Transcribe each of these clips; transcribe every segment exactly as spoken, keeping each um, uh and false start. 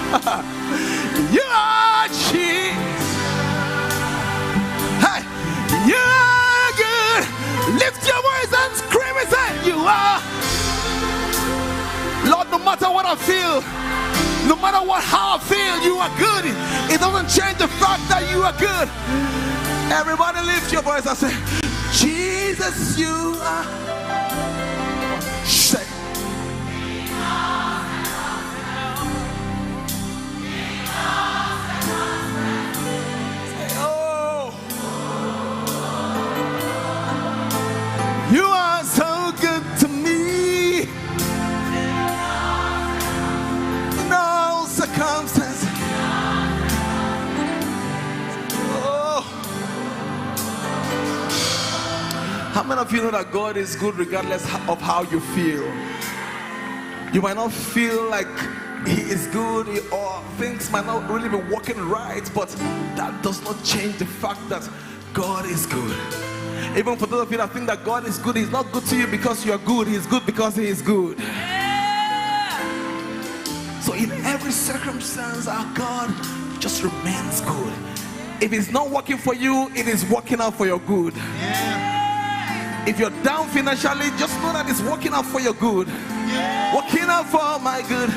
You are Jesus. Hey, you are good. Lift your voice and scream and say, "You are." Lord, no matter what I feel, no matter what, how I feel, you are good. It doesn't change the fact that you are good. Everybody lift your voice and say, "Jesus, you are." Say, say, "Oh, you are so good to me." No circumstance. Oh. How many of you know that God is good regardless of how you feel? You might not feel like He is good, or things might not really be working right, but that does not change the fact that God is good. Even for those of you that think that God is good, He's not good to you because you are good. He's good because He is good. So in every circumstance, our God just remains good. If it's not working for you, it is working out for your good. If you're down financially, just know that it's working out for your good. Working out for my good.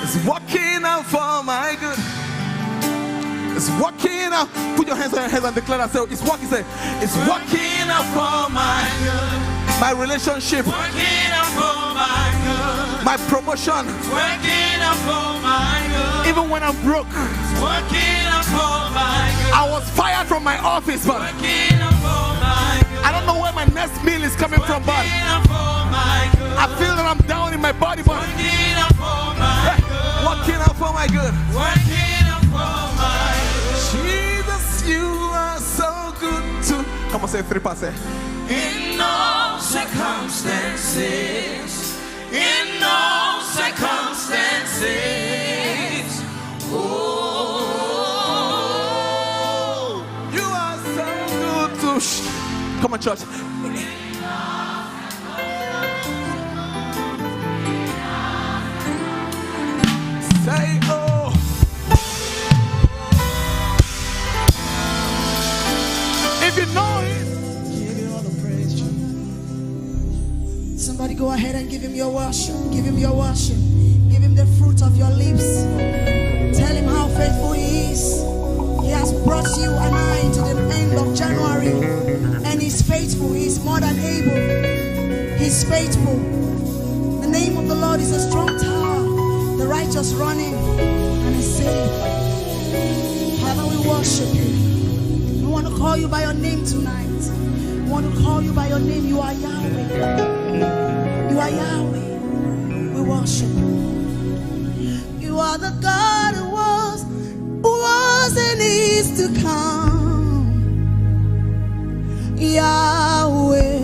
It's working out for my good. It's working out. Put your hands on your head and declare that. Say, "It's working." Say, "It's working out for my good." My relationship. Working out for my good. My promotion. Working out for my good. Even when I'm broke. Working out for my good. I was fired from my office, but Working out for my good. I don't know where my next meal is coming from, but Working out for my good. I feel that I'm down in my body, but Working out for my good. Working out for my good. Working out for my good. Jesus, you are so good to. Come on, say three parts. Say, "In all circumstances, in all circumstances, oh, you are so good to." Sh- Come on, church. Say, "Oh." If you know it, give you all the praise. Somebody go ahead and give Him your worship. Give Him your worship. Give Him the fruit of your lips. Tell Him how faithful He is. He has brought you and I to the end of January, and He's faithful. He's more than able. He's faithful. The name of the Lord is a strong tower. The righteous run in and is safe. Father, we worship You. We want to call You by Your name tonight. We want to call You by Your name. You are Yahweh. You are Yahweh. We worship You. You are the God who was, who was and is to come. Yahweh,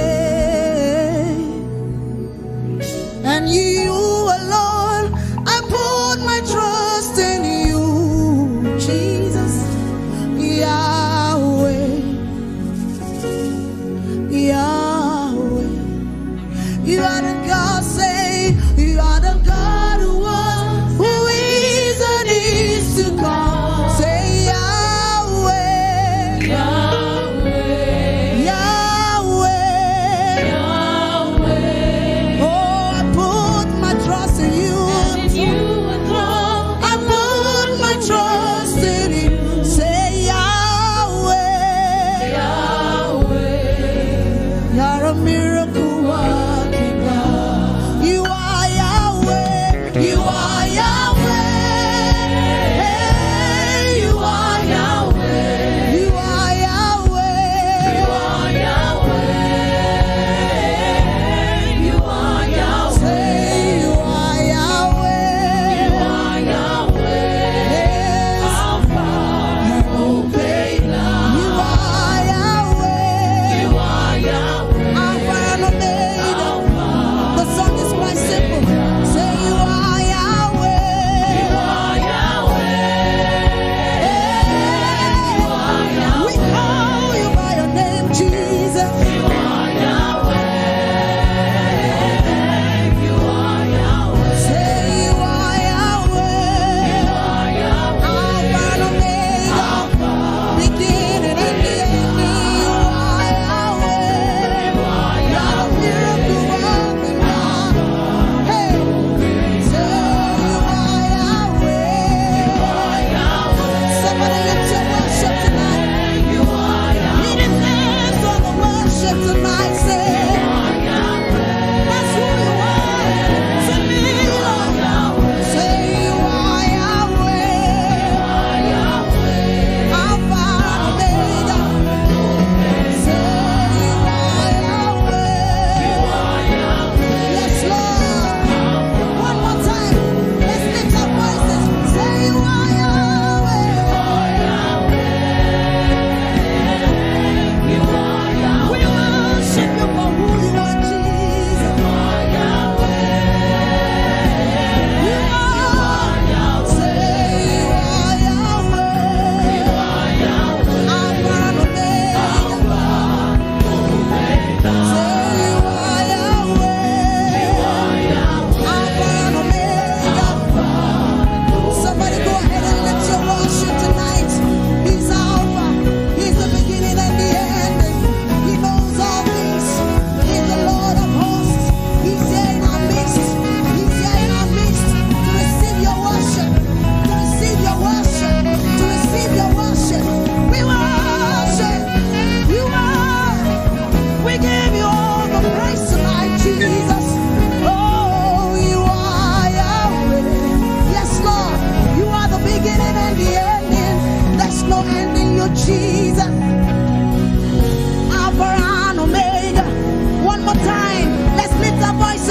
Yahweh. And You alone, I put my trust in You, Jesus. Yahweh, Yahweh. You are the God, say, You are the God who was, who is, and is to come. Say, Yahweh. Yahweh. Yahweh. Oh, I put my trust in You. And in You alone. I put my trust in You. Say, Yahweh. Yahweh. You're a miracle working God.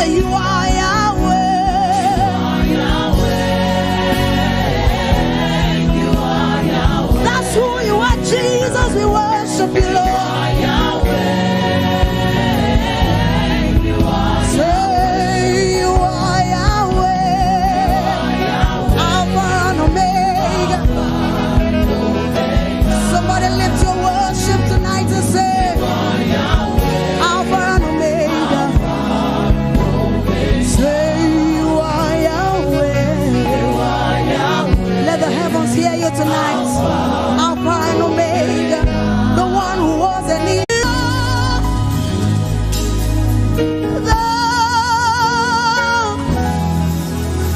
You are Yahweh. That's who you are, Jesus. We worship you, Lord. Say you are Yahweh. Alpha and Omega. Somebody lift your worship tonight and say, Alpha and Omega. Say you are Yahweh. Let the heavens hear you tonight. Alpha and Omega, the one who was and is.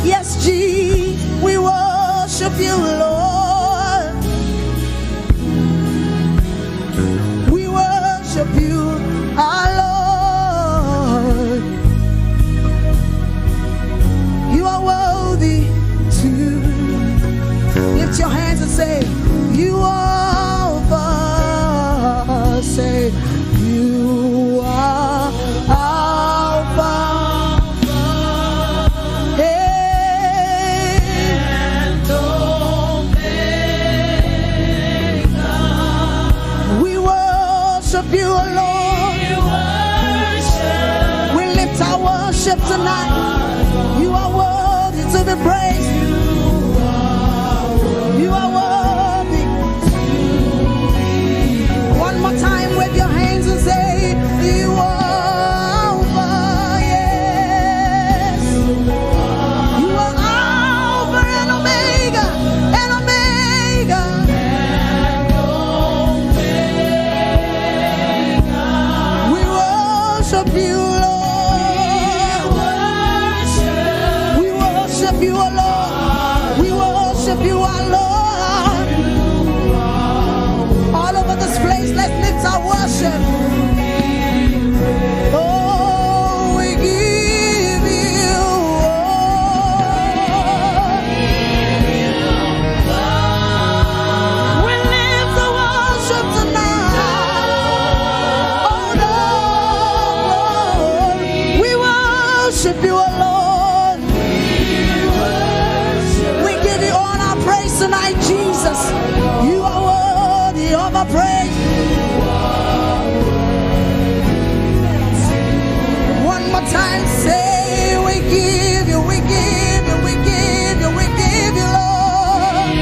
Yes, G, we worship you, Lord. We worship you, our Lord. You are worthy to lift your hands and say, you are Alpha. Say, you are Alpha. Hey. We worship you, Lord. We lift our worship tonight. You are worthy to be praised. You are worthy. One more time, wave your hands and say, you are Alpha, yes. You are Alpha and Omega, and Omega. We worship you, Lord. We worship you, O Lord. We worship you, our Lord. All over this place, let's lift our worship. Oh, we give you all. We lift the worship tonight. Oh, Lord, we worship you, O Lord. We give you all our praise tonight, Jesus. You are worthy of our praise. One more time, say, we give you, we give you, we give you, we give you, Lord.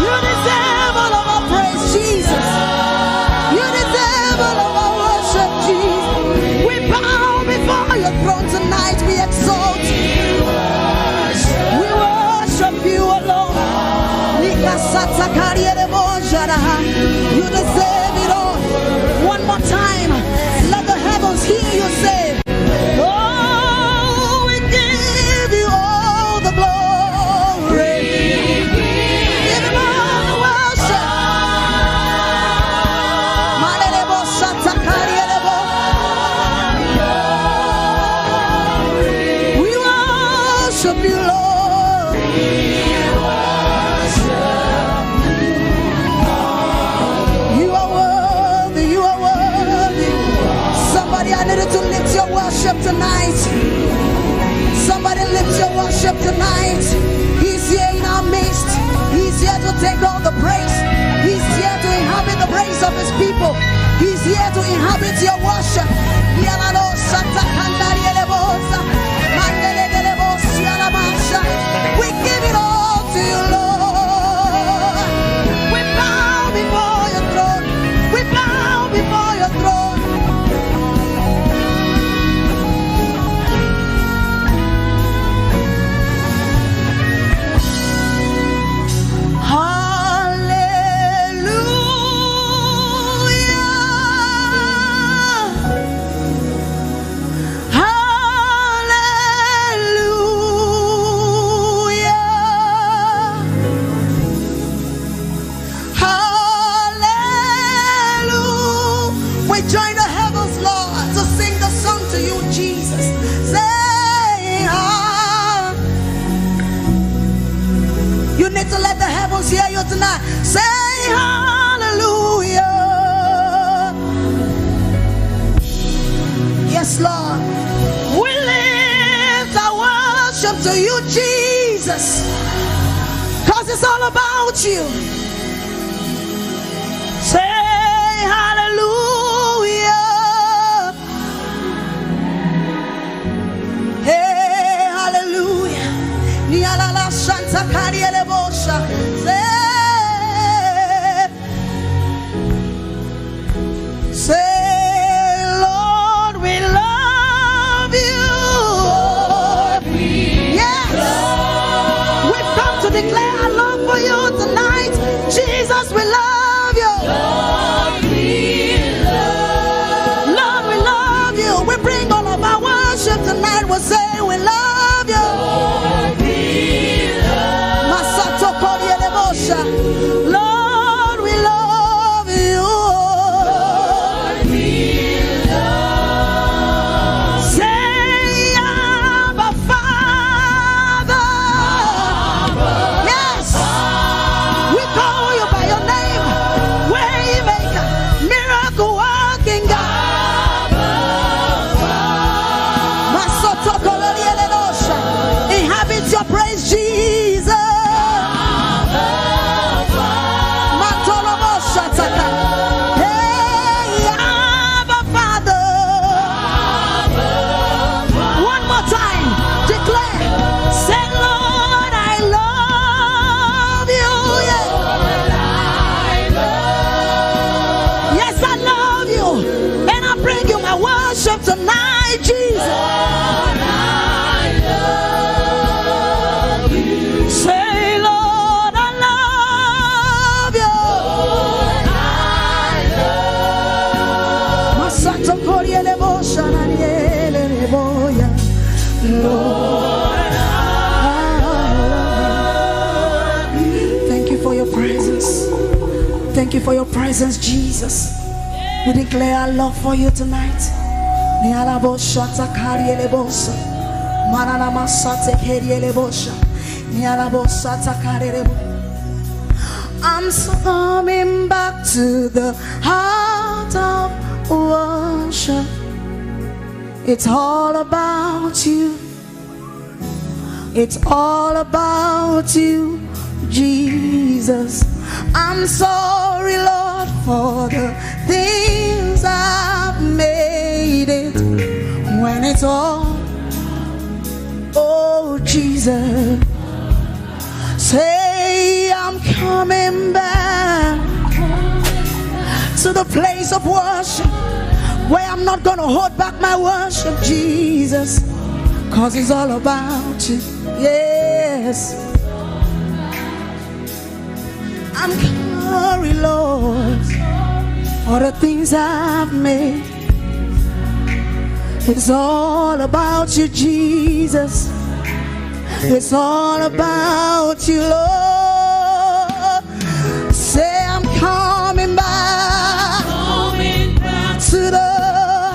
You deserve all of our praise, Jesus. You deserve all of our worship, Jesus. We bow before your throne tonight. We exalt you. We worship you alone. You deserve it all. One more time, let the heavens hear you say, oh, we give you all the glory. Give him all the worship. We worship you, Lord. You are worthy, you are worthy. Somebody, I need you to lift your worship tonight. Somebody lift your worship tonight. He's here in our midst. He's here to take all the praise. He's here to inhabit the praise of his people. He's here to inhabit your worship. We give it all to you, Lord. We bow before your throne. We bow before your throne. Hallelujah. Hallelujah. Hallelujah. We join the heavens, Lord, to sing the song to you, Jesus. Say, ah. You need to let the heavens hear you tonight. Say, hallelujah. Lord. We lift our worship to you, Jesus, because it's all about you. Say hallelujah. Hey, hallelujah. Nialala Santa Karielebosha. Say, say, Lord, we love you. Yes. We've come to declare our love for you tonight. Jesus, we love you. Lord, we love you. We bring all of our worship tonight. We say we love you. Masato Korielebosha. Lord, we love you. Say, Abba, Father. Yes. We call you by your name. Waymaker, miracle working God. Masotokolorielenosha. Inhabit your praise, Jesus. Matoloboshataka. Hey, Abba, Father. One more time. Declare. Say, Lord, I love you. Yeah. Yes, I love you. And I bring you my worship tonight, Jesus. Say, Lord, I love you. Masato Koriele Bosha Naniele Boya. Lord, I love you. Thank you for your presence. Thank you for your presence, Jesus. We declare our love for you tonight. Niala Bosha Takariele Bosha. Manana Masate Keriele Bosha. Niala Bosha Takarele Bo-, I'm coming back to the heart of worship. It's all about you. It's all about you, Jesus. I'm sorry, Lord, for the things I've made it. When it's all, oh, Jesus. Say, I'm coming back to the place of worship where I'm not gonna hold back my worship, Jesus. 'Cause it's all about you. Yes. I'm sorry, Lord, for the things I've made. It's all about you, Jesus. It's all about you, Lord. Say, I'm coming back, coming back to the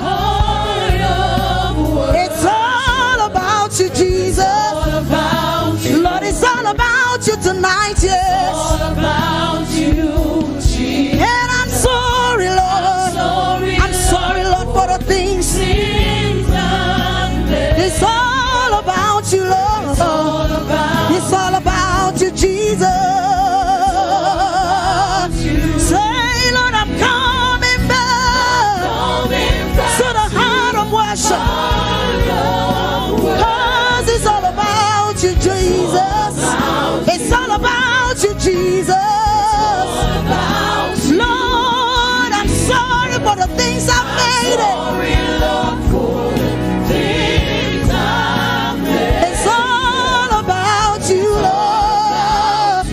heart of worship. It's all about you, Jesus. It's all about you. Lord, it's all about you tonight, yes. It's all about you, Jesus. And I'm sorry, Lord. I'm sorry, I'm sorry, Lord, for the things. Things I've done. It's all about you, Lord. It's all about, it's all about you, Jesus. Say, Lord, I'm coming back, coming back to the heart of worship. Heart of worship. 'Cause it's all about you, Jesus. It's all about you, Jesus. Lord, I'm sorry for the things I've made it. It's all about you, Lord.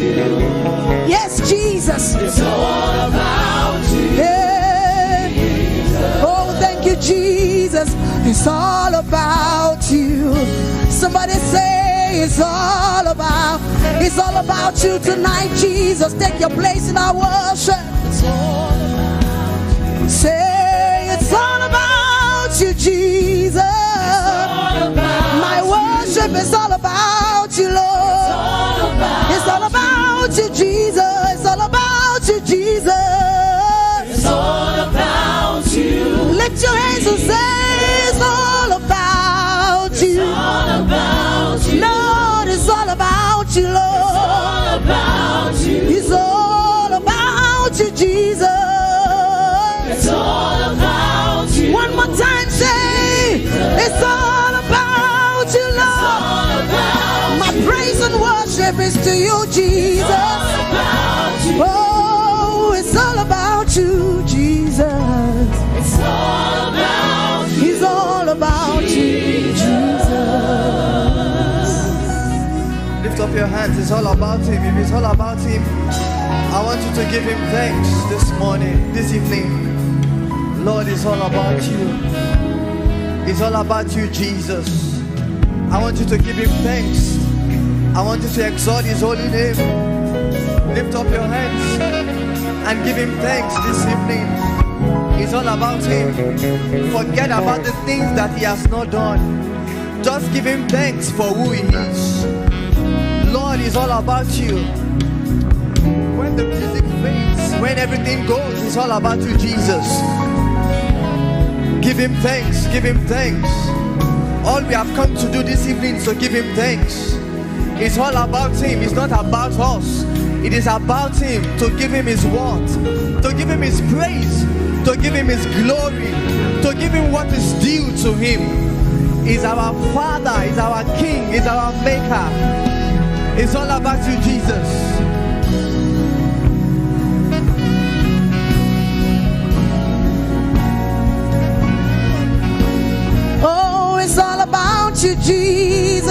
Yes, Jesus. It's all about you. Yeah. Oh, thank you, Jesus. It's all about you. Somebody say, it's all about, it's all about you tonight, Jesus. Take your place in our worship. Say, it's all about you, Jesus. My worship is all about you, Lord. It's all about you, Jesus. It's all about you, Jesus. It's all about you. Lift your hands and say, it's all It's to you, Jesus. Oh, it's all about you, Jesus. It's all about you. It's all about you, Jesus. Lift up your hands. It's all about him. If it's all about him, I want you to give him thanks this morning, this evening. Lord, it's all about you. It's all about you, Jesus. I want you to give him thanks. I want you to exalt his holy name. Lift up your hands and give him thanks this evening. It's all about him. Forget about the things that he has not done. Just give him thanks for who he is. Lord, it's all about you. When the music fades, when everything goes, it's all about you, Jesus. Give him thanks, give him thanks. All we have come to do this evening is to give him thanks. It's all about him, it's not about us. It is about him, to give him his worth, to give him his praise, to give him his glory, to give him what is due to him. He's our Father, he's our King, he's our Maker. It's all about you, Jesus. Oh, it's all about you, Jesus.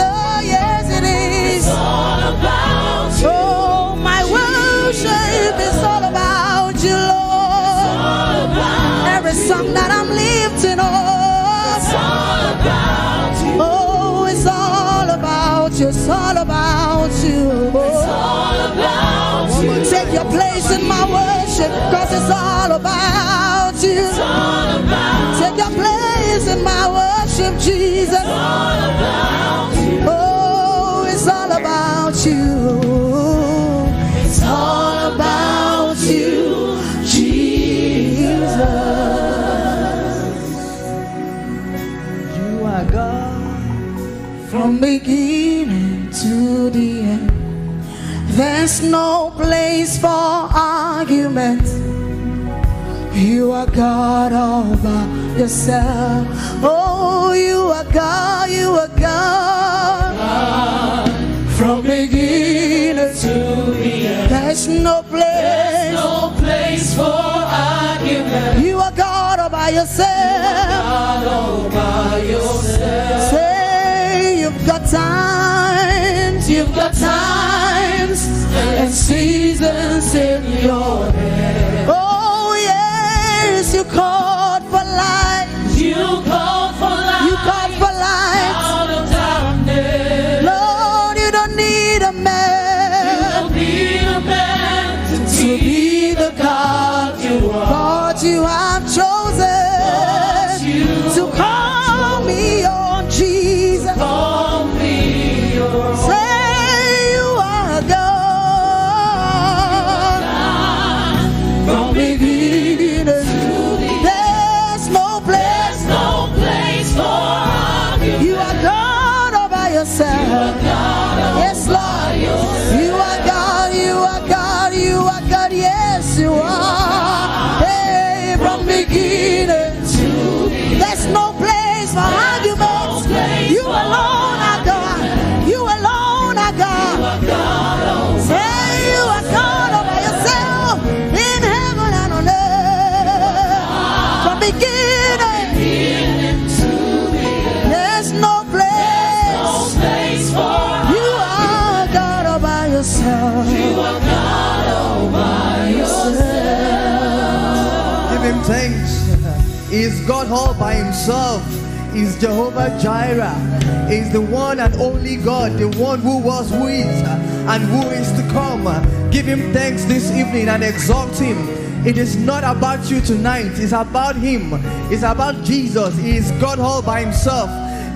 Yes, it is. It's all about you. Oh, my worship is all about you, Lord. It's all about you. Every song that I'm lifting up. It's all about you. Oh, it's all about you. It's all about you. It's all about you. Take your place in my worship, 'cause it's all about you. It's all about you. Take your place in my worship, Jesus. It's all about you. Oh, it's all about you. It's all about you, Jesus. You are God from beginning to the end. There's no place for argument. You are God all by yourself. Oh, you are God, you are God. From beginning to the end. There's no place. There's no place for argument. You are God all by yourself. God all by yourself. Say you've got times, you've got times and seasons in your hand. Oh yes, you called for light. You called for light. You called for light. Out of darkness. Lord, you don't need a man. You don't need a man to be the God you are. But you have chosen to call me your Jesus. Call me your. Say you are God. From beginning to the end. There's no place. There's no place for argument. You are God all by yourself. You are God all by yourself. Yes, Lord. You are God, you are God, you are God. Yes, you are. Hey, from beginning to the end. There's no place for argument. You alone are God. You alone are God. Say you are God all by yourself in heaven and on earth. From beginning, there's no place. You are God all by yourself. You are God all by yourself. Give him thanks. He is God all by himself. He is Jehovah Jireh. He is the one and only God, the one who was, who is, and who is to come. Give him thanks this evening and exalt him. It is not about you tonight. It's about him. It's about Jesus. He is God all by himself.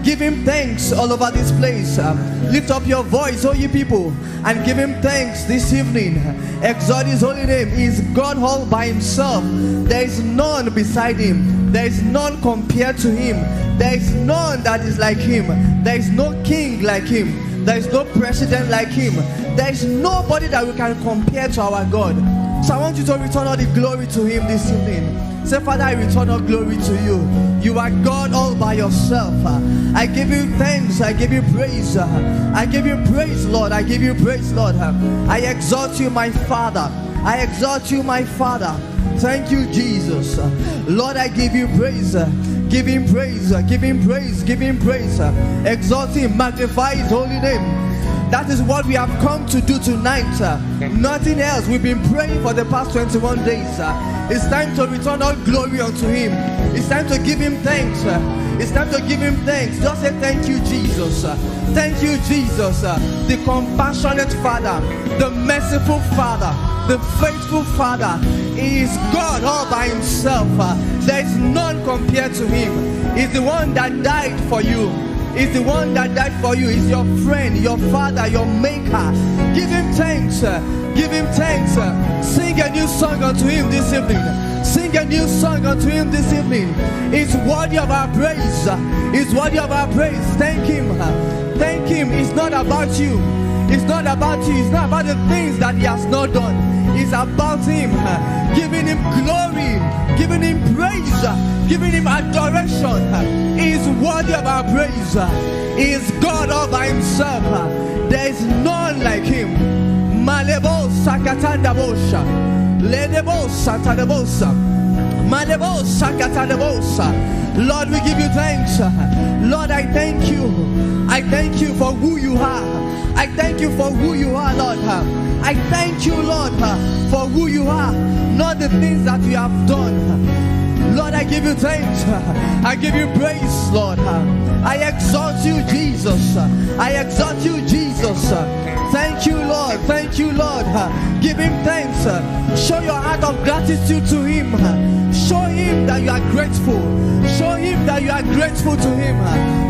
Give him thanks all over this place. Um, lift up your voice, oh ye people, and give him thanks this evening. Exalt his holy name. He is God all by himself. There is none beside him. There is none compared to him. There is none that is like him. There is no king like him. There is no president like him. There is nobody that we can compare to our God. So I want you to return all the glory to Him this evening. Say, "Father, I return all glory to you. You are God all by yourself. Uh, I give you thanks. I give you praise. Uh, I give you praise, Lord. I give you praise, Lord. Uh, I exalt you, my Father. I exalt you, my Father. Thank you, Jesus. Uh, Lord, I give you praise. Uh, give Him praise. Uh, give Him praise. Give Him praise. Uh, exalt Him. Magnify His holy name." That is what we have come to do tonight. Uh, nothing else. We've been praying for the past twenty-one days. Uh, it's time to return all glory unto Him. It's time to give Him thanks. Uh, it's time to give Him thanks. Just say, "Thank you, Jesus. Uh, thank you, Jesus." Uh, the compassionate Father, the merciful Father, the faithful Father. He is God all by Himself. Uh, there is none compared to Him. He's the one that died for you. He's the one that died for you. He's your friend, your Father, your Maker. Give Him thanks. Uh, give Him thanks. Uh, sing a new song unto Him this evening. Sing a new song unto Him this evening. He's worthy of our praise. Uh, He's worthy of our praise. Thank Him. Uh, thank Him. It's not about you. It's not about you. It's not about the things that He has not done. It's about Him. Uh, giving Him glory, giving Him praise, uh, giving Him adoration. Uh, He is worthy of our praise. Uh, He is God all by Himself. Uh, there is none like Him. Malebo sakatanda bosha. Ledebo satadebosa. Malebo sakatadebosa. Lord, we give you thanks. Lord, I thank you. I thank you for who you are. I thank you for who you are, Lord. I thank you, Lord, for who you are, not the things that you have done. Lord, I give you thanks. I give you praise, Lord. I exalt you, Jesus. I exalt you, Jesus. Thank you, Lord. Thank you, Lord. Give Him thanks. Show your heart of gratitude to Him. Show Him that you are grateful. Show Him that you are grateful to Him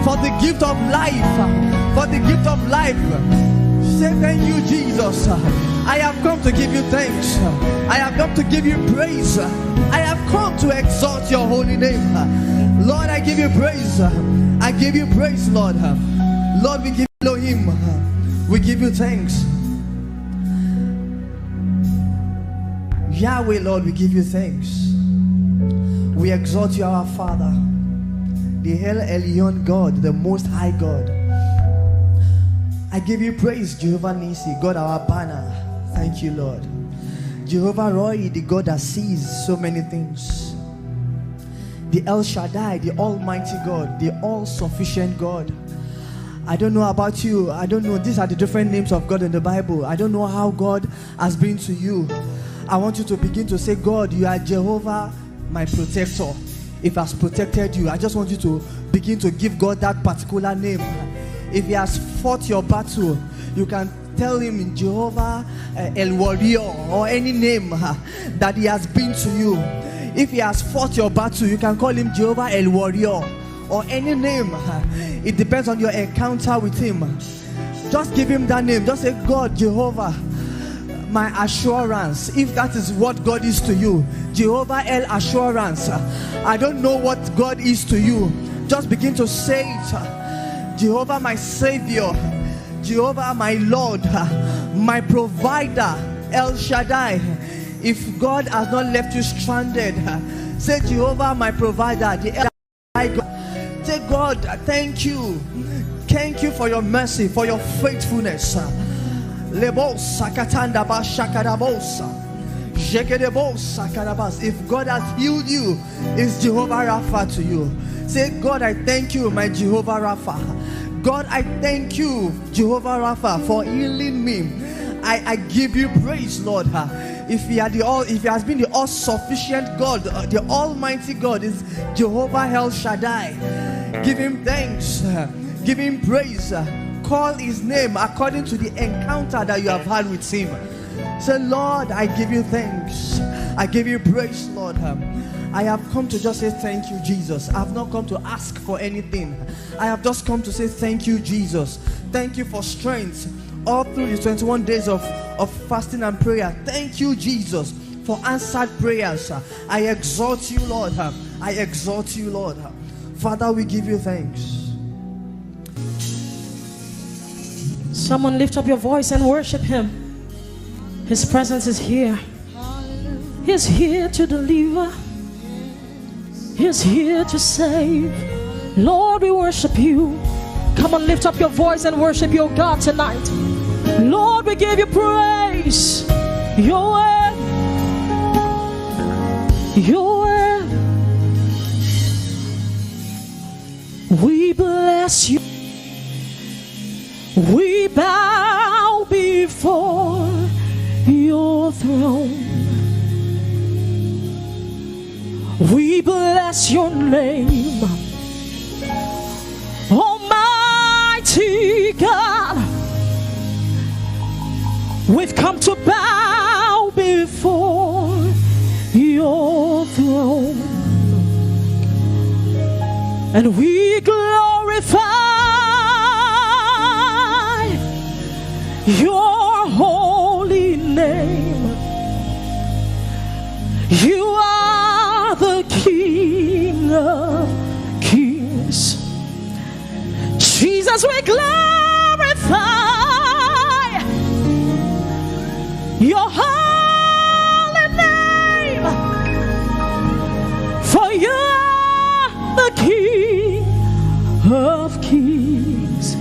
for the gift of life, for the gift of life. Say, "Thank you, Jesus. I have come to give you thanks. I have come to give you praise. I have come to exalt your holy name." Lord, I give you praise. I give you praise, Lord. Lord, we give Elohim. We give you thanks. Yahweh, Lord, we give you thanks. We exalt you, our Father, the El Elyon God, the Most High God. I give you praise, Jehovah Nissi, God, our banner. Thank you, Lord. Jehovah Rohi, the God that sees so many things. The El Shaddai, the Almighty God, the all-sufficient God. I don't know about you. I don't know. These are the different names of God in the Bible. I don't know how God has been to you. I want you to begin to say, "God, you are Jehovah, my protector." If He has protected you, I just want you to begin to give God that particular name. If He has fought your battle, you can tell Him, "Jehovah, uh, El Warrior," or any name, uh, that He has been to you. If He has fought your battle, you can call Him Jehovah El Warrior, or any name. Uh, it depends on your encounter with Him. Just give Him that name. Just say, "God, Jehovah, my assurance." If that is what God is to you, Jehovah El Assurance. I don't know what God is to you. Just begin to say it. "Jehovah, my Savior. Jehovah, my Lord, my provider, El Shaddai." If God has not left you stranded, say, "Jehovah, my provider, the El Shaddai God." Say, "God, thank you. Thank you for your mercy, for your faithfulness." Lebo sakatanda ba shakadabosa. Jekedebo sakadabas. If God has healed you, is Jehovah Rapha to you. Say, "God, I thank you, my Jehovah Rapha. God, I thank you, Jehovah Rapha, for healing me. I, I give you praise, Lord." Uh, if He had the all, if He has been the all-sufficient God, uh, the Almighty God, is Jehovah El Shaddai. Give Him thanks. Uh, give Him praise. Uh, call His name according to the encounter that you have had with Him. Say, "Lord, I give you thanks. I give you praise, Lord. Um, I have come to just say thank you, Jesus. I've not come to ask for anything. I have just come to say thank you, Jesus. Thank you for strength all through the twenty-one days of, of fasting and prayer. Thank you, Jesus, for answered prayers. I exalt you, Lord. I exalt you, Lord. Father, we give you thanks." Someone lift up your voice and worship Him. His presence is here. He's here to deliver. He's here to save. Lord, we worship you. Come on, lift up your voice and worship your God tonight. Lord, we give you praise. Your word. Your word. We bless you. We bow before your throne. We bless your name, Almighty God. We've come to bow before your throne, and we glorify your holy name. You are the King of kings. Jesus, we glorify your holy name, for you are the King of kings.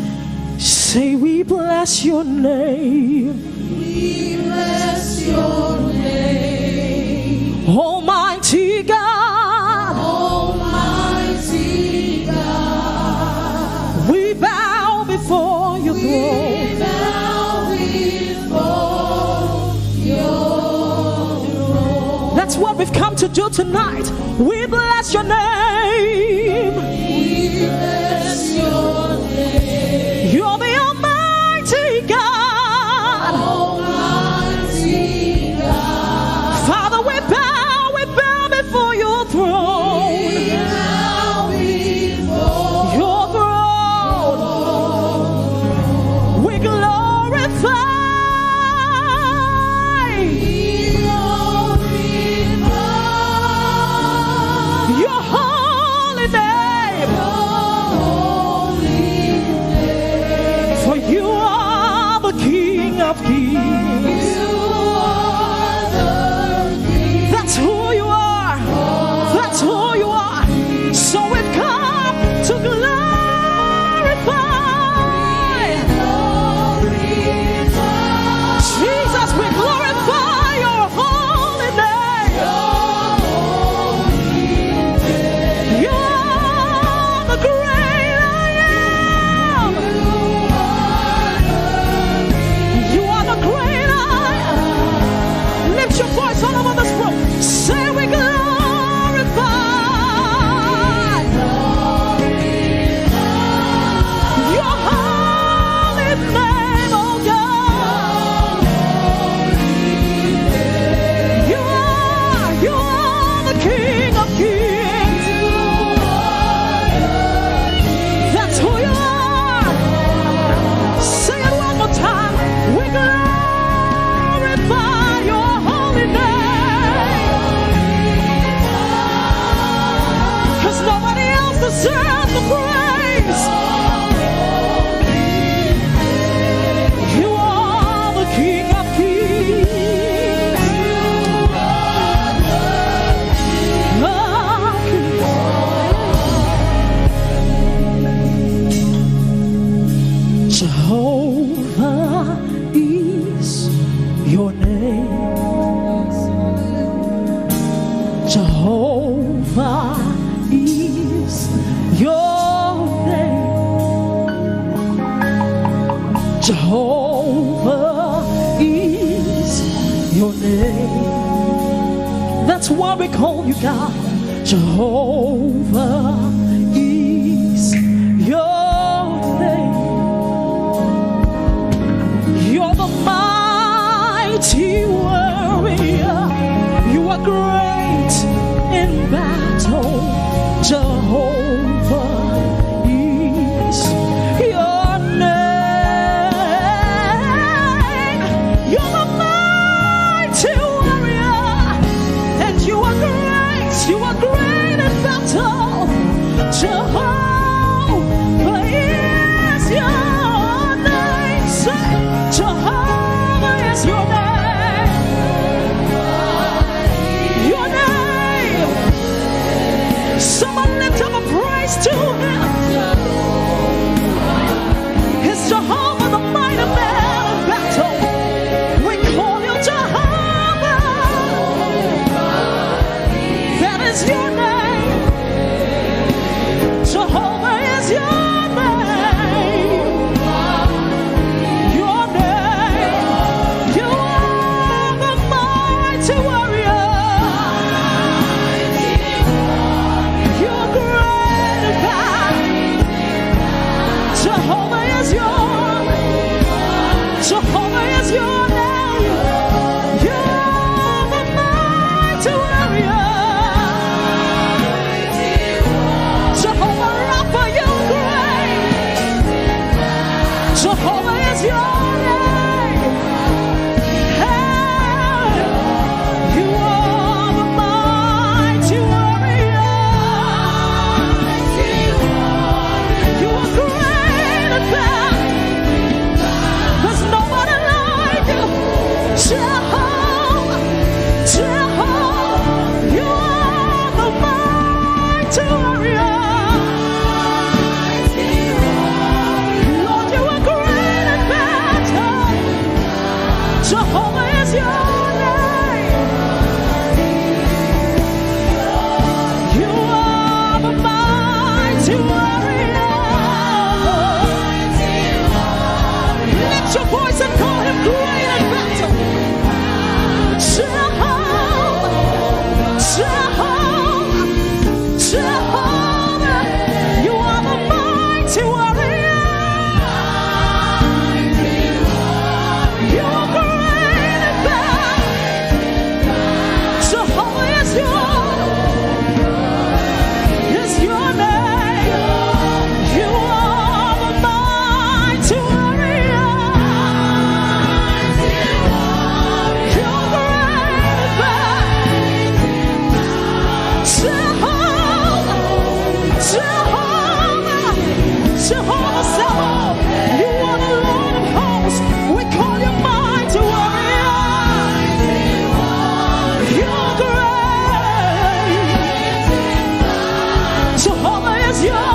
Say, we bless your name. We bless your name. Almighty God. Almighty God. We bow before your throne. We bow before your throne. That's what we've come to do tonight. We bless your name. We bless your name. You're the Almighty God. Almighty God. Father, we bow, we bow before your throne. We bow before your throne. We glorify. We glorify your holy name. For you are the King of kings. That's who you are. That's who you are. So we've come to glorify. Jesus, we glorify your holy name. You are the great I am. You are the great I am. Lift your voice all over this room. Say, we glorify your holy name, oh God. You are, you are the King of kings. That's who you are. Say it one more time. We glorify your holy name. 'Cause nobody else deserves the praise. You are the King of kings. Jehovah is your name. Jehovah is your name. Jehovah is your name. That's why we call you God. Jehovah is your name. You're the mighty warrior. You are great in battle. Jehovah is your name. You're the mighty warrior, and you are great. You are great in battle. Jehovah is your name. Say, Jehovah is your name. Lift up a praise to him. He's Jehovah, the mighty man in battle. We call you Jehovah. That is your name. Jehovah is your name. Your name. You are the mighty warrior. You are great in battle. Jehovah is your, Jehovah is your name. You are the mighty warrior. Jehovah Rapha, you are great. Jehovah is your name. Hey, you are the mighty warrior. You are great in battle. There's nobody like you. Jehovah, Jehovah, you are the mighty warrior. Lord, you are great in battle. Jehovah is your name. You are the mighty warrior. Lift your voice and call him great in battle. Jehovah, Jehovah, Jehovah, you are the mighty warrior. You are great in battle. Jehovah is your, is your name. You are the mighty warrior. You are great in battle. Jehovah, Jehovah, Jehovah Sabaoth, you are the Lord of hosts. We call you mighty warrior. You are great. Jehovah is your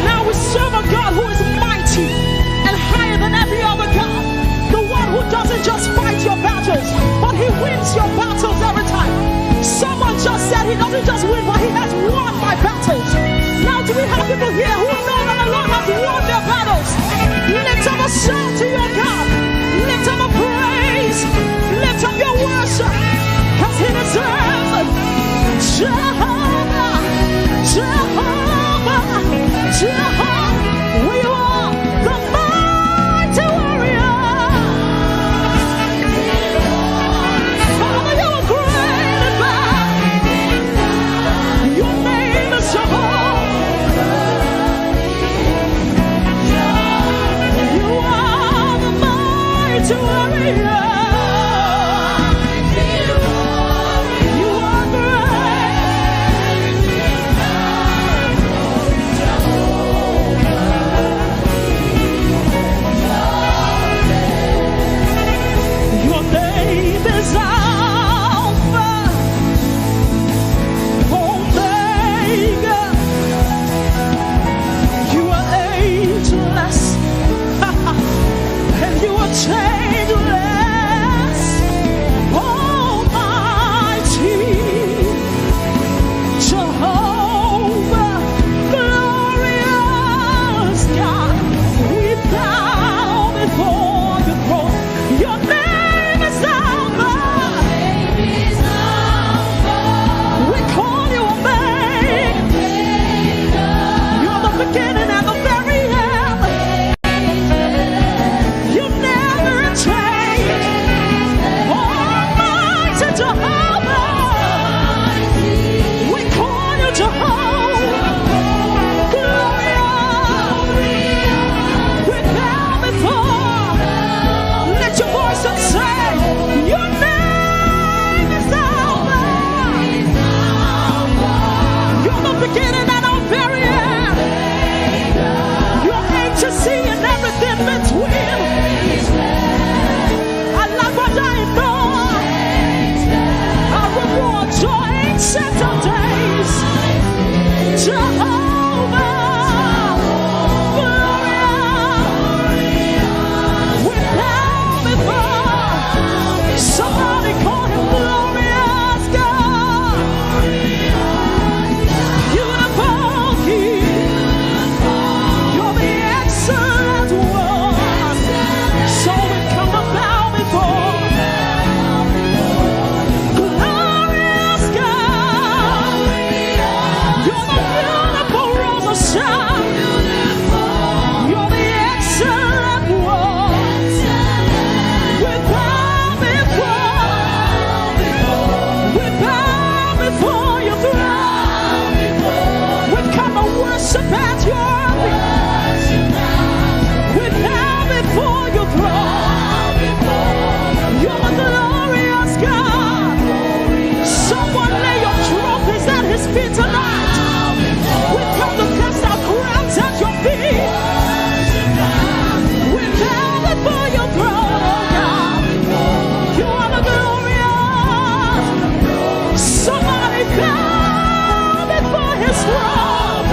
Now we serve a God who is mighty and higher than every other God. The one who doesn't just fight your battles, but he wins your battles every time. Someone just said he doesn't just win, but he has won my battles. Now, do we have people here who know that the Lord has won their battles? Lift up a shout to your God. Lift up a praise. Lift up your worship, 'cause he deserves it. Jehovah, Jehovah, Jehovah, we are the mighty warrior. Father, you are great in battle. Your name is Jehovah. You are the mighty warrior. You are great. Your name is Alpha, Omega. You are ageless, and you are changeless. Almighty Jehovah, glorious God, we bow before your throne. Your name is Alpha. We call you Omega. You're the beginning and the very end. You never change. Almighty Jehovah, we call you Jehovah. Glorious, we bow before. Lift your voice and say, your name is Alpha. You're the beginning and our very end. You're A to Z and everything between. Alágbádá iná, That you're worthy. We bow before your throne. You're a glorious God. Someone lay your trophies at his feet tonight. We come to cast our crowns at your feet. We bow before your throne, oh God. You are the glorious. Somebody bow before his throne.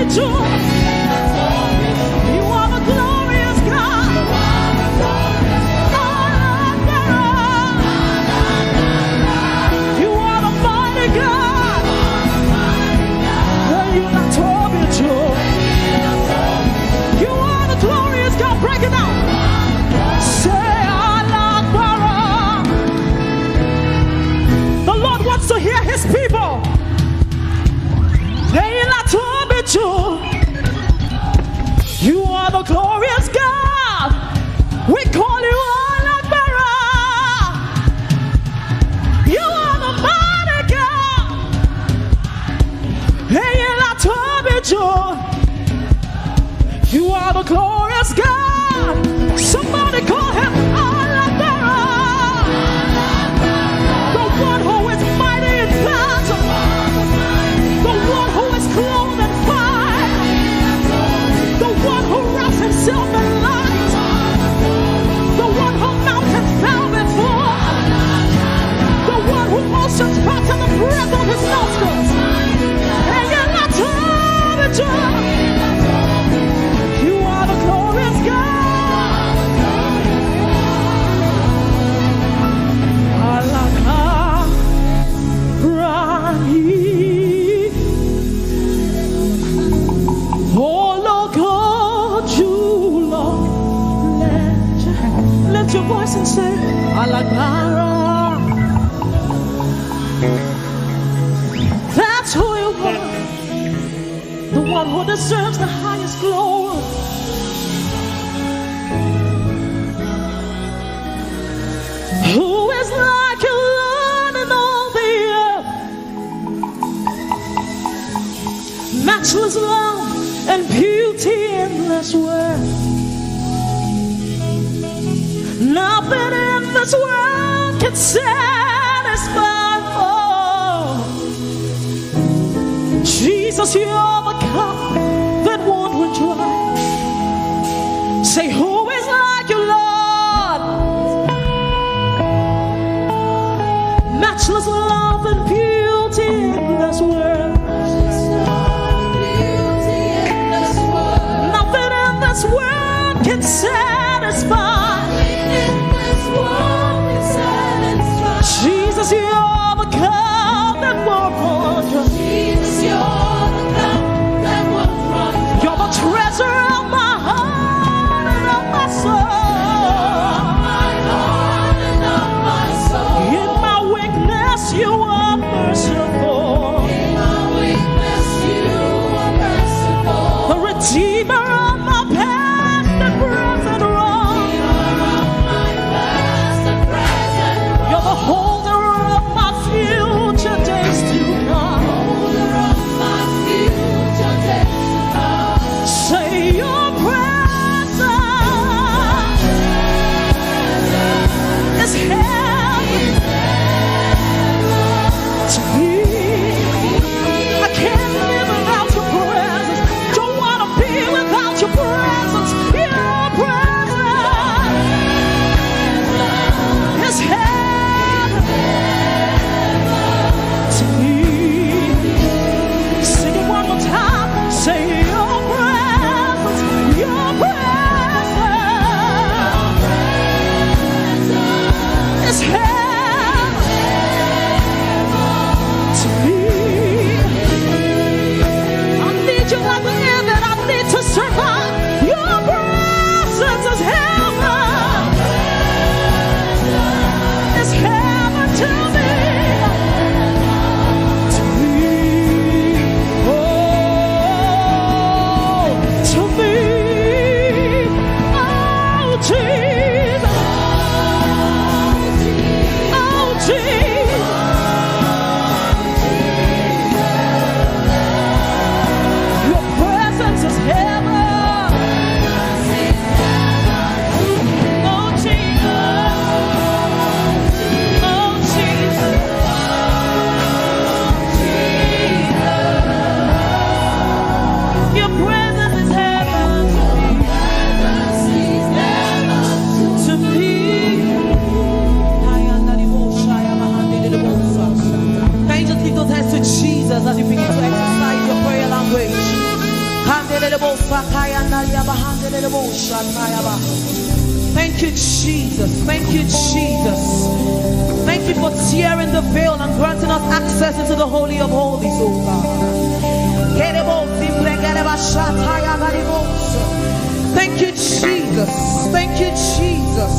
You are the glorious God. You are the mighty God. You are the glorious God. Break it down. Say, "Alágbára." The Lord wants to hear his people. Èyí la tóbi jù. You are the glorious God. We call you Alágbára. You are the mighty God. Èyí la tóbi jù. You are the glorious God. Somebody call him Alágbára. The one who is mighty in battle. The one who is clothed in fire. The one who wraps himself in light. The one who mountains bow before. The one who oceans back in the breath of his nostrils. Èyí la tóbi jù. You are the glorious God. Alágbára ni. Ológo jùlọ. Lift your, lift your voice and say, "Alágbára." That's who you are. The one who deserves the highest glory. Who is like you, Lord, in all the earth? Matchless love and beauty in this world. Nothing in this world can satisfy. Oh, Jesus, you're the cup that won't run dry. Say, "Who is like you, Lord?" Matchless love and beauty in this world. Nothing in this world can satisfy. Jesus, you're the cup that won't run dry. You're the treasure of my heart and of my soul. In my weakness, you are merciful. The Redeemer of my past and present Thank you, Jesus. Thank you, Jesus. Thank you for tearing the veil and granting us access into the Holy of Holies, oh God. Thank you, Jesus. Thank you, Jesus.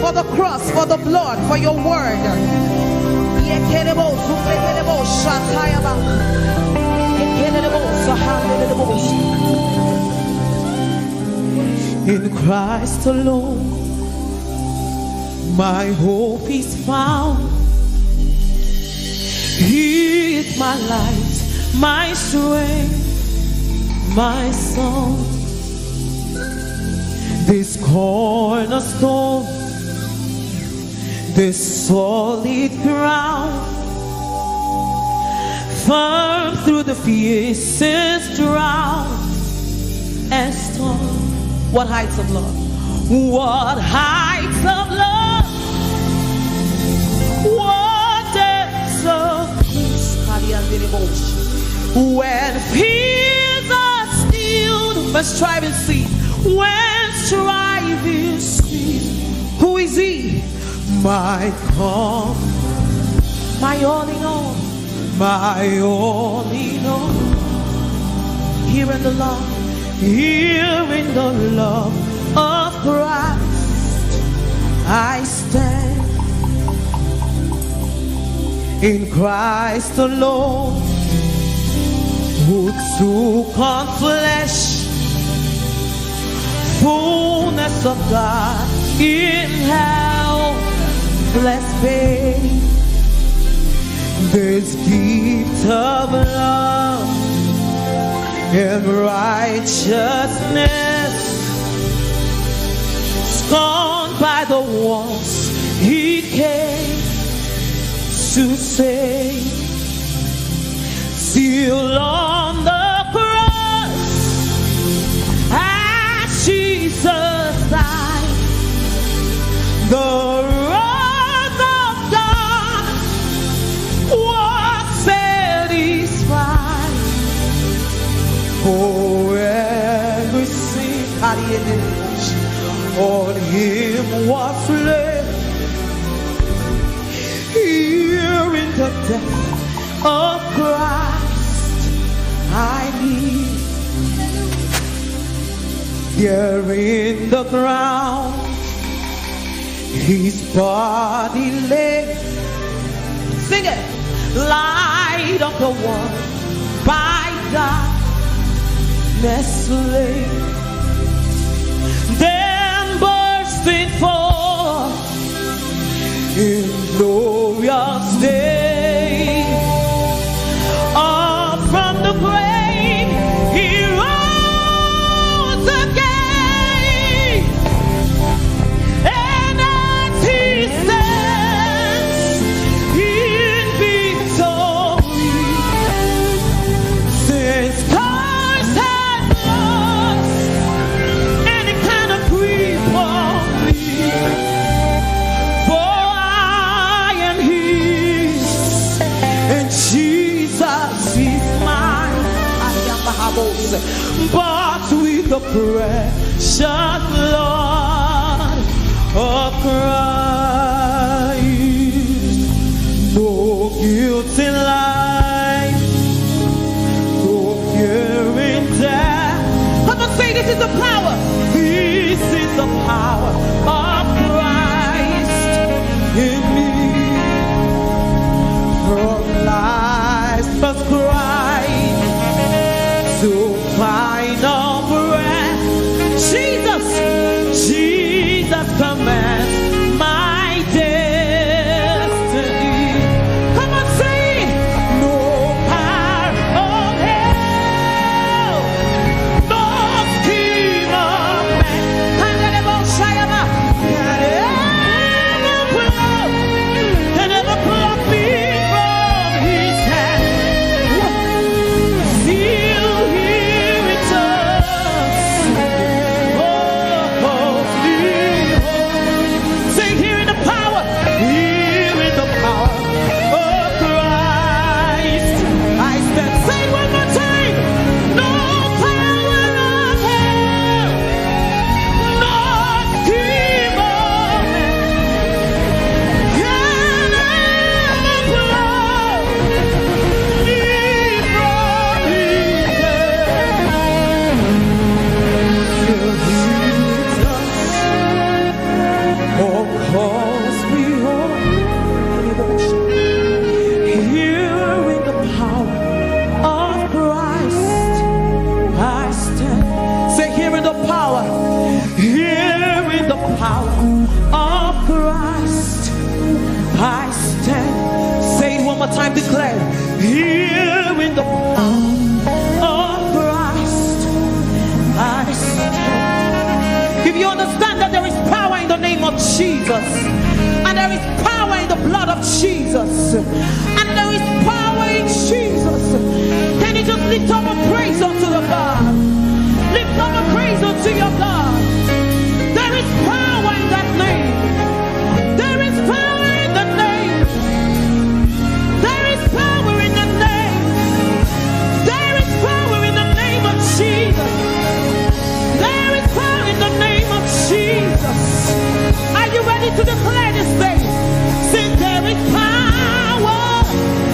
For the cross, for the blood, for your word. In Christ alone, my hope is found. He is my light, my strength, my song. This cornerstone, this solid ground, firm through the fiercest drought and storm. What heights of love? What heights of love? What depths of peace? When fears are stilled, when striving cease, when striving cease, who is he? My calm, my all in all, my all in all. Here in the love, here in the love of Christ, I stand. In Christ alone, who took on flesh, fullness of God in helpless babe. This gift of love and righteousness, scorned by the ones he came to save. Till on the cross, as Jesus died, the wrath of God was satisfied for every sin. On him was laid. Here in the death of Christ, I live. Here in the ground, his body lay. Sing it. Light of the world, by darkness slain. Then bursting forth in glorious day, up from the grave he rose again, and as he stands in victory, since curse had lost any kind of grip on me, for I am his, and Jesus is mine. But with the precious blood of Christ, no guilt in life, no fear in death. Come on, say, "This is the power." This is the power of Christ in me. From life's first cry to final breath, Jesus, Jesus commands my destiny. Come on, sing. No power of hell, no scheme of And there is power in the blood of Jesus. And there is power in Jesus. Can you just lift up a praise unto the God? Lift up a praise unto your God. There is power in that name. There is power in the name. There is power in the name. There is power in the name of Jesus. There is power in the name of Jesus. Are you ready to declare this thing? Say, there is power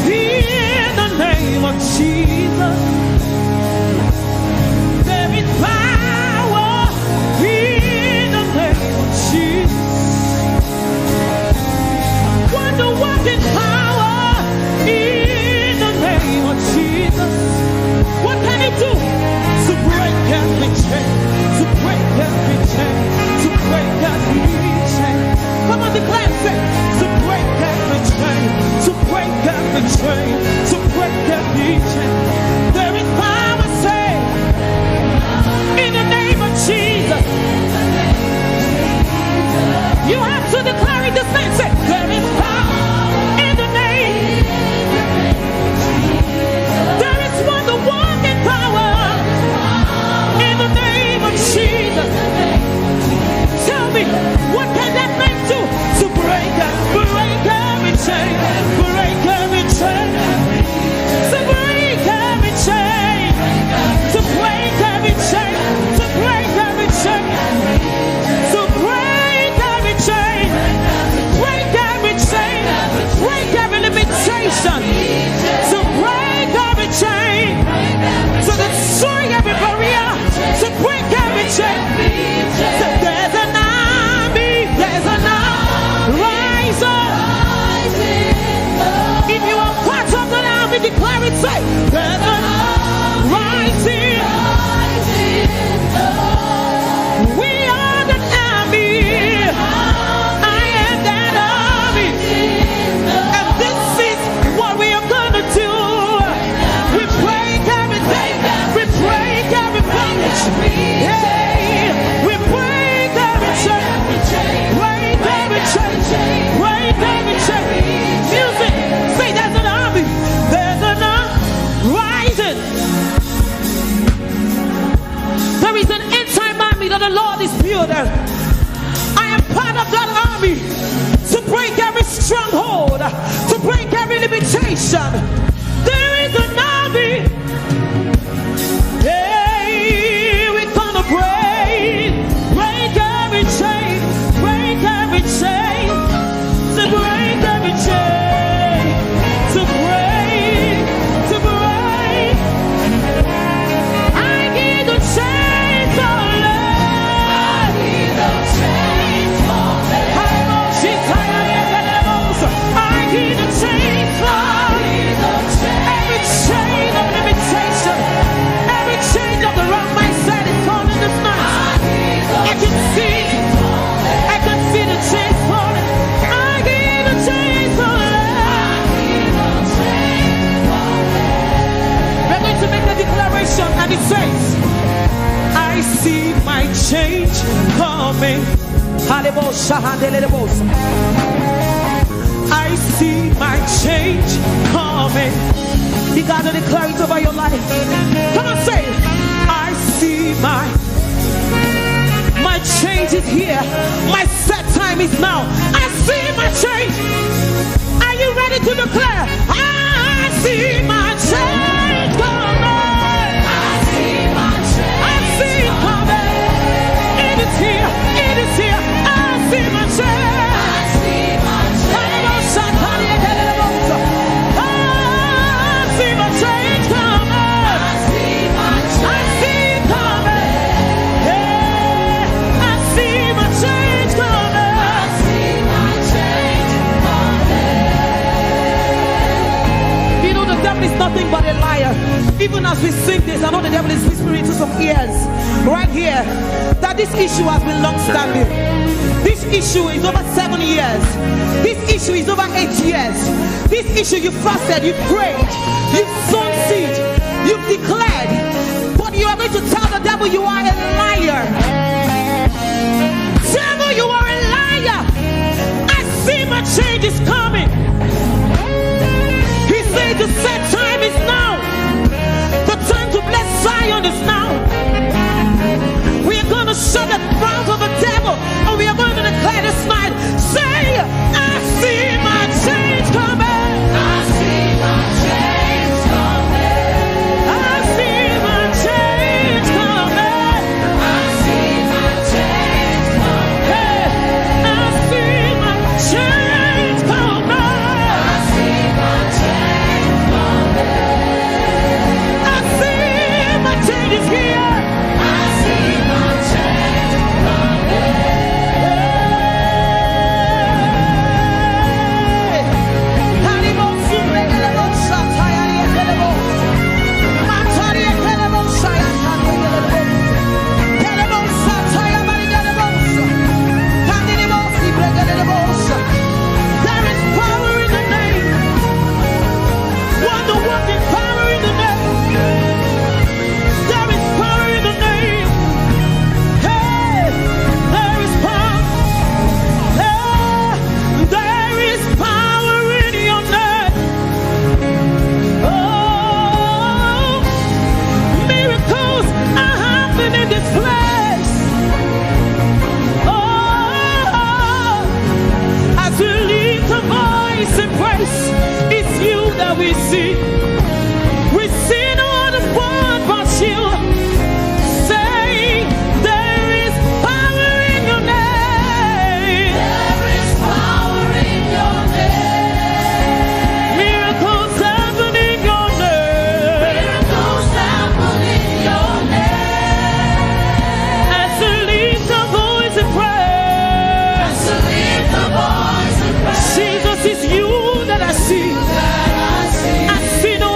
in the name of Jesus. There is power in the name of Jesus. Wonder working power in the name of Jesus. What can it do? To break every chain, to break every chain, to break every chain. Come on, declare and say, to break every chain, to break every chain, to break every chain. There is power, say, in the name of Jesus. You have to declare it the same. Say, there is power in the name. There is wonder working power in the name of Jesus. Tell me, what can that name do? To break up, break every chain, break every chain. To break every chain, to break every chain, to break every chain, to break every chain, break every chain, break every limitation, to break every chain, to destroy every barrier, to break every chain. So there's an army, there's an army, rise up. If you are part of the army, declare it, say, there's an army rising. We are the army. I am that army. And this is what we are gonna do. We break everything. We break every bondage. Hey, we break every chain. Break every chain. Break every chain. Music. Say, there's an army. There's an army rising. There is an end time army that the Lord is building. I am part of that army to break every stronghold, to break every limitation. There is an army. Hey, we're gonna break, break every chain, break every chain, to break every chain, to break, to break. I hear the chains falling. I hear the chains falling. I hear the chains falling. Every chain of limitation, every chain of the wrong mindset is falling this night. I can see, I can see the chains falling. I hear the chains falling. We're going to make a declaration, and it says, I see my change coming. Hallelujah. I see my change coming. You gotta declare it over your life. Come on, say, I see my, my change is here. My set time is now. I see my change. Are you ready to declare? I see my change coming. I see my change. I see it coming. It is here. It is here. I see my change. I see my change. I see my change coming. I see it coming. Yeah, I see my change coming. I see my change coming. You know, the devil is nothing but a liar. Even as we sing this, I know the devil is whispering to some ears right here that this issue has been long standing. This issue is over seven years. This issue is over eight years. This issue, you fasted, you prayed, you've sown seed, you've declared, but you are going to tell the devil you are a liar. Devil, you are a liar. is coming. He said the set time is now. The time to bless Zion is now. We are going to shut the mouth of the devil, and we are going to declare this night, say, "I see my change coming." I see my change coming. I see my change coming. I see my change coming. Hey, I see my change coming. I see my change coming. I see my change is here. I see my change coming. Hey. There is power in the name. Wonder working power in the name. There is power in the name. Hey, there is power. Hey, there is power in your name. Oh, miracles are happening in this place. Oh, as we lift a voice in praise, it's you that we see. We see no other one but you. Say, "There is power in your name." There is power in your name. Miracles happen in your name. Miracles happen in your name. As we lift a voice in praise. As we lift a voice in praise. Jesus, is you that I see. That I see. I see no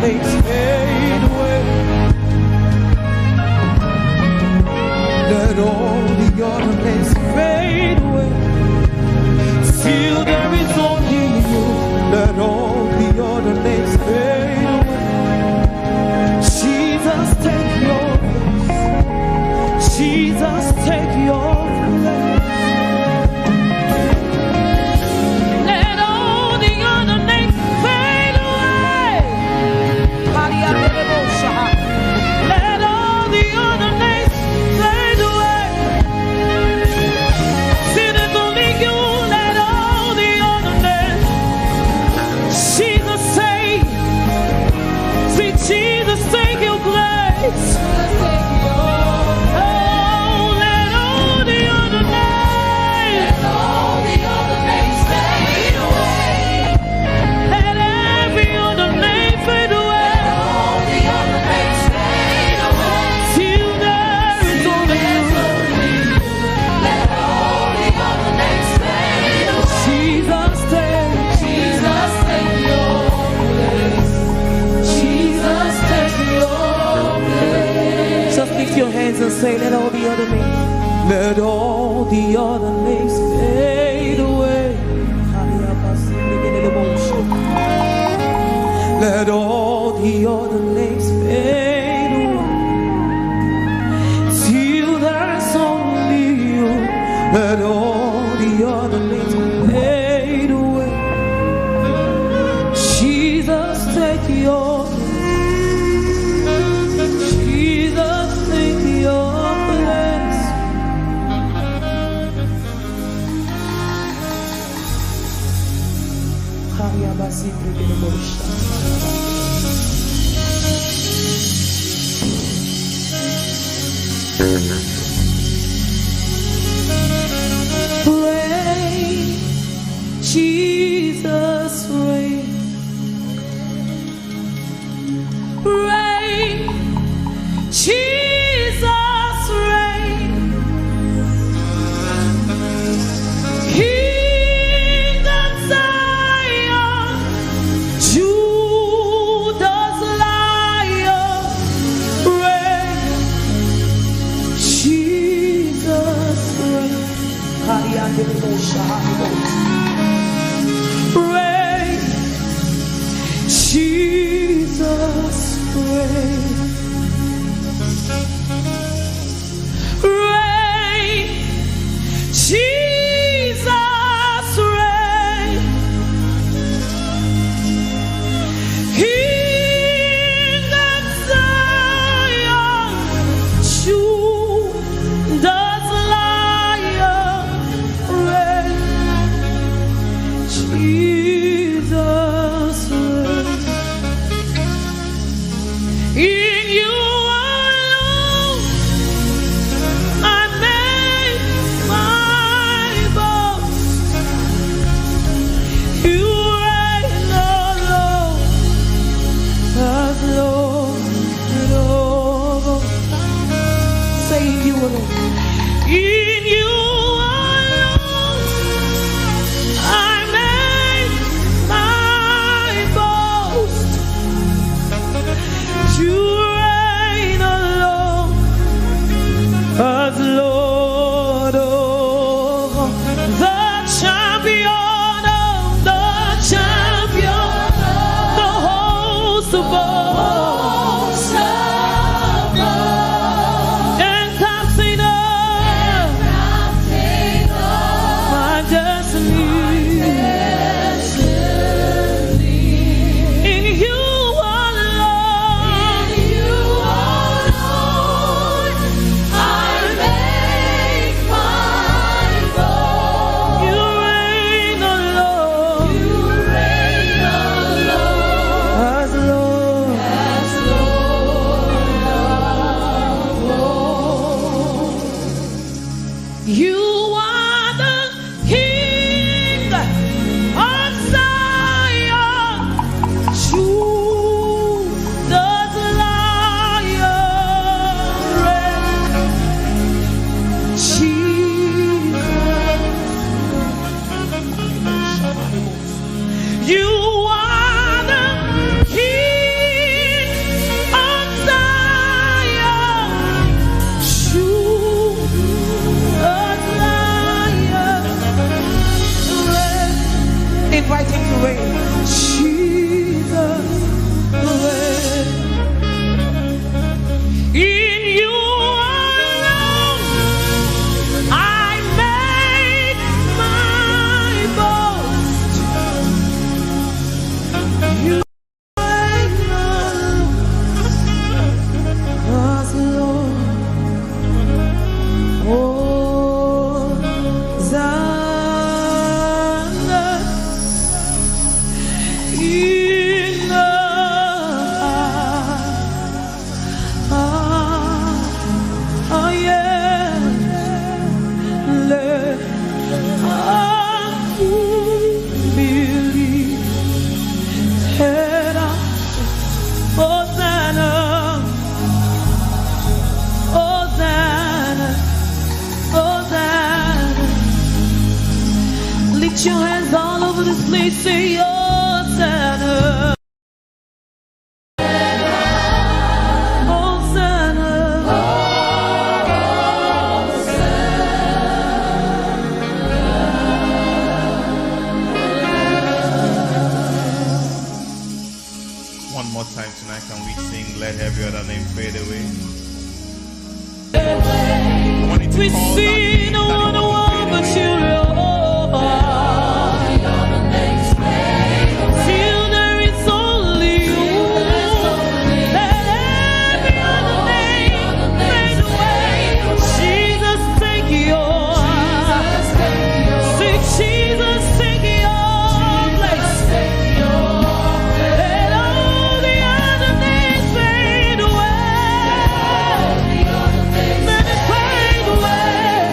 names fade away. Let all the other names fade away. Till there is only you. Let all the other names fade away. Jesus, take your place. Jesus, take your place. Let all the other names fade away. Let all the other names fade away. Sing it to me, you. Let all the other names. Jesus, say, say, Jesus, take your place. Oh, let all the other names, let all the other names fade away. Let every other name fade away. Let all the other names fade away. Till there is only you. Let all the other names fade away. Jesus, take, Jesus, take your place. Jesus, take your place. Just lift your hands and say, let all the other names, let all the other names fade away. Let all the other names fade away. Till there's only you. Let all the other names fade away. Jesus, take your, Jesus, take your place. Reign, Jesus, reign. Reign, Jesus, reign. King of Zion, Judah's Lion, reign, Jesus, reign. Reign, Jesus, reign. Reign, Jesus, reign. King of Zion, Judah's Lion, reign. Jesus, reign. In you alone I make my boast. You reign alone as Lord of all. Say, in you alone. In you alone I make my boast. You reign alone as Lord of all. The champion of the champion, the host of all, and captain of my destiny. In you alone, in you alone, I make my boast. You reign Invite him to reign. Jesus, reign. In you alone I make my boast. You alone was Lord. Hosanna in the highest. Ah, ah, yeah. Let all who believe, head up. Hosanna, Hosanna, Hosanna. Lift your hands all over this place, say, Hosanna. Hosanna. One more time tonight, can we sing Let Every Other Name Fade Away? We see no other one but you, Lord. Till there is only you. Let every other name fade away. Jesus, take your, say, Jesus, take your place. Let all the other names fade away. Let it fade away.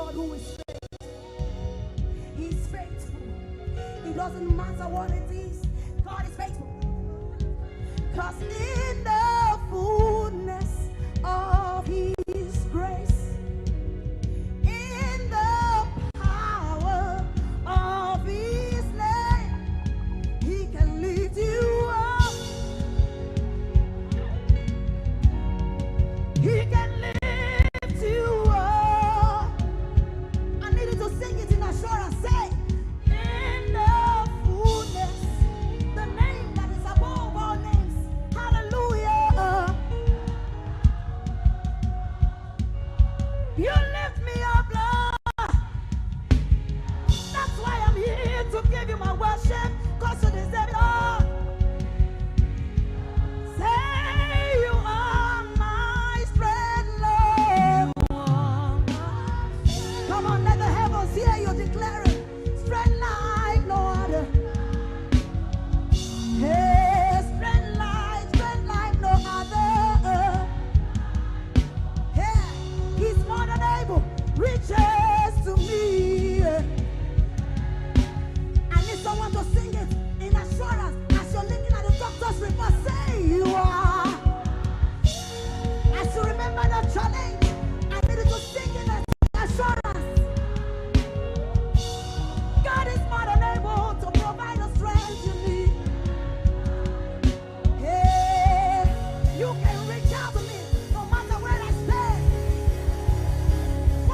God who is faithful. He's faithful. It doesn't matter what it is. God is faithful. 'Cause in the fullness of His grace, in the power of His name, He can lift you up. He can lift you up. I need you to sing it in assurance. Say, "In the fullness, the name that is above all names." Hallelujah. You lift me up, Lord. That's why I'm here to give you my worship, 'cause you deserve it all. Say, "You are my strength, Lord." Come on, let the heavens hear you declaring, "Strength like no other." Hey, strength like, strength like no other. Hey, He's more than able, reaches to me. I need someone to sing it in assurance as you're looking at the doctor's report. Say, "You are." As you remember the challenge, I need you to sing in assurance. God is more than able to provide the strength you need. Hey, you can reach out to me no matter where I stand.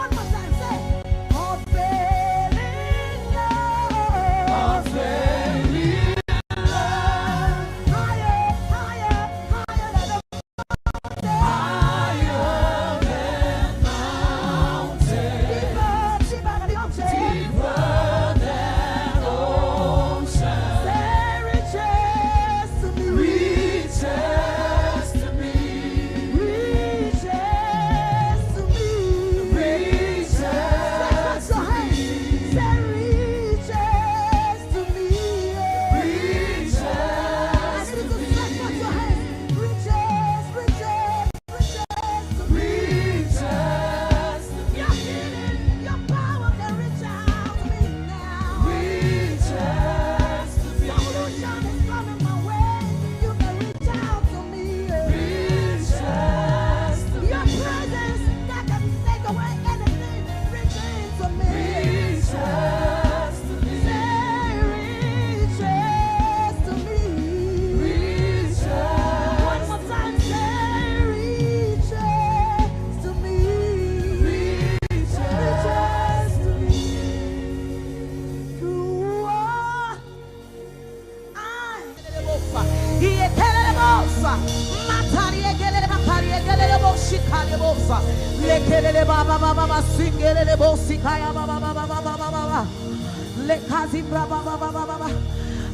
One more time, say, "Unfailing love." Unfailing love. Higher, higher, higher than the higher than mountain. Deeper, deeper than the ocean. Deeper than ocean. Say, "Reaches to me." Reaches to me. Reaches to me. Reaches to me. Stretch out your hands. Say, "Reaches to me." Reaches to me. I need you to stretch out your hands. Reaches, reaches, reaches to me. Reaches to me. Your healing, your power can reach out to me now. Reaches to me. Solution is coming my way. You can reach out to me. Reaches to me. Your presence that can take away anything reaches to me. Reaches to me. Say, "Reaches to me." Reaches. One more time, say, "Reaches to me." Reaches. Reaches to me. You are I.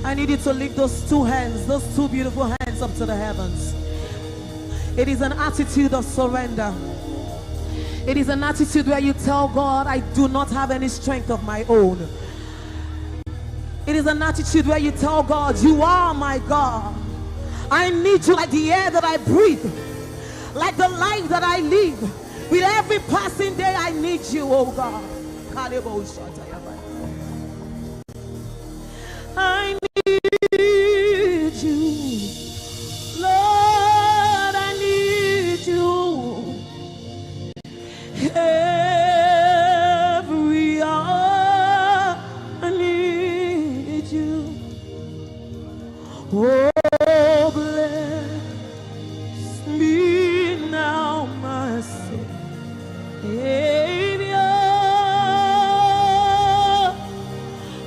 I need you to lift those two hands, those two beautiful hands up to the heavens. It is an attitude of surrender. It is an attitude where you tell God, "I do not have any strength of my own." It is an attitude where you tell God, "You are my God. I need you like the air that I breathe, like the life that I live. With every passing day, I need you, oh God." I need you. Lord, I need you. Every hour I need you. Oh, bless me now, my Savior.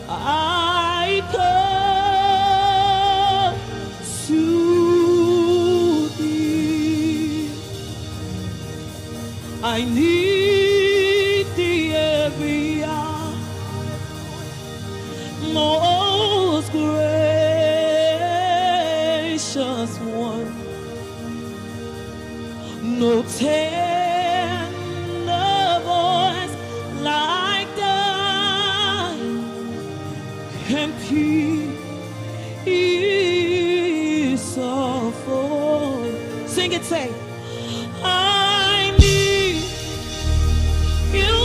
I come to thee. I need thee every hour, most gracious one. No tender voice like thine can peace afford. Sing it, say, "I need you."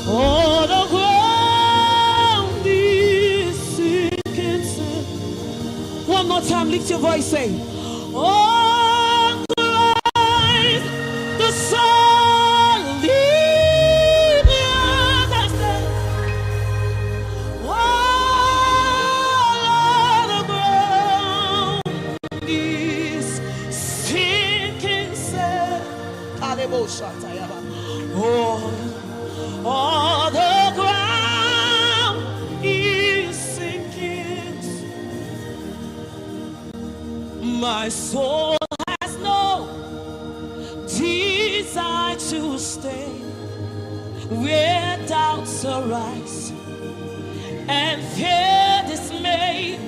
All the ground is sinking sand. One more time, lift your voice, say, "Oh, Christ, the solid rock I stand. All of the ground is sinking sand." Kalebo shatayaba. Oh, all the ground is sinking. My soul has no desire to stay where doubts arise and fear dismay.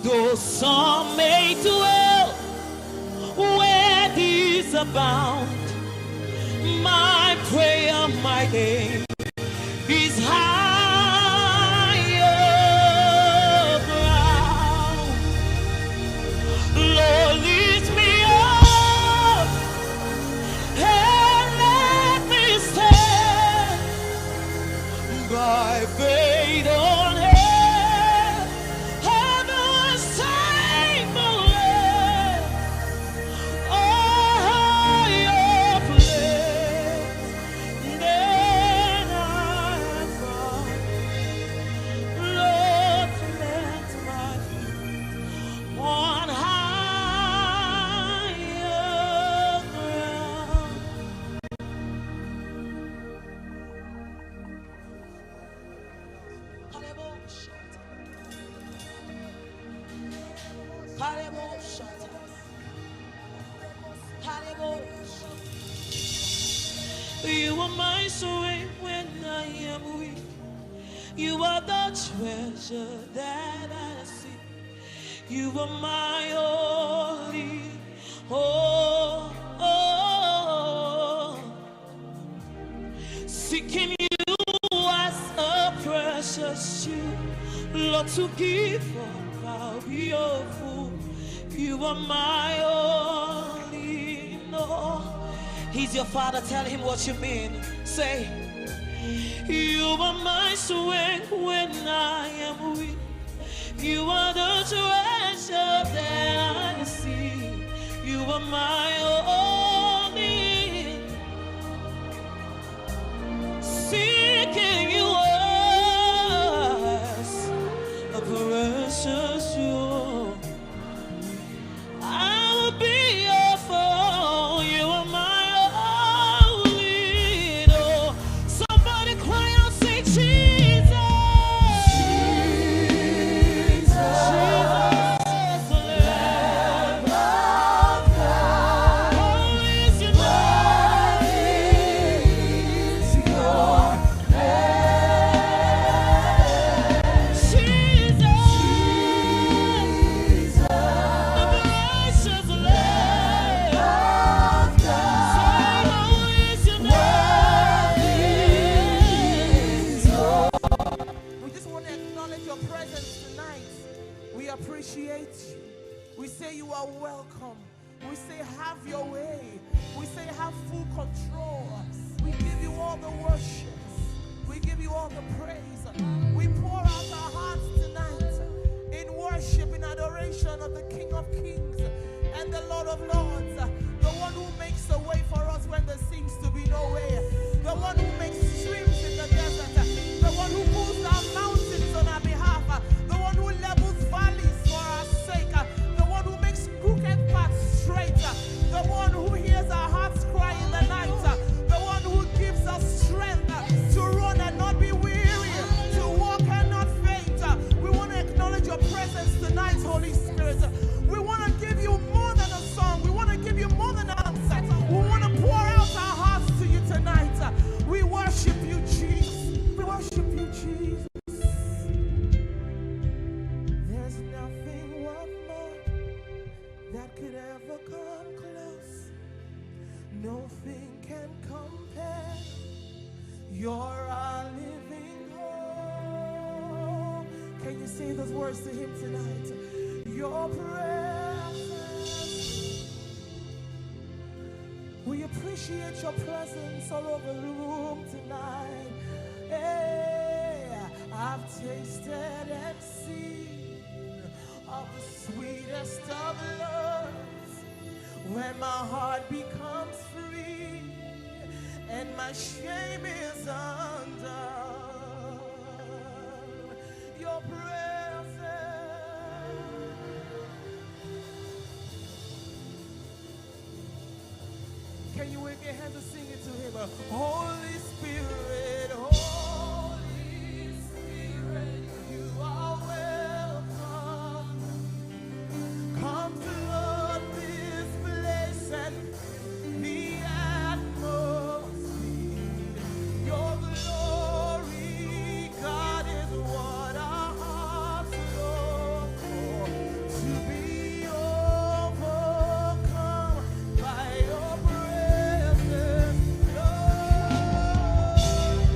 Though some may dwell where these abound, my prayer, my aim is higher ground. Lord, lift me up and let me stand by faith on heaven's table, a higher place than I have found. Lord, plant my feet on higher ground. You are my strength when I am weak. You are the treasure that I seek. You are my only hope. Seeking you as a precious shield, Lord, to give up I'll be your fool. You are my only, no. He's your father, tell him what you mean. Say, "You are my strength when I am weak. You are the treasure that I seek. You are my only." Seeking you as a precious jewel. I will be your fool. You are my only, no. Somebody cry out, say, "Jesus." Jesus. We just want to acknowledge your presence tonight. We appreciate you. We say you are welcome. We say, "Have your way." We say, "Have full control." We give you all the worship. We give you all the praise. We pour out our hearts tonight in worship, in adoration of the King of Kings and the Lord of Lords, the one who makes a way for us when there seems to be no way, the one who makes streams in the desert, the one who moves our mountains on our behalf, the one who levels valleys for our sake, the one who makes crooked paths straight, the one who hears our hearts cry in the night, the one who gives us strength to run and not be weary, to walk and not faint. We want to acknowledge your presence tonight, Holy Spirit. We want to give you more than a song. We want to give you more than an answer. We want to pour out our hearts to you tonight. We worship you, Jesus. We worship you, Jesus. There's nothing worth more that could ever come close. Nothing can compare. You're our living hope. Can you say those words to him tonight? Your presence. We Appreciate your presence all over the room tonight. Hey, I've tasted and seen of the sweetest of loves, when my heart becomes free and my shame is undone. Your presence. Can you wave your hands and sing it to him? Holy Spirit, Holy Spirit, you are welcome. Come flood this place and fill the atmosphere. Your glory, God, is what our hearts long for. To be overcome by your presence, Lord.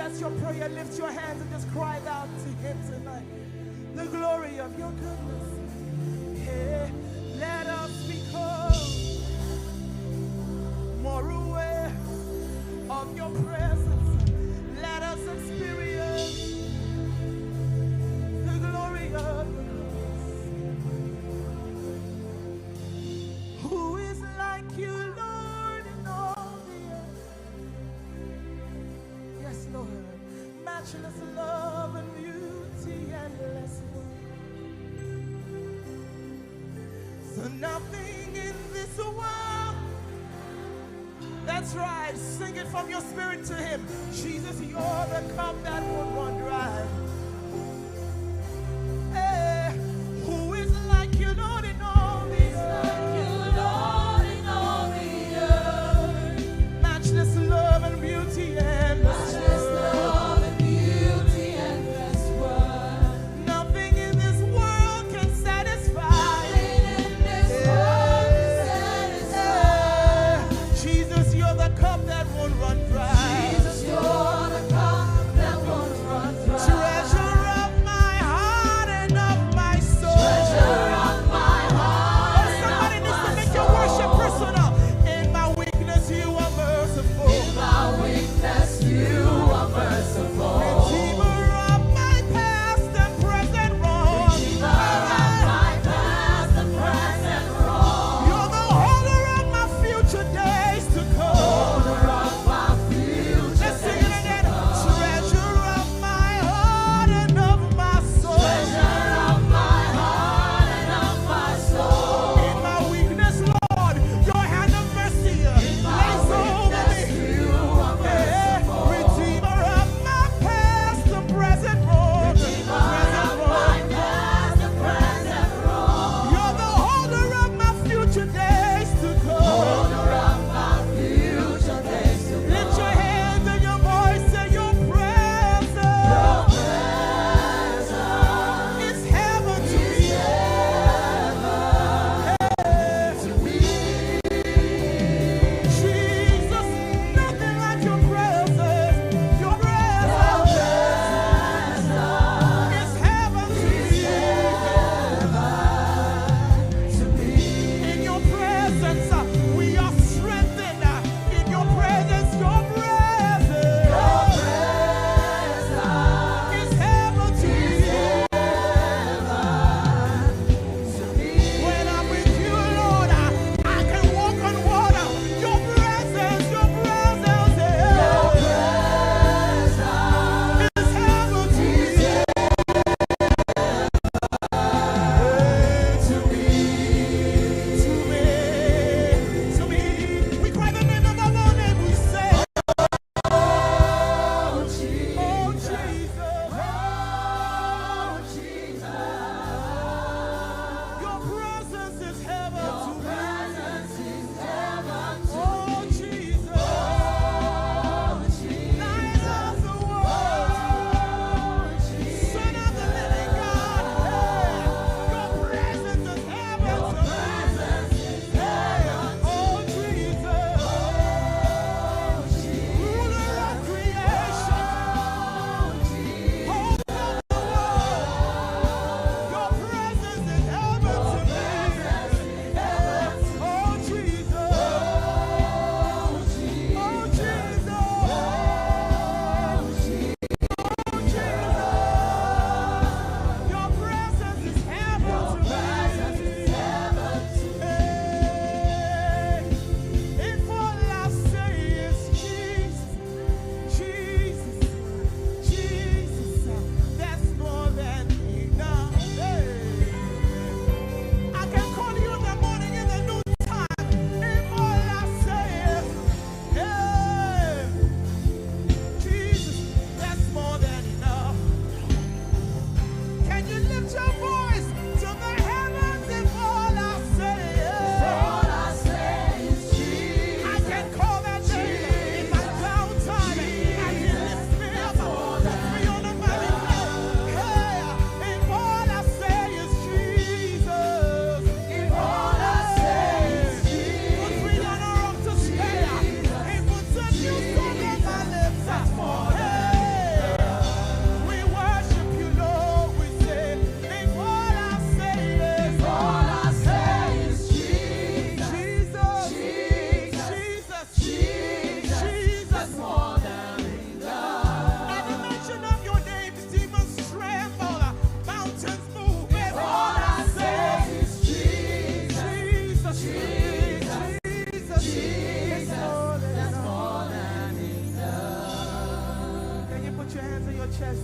That's your prayer. Lift your hands and just cry out to him tonight. The glory of your goodness. Hey, let us become more aware of your presence. Let us experience the glory of your goodness. Who is like you, Lord, in all the earth? Yes, Lord. Matchless love and beauty, endless worth. So nothing in this world. That's right. Sing it from your spirit to him. Jesus, you're the cup that won't run dry. Hey, who is like you, Lord, in all the earth? Matchless love and beauty and nothing in this world can satisfy. Jesus, you're the cup that won't run dry. Treasure chest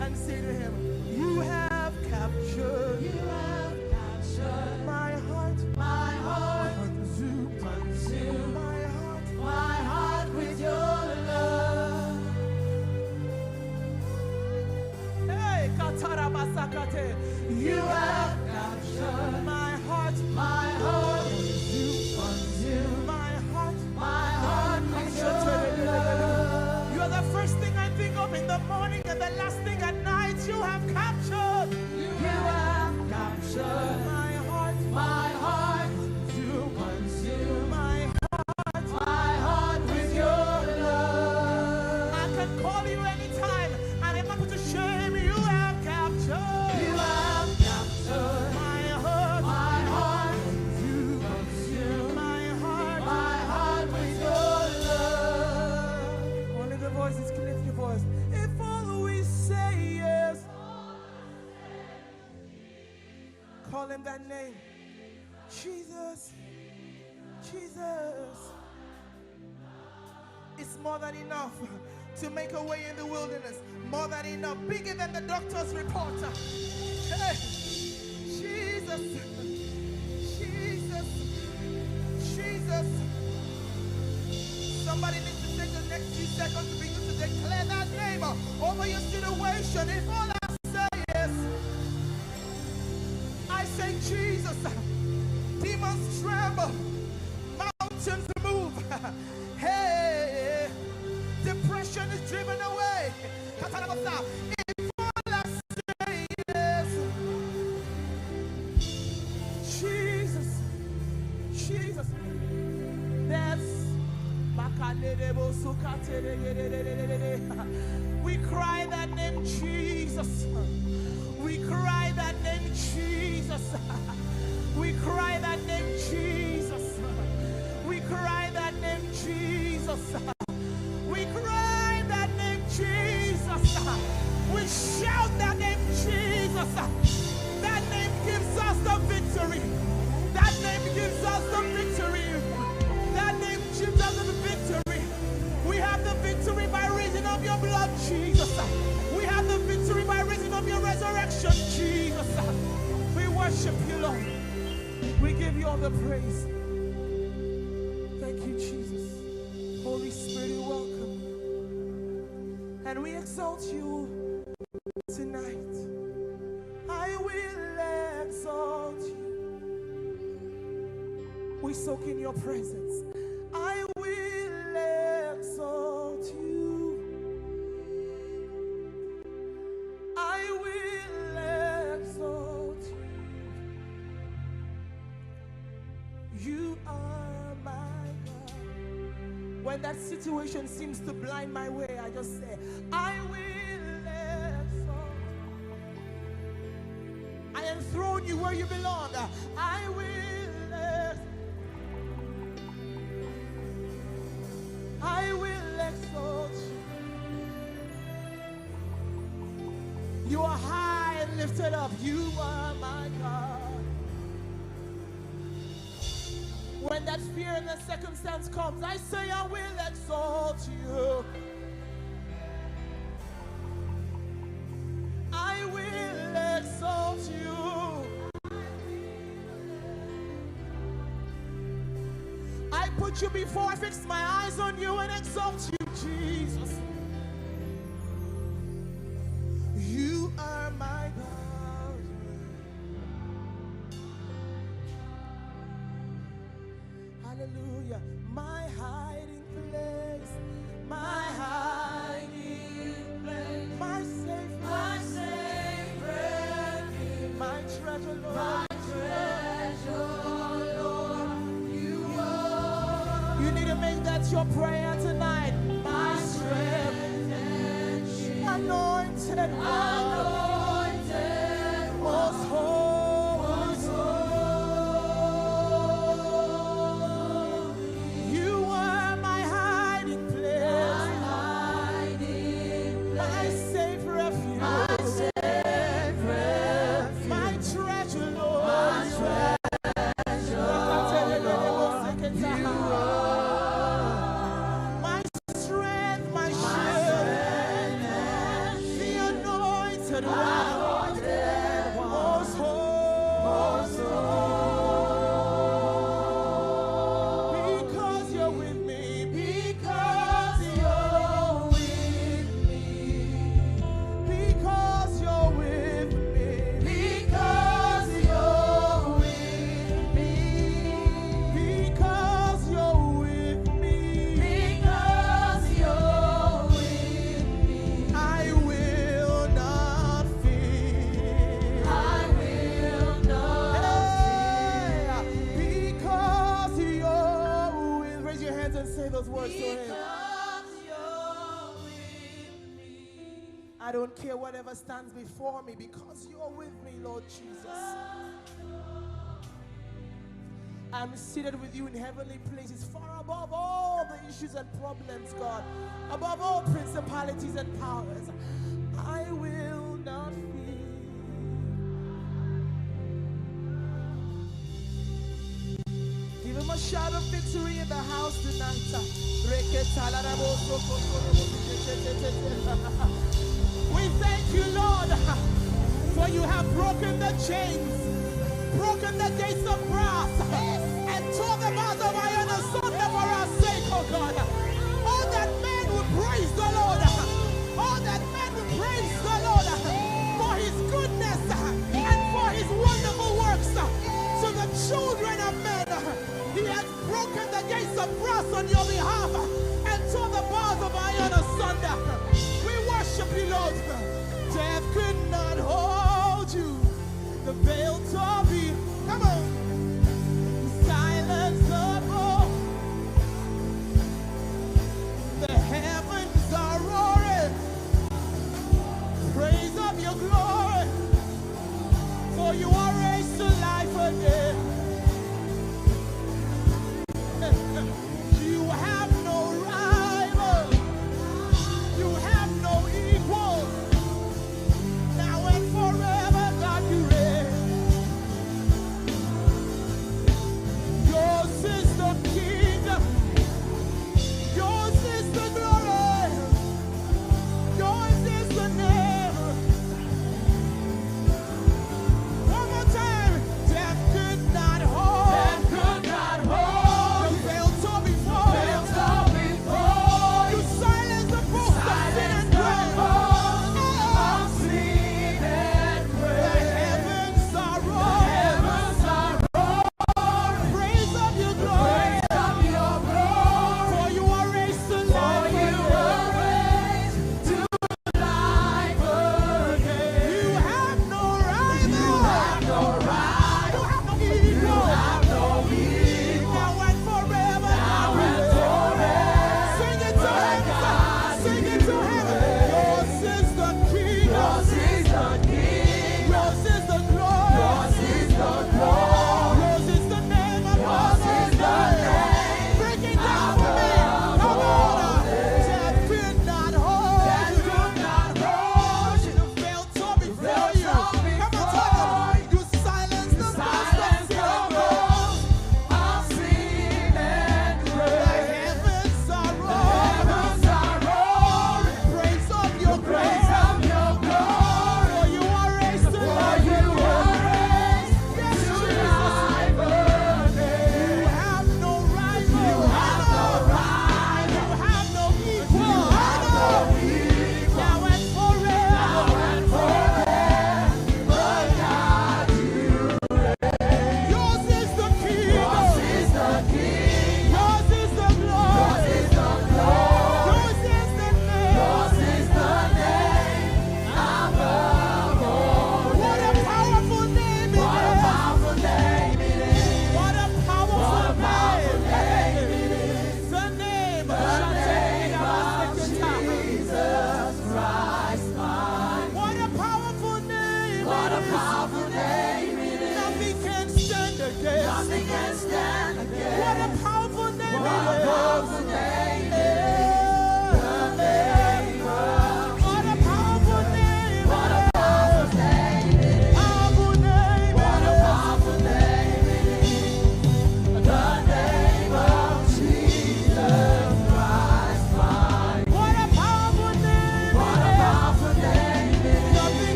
and say to him, "You have captured, you have captured my heart, my heart, consumed, consumed my heart, my heart with your love." Hey, Katarabasakate, you have captured my heart, my heart, consumed, consumed my heart, my heart with your love. You are the first thing I think of in the morning and the last thing at night. You have captured, you have captured my heart, my heart, consumed, consumed my heart, my heart with your love. I can call you anytime, and I'm not going to shame you. You have captured, you have captured my heart, my heart, consumed, consumed my heart, my heart with your love. Only the voices can lift your voice. If all we say is, call him that name. Jesus. Jesus. It's more than enough to make a way in the wilderness. More than enough. Bigger than the doctor's report. Hey. Jesus. Jesus. Jesus. Somebody needs to take the next few seconds to begin to declare that name over your situation. If all I say is, I say, "Jesus," demons tremble, mountains move. Hey, depression is driven away. If all I say is, "Jesus, Jesus," that's, we cry that name, Jesus. We cry that name, Jesus. We cry that name, Jesus. We cry that name, Jesus. We cry that name, Jesus. We shout that name, Jesus. That name gives us the victory. That name gives us the victory. That name gives us the victory. We have the victory by reason of your blood, Jesus. We have the victory by reason of your resurrection, Jesus. We worship you, Lord. We give you all the praise. Thank you, Jesus. Holy Spirit, you're welcome. And we exalt you tonight. I will exalt you. We soak in your presence. I will exalt you. I will exalt you. You are my God. When that situation seems to blind my way, I just say, "I will exalt. I enthrone you where you belong. I will ex-, I will exalt you. You are high and lifted up. You are my God." When that fear and that circumstance comes, I say, "I will exalt you. I will exalt you. I put you before, I fix my eyes on you and exalt you, Jesus. You are my God." Hallelujah. My hiding place, my hiding place, my safe, my safe refuge, my treasure, Lord, my treasure, Lord, you are. You need to make that your prayer tonight. My strength and shield, anointed one, anointed one, most holy. You are my hiding place, my hiding place, my safe refuge, my safe refuge, my treasure, Lord, my treasure, Lord, you are. My strength, my shield, my strength and shield, the Those words to him. Because you're with me. I don't care whatever stands before me, because you're with me, Lord Jesus. I'm seated with you in heavenly places, far above all the issues and problems, God, above all principalities and powers. I will not fear. Give him a shout of victory in the house tonight. We thank you, Lord, for you have broken the chains, broken the gates of brass, and tore the bars of iron asunder for our sake, oh God. Oh, that men would praise the Lord. Oh, that men would praise the Lord for his goodness and for his wonderful works to the children of men. He has broken the gates of brass on your behalf and tore the bars of iron asunder. We worship you, Lord. Death could not hold you. The veil tore be. Come on. Silence the roar. The heavens are roaring. Praise of your glory. For you are raised to life again. You have no rival. You have no equal. Now and forever, God, you reign.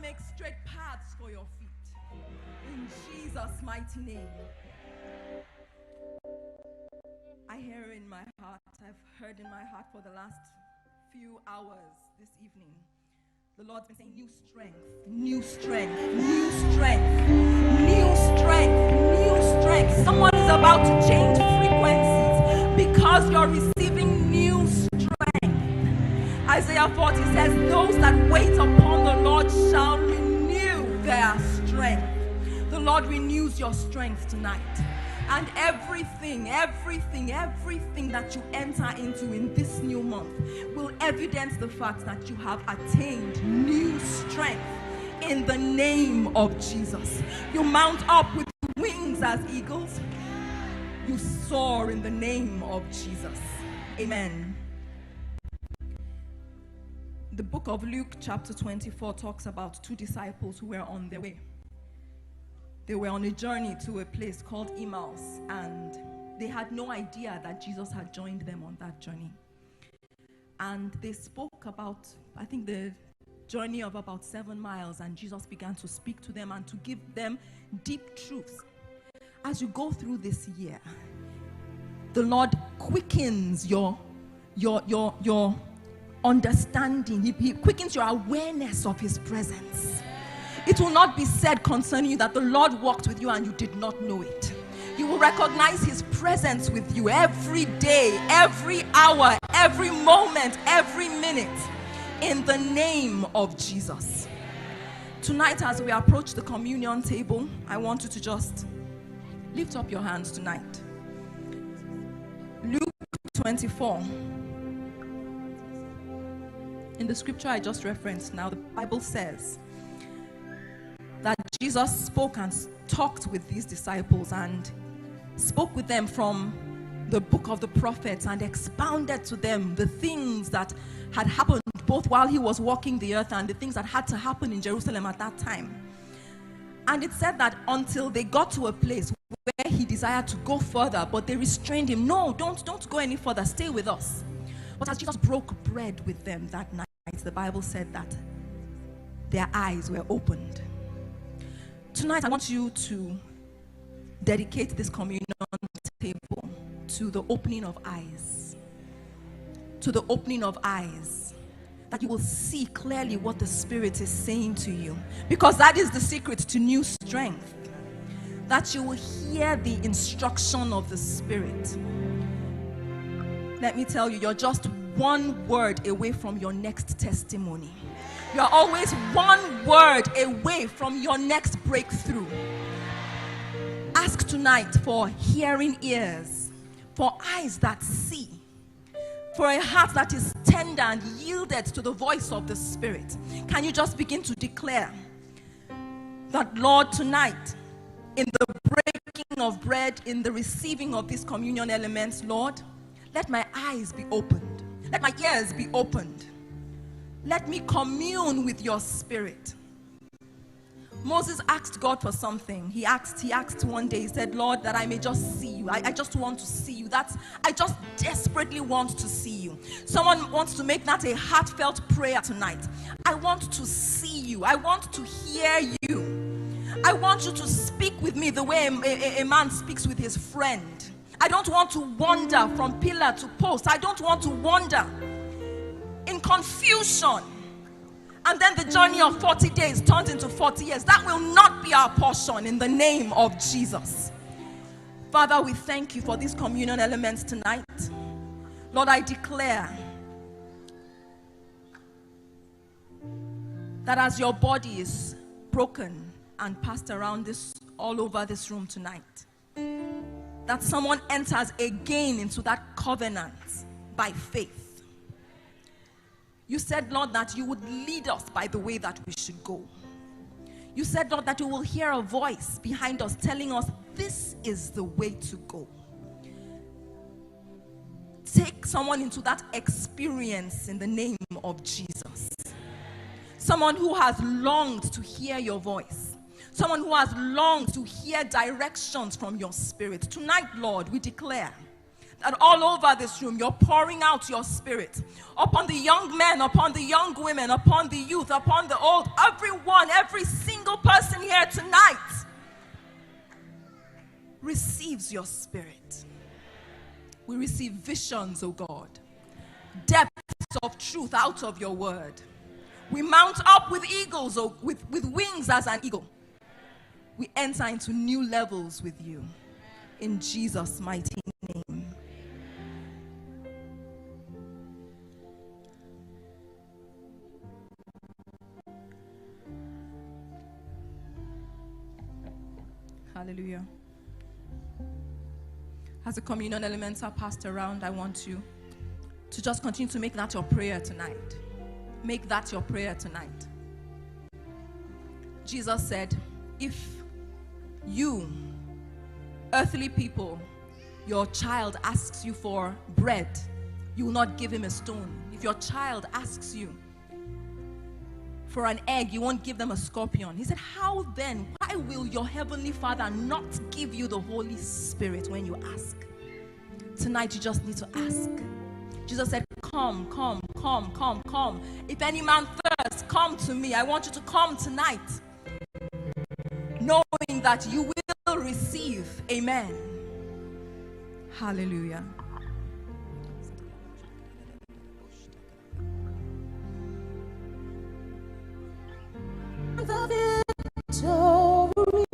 make straight paths for your feet. In Jesus' mighty name. I hear in my heart, I've heard in my heart for the last few hours this evening, the Lord's been saying, "New strength, new strength, new strength, new strength, new strength." Someone is about to change frequencies because you're receiving new strength. Isaiah forty says, "Those that wait upon the Lord shall renew their strength." The Lord renews your strength tonight. And everything, everything, everything that you enter into in this new month will evidence the fact that you have attained new strength in the name of Jesus. You mount up with wings as eagles. You soar in the name of Jesus. Amen. The book of Luke, chapter twenty-four, talks about two disciples who were on their way. They were on a journey to a place called Emmaus, and they had no idea that Jesus had joined them on that journey. And they spoke about, I think, the journey of about seven miles, and Jesus began to speak to them and to give them deep truths. As you go through this year, the Lord quickens your your your your understanding. He, he quickens your awareness of His presence. It will not be said concerning you that the Lord walked with you and you did not know it. You will recognize His presence with you every day, every hour, every moment, every minute, in the name of Jesus. Tonight, as we approach the communion table, I want you to just lift up your hands tonight. Luke twenty-four. In the scripture I just referenced now, the Bible says that Jesus spoke and s-, talked with these disciples and spoke with them from the book of the prophets and expounded to them the things that had happened both while He was walking the earth and the things that had to happen in Jerusalem at that time. And it said that until they got to a place where He desired to go further, but they restrained Him. "No, don't, don't go any further. Stay with us." But as Jesus broke bread with them that night, the Bible said that their eyes were opened. Tonight, I want you to dedicate this communion table to the opening of eyes. To the opening of eyes. That you will see clearly what the Spirit is saying to you. Because that is the secret to new strength. That you will hear the instruction of the Spirit. Let me tell you, you're just one word away from your next testimony. You're always one word away from your next breakthrough. Ask tonight for hearing ears, for eyes that see, for a heart that is tender and yielded to the voice of the Spirit. Can you just begin to declare that, "Lord, tonight, in the breaking of bread, in the receiving of these communion elements, Lord, let my eyes be opened, let my ears be opened, let me commune with your Spirit"? Moses asked God for something. He asked, he asked one day, he said, "Lord, that I may just see you. I, I just want to see you. That's, I just desperately want to see you." Someone wants to make that a heartfelt prayer tonight. "I want to see you. I want to hear you. I want you to speak with me the way a, a, a man speaks with his friend. I don't want to wander from pillar to post. I don't want to wander in confusion. And then the journey of forty days turned into forty years." That will not be our portion in the name of Jesus. Father, we thank you for these communion elements tonight. Lord, I declare that as your body is broken and passed around this, all over this room tonight, that someone enters again into that covenant by faith. You said, Lord, that you would lead us by the way that we should go. You said, Lord, that you will hear a voice behind us telling us, "This is the way to go." Take someone into that experience in the name of Jesus. Someone who has longed to hear your voice. Someone who has longed to hear directions from your Spirit. Tonight, Lord, we declare And all over this room, you're pouring out your spirit upon the young men, upon the young women, upon the youth, upon the old, everyone, every single person here tonight receives your spirit. We receive visions, oh God, depths of truth out of your word. We mount up with eagles, oh, with, with wings as an eagle. We enter into new levels with you. In Jesus' mighty name. Hallelujah. As the communion elements are passed around, I want you to just continue to make that your prayer tonight. Make that your prayer tonight. Jesus said, if you, earthly people, your child asks you for bread, you will not give him a stone. If your child asks you for an egg, you won't give them a scorpion. He said, how then, why will your heavenly Father not give you the Holy Spirit when you ask? Tonight, you just need to ask. Jesus said, come, come, come, come, come. If any man thirst, come to me. I want you to come tonight, knowing that you will receive. Amen. Hallelujah. The victory.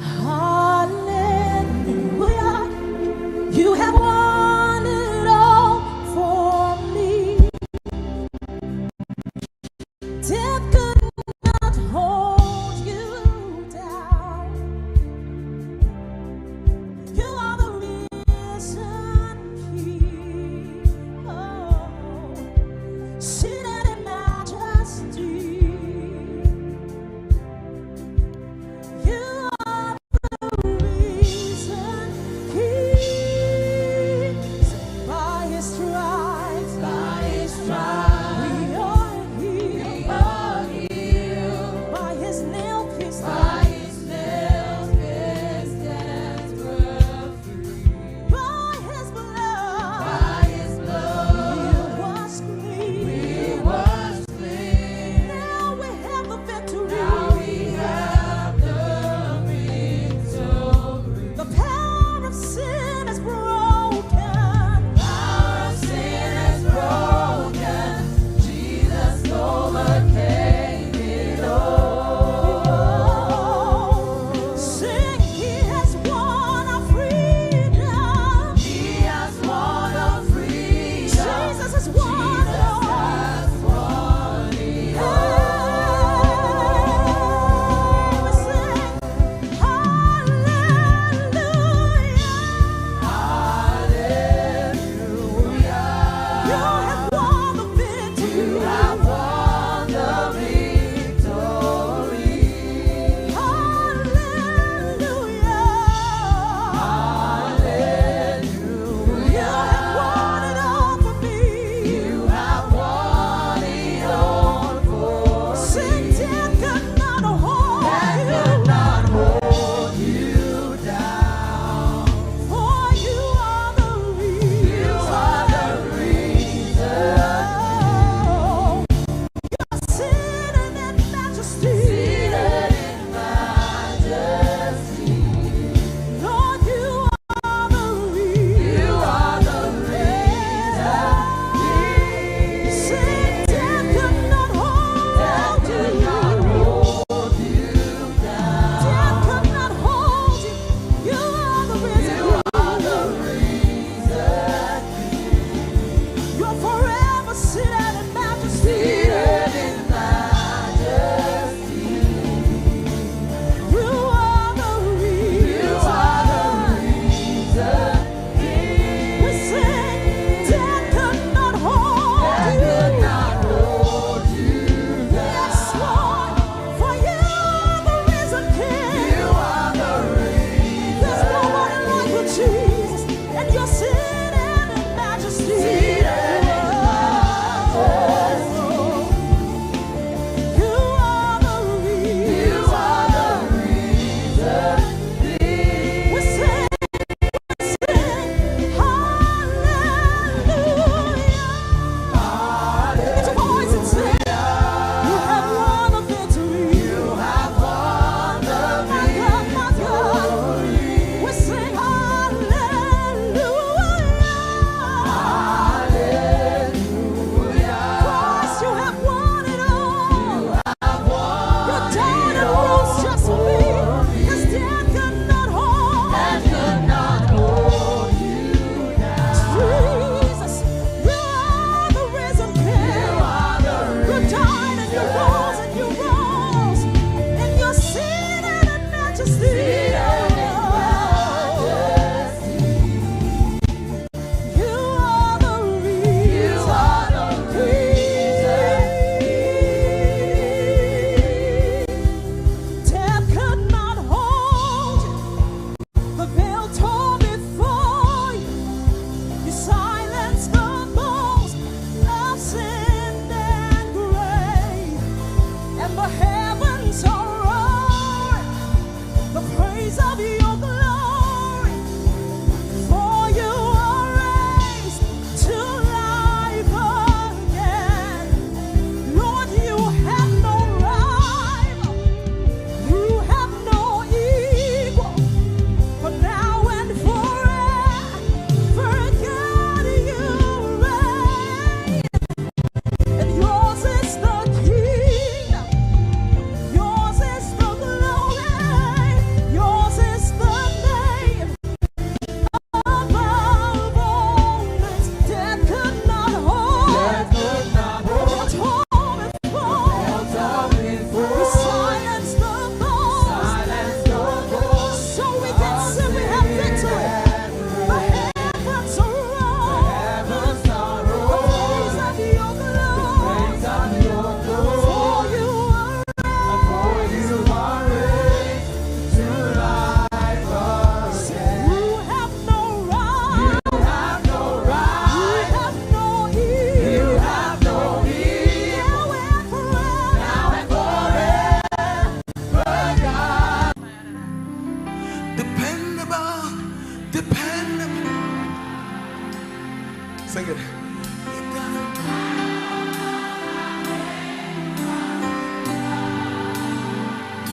Hallelujah. You have won it all for me. Death could not hold you down. You are the risen King.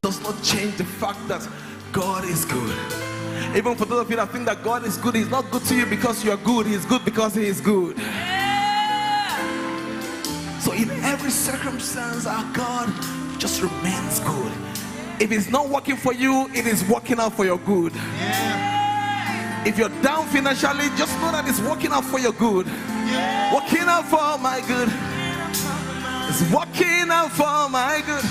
Does not change the fact that God is good. Even for those of you that think that God is good, He's not good to you because you are good. He's good because He is good. So in every circumstance, our God just remains good. If it's not working for you, it is working out for your good. If you're down financially, just know that it's working out for your good. Working out for my good. It's working out for my good.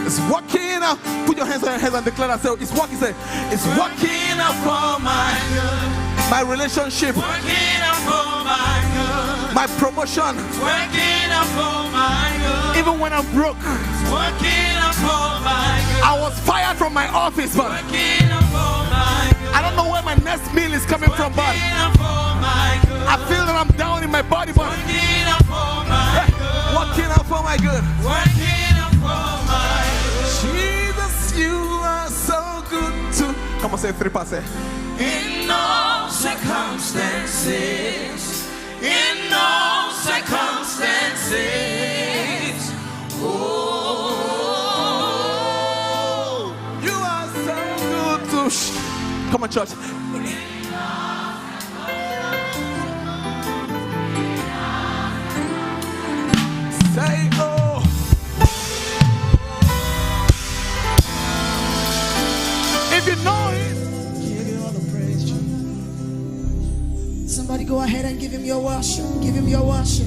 It's working out. Put your hands on your head and declare that. Say, it's working. Say, it's working out for my good. My relationship. Working out for my good. My promotion. Working out for my good. Even when I'm broke. Working out for my good. I was fired from my office, but Working out for my good. I don't know where my next meal is coming from, but Working out for my good. I feel that I'm down in my body, but Working out for my good. Working out for my good. Working out for my good. Jesus, you are so good to. Come on, say three parts. Say, in all circumstances, in all circumstances. Oh, you are so good to. Sh- Come on, church. Say, oh. If you know it, give you all the praise, Jesus. Somebody go ahead and give Him your worship. Give Him your worship.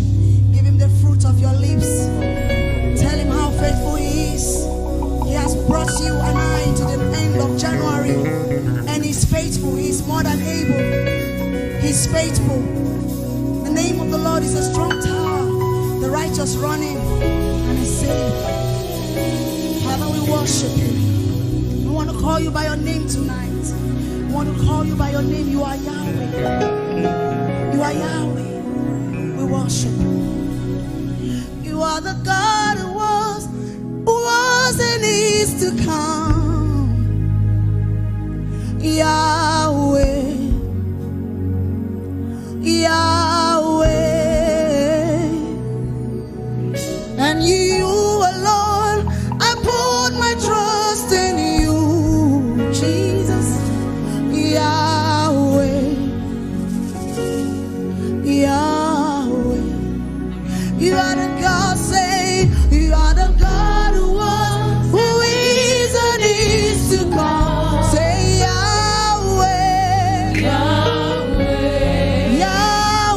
Give Him the fruit of your lips. Tell Him how faithful He is. He has brought you and I to the end of January, and He's faithful. He's more than able. He's faithful. The name of the Lord is a strong tower. The righteous run in and is saved. Father, we worship You. We want to call You by your name tonight. We want to call You by your name. You are Yahweh. You are Yahweh. We worship You. You are the God who was, who was and is to come. Yahweh, Yahweh. And You alone, I put my trust in You, Jesus. Yahweh, Yahweh. You are the God, say, You are the God who was, who is, and is to come. Say, Yahweh. Yahweh. Yahweh.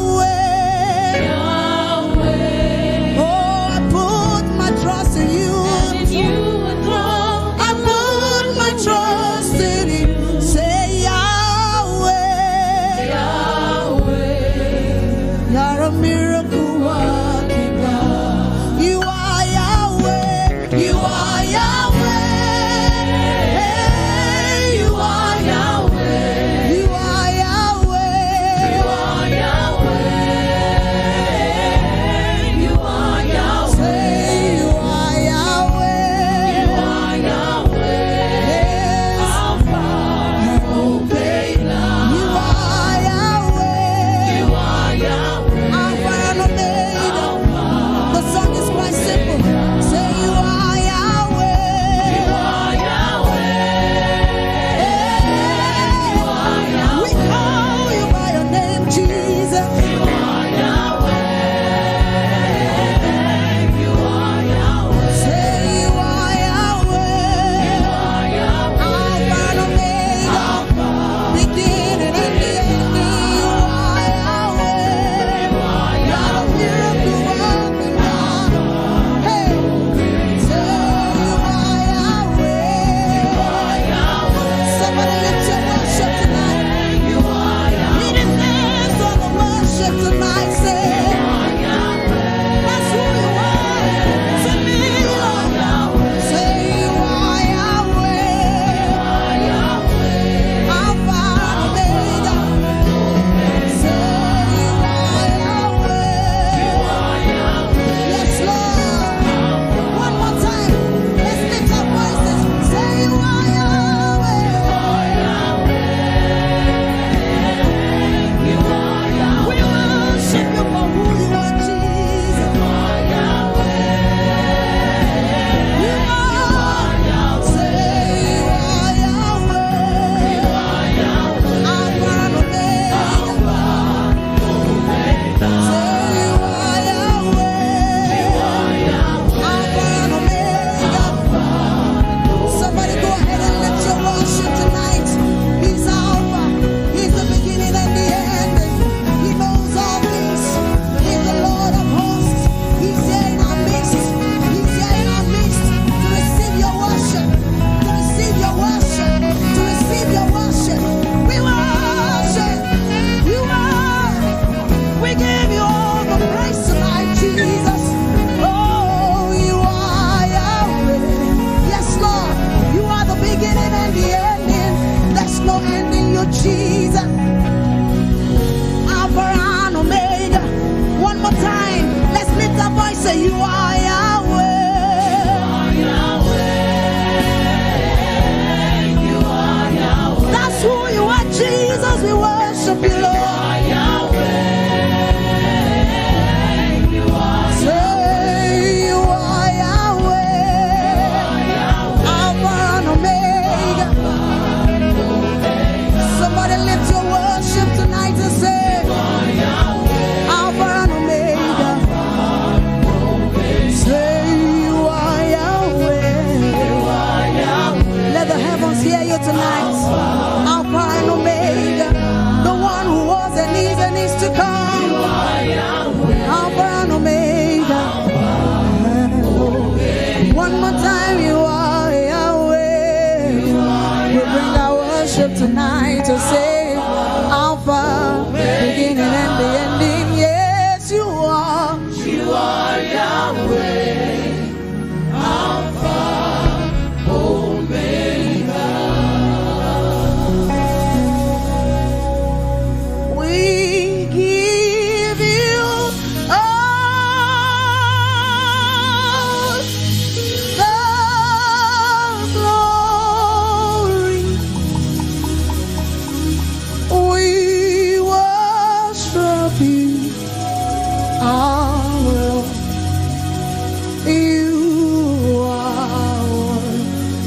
You are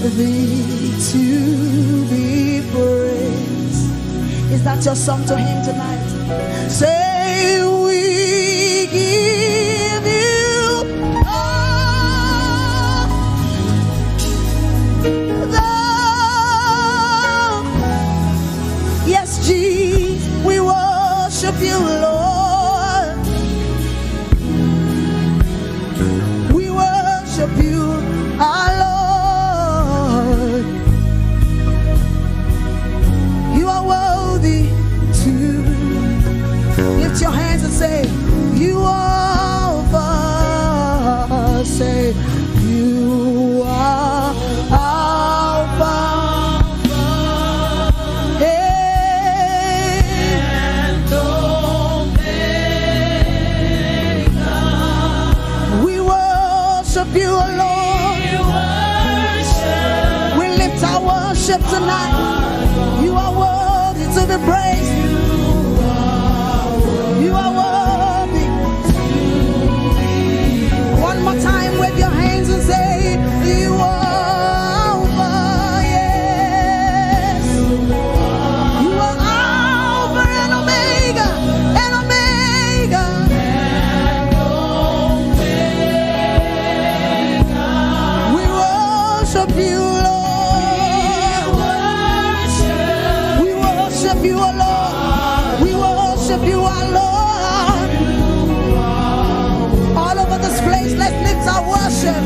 worthy to be praised. Is that your song to him tonight? Say, we give you all the, yes, Jesus, we worship you, Lord. We worship you, our Lord. You are worthy to. Lift your hands and say, you are Alpha. Say, you are Alpha. Hey. We worship you, O Lord. We lift our worship tonight. You are worthy to be praised. You are worthy. One more time, wave your hands and say, you are Alpha, yes. You are Alpha and Omega, and Omega. We worship you, Lord. We worship you, O Lord. We worship you, our Lord. All over this place, let's lift our worship.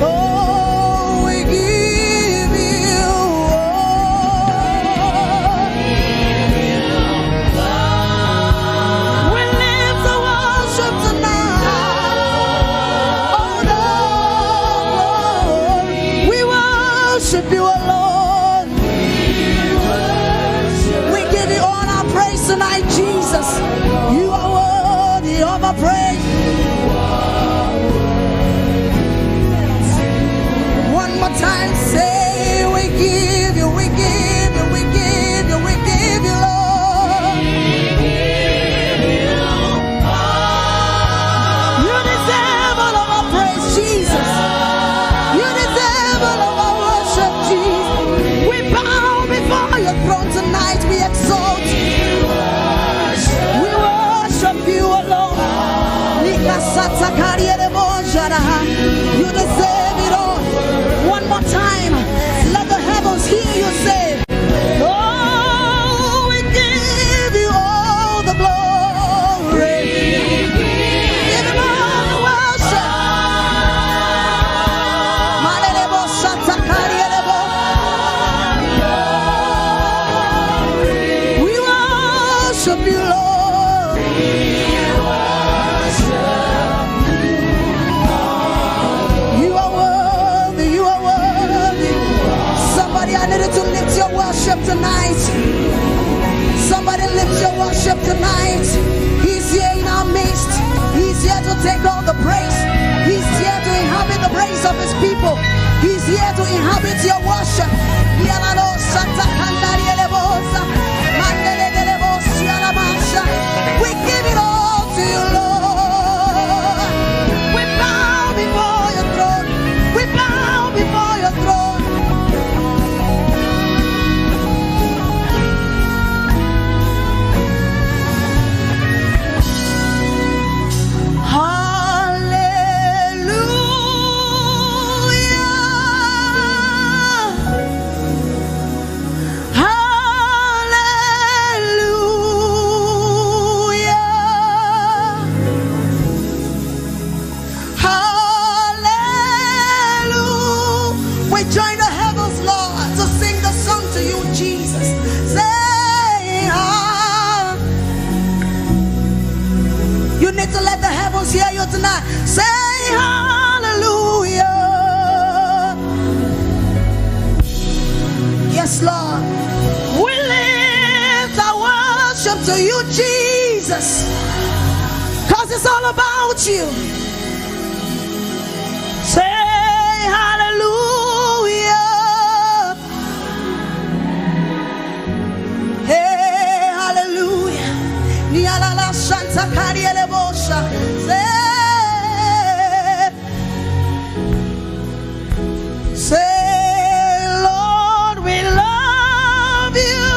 Oh, we give you all. We lift our worship tonight. Oh, Lord, we worship you, O Lord. We give you all our praise tonight, Jesus. You are worthy of our praise. One more time, say, we give you, we give you, we give you, we give you, Lord. You deserve all of our praise, Jesus. You deserve all of our worship, Jesus. We bow before your throne tonight. We exalt you. We worship you alone. Nikasata kariere bojara. You deserve it all. One more time. Let the heavens hear you say, oh, we give you all the glory. Give him all the worship. Malerebo shatakarielebo. We worship you, Lord. You are worthy, you are worthy. Somebody, I need you to lift your worship tonight. Somebody lift your worship tonight. He's here in our midst. He's here to take all the praise. He's here to inhabit the praise of his people. He's here to inhabit your worship. Yalalo sata kandari elebosa. Mandele delebosi alamasha. We give it all to you, Lord. We bow before your throne. We bow before your throne. Hallelujah. Hallelujah. Hallelujah. We join the heavens, Lord, to sing the song to you, Jesus. Say, ah. You need to let the heavens hear you tonight. Say, hallelujah. Yes, Lord. We lift our worship to you, Jesus. 'Cause it's all about you. Say hallelujah. Hey, hallelujah. Nialala shanta Sakarielebosha. Say, say, Lord, we love you.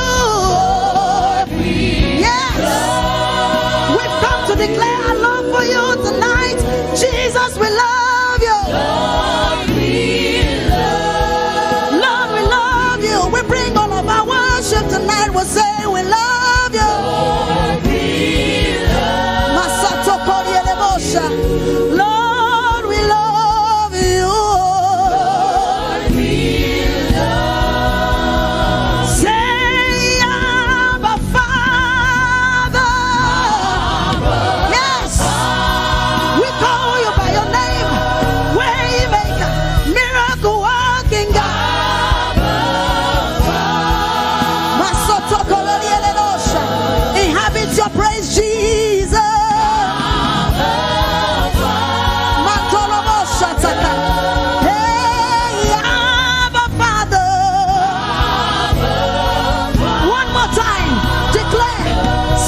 Yes. We've come to declare our love for you tonight. Jesus, we love you. Lord, we love you. We bring all of our worship tonight. We say we love you. Masato Korielebosha. Lord, we love you. Say, Abba, Father. Yes. We call you by your name. Waymaker, miracle working God. Masotokolorielenosha. Inhabit your praise, Jesus. Matoloboshataka. Hey, Abba, Father. One more time. Declare.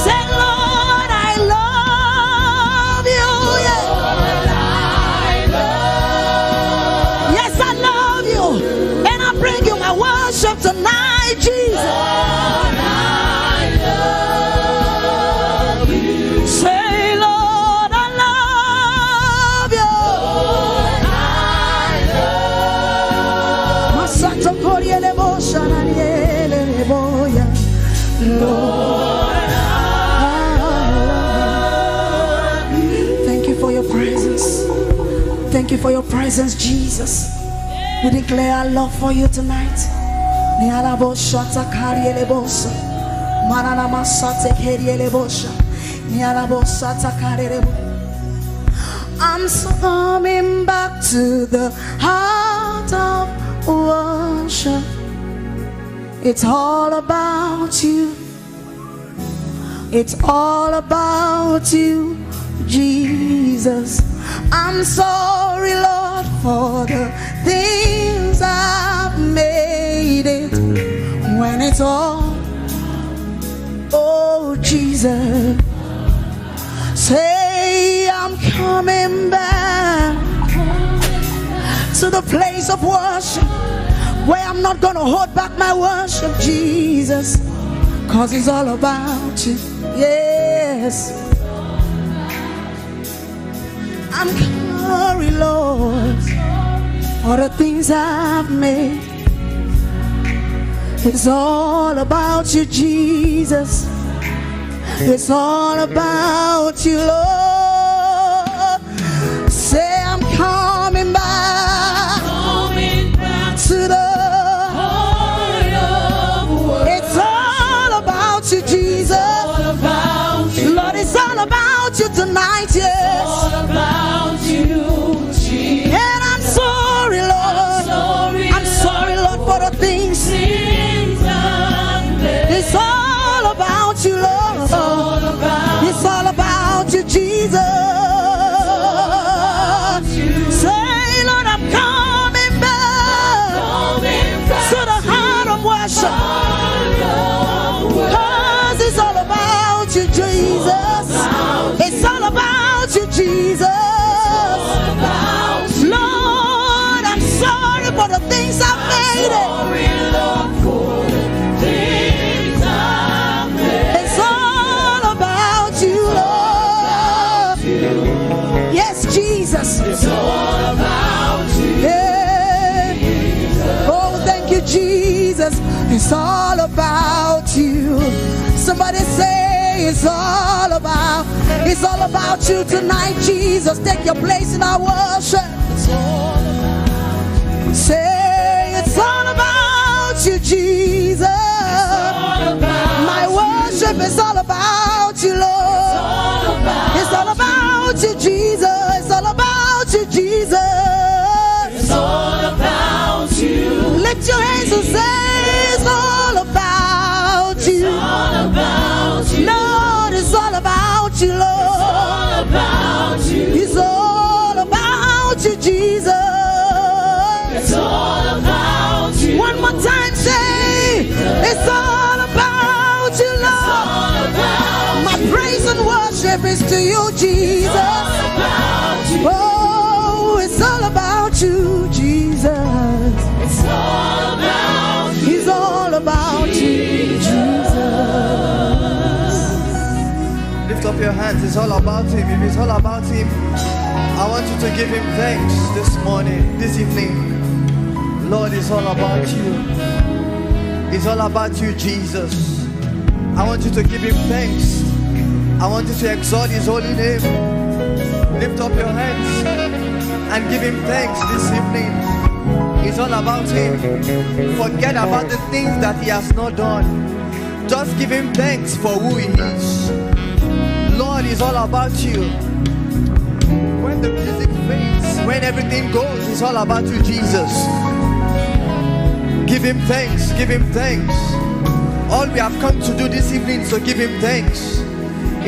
Say, Lord, I love you. Yeah. Yes, I love you. And I bring you my worship tonight, Jesus. Say, Lord, I love you. Masato koriele bosha na niele boya. Lord, I love you. Thank you for your presence. Thank you for your presence, Jesus. We declare our love for you tonight. Niala bosha takariele bosha. Manana masate keriele bosha. Niala bosha takarele bo- I'm coming back to the heart of worship. It's all about you. It's all about you, Jesus. I'm sorry, Lord, for the things I've made it. When it's all, oh, Jesus. Say, I'm coming back to the place of worship where I'm not gonna hold back my worship, Jesus. 'Cause it's all about you. Yes. I'm sorry, Lord, for the things I've made. It's all about you, Jesus. It's all about you, Lord. Say, I'm coming back, coming back to the heart of worship. It's all about you, Jesus. It's all about you. Lord, it's all about you tonight, yes. It's all about you, Jesus. And I'm sorry, Lord. I'm sorry, I'm sorry, Lord, for the things. It's all about you, Lord. It's all about, it's all about you, Jesus. Say, Lord, I'm coming back, coming back to the heart of worship. 'Cause it's all about you, Jesus. It's all about you, Jesus. Lord, I'm sorry for the things I've made it. It's all about you, Lord. Yes, Jesus. It's all about you. Yeah. Oh, thank you, Jesus. It's all about you. Somebody say, it's all about, it's all about you tonight, Jesus. Take your place in our worship. Say, it's all about you, Jesus. My worship is all about you, Lord. It's all about you, Jesus. It's all about you, Jesus. It's all about you. Lift your hands and say, it's all about you. It's all about you. Lord, it's all about you, Lord. It's all about you. It's all about you, Jesus. It's all about you. One more time, say, it's all about you, Lord. It's all about you. My praise and worship. Worship is to you, Jesus. Oh, it's all about you, Jesus. It's all about you. It's all about you, Jesus. Lift up your hands. It's all about him. If it's all about him, I want you to give him thanks this morning, this evening. Lord, it's all about you. It's all about you, Jesus. I want you to give him thanks. I want you to exalt his holy name. Lift up your hands and give him thanks this evening. It's all about him. Forget about the things that he has not done. Just give him thanks for who he is. Lord, it's all about you. When the music fades, when everything goes, it's all about you, Jesus. Give him thanks, give him thanks. All we have come to do this evening is to give him thanks.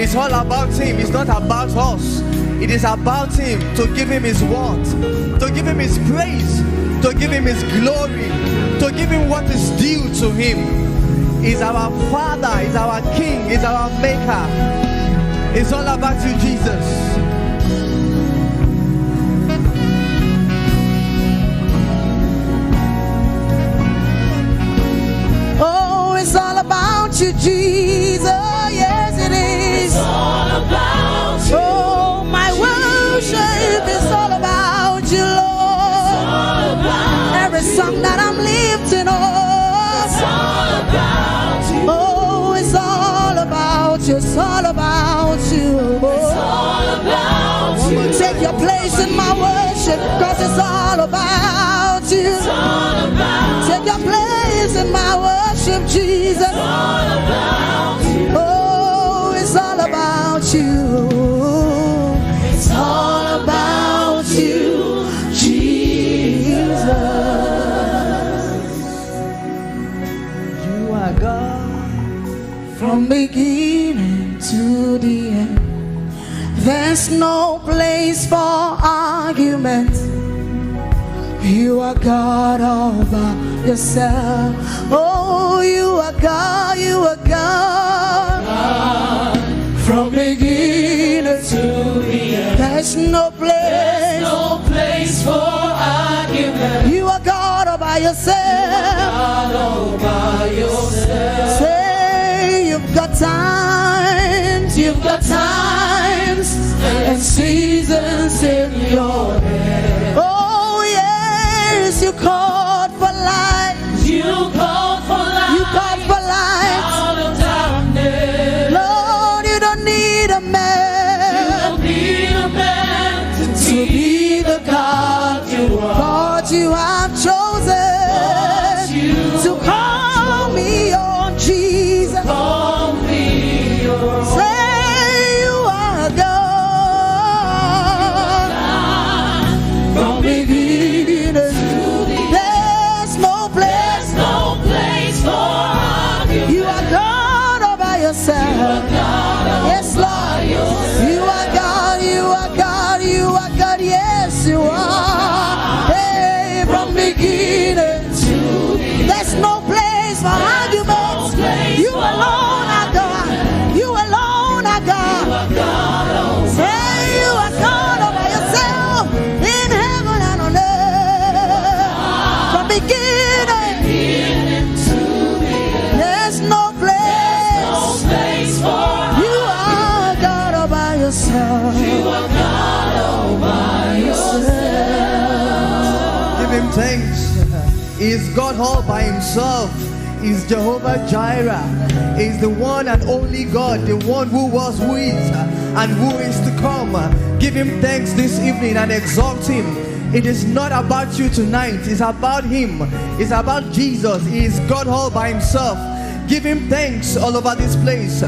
It's all about him, it's not about us. It is about him, to give him his worth, to give him his praise, to give him his glory, to give him what is due to him. He's our Father, he's our King, he's our Maker. It's all about you, Jesus. Oh, it's all about you, Jesus. Yes, it is. It's all about you. Oh, my worship is all about you, Lord. Every song that I'm lifting up. It's all about you. Oh, it's all about you. It's all about you. It's all about you. Take your place in my worship, 'cause it's all about you. It's all about you. Take your place in my worship, Jesus. It's all about you. Oh, it's all about you. It's all about you, Jesus. You are God from beginning to the end. There's no place for argument. You are God all by yourself. Oh, you are God, you are God. From beginning to the end. There's no place. There's no place for argument. You are God all by yourself. God all by yourself. Say you've got times, you've got times and seasons in your hand. Oh yes, you called for light. You called for light. You called for light. Out of darkness. Lord, you don't need a man. You don't need a man to be the God you are. But you have chosen to call me your Jesus. Call me your. Say you are God. From beginning to the end. There's no place. There's no place for argument. You are God all by yourself. You are God all by yourself. Yes, Lord. You are God, you are God, you are God. Yes, you are. Hey, from beginning to the end. There's no place for arguments. You alone are God. You alone are God. Say you are God all by yourself in heaven and on earth. From beginning, there's no place. You are God all by yourself. Give him thanks. He's God all by himself. He's Jehovah Jireh. He's the one and only God, the one who was, who is, and who is to come. Give him thanks this evening and exalt him. It is not about you tonight. It's about him. It's about Jesus. He is God all by himself. Give him thanks all over this place.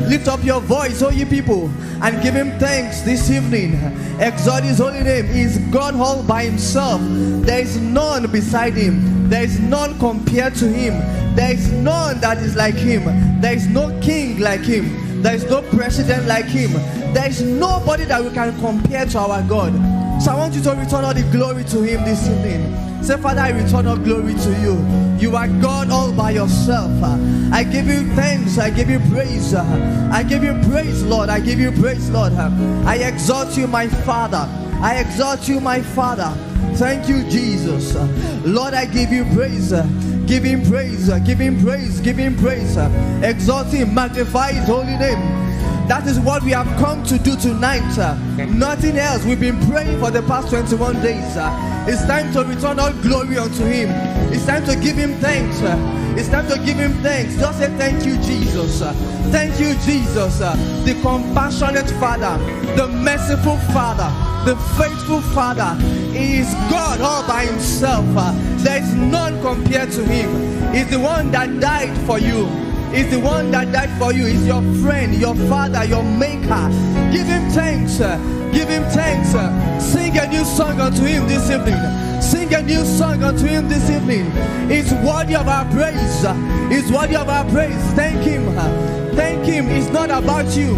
Lift up your voice, oh ye people, and give him thanks this evening. Exalt his holy name. He is God all by himself. There is none beside him. There is none compared to him. There is none that is like him. There is no king like him. There is no president like him. There is nobody that we can compare to our God. So I want you to return all the glory to Him this evening. Say, "Father, I return all glory to you. You are God all by yourself. Uh, I give you thanks. I give you praise. Uh, I give you praise, Lord. I give you praise, Lord. Uh, I exalt you, my Father. I exalt you, my Father. Thank you, Jesus. Uh, Lord, I give you praise. Uh, give Him praise. Uh, give Him praise. Give Him praise. Uh, exalt Him. Magnify His holy name." That is what we have come to do tonight. Uh, nothing else. We've been praying for the past twenty-one days. Uh, it's time to return all glory unto Him. It's time to give Him thanks. Uh, it's time to give Him thanks. Just say, "Thank you, Jesus. Uh, thank you, Jesus." Uh, the compassionate Father, the merciful Father, the faithful Father. He is God all by Himself. Uh, there is none compared to Him. He's the one that died for you. He's the one that died for you. He's your friend, your Father, your Maker. Give Him thanks. Uh, give Him thanks. Uh, sing a new song unto Him this evening. Sing a new song unto Him this evening. He's worthy of our praise. Uh, He's worthy of our praise. Thank Him. Uh, thank Him. It's not about you.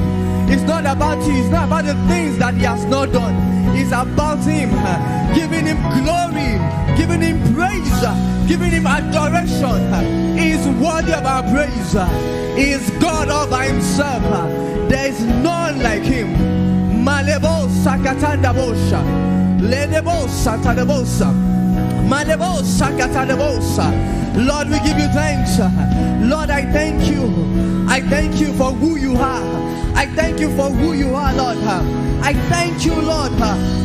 It's not about you. It's not about the things that He has not done. It's about Him. Uh, giving Him glory, giving Him praise, uh, giving Him adoration. Uh, He is worthy of our praise. Uh, He is God all by Himself. Uh, there is none like Him. Malebo sakatanda bosha. Ledebo satadebosa. Malebo sakatadebosa. Lord, we give you thanks. Lord, I thank you. I thank you for who you are. I thank you for who you are, Lord. I thank you, Lord,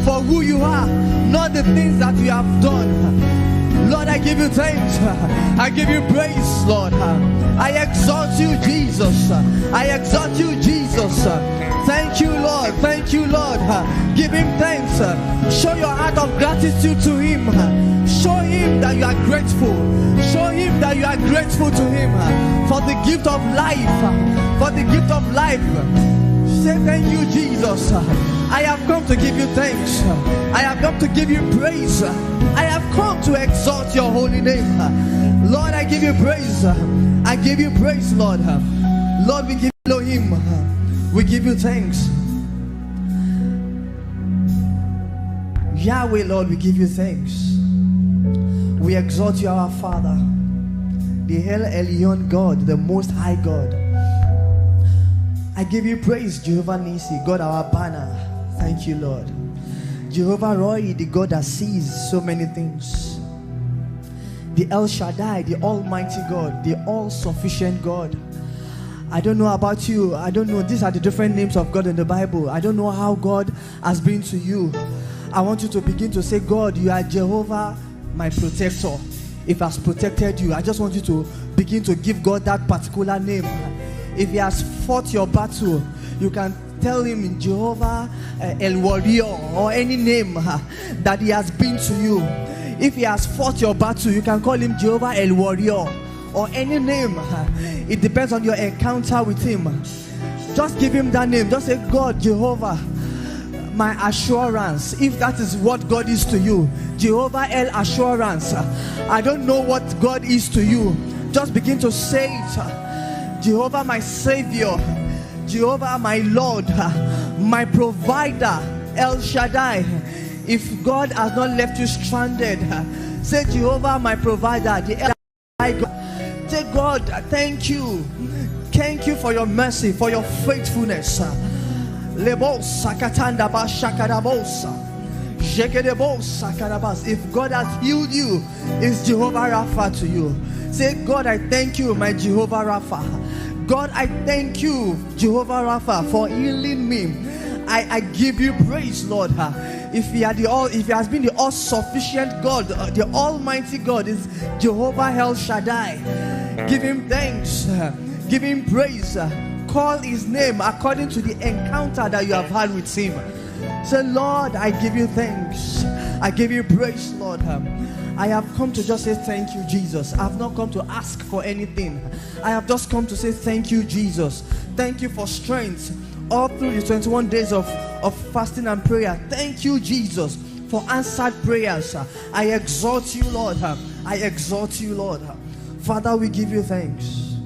for who you are, not the things that you have done. Lord, I give you thanks. I give you praise, Lord. I exalt you, Jesus. I exalt you, Jesus. Thank you, Lord. Thank you, Lord. Give Him thanks. Show your heart of gratitude to Him. Show Him that you are grateful. Show Him that you are grateful to Him for the gift of life. For the gift of life. Say, "Thank you, Jesus. I have come to give you thanks. I have come to give you praise. I have come to exalt your holy name." Lord, I give you praise. I give you praise, Lord. Lord, we give Elohim. We give you thanks. Yahweh, Lord, we give you thanks. We exalt you, our Father, the El Elyon God, the Most High God. I give you praise, Jehovah Nissi, God, our banner. Thank you, Lord. Jehovah Rohi, the God that sees so many things. The El Shaddai, the Almighty God, the all-sufficient God. I don't know about you. I don't know. These are the different names of God in the Bible. I don't know how God has been to you. I want you to begin to say, "God, you are Jehovah, my protector." If He has protected you, I just want you to begin to give God that particular name. If He has fought your battle, you can tell Him, "Jehovah, uh, El Warrior," or any name, uh, that He has been to you. If He has fought your battle, you can call Him Jehovah El Warrior, or any name. Uh, it depends on your encounter with Him. Just give Him that name. Just say, "God, Jehovah, my assurance." If that is what God is to you, Jehovah El Assurance. I don't know what God is to you. Just begin to say it. "Jehovah, my Savior. Jehovah, my Lord, my provider, El Shaddai." If God has not left you stranded, say, "Jehovah, my provider, the El Shaddai God." Say, "God, thank you. Thank you for your mercy, for your faithfulness." Lebo sakatanda ba shakarabosa. Jekedebo sakarabas. If God has healed you, is Jehovah Rapha to you. Say, "God, I thank you, my Jehovah Rapha. God, I thank you, Jehovah Rapha, for healing me. I, I give you praise, Lord." Uh, if He are the all, if He has been the all-sufficient God, uh, the Almighty God, is Jehovah El Shaddai. Give Him thanks. Uh, give Him praise. Uh, call His name according to the encounter that you have had with Him. Say, "Lord, I give you thanks. I give you praise, Lord. Um, I have come to just say thank you, Jesus. I've not come to ask for anything. I have just come to say thank you, Jesus. Thank you for strength all through the twenty-one days of, of fasting and prayer. Thank you, Jesus, for answered prayers. I exalt you, Lord. I exalt you, Lord. Father, we give you thanks."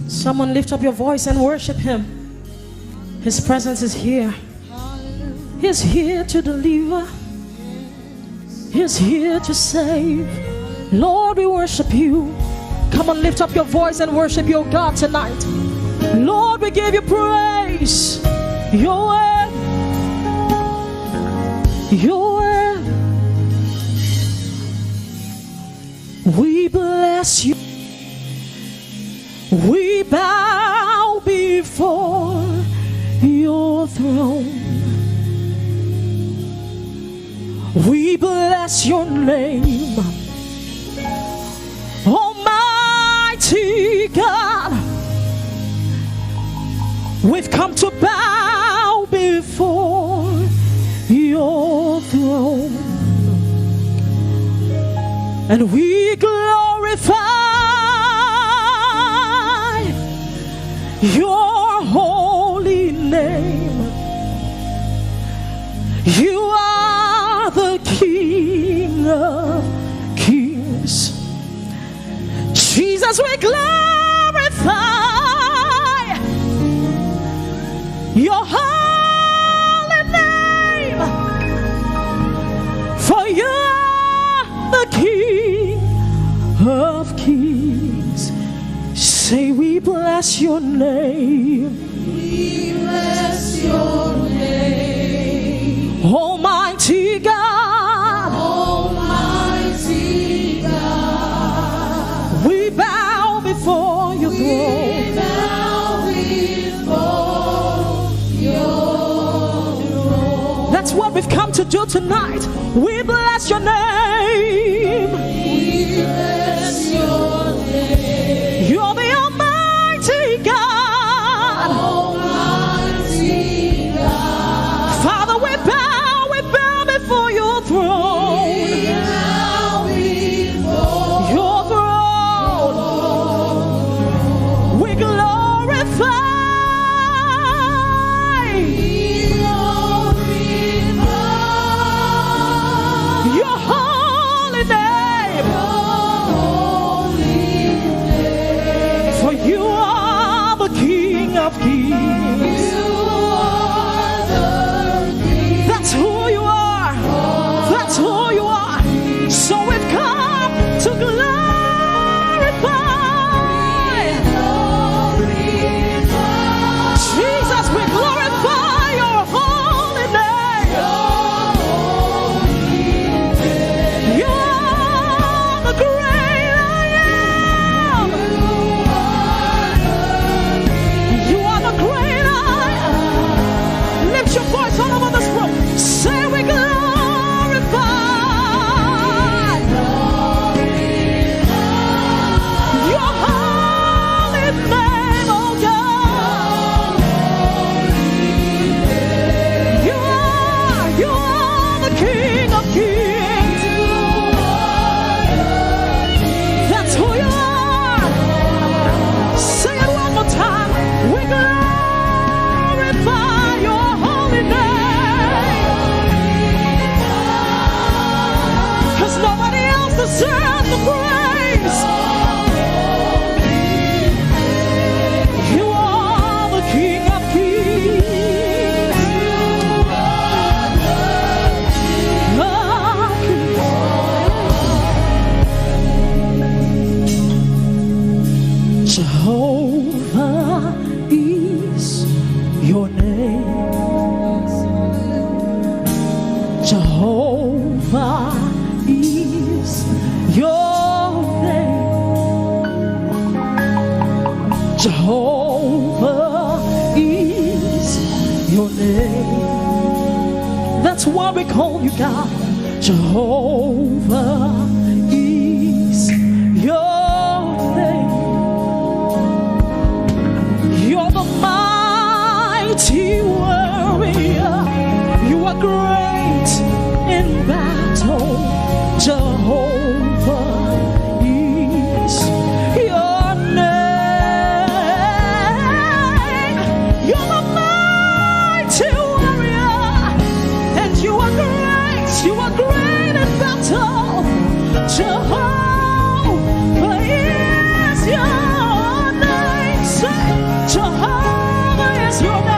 Someone lift up your voice and worship Him. His presence is here. He's here to deliver. He's here to save. Lord, we worship you. Come on, lift up your voice and worship your God tonight. Lord, we give you praise. Your word. Your word. We bless you. We bow before your throne. We bless your name, Almighty God. We've come to bow before your throne, and we glorify your holy name. You are the King of kings. Jesus, we glorify your holy name, for you are the King of kings. Say, we bless your name. We bless your name. Almighty God. Almighty God. We bow before your throne. We bow before your throne. That's what we've come to do tonight. We bless your name. We bless your name. You're the Almighty God. Almighty God. Father, we bow, we bow before your throne. We bow before your throne. We glorify. We glorify your holy name. For you are the King of kings. That's who you are. That's who you are. So we've come to glorify. Jesus, we glorify your holy name. You are the great I am. You are the great I am. Lift your voice all over this room. Say, we glorify your holy name, oh God. You are, you are the King of kings. That's who you are. Sing it one more time. We glorify your holy name. 'Cause nobody else deserves the praise. You are the King of kings. Jehovah is your name. Jehovah is your name. Jehovah is your name. That's why we call you God. Jehovah is your name. You're the mighty warrior. You are great in battle. Jehovah is your name. You're the mighty warrior, and you are great. You are great in battle. Jehovah is your name. Say, Jehovah is your name.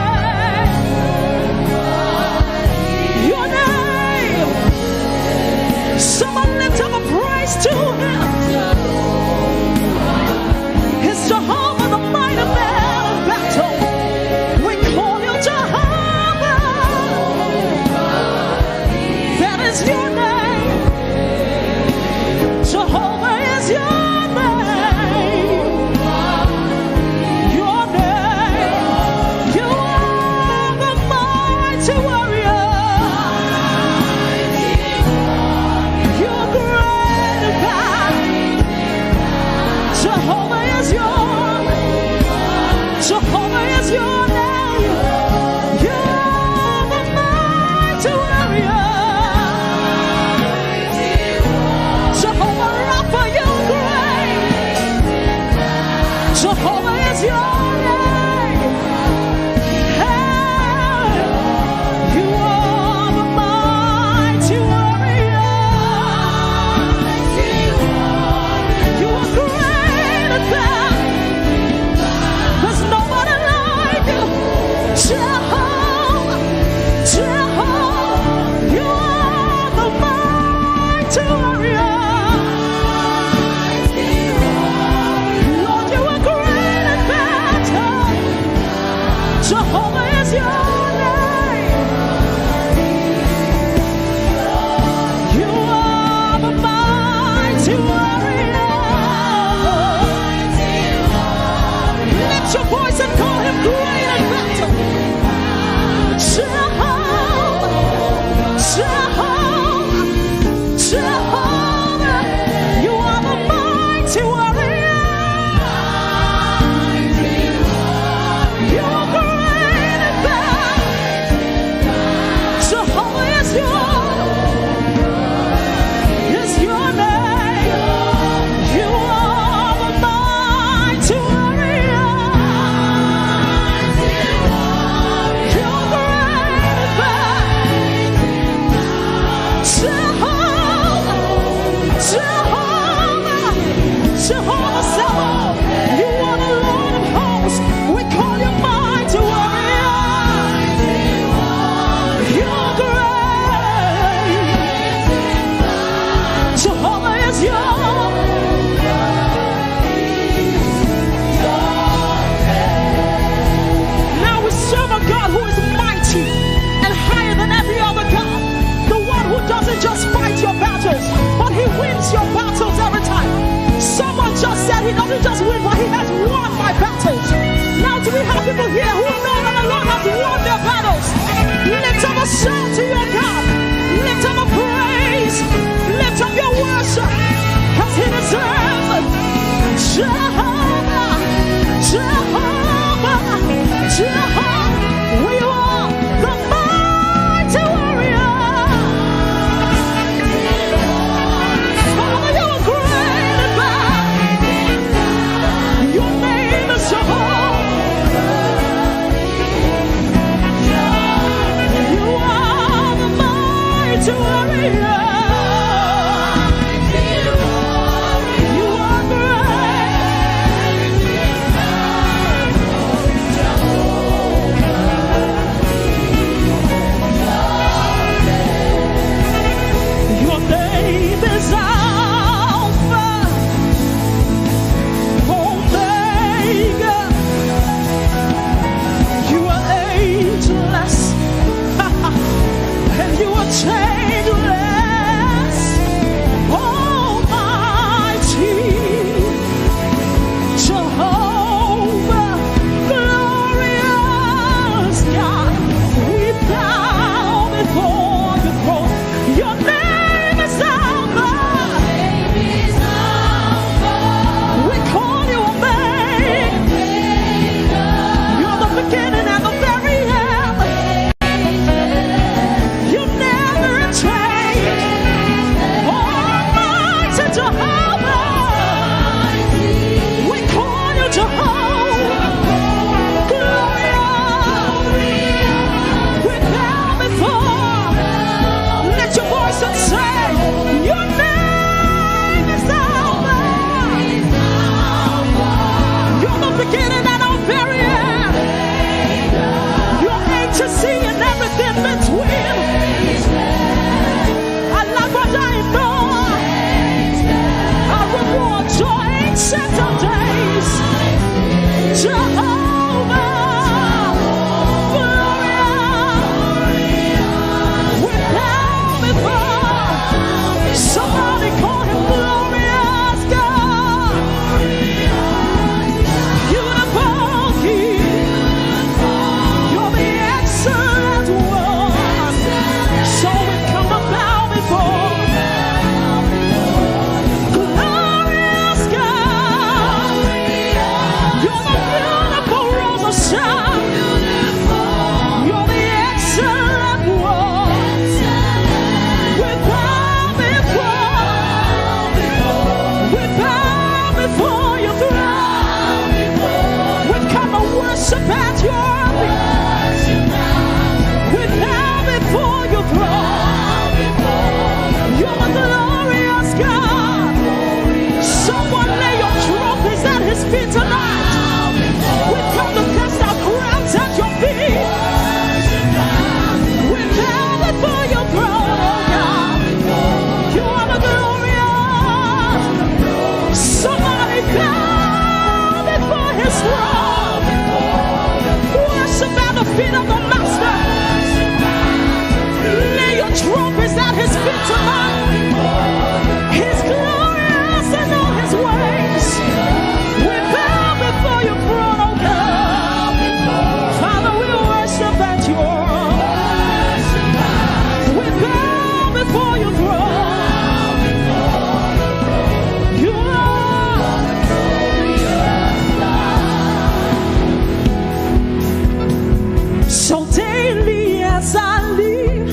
Daily as I live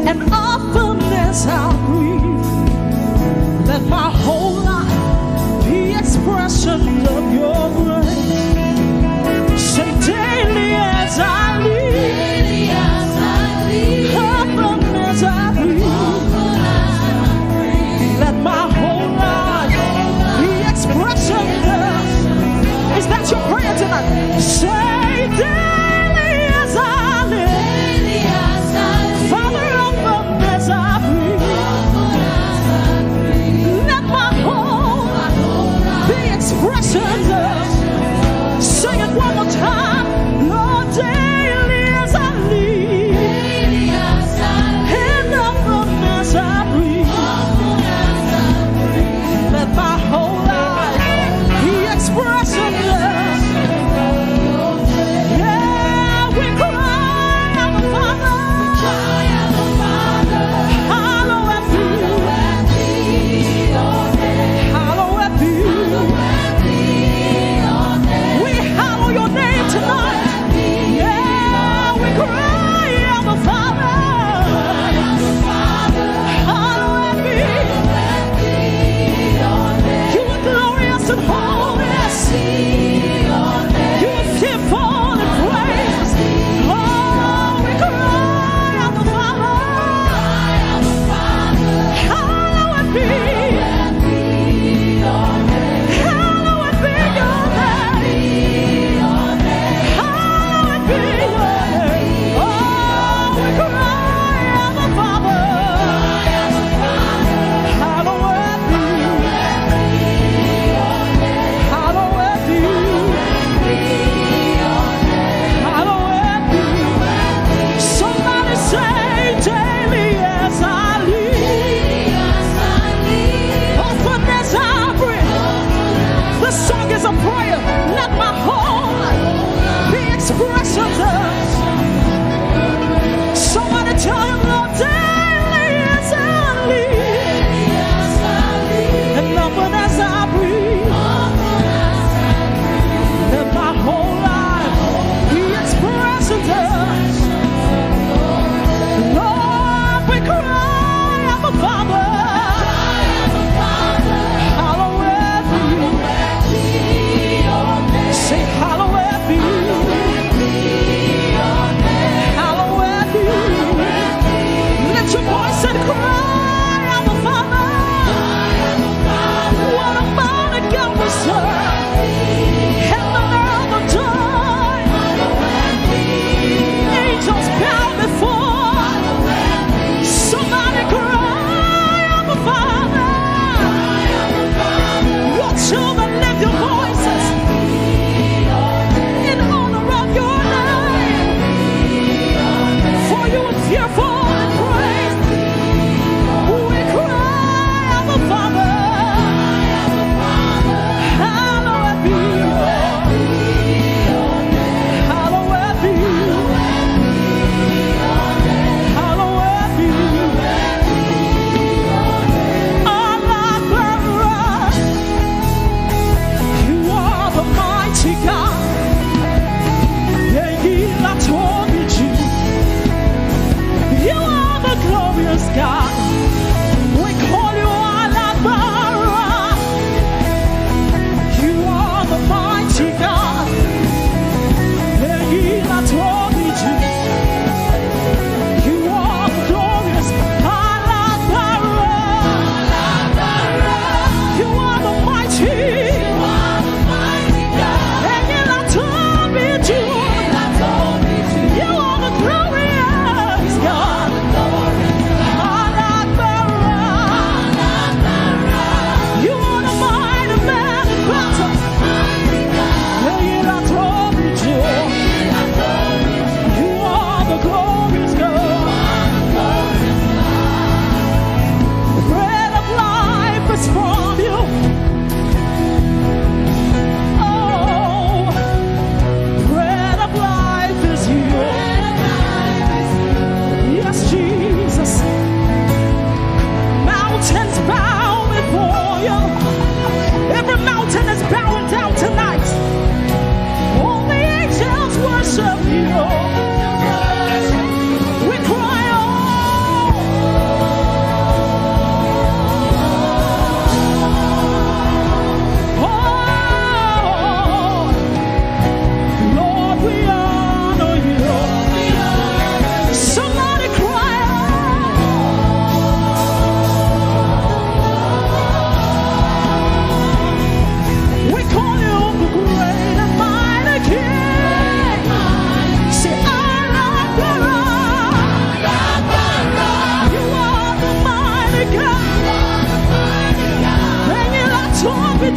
and often as I breathe, let my whole life be expression of your grace. Say, daily as I live, often as I breathe, let my whole life be expression of. Is that your prayer tonight? Say, daily as I live, Father, often as I breathe, let my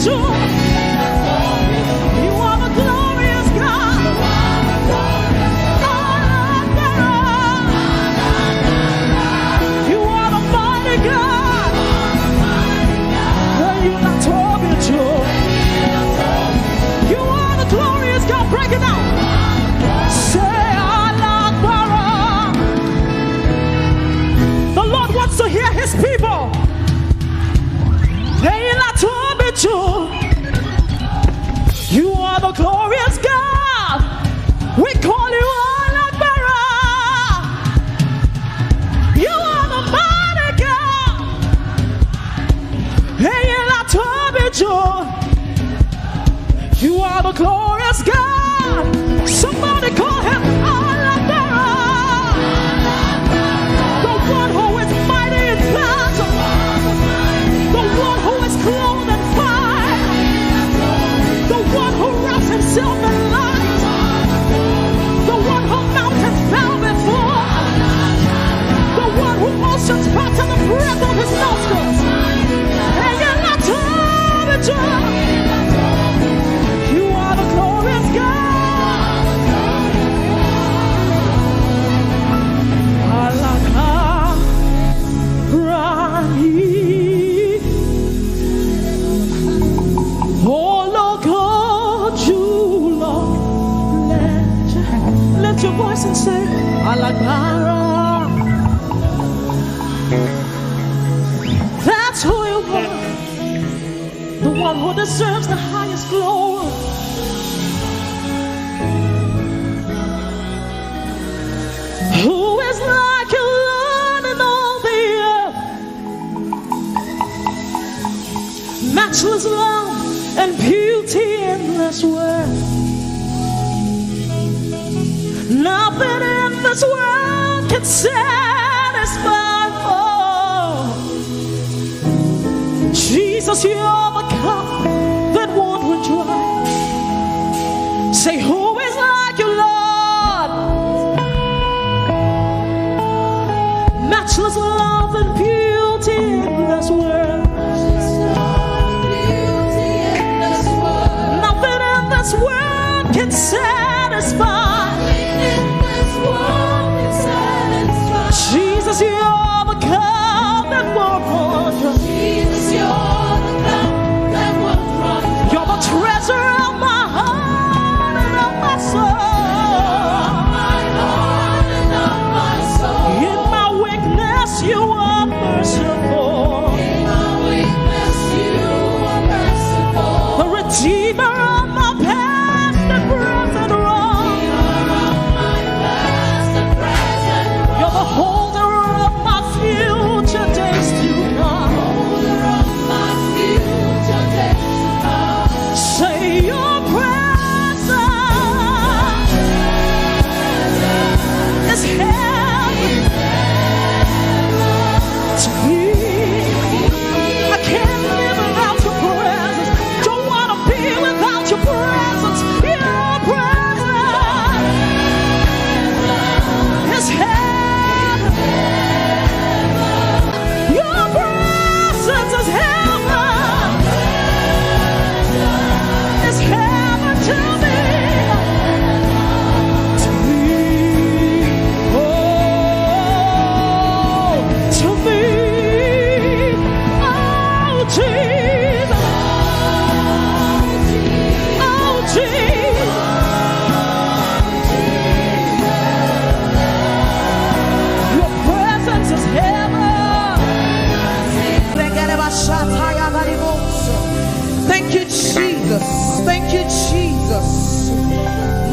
You are the glorious God. You are the mighty God. You are the glorious God. Break it down. Say, "Alagbara." The Lord wants to hear his people. Eyi la tóbi jù. You are the glorious God. We call you Alagbara. You are the mighty God. Eyi la tóbi jù. You are the glorious God. Somebody call him Alagbara. The one who is mighty in battle. The one who is clothed in fire. The one who wraps himself in light. The one who mountains bow before. The one who oceans part in the breath of his nostrils. Eyi la tóbi jù. You are the glorious God. Alagbara ni. Ológo jùlọ. Lift your, lift your voice and say, "Alagbara." That's who you are. The one who deserves the highest glory. Who is like you, Lord, in all the earth? Matchless love and beauty in this world. Nothing in this world can satisfy. Oh, Jesus, you're the cup that won't run dry. Say, "Who is like you, Lord?" Matchless love and beauty in this world. Nothing in this world can satisfy. Jesus, you're the cup that won't run dry. You're the treasure of my heart and of my soul. In my weakness, you are merciful. The redeemer of my past and present wrong. You're the holder of my future days to come. Say, your presence is heaven to me. I can't live without your presence. Don't wanna be without your presence. Your presence is heaven. Your presence is heaven. It's heaven to me. To me. Oh, to me. Oh, Jesus. Oh, Jesus. Your presence is heaven. Thank you, Jesus. Thank you, Jesus.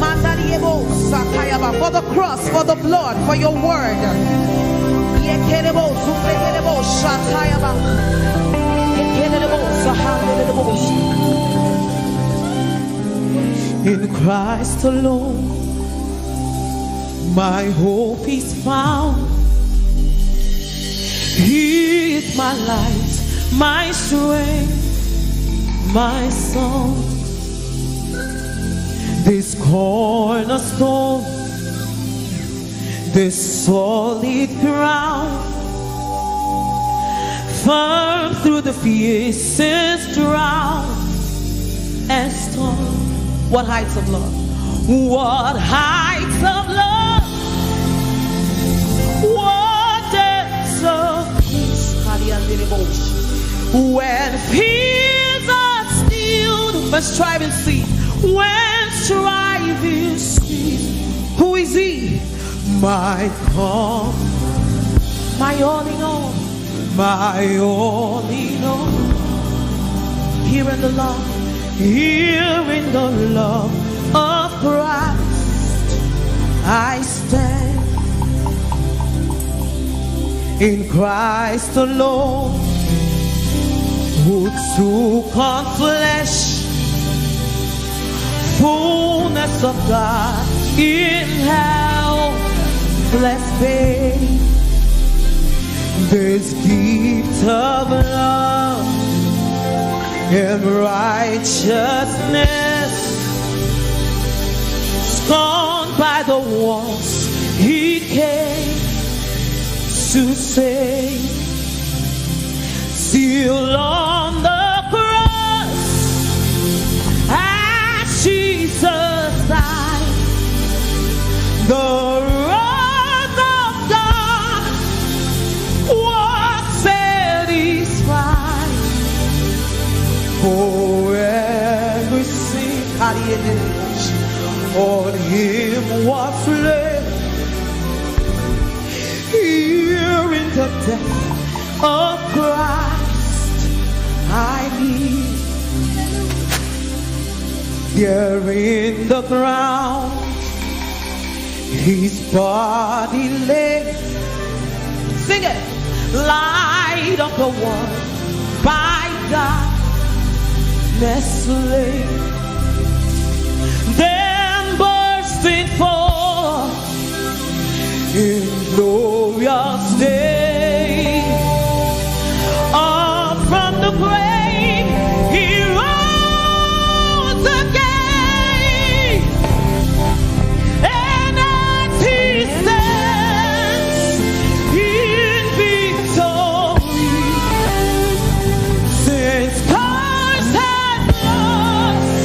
Mandariebo satayaba. For the cross, for the blood, for your word. Yekerebo, zubregerebo, shatayaba. Yekerebo, zahanderebo. In Christ alone, my hope is found. He is my light, my strength, my song. This cornerstone, this solid ground, firm through the fiercest drought. and strong. What heights of love? What heights of love? What depths of peace? When fears are stilled, when striving cease, when striving cease, who is he? My calm, my all in all, my all in all. Here in the love, here in the love of Christ, I stand. In Christ alone, who took on flesh, fullness of God in helpless babe. This gift of love and righteousness, scorned by the ones he came to save, still on the cross, as Jesus died, the wrath of God was satisfied. For every sin, on him was laid. Here in the death of Christ, I live. Here in the ground, his body lay. Sing it. Light of the world, by darkness slain. Then bursting forth in glorious day, up from the grave he rose again. And as he stands in victory, since Christ has lost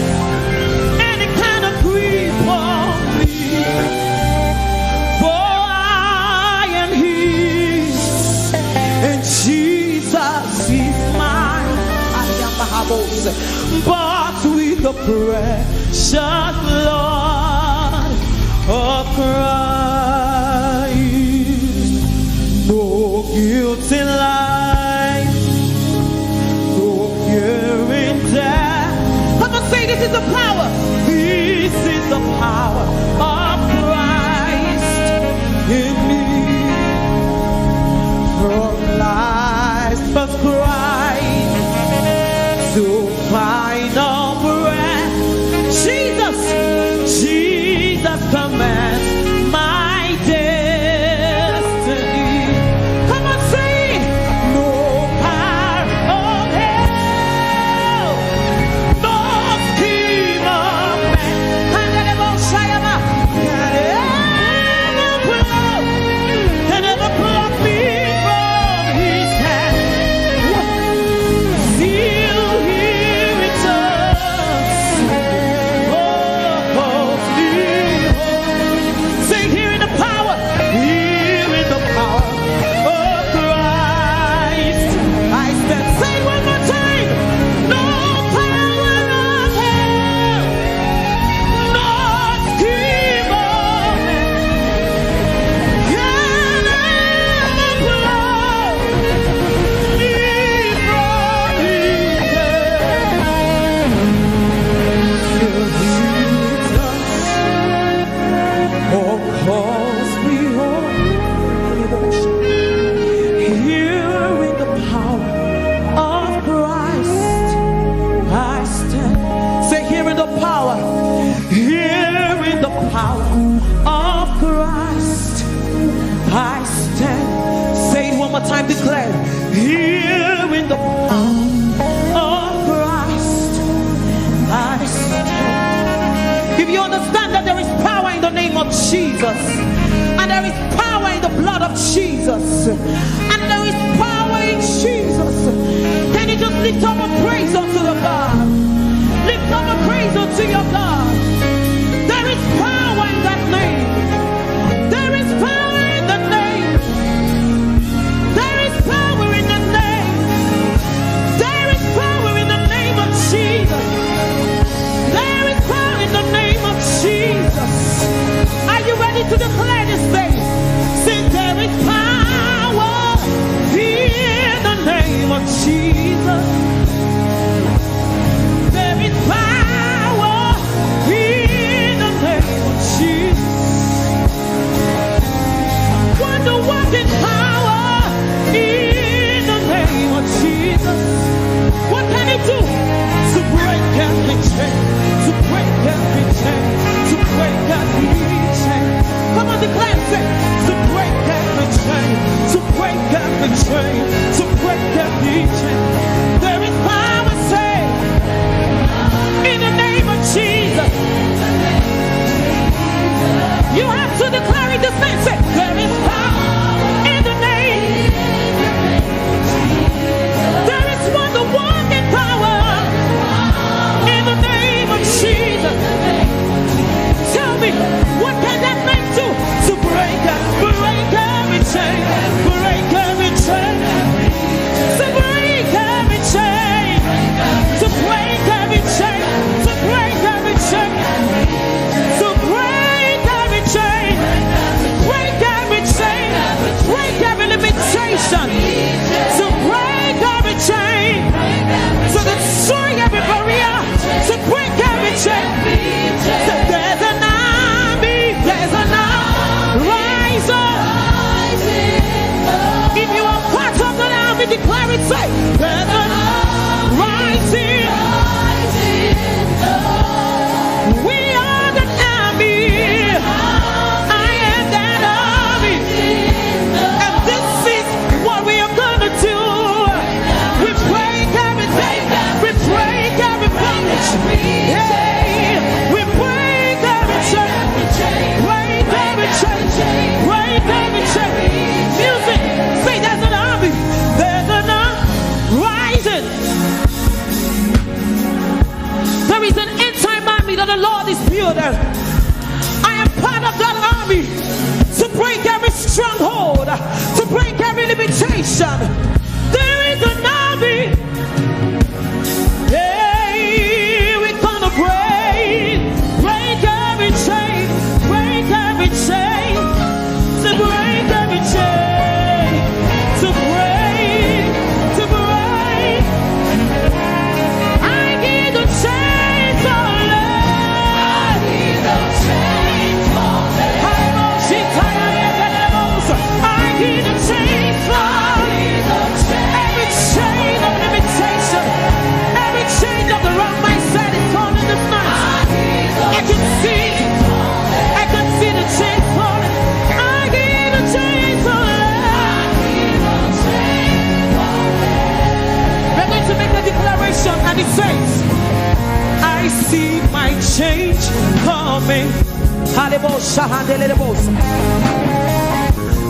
any kind of grief for me, for I am his, and Jesus is mine. But with the precious blood of Christ, no guilt in life, no fear in death. Come on, say, "This is the power. This is the power of Christ in me." From life of Christ to final breath, Jesus, Jesus commands my destiny. Come on, say, "No power of hell, no scheme of man can ever block, can ever block me from his hand." Still he returns. Oh, oh, still. Say, "Here in the power, here in the power of Christ, I stand." Say it one more time. "No power of hell, no scheme of man can ever block me from his hand." Still he returns. Oh, cause behold, here in the power of Christ, I stand. Say, "Here in the power, here in the power of Christ, I stand." Say it one more time, declare, "Here in the power of Christ, I stand." If you understand that there is power in the name of Jesus, and there is power in the blood of Jesus, and there is power in Jesus, can you just lift up a praise unto the God? Lift up a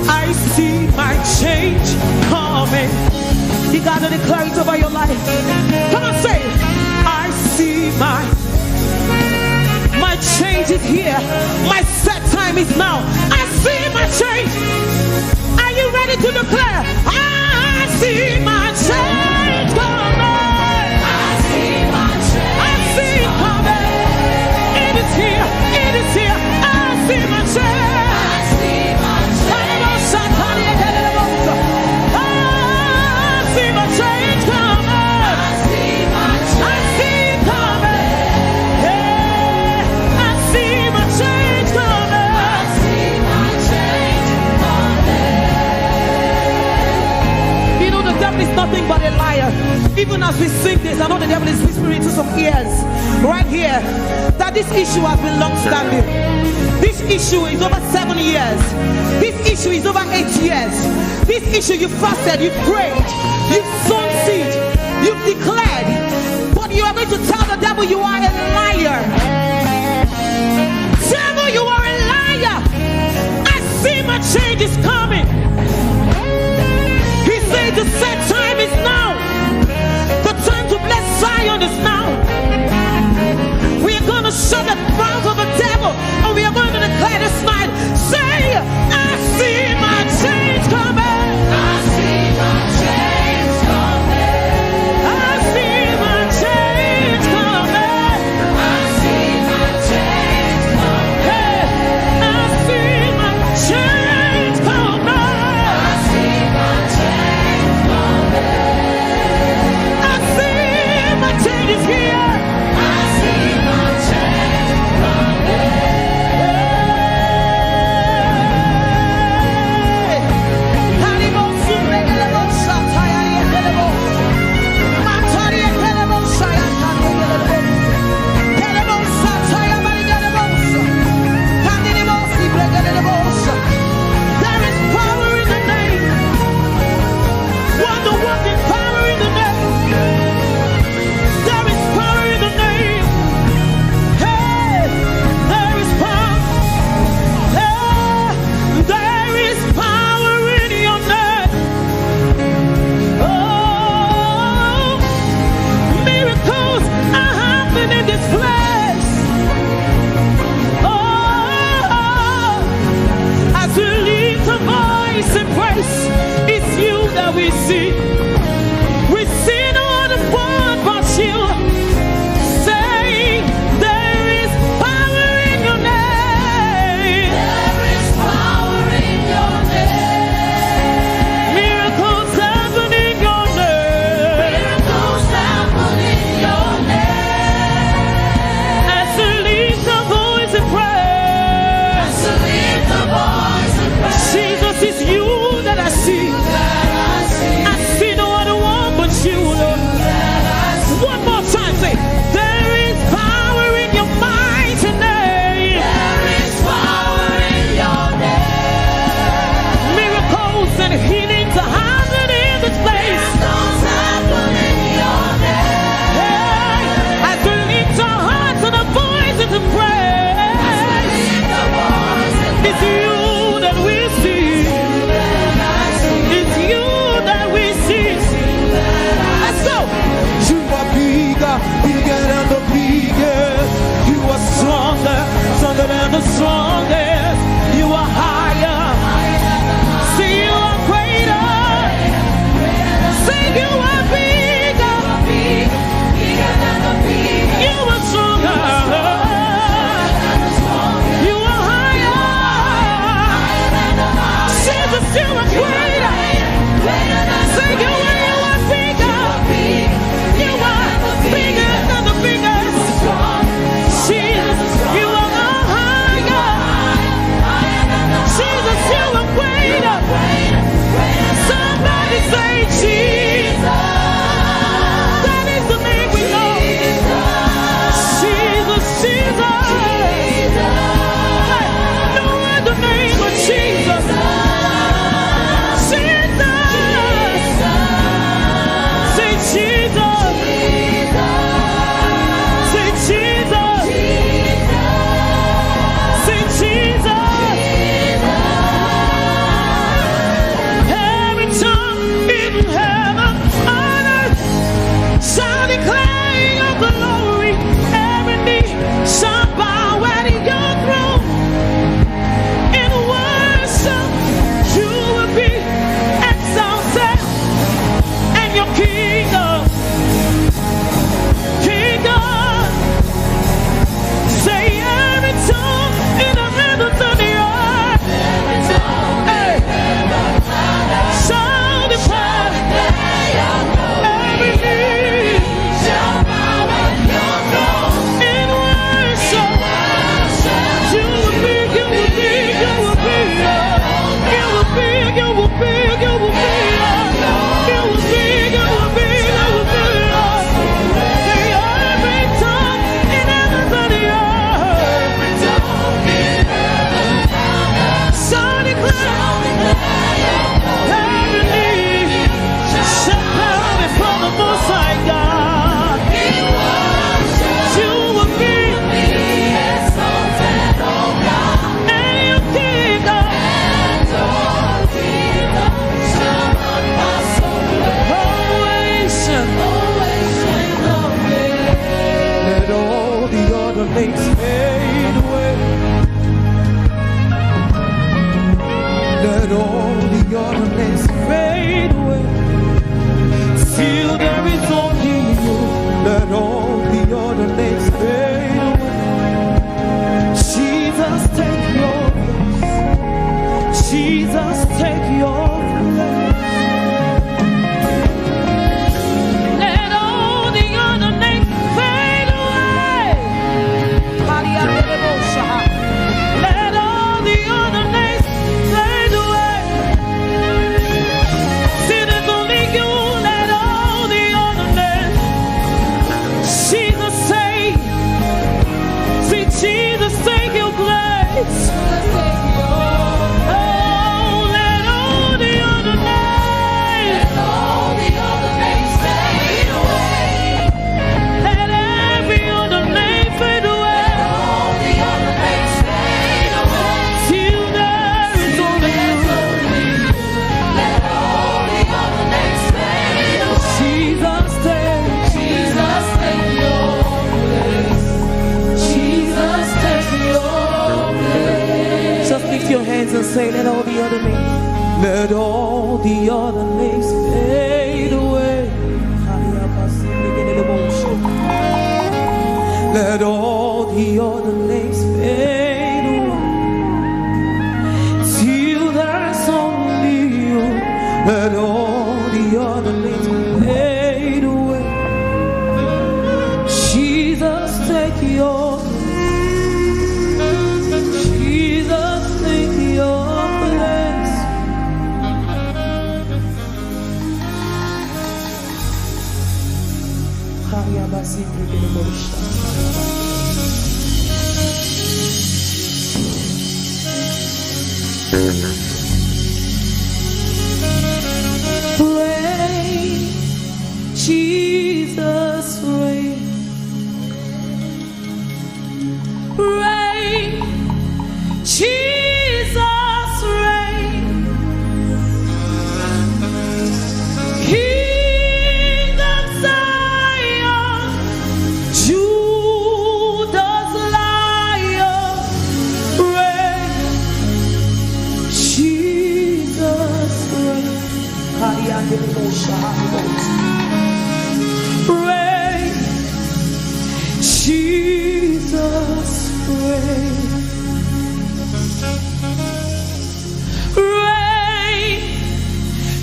I see my change coming. You gotta declare it over your life. Come on, say, I see my my change is here. My set time is now. I see my change. Are you ready to declare? I see my change coming. I see my change. I see it coming. It is here. It is here. I see my change. I see my change. I see my change coming. I see my change. I see it coming. Yeah. I see my change coming. I see my change coming. You know, the devil is nothing but a liar. Even as we sing this, I know the devil is whispering to some ears right here that this issue has been long standing. This issue is over seven years. This issue is over eight years. This issue, you fasted, you prayed, you've sown seed, you've declared, but you are going to tell the devil you are a liar. Devil, you are a liar. I see my change is coming. He said the set time is now. The time to bless Zion is now. We are going to shut the mouth of the devil, and we are going to declare this night. Say, I see my change coming. I see my change coming. I see my change coming. I see All the other names fade away. Till there is only you. Let all the other names fade away. Jesus, take your place. Jesus, take your place. Let all the other names fade away. Let all the other names fade away. Till there's only you, let all the other names. Jesus, say, see, Jesus, take your place. Oh, let all the other names, let all the other names fade away. Let every other name fade away. Let all the other names fade away. Till there is only you. Let all the other names fade away. Jesus, take, Jesus, take your place. Jesus, take your place. Just lift your hands and say, let all the other names, let all the other names fade away. Let all the other names fade away. Till there's only you. Let all the other names fade away. Jesus, take your, Jesus, take your place. Reign, Jesus, reign. Reign, Jesus, reign. King of Zion, Judah's Lion, reign, Jesus, reign. Reign, Jesus, reign. Reign,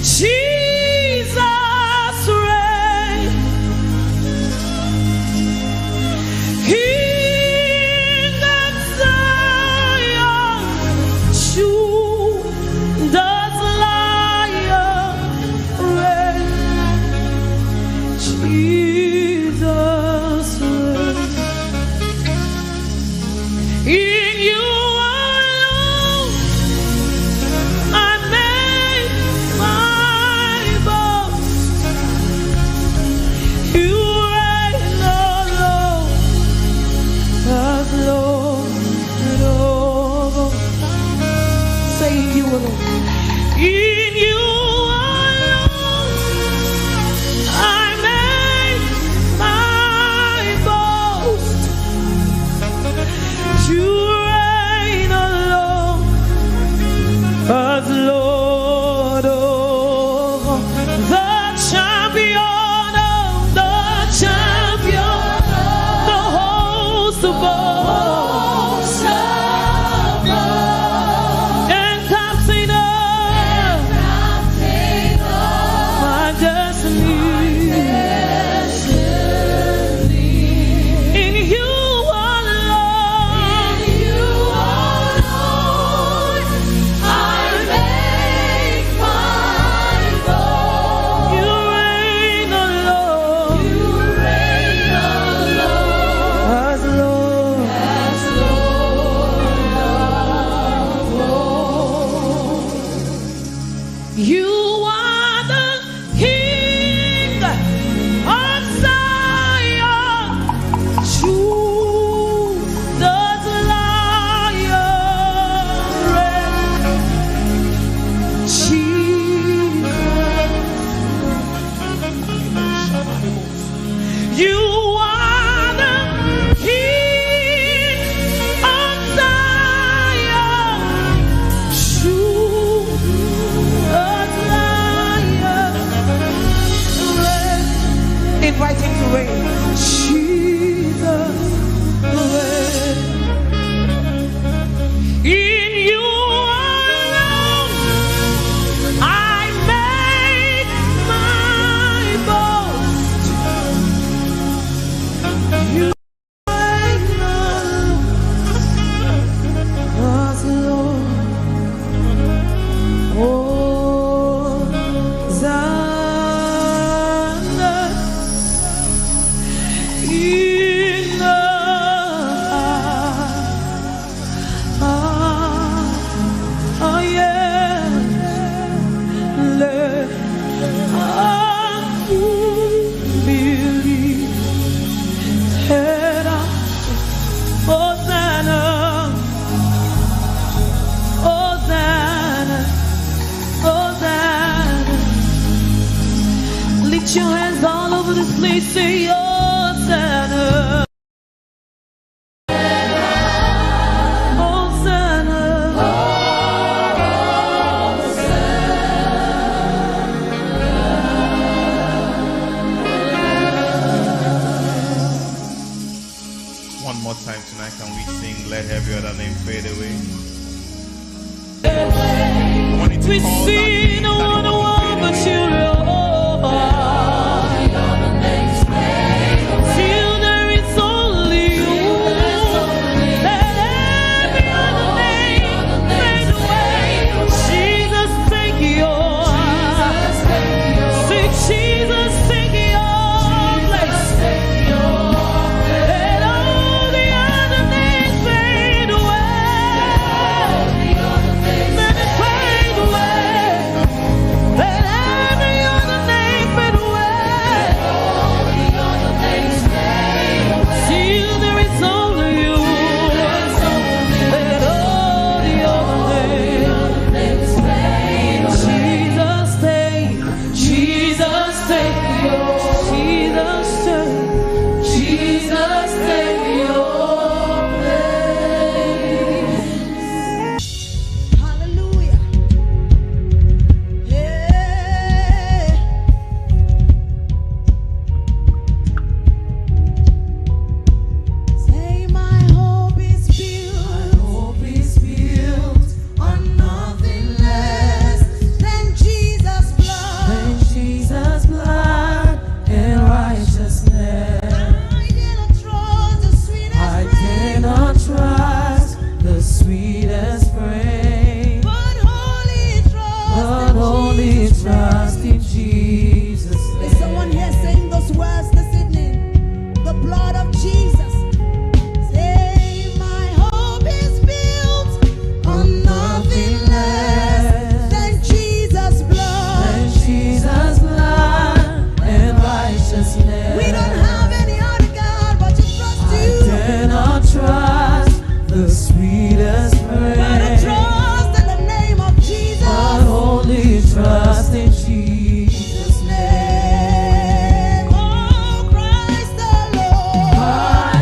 Jesus, reign. King of Zion, Judah's Lion, reign. Jesus, reign. In you alone I make my boast. You reign alone as Lord of all. Say, in you alone. In you alone I make my boast. You reign alone as Lord of all. The champion of, the champion, the host of all. Host of all. Encamped in all. Encamped in all. My destiny. My destiny. In you alone. In you alone I make Please say Hosanna. Hosanna. One more time tonight, can we sing Let Every Other Name Fade Away? We see no one but you, Lord. Till there is only you. Let every other name fade away. Jesus, take your, say, Jesus, take your place. Let all the other names fade away. Let it fade away. Let every other name fade away. Till there is only you. Let all the other names fade. Jesus, take, Jesus, take your, Jesus, take, Jesus, take your place. Hallelujah. Yeah. Say, my hope is built. My hope is built on nothing less than Jesus' blood. Than Jesus' blood and righteousness. I dare not trust the sweetest I dare frame. Not trust the sweetest frame. But only trust But in only Jesus' trust name. In Jesus' name. Is someone here saying those words this evening? The blood of Jesus. Say, my hope is built on nothing less than Jesus' blood. Than Jesus' blood and righteousness. We don't have any other God but to trust I you. Dare not trust the sweetest friend. But I trust in the name of Jesus. But only trust in Jesus' name. Oh, Christ the Lord.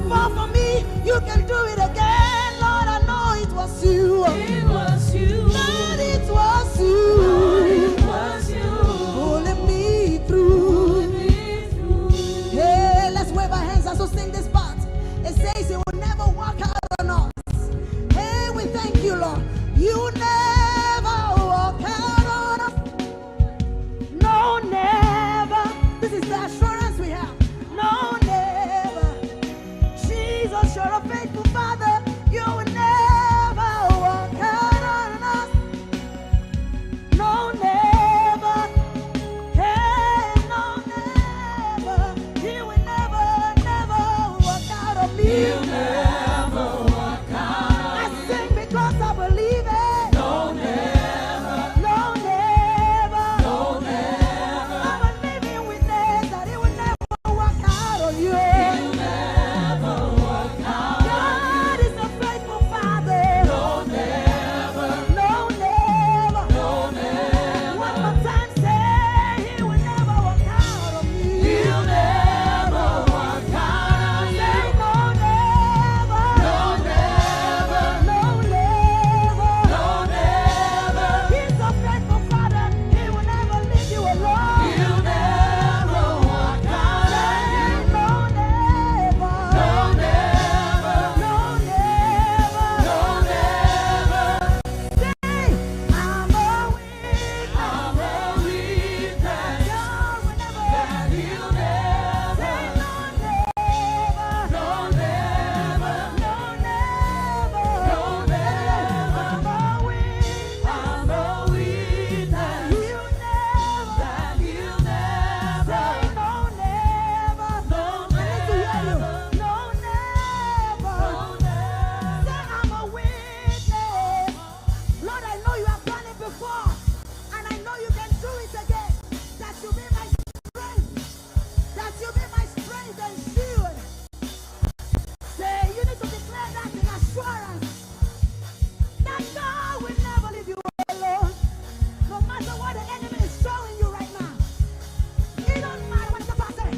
far for me, you can do it again. Lord, I know it was you. It was you. Lord, it was you. Lord, it was you. Pulling me through. Pulling me through. Hey, let's wave our hands as we sing this part. It says he will never walk out on us. Hey, we thank you, Lord. You never walk out on us. No, never. This is the assurance we have. No, never. Jesus, you're a faithful Father. You will never walk out on us. No, never. Hey, no, never. He will never, never walk out on me. You never walk out. I sing because I believe it. No, never. No, never. No, never. I'm a living witness that he will never walk out on you. You never walk out. God is a faithful Father. No, never. No, never. No, never. One more time, say, he will never walk out on me. You never walk out. Say, no, never. No, never. No, never. No, never. He's a faithful Father. He will never leave you alone. You never walk out. Say, no, never. No, never. No, never. No, never. Say, I'm a witness. I'm a witness God will never. that you never. Say, no, never. No, never. No, never. No, never. I'm a witness. I'm a witness You never. that you never. Say, no, never. No, I need to hear you. never. No, never. No, never. Say, I'm a witness. Lord, I know you have done it before, and I know you can do it again. That you be my strength. That you be my strength and shield. Say, you need to declare that in assurance. That God will never leave you alone. No matter what the enemy is showing you right now. It don't matter what the person.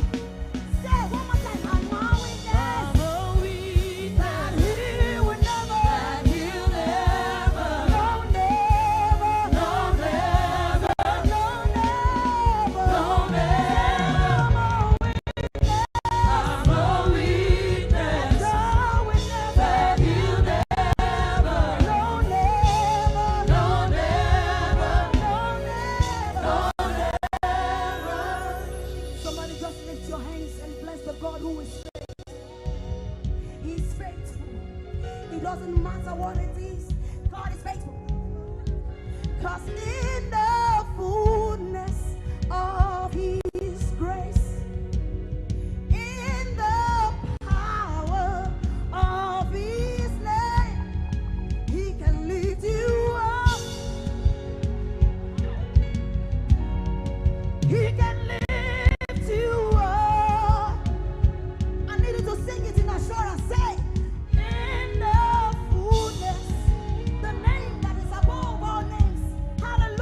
Say one more time, I'm a witness. I'm a witness That he will never. that you never. No, never. No, never. No, never. No, never. I'm a witness. I'm a witness God will never. that you never. No, never. No, never. No, never. No, never. Somebody just lift your hands and bless the God who is faithful. He's faithful. It doesn't matter what it is. God is faithful. 'Cause in the fullness of his grace, in the power of his name, he can lift you up. He can lift you up. I need you to sing it in assurance. Say, in the fullness, the name that is above all names. Hallelujah.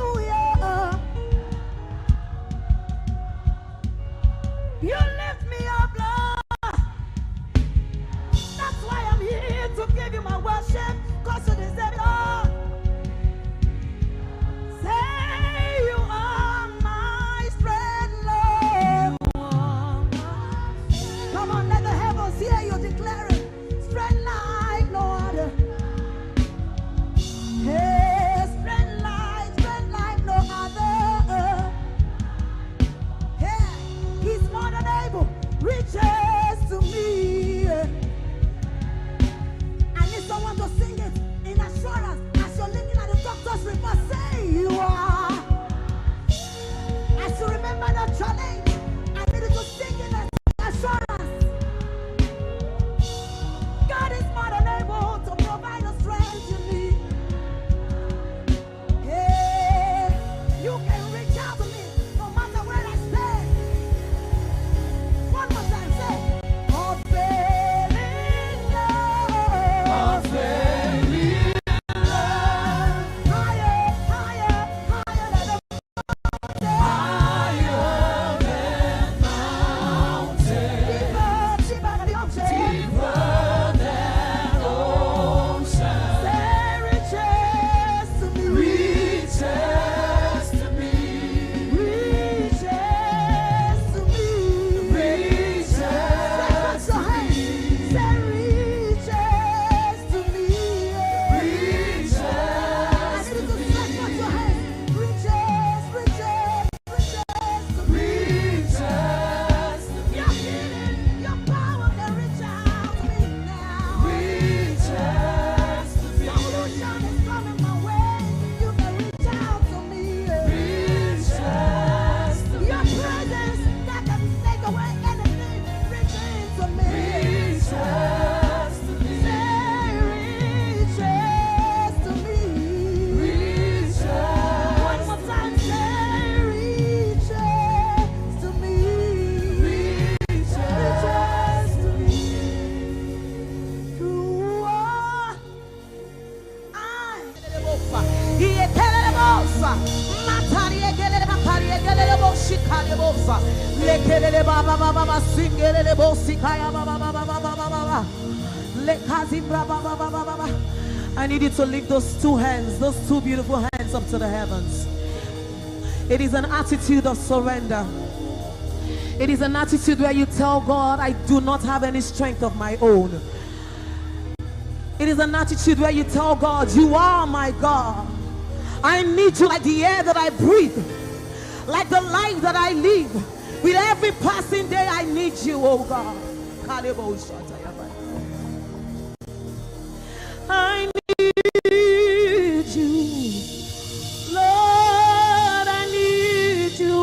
Shikalebosa. Lekelele baba baba baba, singelele bosi kaya baba baba baba baba. Lekazibra baba baba baba. I need you to lift those two hands, those two beautiful hands up to the heavens. It is an attitude of surrender. It is an attitude where you tell God, "I do not have any strength of my own." It is an attitude where you tell God, "You are my God. I need you like the air that I breathe, like the life that I live. With every passing day, I need you, oh God." Kalebo shatayaba. I need you. Lord, I need you.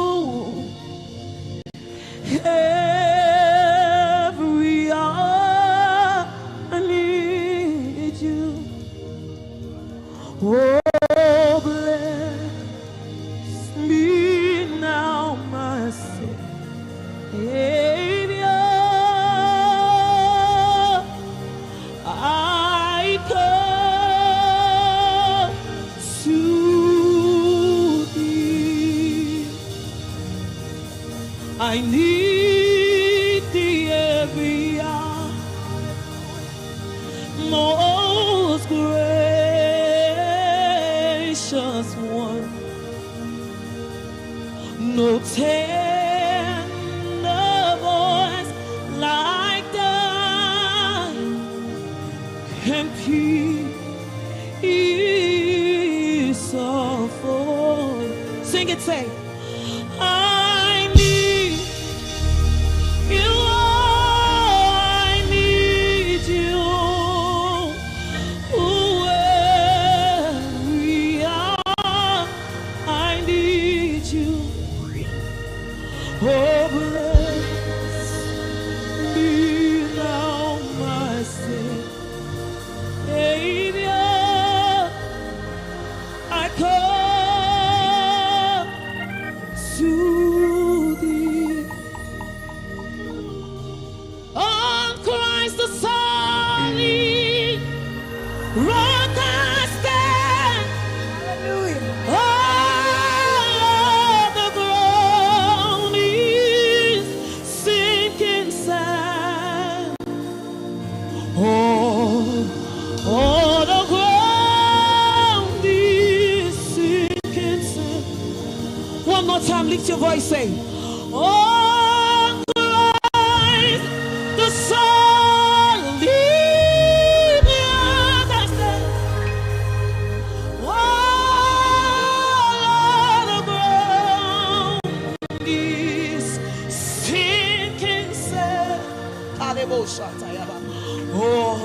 Every hour I need you. Oh, bless me now, my Savior. I come to thee. I need thee every hour. Most gracious one, no tender voice like thine can peace of all. Sing it, say, "I need you, I need you. Every hour I need you. Oh, bless me now, my Savior. I come to thee." On Christ the solid rock I stand. Hallelujah. All of the ground is sinking sand. Oh, all the ground is sinking sand. One more time, lift your voice, say, "Oh, Christ, the solid rock I stand. All of the ground is sinking sand." Kalebo shatayaba. Oh,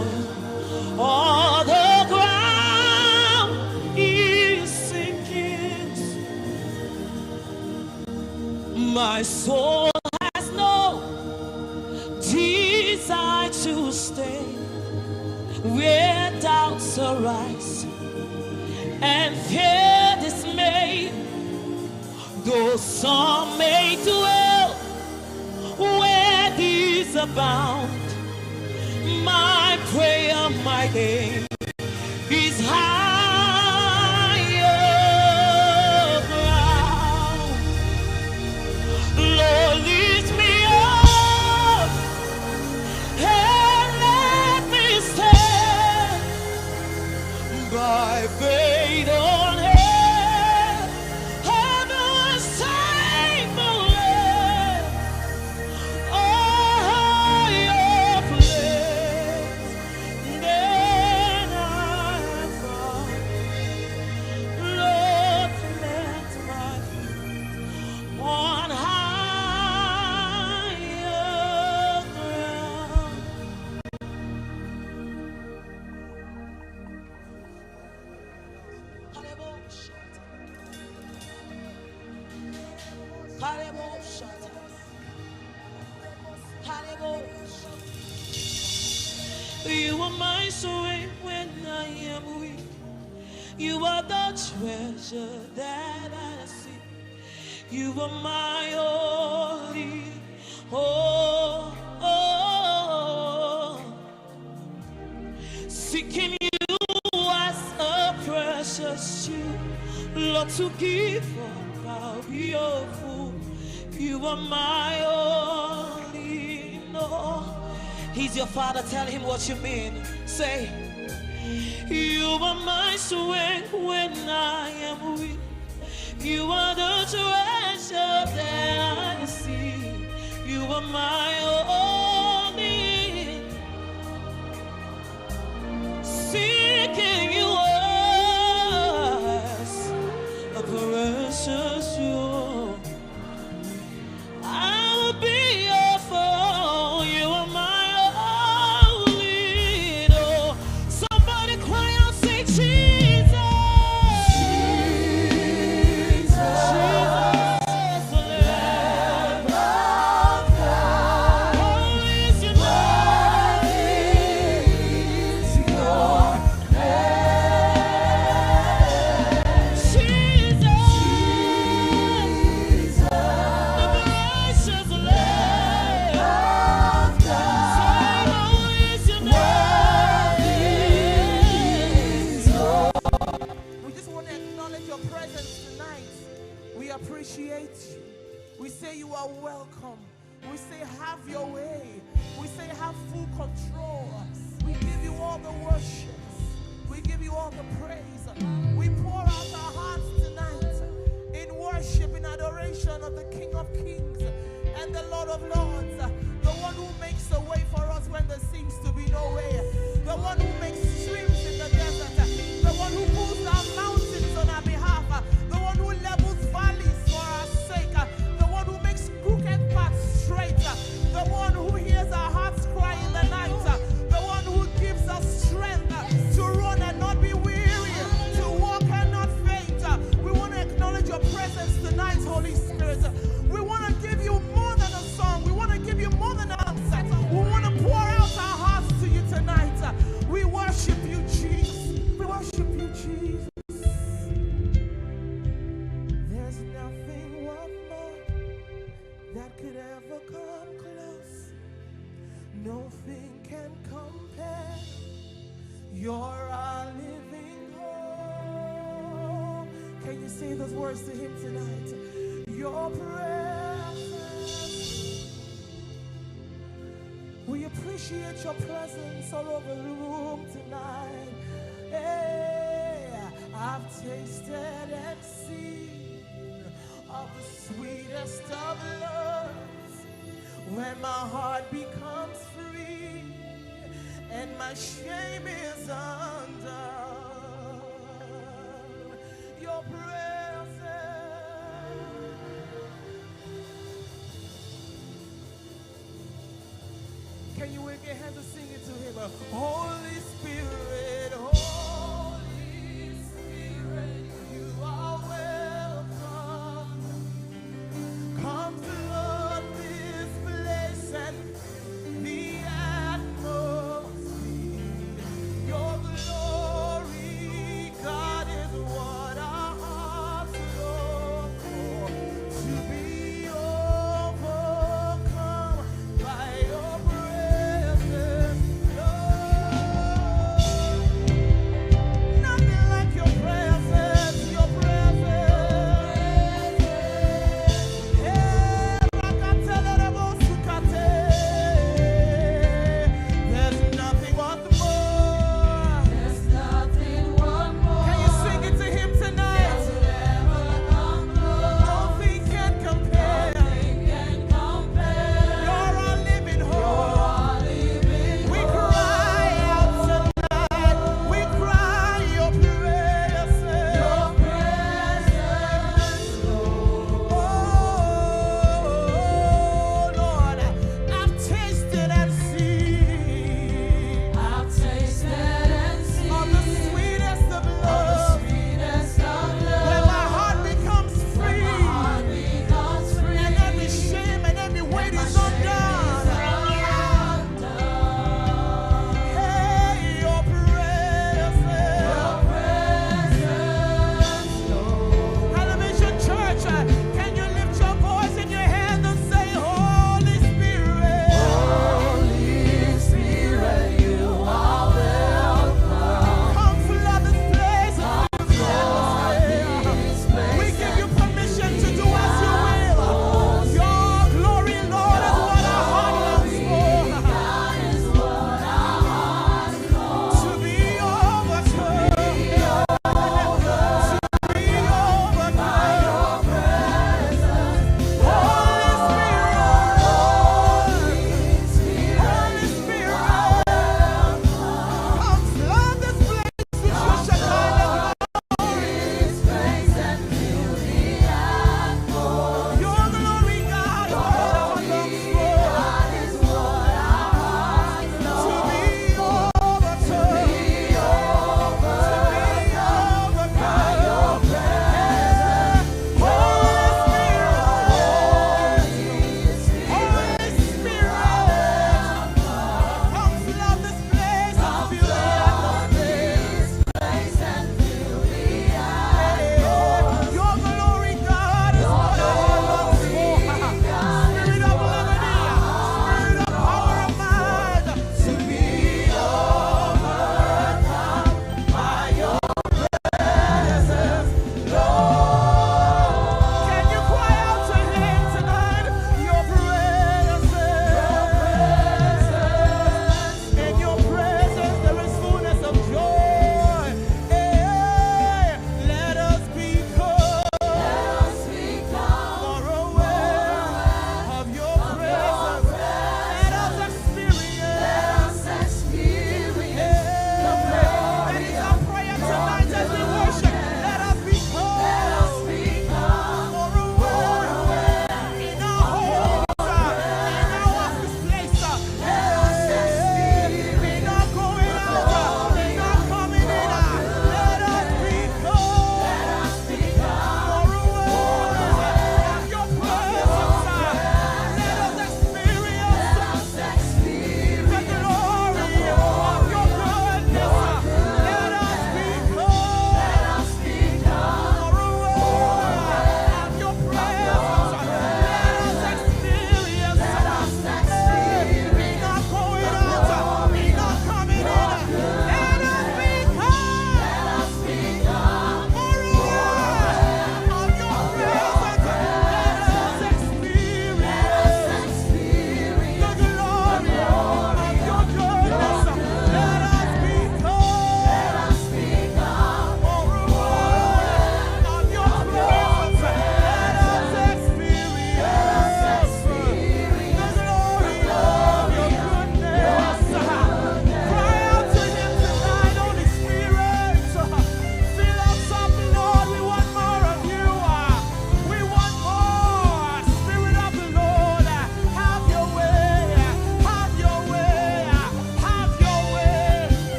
all the ground is sinking. My soul has no desire to stay where doubts arise and fear dismay. Though some may dwell where these abound, my prayer, my aim is higher ground. Lord, lift me up and let me stand by faith on high, heaven's same forever. A higher place than I have found. Lord, plant my feet on higher ground. You are my strength when I am weak. You are the treasure that I seek. You are my all in all. Oh, oh, oh. Seeking you as a precious shield, Lord, to give up, I'll be your fool. You are my all in all. He's your father, tell him what you mean. Say, you are my strength when I am weak. You are the treasure that I see. You are my all in all. Seeking you was a precious jewel. I will be your fool. You are my all in all. Somebody cry out, say, Jesus. Jesus, the Lamb of God. Holy is your name. Jesus, the precious Lamb of God. Say, holy is your name. We just want to acknowledge your presence tonight. We appreciate you. We say you are welcome. We say, have your way. We say, have full control. We give you all the worship. We give you all the praise. We pour out our hearts tonight in worship, in adoration of the King of Kings and the Lord of Lords, the one who makes a way for us when there seems to be no way, the one who makes streams in the desert, the one who pulls down mountains on our behalf, the one who levels valleys for our sake, the one who makes crooked paths straight, the one who hears our hearts cry in the night, the one who gives us strength to run and not be weary, to walk and not faint. We want to acknowledge your presence tonight, Holy Spirit. We want to give you more than a song. We want to give you more than an answer. We want to pour out our hearts to you tonight. We worship you, Jesus. We worship you, Jesus. There's nothing worth more that could ever come close. Nothing can compare. You're our living hope. Can you say those words to him tonight? Your presence. We appreciate your presence all over the room tonight. Hey, I've tasted and seen of the sweetest of loves, when my heart becomes free and my shame is undone. Your presence. Can you wave your hands and sing it to him? Holy Spirit, Holy Spirit, you are welcome. Come flood this place and the atmosphere. Your glory, God, is what our hearts long for. To be overcome by your presence, Lord.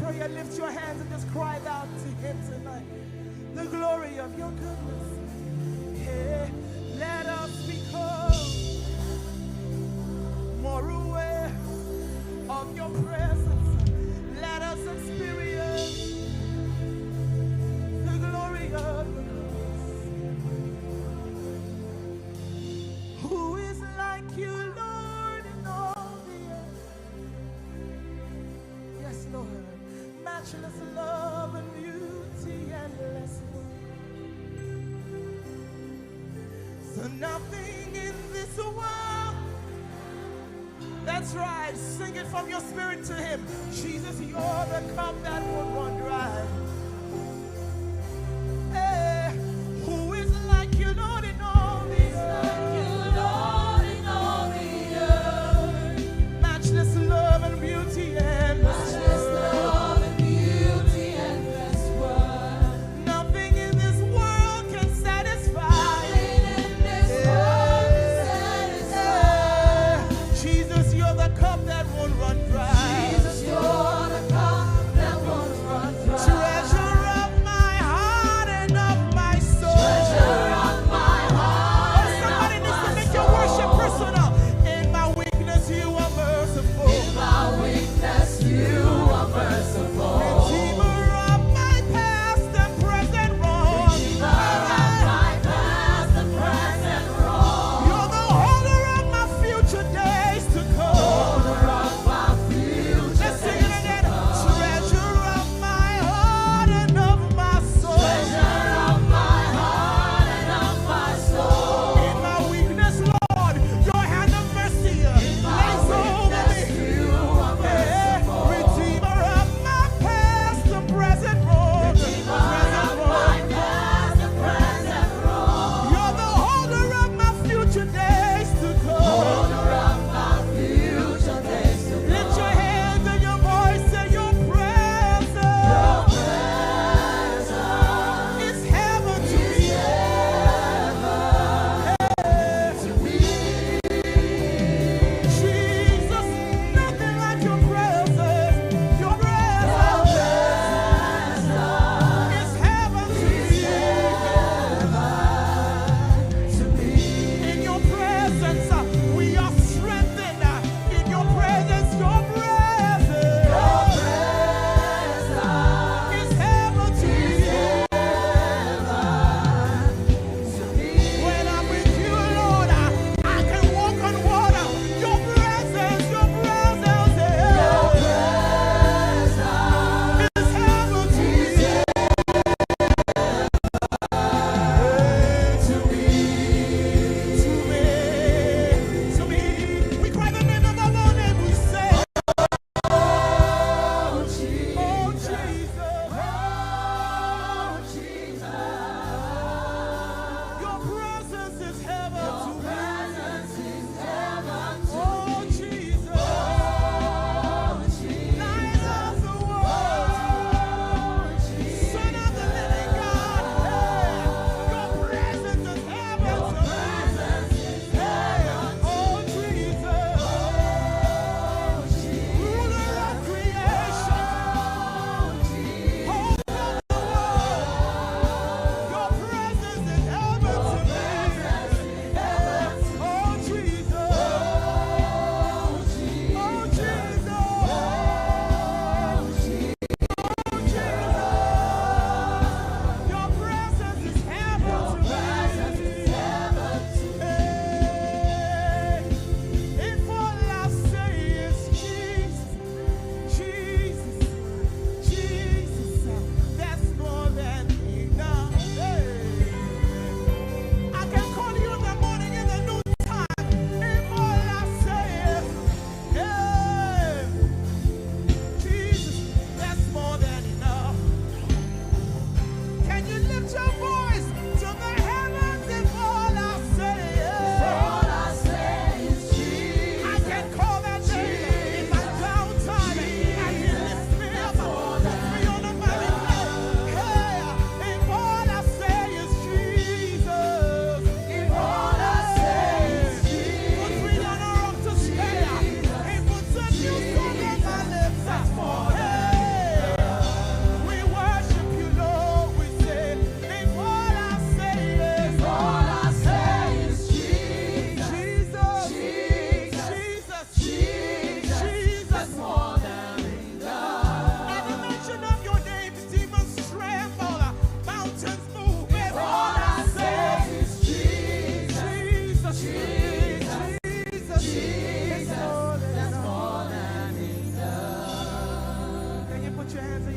prayer, lift your hands and just cry out to him tonight. The glory of your goodness. Yeah. Let us become more aware of your presence. Let us experience the glory of your goodness. Who is like you, Lord, in all the earth? Yes, Lord. Matchless love and beauty, endless worth. So nothing in this world. That's right. Sing it from your spirit to him. Jesus, you're the cup that won't run dry. Hey, who is like you, Lord, in all the earth? Matchless love and beauty, endless worth. Nothing in this world can satisfy. Jesus, you're the cup that won't run dry.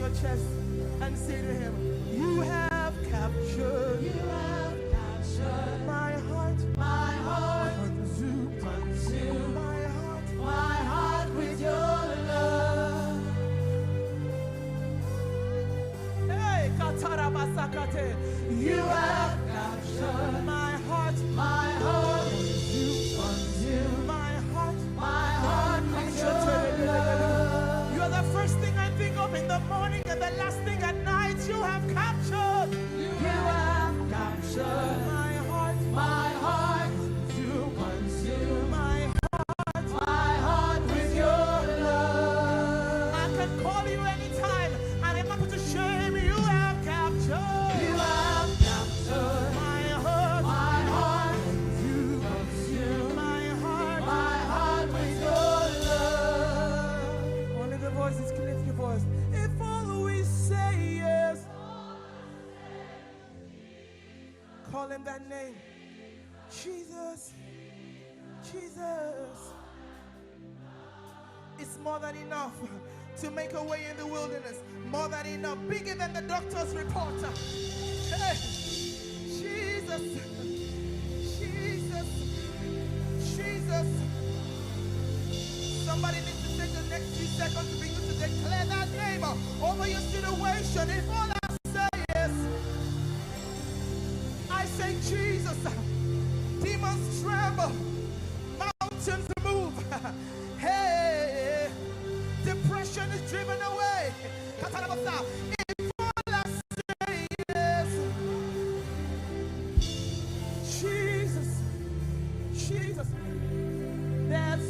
your chest and say to him, "You have captured, you have captured my heart, my heart, consumed, consumed my heart, my heart with your love." Hey, Katarabasakate, you have captured my heart, my heart, consumed, consumed my heart, my heart with your love. You are the first thing I think of in the morning and the last thing at night. You have captured, you have captured my heart, my heart, consumed, consumed my heart, my heart with your love. I can call you anytime, and I'm not going to shame you. You have captured, you have captured my heart, my heart, consumed, consumed my heart, my heart with your love. Only the voices can lift your voice. If all we say is, call him that name. Jesus. Jesus. It's more than enough to make a way in the wilderness. More than enough. Bigger than the doctor's report. Hey. Jesus. Jesus. Jesus. Somebody needs to take the next few seconds to begin to declare that name over your situation. If all I say is, I say, "Jesus, demons tremble, mountains move." Hey, depression is driven away. Katarabasa. If all I say is, "Jesus, Jesus." That's,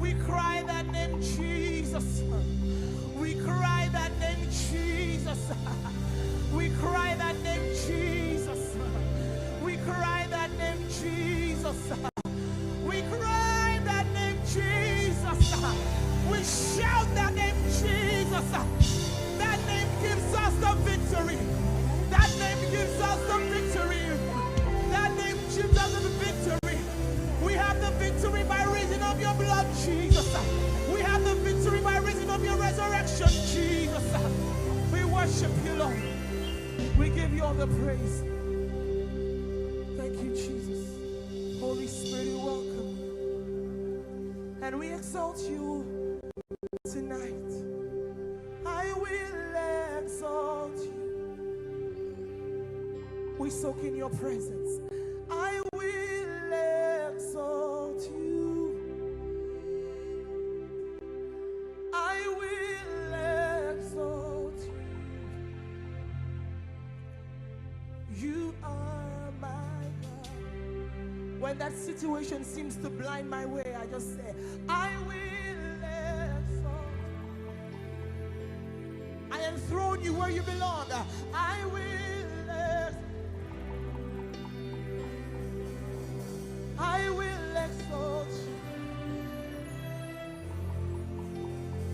we cry that name, Jesus. We cry that name, Jesus. We cry that name, Jesus. We cry that name, Jesus. We cry that name, Jesus. We shout that name, Jesus. That name gives us the victory. That name gives us the victory. That name gives us the victory. We have the victory by reason of your blood, Jesus. We have the victory by reason of your resurrection, Jesus. We worship you, Lord. We give you all the praise. Thank you, Jesus. Holy Spirit, you're welcome. And we exalt you tonight. I will exalt you. We soak in your presence. I will exalt you. I will exalt you. You are my God. When that situation seems to blind my way, I just say, "I will exalt." I enthrone you where you belong. I will ex-, I will exalt you.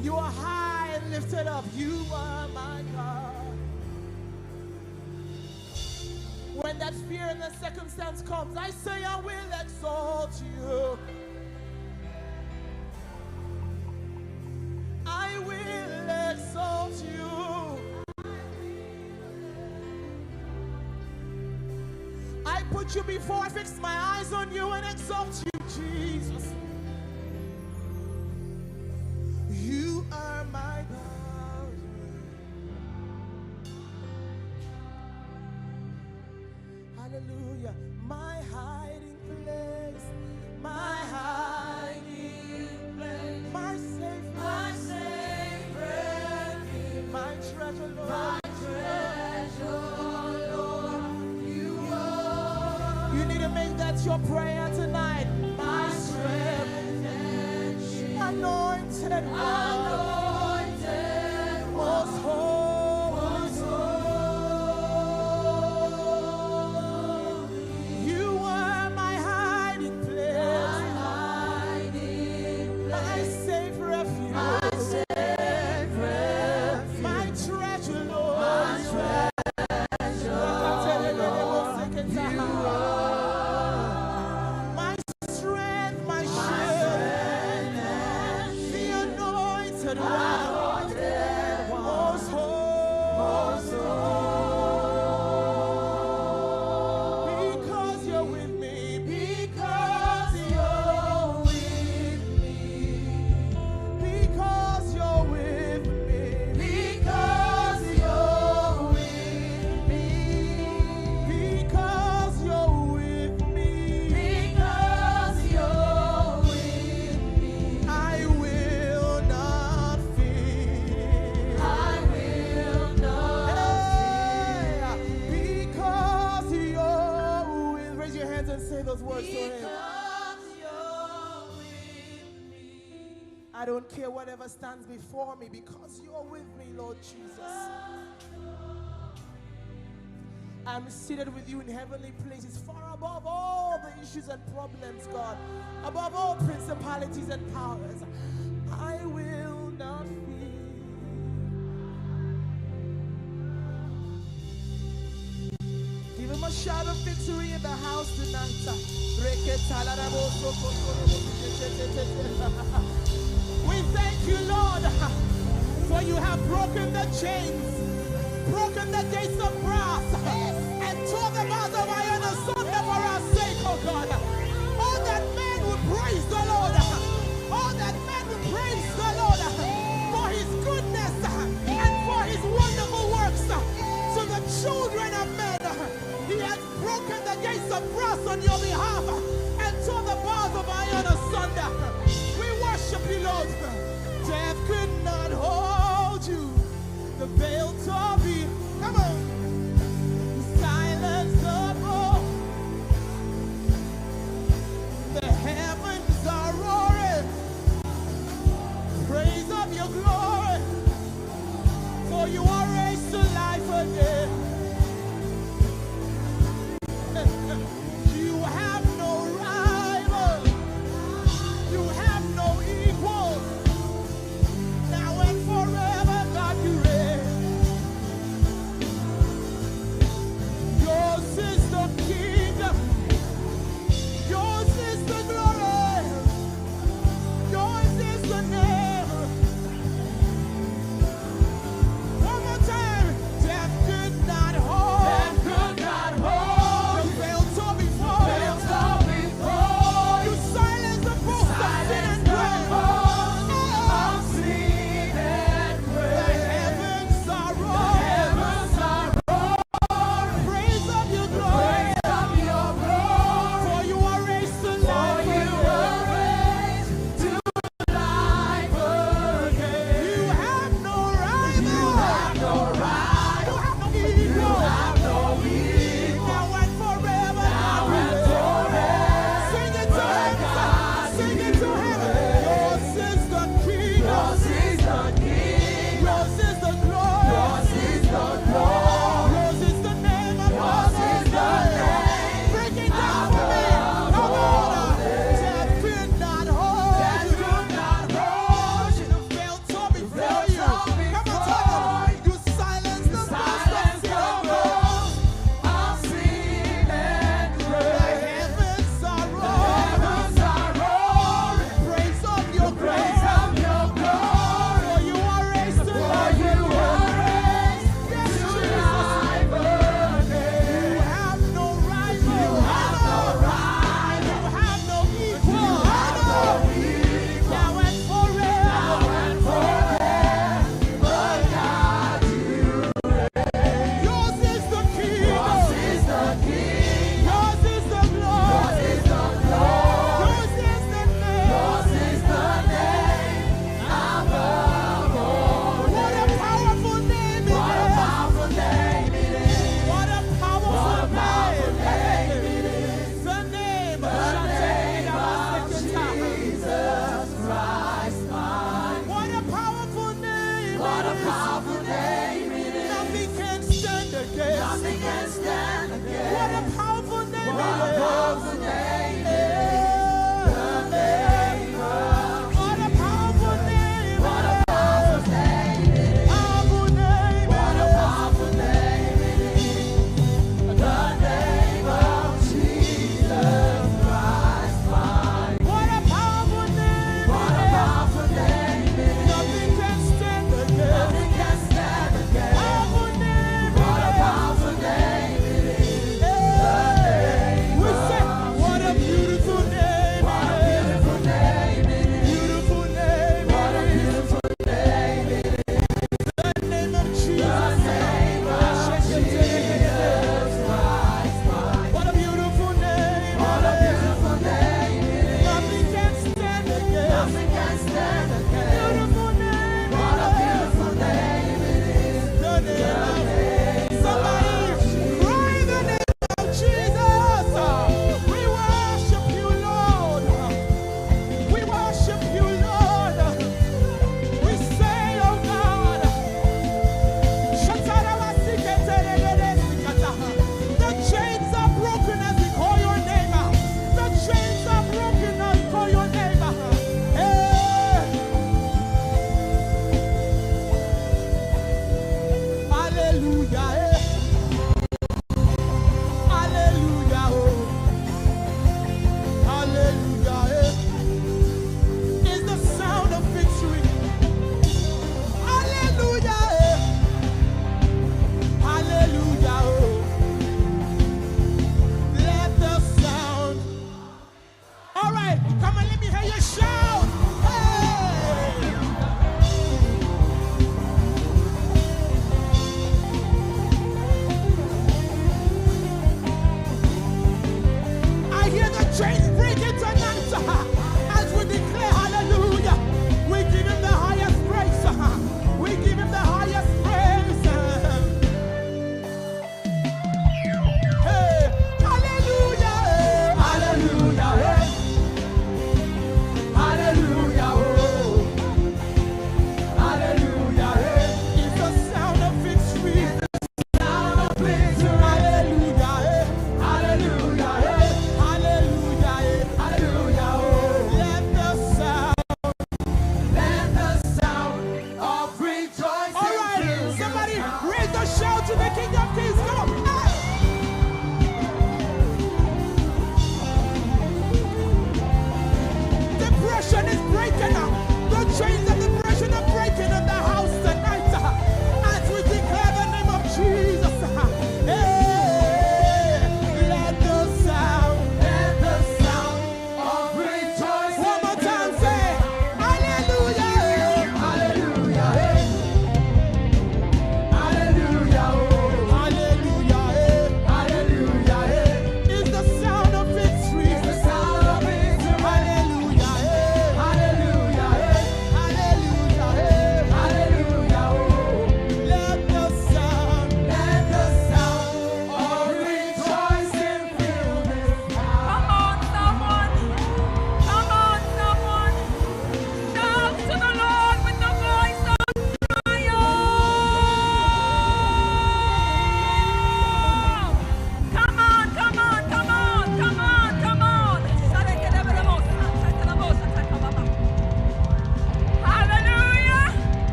You are high and lifted up. You are my God. When that fear and the circumstance comes, I say, "I will exalt you. I will exalt you. I put you before, I fix my eyes on you and exalt you, Jesus. You are my God." Hallelujah. My hiding place, my hiding place, my safe, my safe refuge, my treasure, Lord. My treasure, Lord, you are. You need to make that your prayer tonight. My strength and shield. Anointed one. Anointed one. Most holy. Most holy. You are my hiding place. My hiding place. My safe refuge. My safe refuge. My treasure, Lord. My treasure, Lord. You are. My strength, my shield. My strength and shield. Because you're with me, because you're with me, because you're with me, because you're with me, because you're with me, because you're with me, I will not fear. I will not fear. Because you're with, raise your hands and say those words to him. Because you're with me. I don't care whatever stands before me, because you're with me, Lord Jesus. I'm seated with you in heavenly places, far above all the issues and problems, God, above all principalities and powers. I will not fear. Give him a shout of victory in the house tonight. We thank you, Lord, for you have broken the chains, broken the gates of brass, and tore the bars of iron asunder for our sake, oh God. Oh, that men would praise the Lord. Oh, that men would praise the Lord for his goodness and for his wonderful works to the children of men. He has broken the gates of brass on your behalf and tore the bars of iron asunder. We worship you, Lord. Death could not hold you. The veil tore be. Come on. Silence the roar. The heavens are roaring. Praise of your glory. For you are raised to life again. You have no rival. You have no equal. Now and forever, God, you reign.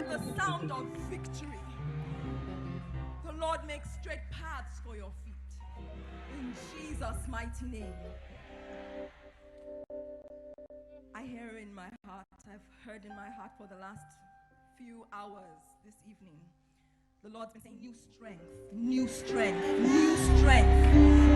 the sound of victory. The Lord makes straight paths for your feet. In Jesus' mighty name. I hear in my heart, I've heard in my heart for the last few hours this evening, the Lord's been saying, "New strength, new strength, new strength,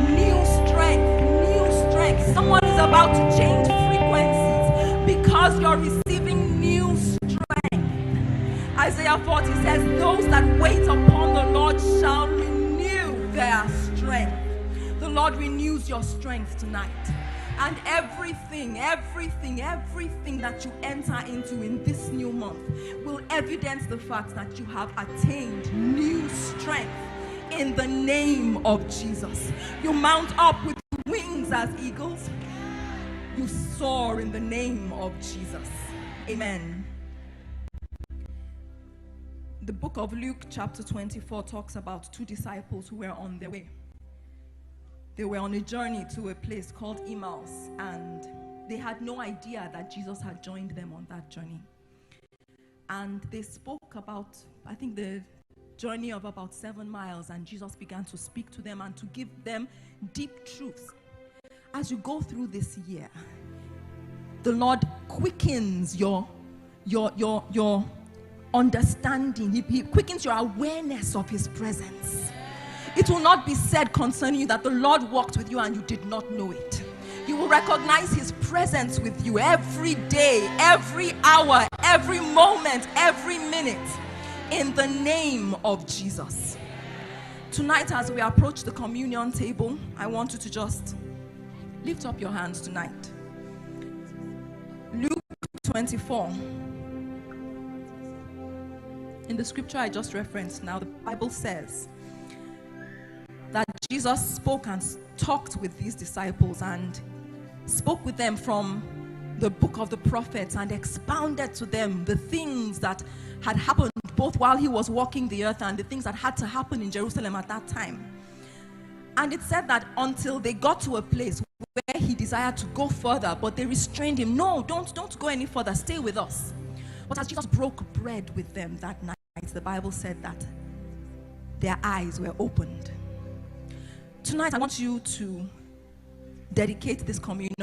new strength, new strength." Someone is about to change frequencies because you're receiving new strength. Isaiah forty says, "Those that wait upon the Lord shall renew their strength." The Lord renews your strength tonight. And everything, everything, everything that you enter into in this new month will evidence the fact that you have attained new strength in the name of Jesus. You mount up with wings as eagles. You soar in the name of Jesus. Amen. The book of Luke, chapter twenty-four, talks about two disciples who were on their way. They were on a journey to a place called Emmaus, and they had no idea that Jesus had joined them on that journey. And they spoke about, I think, the journey of about seven miles, and Jesus began to speak to them and to give them deep truths. As you go through this year, the Lord quickens your your your your understanding. He, he quickens your awareness of His presence. It will not be said concerning you that the Lord walked with you and you did not know it. You will recognize His presence with you every day, every hour, every moment, every minute, in the name of Jesus. Tonight, as we approach the communion table, I want you to just lift up your hands tonight. Luke twenty-four. In the scripture I just referenced now, the Bible says that Jesus spoke and s- talked with these disciples and spoke with them from the book of the prophets and expounded to them the things that had happened both while He was walking the earth and the things that had to happen in Jerusalem at that time. And it said that until they got to a place where He desired to go further, but they restrained Him. "No, don't, don't go any further. Stay with us." But as Jesus broke bread with them that night, the Bible said that their eyes were opened. Tonight, I want you to dedicate this communion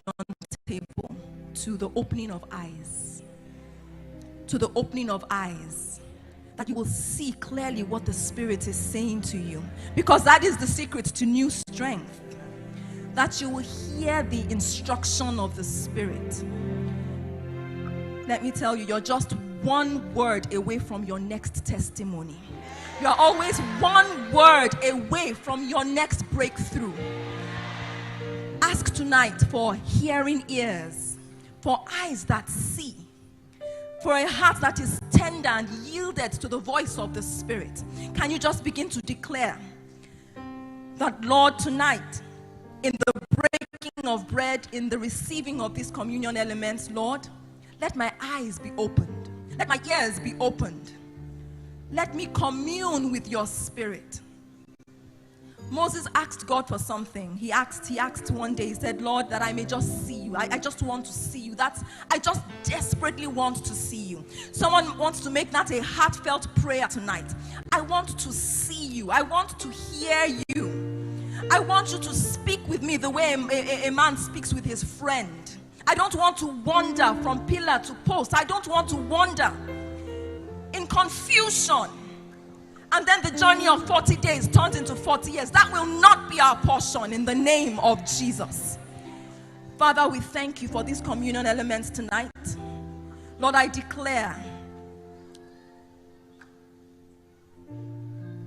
table to the opening of eyes. To the opening of eyes, that you will see clearly what the Spirit is saying to you, because that is the secret to new strength, that you will hear the instruction of the Spirit. Let me tell you, you're just one word away from your next testimony. You're always one word away from your next breakthrough. Ask tonight for hearing ears, for eyes that see, for a heart that is tender and yielded to the voice of the Spirit. Can you just begin to declare that, "Lord, tonight, in the breaking of bread, in the receiving of these communion elements, Lord, let my eyes be opened, let my ears be opened, let me commune with your Spirit"? Moses asked God for something. He asked, he asked one day, he said, "Lord, that I may just see you. I, I just want to see you. That's, I just desperately want to see you." Someone wants to make that a heartfelt prayer tonight. "I want to see you. I want to hear you. I want you to speak with me the way a, a, a man speaks with his friend. I don't want to wander from pillar to post. I don't want to wander in confusion." And then the journey of forty days turns into forty years. That will not be our portion in the name of Jesus. Father, we thank you for these communion elements tonight. Lord, I declare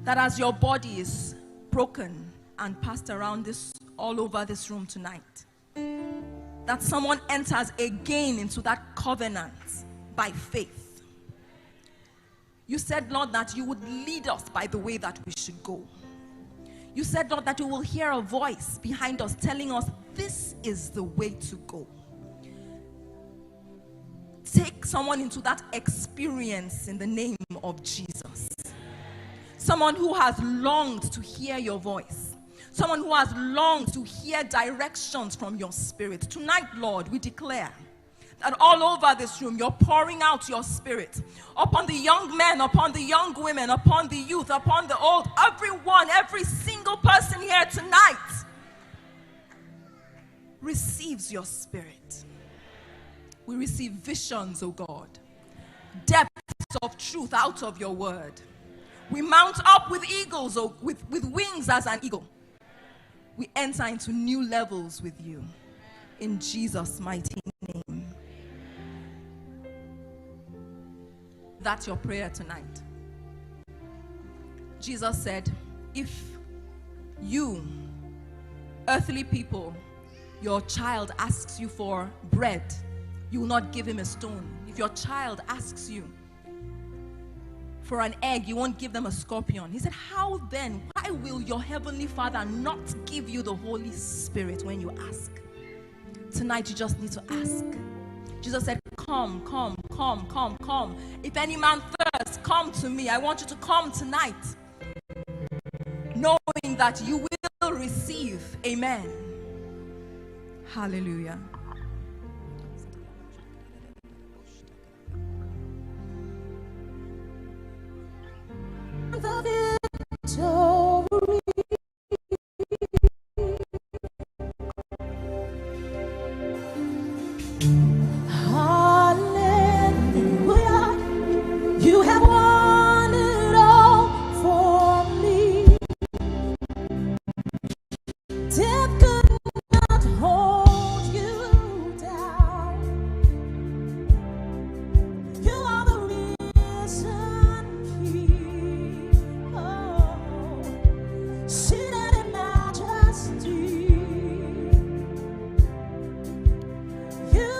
that as your body is broken and passed around this, all over this room tonight, that someone enters again into that covenant by faith. You said, Lord, that you would lead us by the way that we should go. You said, Lord, that you will hear a voice behind us telling us, "This is the way to go." Take someone into that experience in the name of Jesus. Someone who has longed to hear your voice. Someone who has longed to hear directions from your Spirit. Tonight, Lord, we declare that all over this room, you're pouring out your spirit upon the young men, upon the young women, upon the youth, upon the old, everyone, every single person here tonight receives your spirit. We receive visions, oh God, depths of truth out of your word. We mount up with eagles, oh, with, with wings as an eagle. We enter into new levels with you. In Jesus' mighty name. That's your prayer tonight. Jesus said, if you, earthly people, your child asks you for bread, you will not give him a stone. If your child asks you for an egg, you won't give them a scorpion. He said, how then? Why will your heavenly Father not give you the Holy Spirit when you ask? Tonight, you just need to ask. Jesus said, come, come, come, come, come. If any man thirst, come to me. I want you to come tonight, knowing that you will receive. Amen. Hallelujah. The victory. Hallelujah. You have won it all for me. Death could not hold you down. You are the risen King. Oh, seated in majesty. You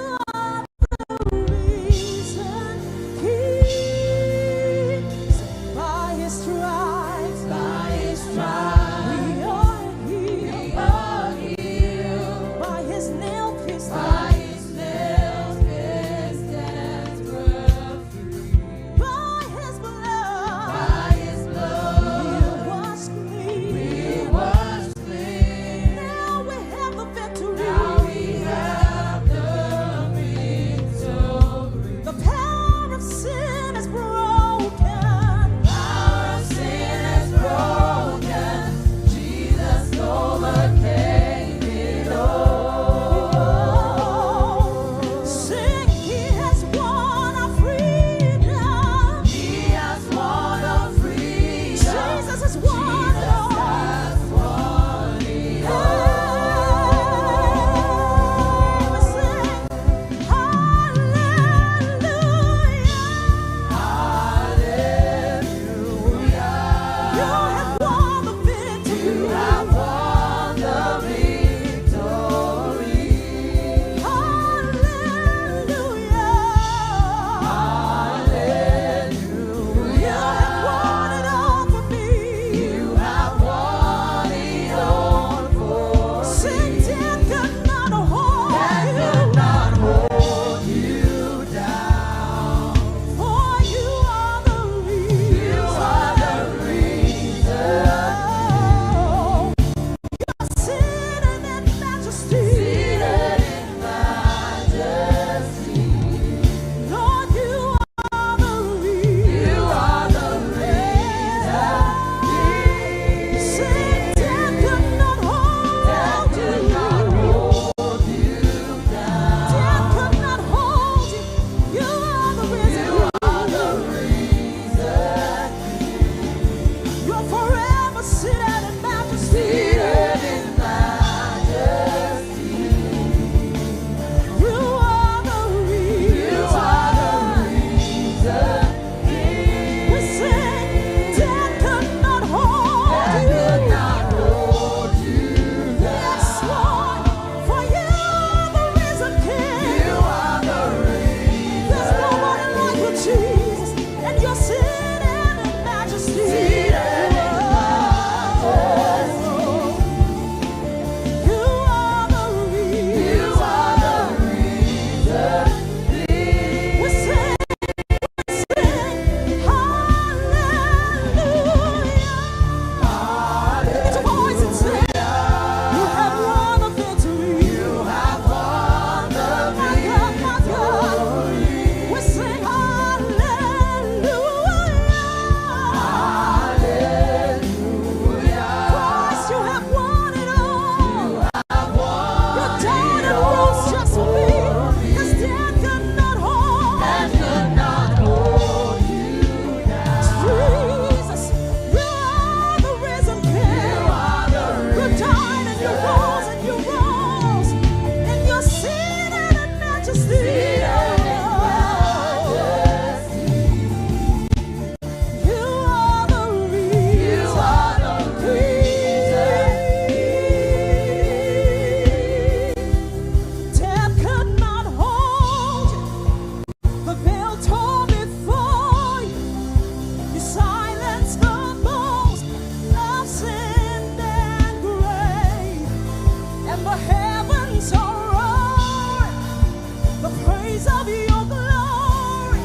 of your glory,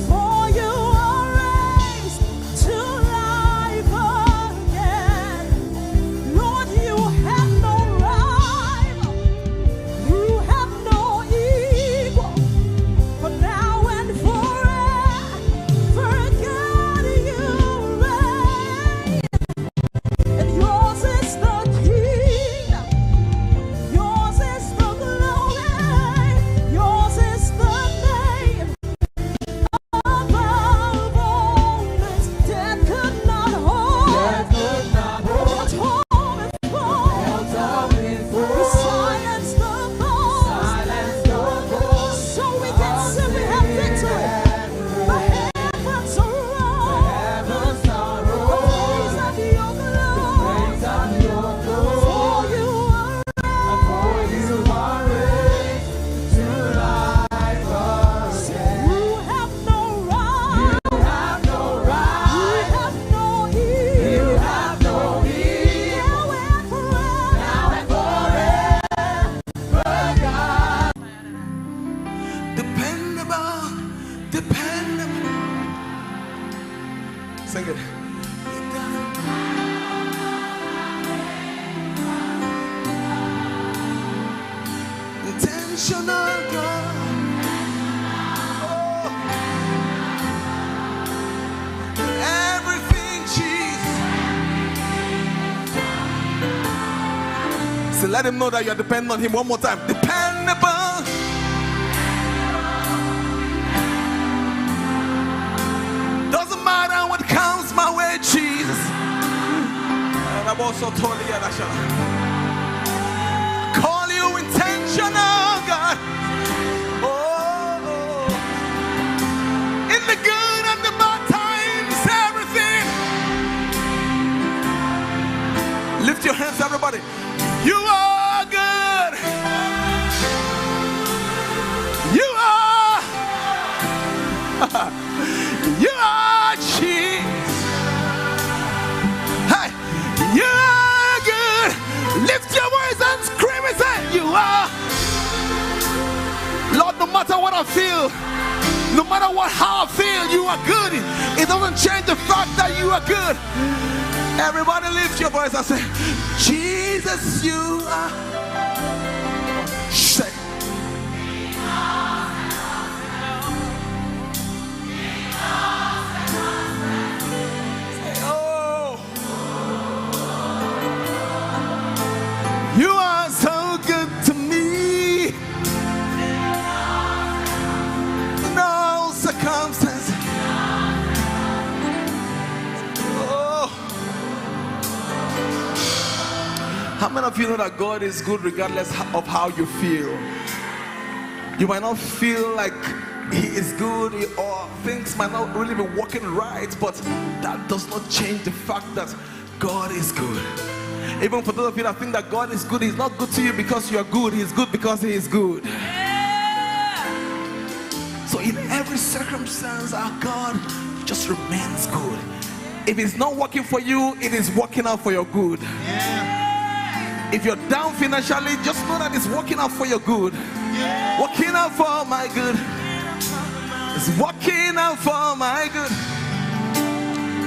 for you are raised to life again. Lord, you have no rival, you have no equal, for now and forever, God, you reign. And yours is the kingdom, yours is the glory, yours is the name. Above all names, death could not hold, death could not hold, hold it for. Held it for. You silence the voice. Silence the voice. So we can sing, we have victory. The heavens roar. The heavens roar. The praise of your glory. The praise of your glory. For you are, for you are raised to life again. You have no right. You have no right. You have no equal. You have no equal. Now and forever. Dependable, dependable. Sing it. Intentional God. Oh. Everything, Jesus. So let him know that you're dependent on him one more time. Dependable. Doesn't matter what comes my way, Jesus. Call you intentional, God. Oh, in the good and the bad times, everything. Lift your hands, everybody. You are good. You are. You are Jesus. Hey, you are good. Lift your voice and scream and say, you are. Lord, no matter what I feel, no matter what, how I feel, you are good. It doesn't change the fact that you are good. Everybody lift your voice and say, Jesus, you are. Say, oh, you are so good to me. No circumstance. Oh. How many of you know that God is good regardless of how you feel? You might not feel like he is good, or things might not really be working right, but that does not change the fact that God is good. Even for those of you that think that God is good, he's not good to you because you're good. He's good because he is good. So in every circumstance, our God just remains good. If it's not working for you, it is working out for your good. If you're down financially, just know that it's working out for your good. Working out for my good. It's working out for my good.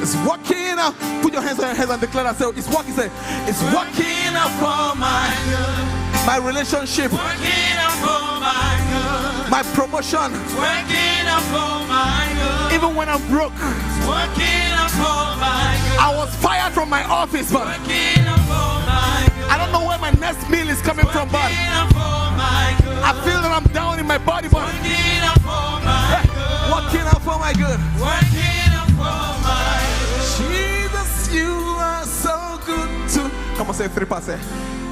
It's working out. Put your hands on your head and declare that. Say, it's working. Say, it's working out for my good. My relationship. Working out for my good. My promotion. Working out for my good. Even when I'm broke. Working out for my good. I was fired from my office, but working out for my good. I don't know where my next meal is coming from, but working out for my good. I feel that I'm down in my body, but working out for my good. Working out for my good. Working out for my good. Jesus, you are so good to. Come on, say three parts. Say,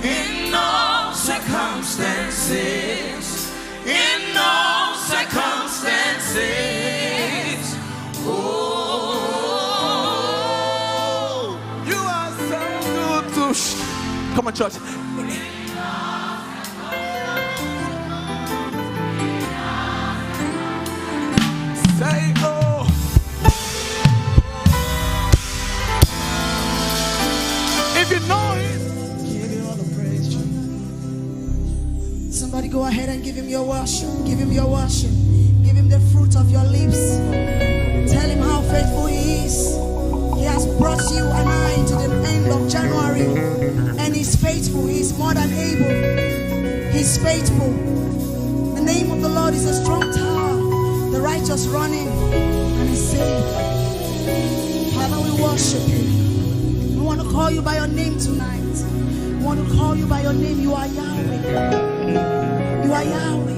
in all circumstances, in all circumstances. Oh, you are so good to. Come on, church. Say, oh. If you know it, give you all the praise. Somebody go ahead and give him Your worship, give him your worship, give him the fruit of your lips. Tell him how faithful he is. He has brought you and I to the end of January, and he's faithful. He's more than able. He's faithful. The name of the Lord is a strong tower. The righteous run in and is saved. Father, we worship you. We want to call you by your name tonight. We want to call you by your name. You are Yahweh. You are Yahweh.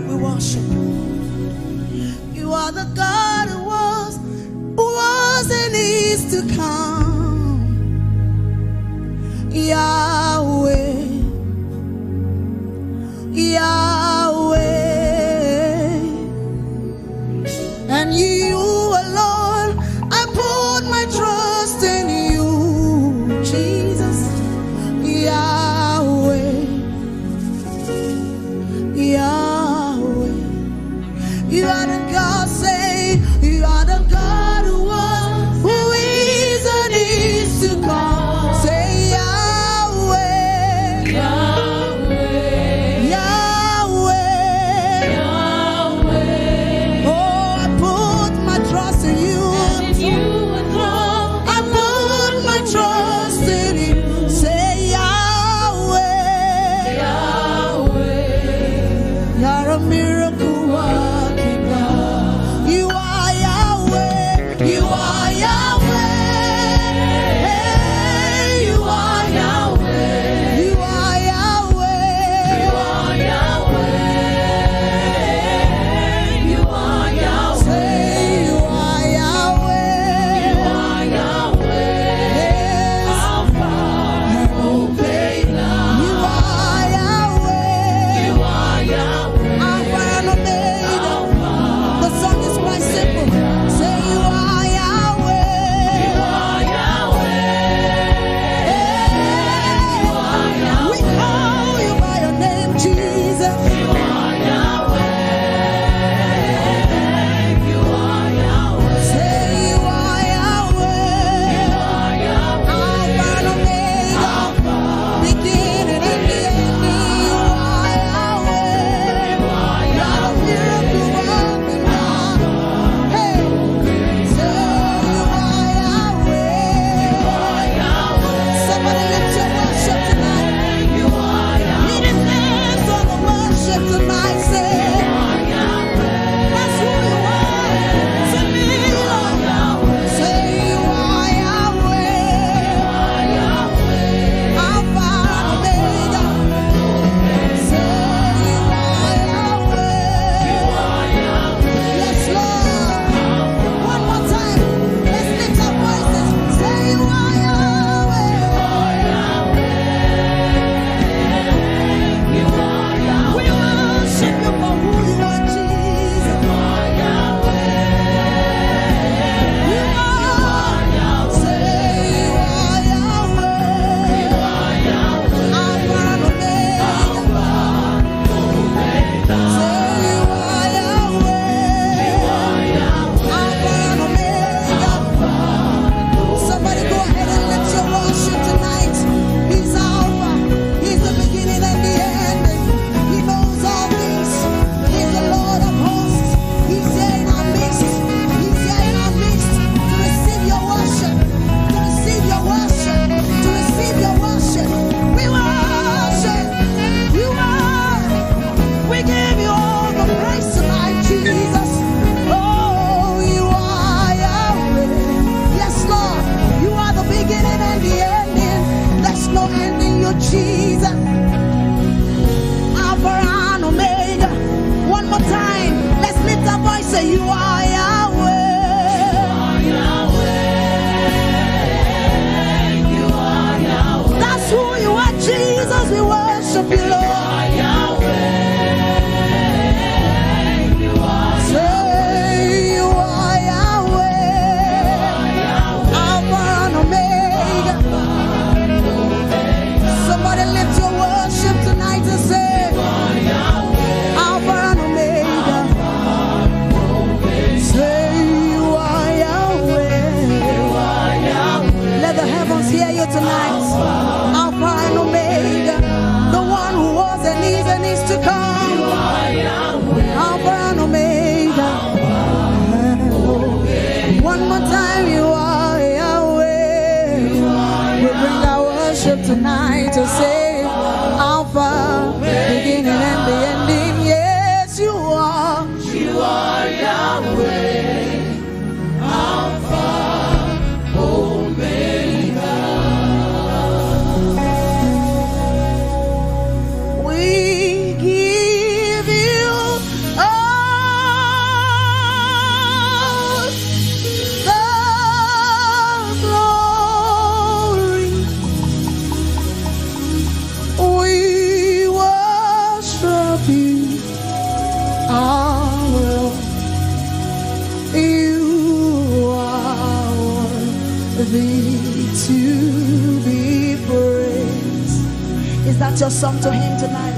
We worship you. You are the God who was, who was and is to come. Yahweh. Yahweh. And you alone, I put my trust in you, Jesus. Yahweh, Yahweh. You are the God, say, you are the God who was, who is, and is to come. Say, Yahweh. Yahweh. Yahweh. Oh, I put my trust in you. And in you alone. I put my trust in you. Say, Yahweh. Yahweh. You're a miracle working God. You are Yahweh. You are Yahweh. Hey, you are Yahweh. You are Yahweh. You are Yahweh. You are Yahweh. Say you are Yahweh. You are Yahweh. Yes. Alpha and Omega. You are Yahweh. You are Yahweh. Alpha and Omega. Your song to him tonight.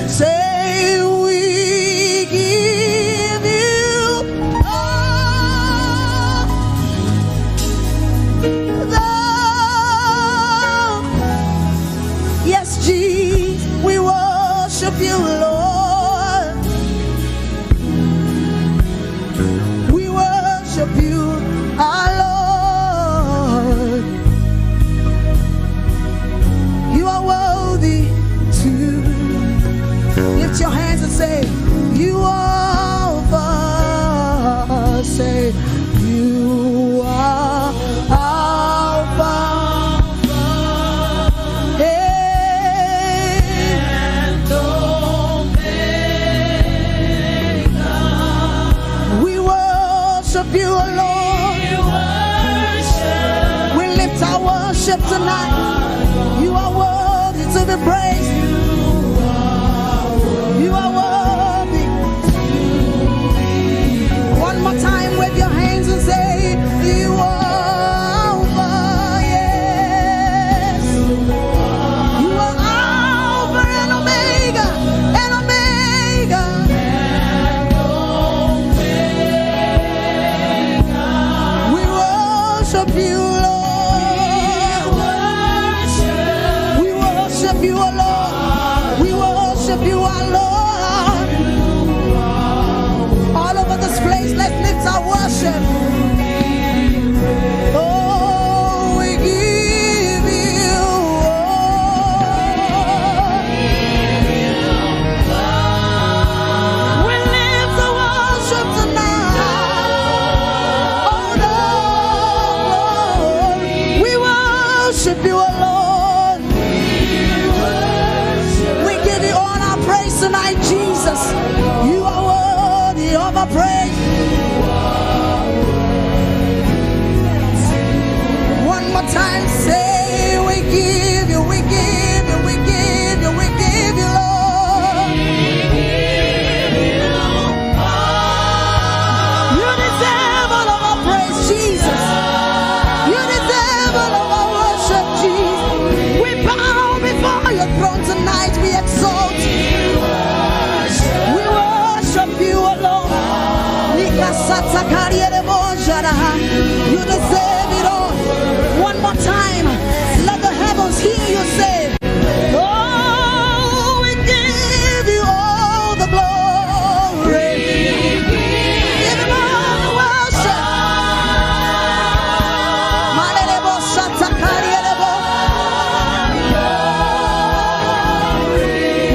Say, "We give you all the," yes, Jesus, we worship you, Lord. We worship you, our Lord. You are worthy to. Lift your hands and say, "You are Alpha." Say, "You are Alpha and Omega." We worship you, O Lord. We lift our worship tonight. You are worthy to be praised. You are worthy. One more time, wave your hands and say, "You are Alpha, yes. You are Alpha and Omega, and Omega." We worship you, Lord. We worship you, O Lord. We worship you, our Lord. All over this place, let's lift our worship. Oh, we give you all. We lift our worship tonight. Oh, Lord, we worship you, O Lord. We give you all our praise tonight, Jesus. You are worthy of our praise. One more time, say, "We give you, we give you, we give you, we give you, Lord." You deserve all of our praise, Jesus. You deserve all of our worship, Jesus. We bow before your throne tonight. We exalt you. We worship you, O Lord. Nikasata kariere bojara. You deserve it all. One more time, let the heavens hear you say, "Oh, we give you all the glory." Give him all the worship. Malelebo shatakarielebo.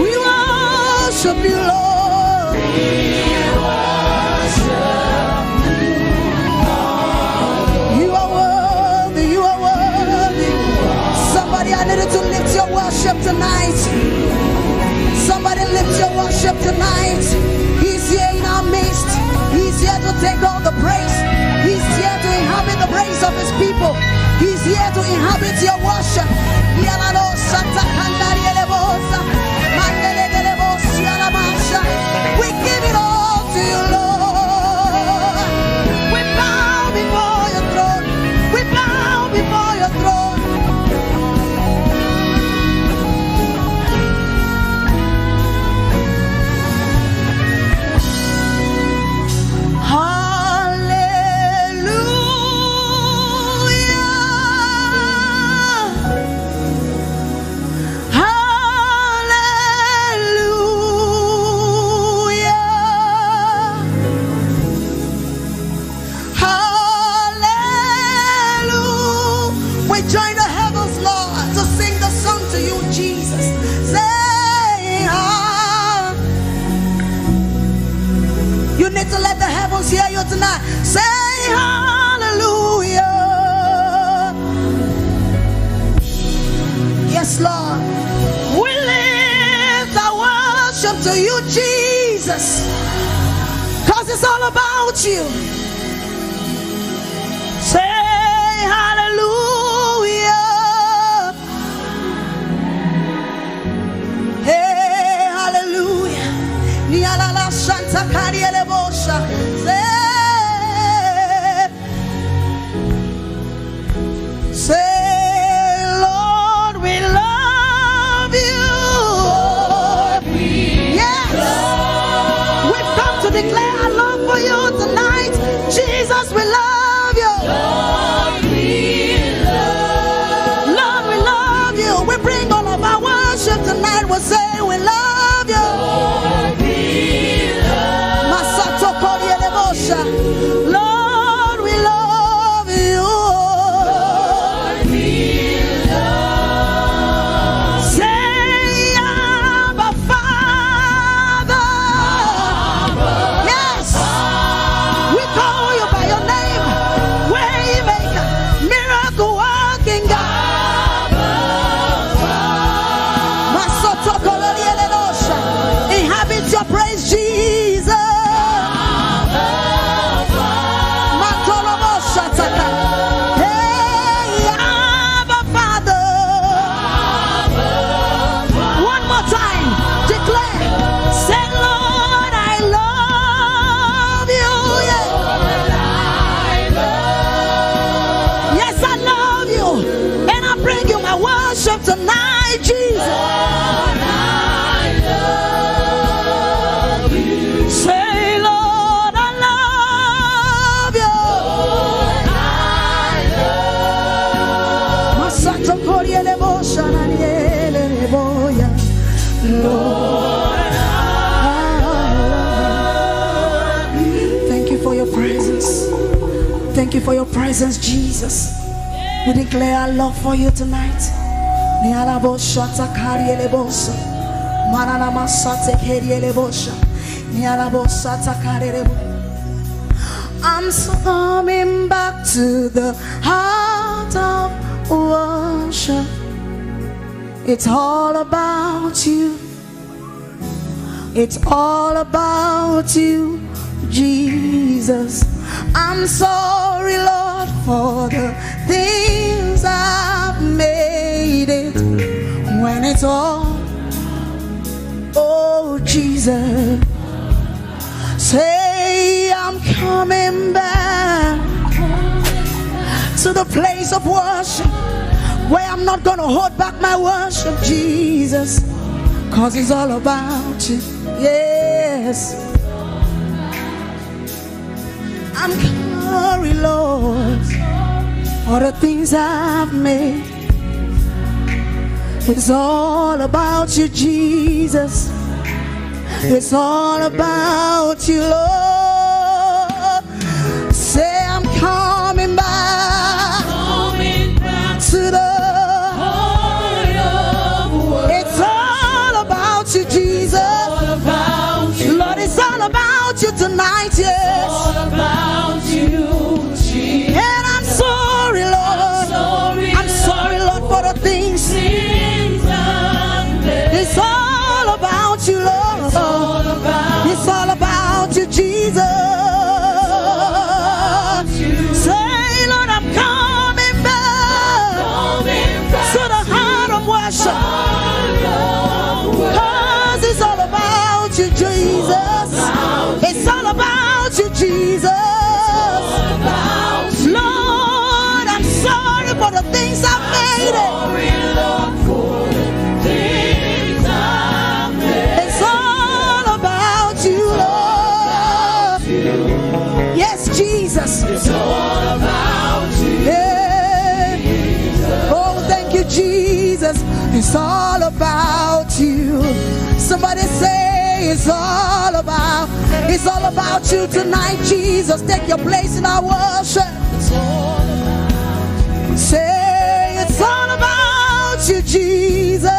We worship you, Lord. You are worthy, you are worthy. Somebody, I needed to lift your worship tonight. Somebody lift your worship tonight. He's here in our midst. He's here to take all the praise. He's here to inhabit the praise of his people. He's here to inhabit your worship. Yalalo sata kandari elebosa. Mandele delebosi alamasha. We give it all to you, Lord. We bow before your throne. We bow before your throne. Hallelujah. Hallelujah. Hallelujah. We join the heavens, Lord, to sing the song to you, Jesus. Say, ah. You need to let the heavens hear you tonight. Say, "Hallelujah." Yes, Lord. We lift our worship to you, Jesus. 'Cause it's all about you. Say, "Hallelujah." Hey, hallelujah. Ni alala shanta kariele bosha. Say, say, "Lord, we love you." Declare our love for you tonight. Jesus, we love you. Lord, we love you. We bring all of our worship tonight. We say we love you. Masato Koryelebosha. Lord, we love you. Say, Abba, Father. Yes. We call you by your name. Waymaker, miracle working God. Masotokolorielenosha. Inhabit your praise, Jesus. Makoloboshataka. Hey, Abba, Father. One more time. Declare. Say, Lord, I love you. Yeah. Yes, I love you. And I bring you my worship tonight, Jesus. Say, Lord, I love you. Masato Koryelebosha Nanieleboya. Lord, I love you. Thank you for your presence. Thank you for your presence, Jesus. We declare our love for you tonight. Nialaboshatakaryelebosha. Mananamashatekeryelebosha. Nialaboshatakaryelebo-, I'm coming back to the heart of worship. It's all about you. It's all about you, Jesus. I'm sorry, Lord, for the things I've made it. When it's all, oh, Jesus. Say, I'm coming back to the place of worship where I'm not gonna hold back my worship, Jesus. 'Cause it's all about you. Yes. I'm sorry, Lord, for the things I've made. It's all about you, Jesus. It's all about you, Lord. Say, I'm coming back. Coming back to the heart of worship. It's all about you, Jesus. All about you. Lord, it's all about you tonight, yes. All about you, Jesus. And I'm sorry, Lord. Sorry, I'm sorry, Lord, for the things. Things I've been. It's all about you, Lord. It's all about, it's all about you, Jesus. Say, Lord, I'm coming back. Coming back to the heart of worship. Heart of worship. 'Cause it's all about you, Jesus. It's all about you, Jesus. Lord, I'm sorry for the things I've made. Sorry, Lord, for the things I've made. It's all about you, Lord. Yes, Jesus. It's all about you. Yeah. Oh, thank you, Jesus. It's all about you. Somebody say, it's all about, it's all about you tonight, Jesus. Take your place in our worship. Say, it's all about you, Jesus.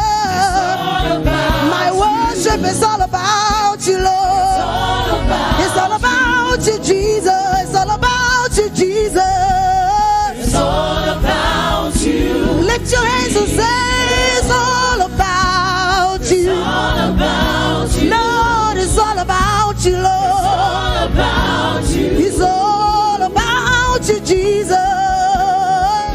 My worship is all about you, Lord. It's all about you, Jesus. It's all about you, Jesus. It's all about you. Lift your hands and say, it's all about you. It's all about you. Lord, it's all about you, Lord. It's all about you. It's all about you, Jesus.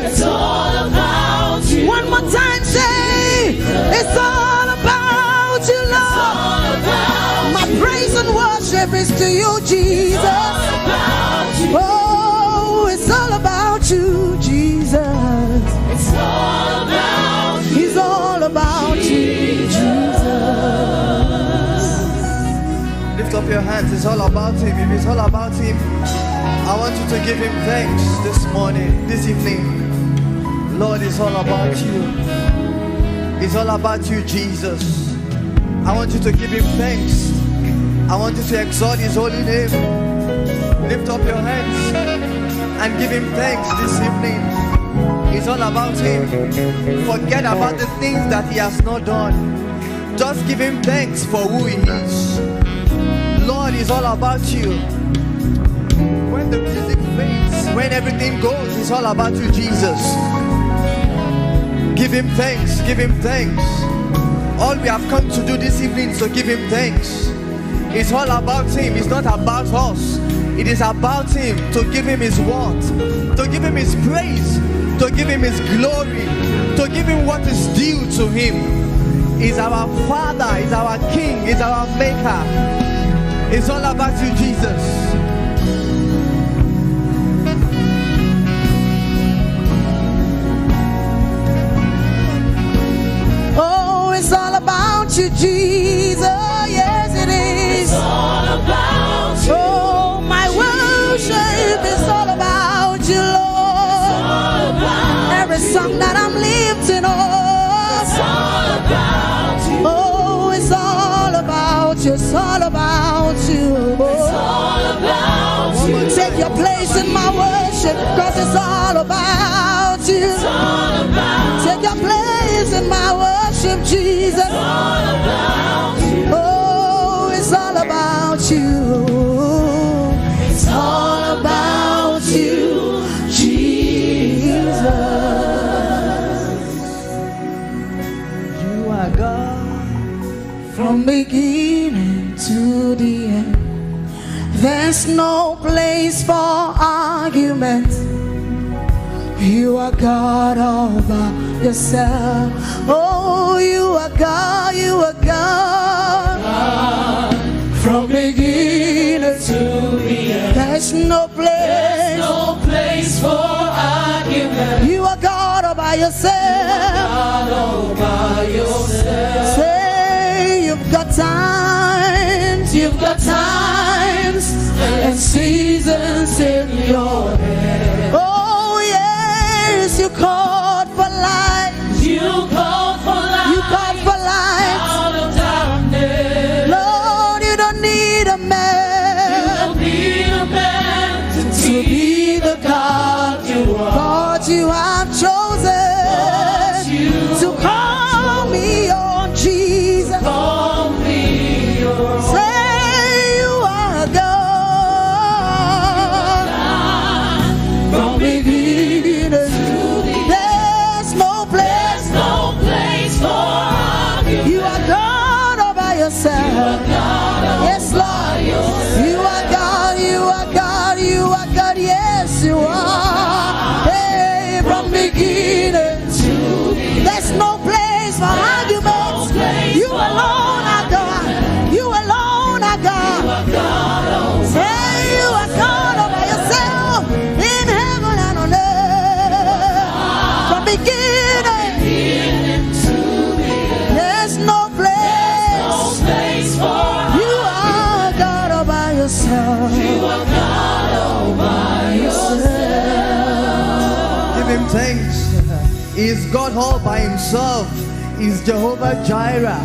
It's all about you. One more time, say, it's all about you, Lord. It's all about you. My praise and worship is to you, Jesus. It's all about you. Oh, it's all about you, Jesus. It's all about you. It's all about you, Jesus. Lift up Your hands, it's all about him. If it's all about him, I want you to give him thanks this morning, this evening. Lord, it's all about you. It's all about you, Jesus. I want you to give him thanks. I want you to exalt his holy name. Lift up your hands and give him thanks this evening. It's all about him. Forget about the things that he has not done. Just give him thanks for who he is. Lord, it's all about you. When the music fades, when everything goes, it's all about you, Jesus. Give him thanks, give him thanks. All we have come to do this evening is to give him thanks. It's all about him, it's not about us. It is about him, to give him his worth, to give him his praise, to give him his glory, to give him what is due to him. He's our Father, he's our King, he's our Maker. It's all about you, Jesus. Oh, it's all about you, Jesus. Yes, it is. It's all about you. Oh, my worship is all about you, Lord. It's all about you. Every song that I'm lifting up. It's all about you. Oh, it's all about you. It's all about you. It's all about you. Take your place in my worship, 'cause it's all about you. It's all about you. Take your place in my worship, Jesus. It's all about you. Oh, it's all about you. It's all about you, Jesus. You are God from beginning to the end. There's no place for argument. You are God all by yourself. Oh, you are God, you are God. From beginning to the end. There's no place. There's no place for argument. You are God all by yourself. God all by yourself. Say you've got times, you've got times and seasons in your hand. Oh yes, you called for light. You called for light. You called for light. Out of darkness. Lord, you don't need a man. You don't need a man to be the God you are. But you have chosen to call me your Jesus. Call me your. Say you are God. From beginning to the end. There's no place. There's no place for argument. You are God all by yourself. You are God all by yourself. Yes, Lord. You are God, you are God, you are God. Yes, you are. Hey, from beginning to the end. There's no place for arguments. You alone are God. You alone are God. Say you are God all by yourself in heaven and on earth. From beginning, there's no place. You are God all by yourself. You are God all by yourself. Give him thanks. He is God all by himself. He is Jehovah Jireh.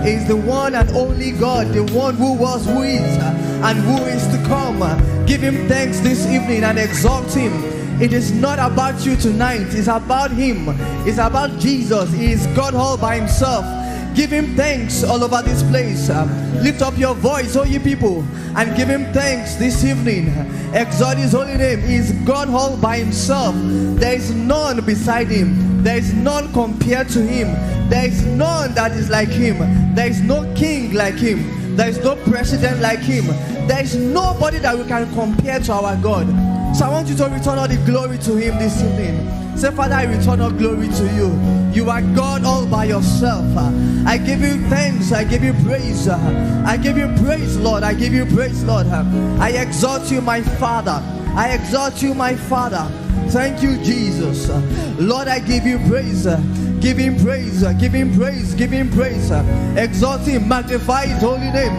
He is the one and only God, the one who was, who is, and who is to come. Give him thanks this evening and exalt him. It is not about you tonight. It's about him. It's about Jesus. He is God all by himself. Give him thanks all over this place. Lift up your voice, all you people, and give him thanks this evening. Exalt his holy name. He is God all by himself. There is none beside him. There is none compared to him. There is none that is like him. There is no king like him. There is no president like him. There is nobody that we can compare to our God. So I want you to return all the glory to him this evening. Say, Father, I return all glory to you. You are God all by yourself. I give you thanks. I give you praise. I give you praise, Lord. I give you praise, Lord. I exalt you, my Father. I exalt you, my Father. Thank you, Jesus. Lord, I give you praise. Give him praise. Give him praise. Give him praise. Exalt him. Magnify his holy name.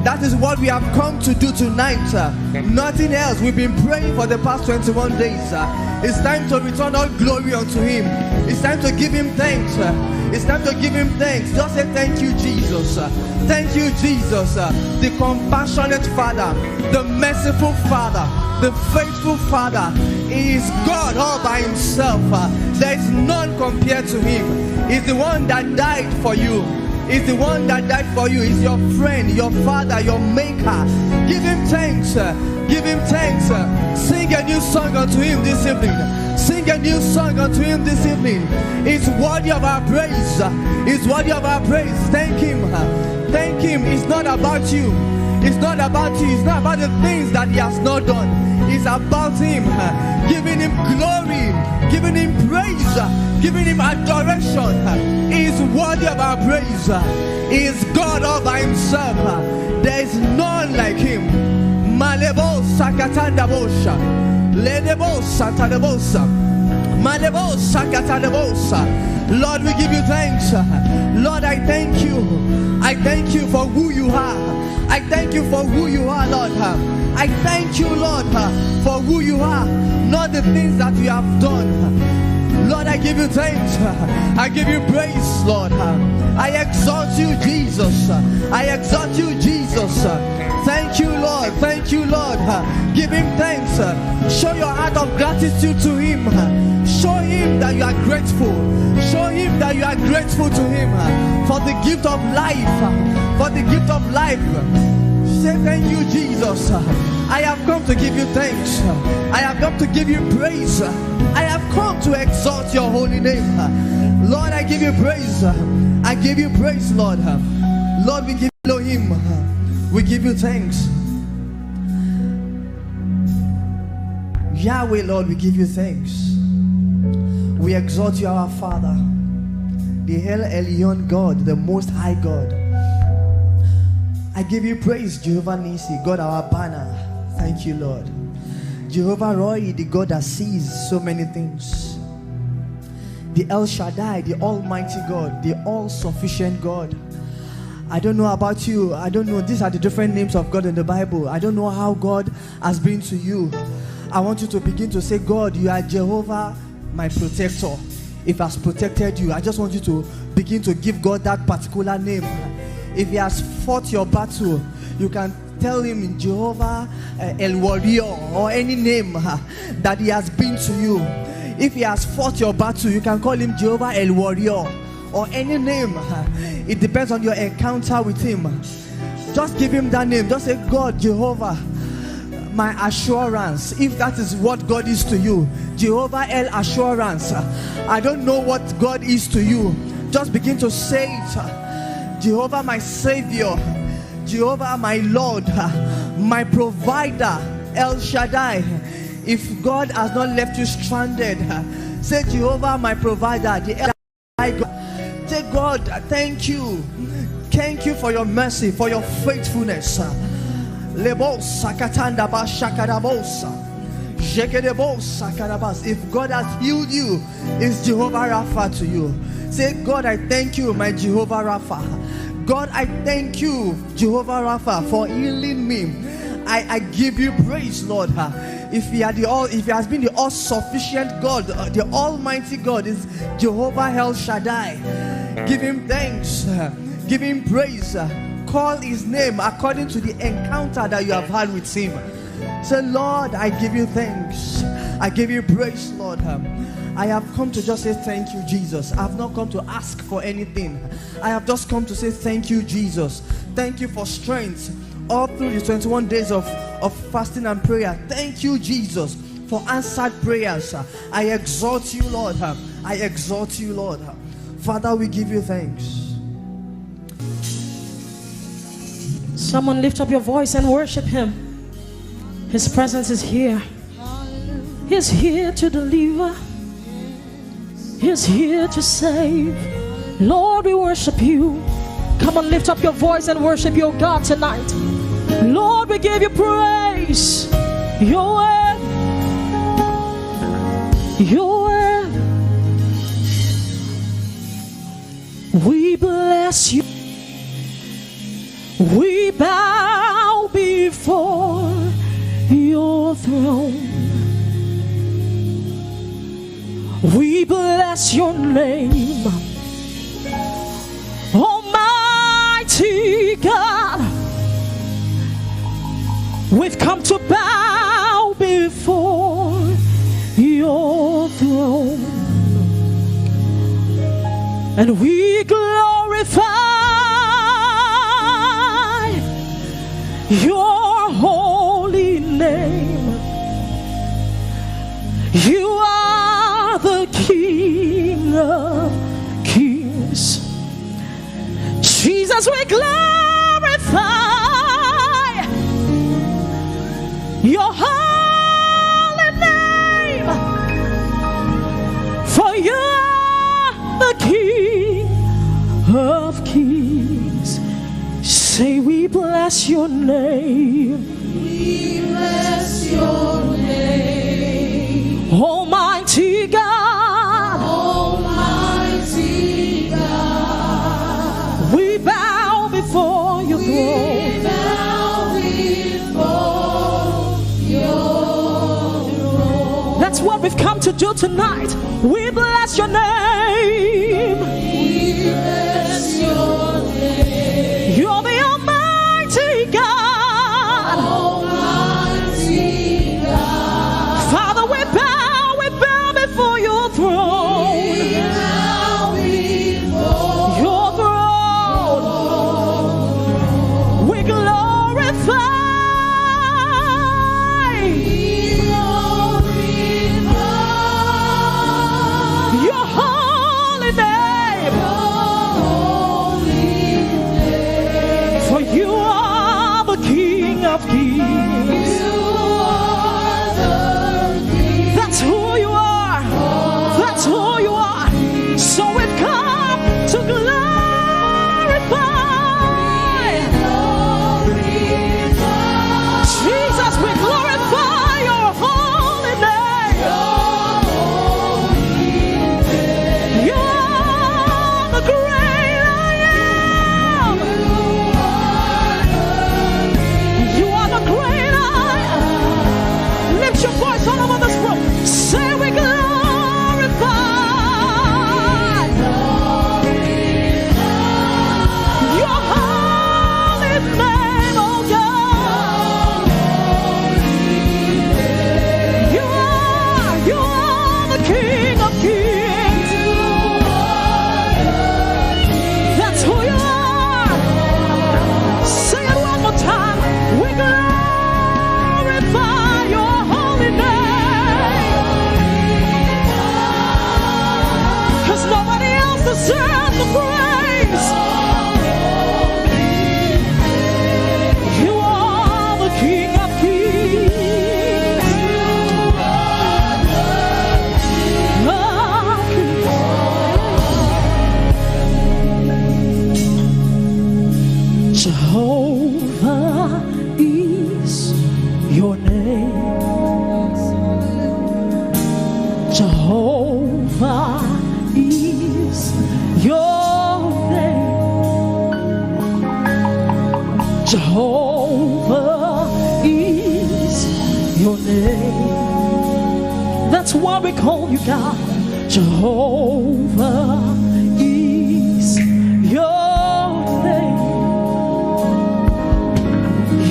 That is what we have come to do tonight. Uh, nothing else. We've been praying for the past twenty-one days. Uh, it's time to return all glory unto Him. It's time to give Him thanks. Uh, it's time to give Him thanks. Just say, "Thank you, Jesus. Uh, thank you, Jesus." Uh, the compassionate Father, the merciful Father, the faithful Father. He is God all by Himself. Uh, there is none compared to Him. He's the one that died for you. He's the one that died for you. He's your friend, your Father, your Maker. Give Him thanks. Uh, give Him thanks. Uh, sing a new song unto Him this evening. Sing a new song unto Him this evening. He's worthy of our praise. Uh, he's worthy of our praise. Thank Him. Uh, thank Him. It's not about you. It's not about you. It's not about the things that He has not done. It's about Him. Uh, giving Him glory, giving Him praise, uh, giving Him adoration. Uh, He is worthy of our praise. Uh, He is God all by Himself. Uh, there is none like Him. Malebo sakatanda bosha. Ledebo satadebosa. Malebo sakatadebosa. Lord, we give You thanks. Uh, Lord, I thank You. I thank You for who You are. I thank You for who You are, Lord. Uh, I thank You, Lord, uh, for who You are, not the things that You have done. Lord, I give You thanks. Uh, I give You praise, Lord. Uh, I exalt You, Jesus. Uh, I exalt You, Jesus. Uh, thank You, Lord. Thank You, Lord. Uh, give Him thanks. Uh, show your heart of gratitude to Him. Uh, show Him that you are grateful. Show Him that you are grateful to Him, uh, for the gift of life. Uh, for the gift of life. Say, "Thank You, Jesus. Uh, I have come to give You thanks. Uh, I have come to give You praise. Uh, I have come to exalt Your holy name. Uh, Lord, I give You praise. Uh, I give You praise, Lord. Uh, Lord, we give Elohim. Uh, we give You thanks. Yahweh, Lord, we give You thanks. We exalt You, our Father, the El Elyon God, the Most High God. I give You praise, Jehovah Nissi, God, our banner. Thank You, Lord. Jehovah Roi, the God that sees so many things. The El Shaddai, the Almighty God, the all-sufficient God. I don't know about you. I don't know. These are the different names of God in the Bible. I don't know how God has been to you. I want you to begin to say, "God, You are Jehovah, my protector." If He has protected you, I just want you to begin to give God that particular name. If He has fought your battle, you can tell Him, "Jehovah, uh, El Warrior," or any name, uh, that He has been to you. If He has fought your battle, you can call Him Jehovah El Warrior, or any name. Uh, it depends on your encounter with Him. Just give Him that name. Just say, "God, Jehovah, my assurance." If that is what God is to you, Jehovah El Assurance. I don't know what God is to you. Just begin to say it. "Jehovah, my Savior. Jehovah, my Lord, my provider, El Shaddai." If God has not left you stranded, say, "Jehovah, my provider, the El Shaddai God." Say, "God, thank You. Thank You for Your mercy, for Your faithfulness." Lebo sakatanda ba shakarabosa. Jekedebo sakarabas. If God has healed you, it's Jehovah Rapha to you. Say, "God, I thank You, my Jehovah Rapha. God, I thank You, Jehovah Rapha, for healing me. I, I give You praise, Lord." Uh, if He are the all, if He has been the all-sufficient God, uh, the Almighty God is Jehovah El Shaddai. Give Him thanks. Uh, give Him praise. Uh, call His name according to the encounter that you have had with Him. Say, "Lord, I give You thanks. I give You praise, Lord. Um, I have come to just say thank You, Jesus. I've not come to ask for anything. I have just come to say thank You, Jesus. Thank You for strength all through the twenty-one days of, of fasting and prayer. Thank You, Jesus, for answered prayers. I exalt You, Lord. I exalt You, Lord. Father, we give You thanks." Someone lift up your voice and worship Him. His presence is here. He's here to deliver. He's here to save. Lord, we worship You. Come on, lift up your voice and worship your God tonight. Lord, we give You praise. You're worthy. You're worthy. We bless You. We bow throne. We bless your name, Almighty God. We've come to bow before your throne, and we glorify your holy name. You are the King of kings. Jesus, we glorify your holy name, for you are the King of kings. Say, we bless your name. We bless your name. Almighty God. Almighty God. We bow before your throne. We bow before your throne. That's what we've come to do tonight. We bless your name. We bless your name. You're the Almighty God. Almighty God. Father, we bow, we bow before your throne. We bow before your throne. We glorify. We glorify your holy name. Your holy name. For you are the King of kings. You are the King. That's who you are. That's who you are. So we've come to glorify. Jesus, we glorify your holy name. You are the great I am. You are the great I am. Lift your voice all over this room. Say, we glorify your holy name, oh God. You are, you are the King of kings. That's who you are. Say it one more time. We glorify your holy name. 'Cause nobody else deserves the praise. You are the King of kings. Jehovah is your name. Jehovah is your name. Jehovah is your name. That's why we call you God. Jehovah is your name.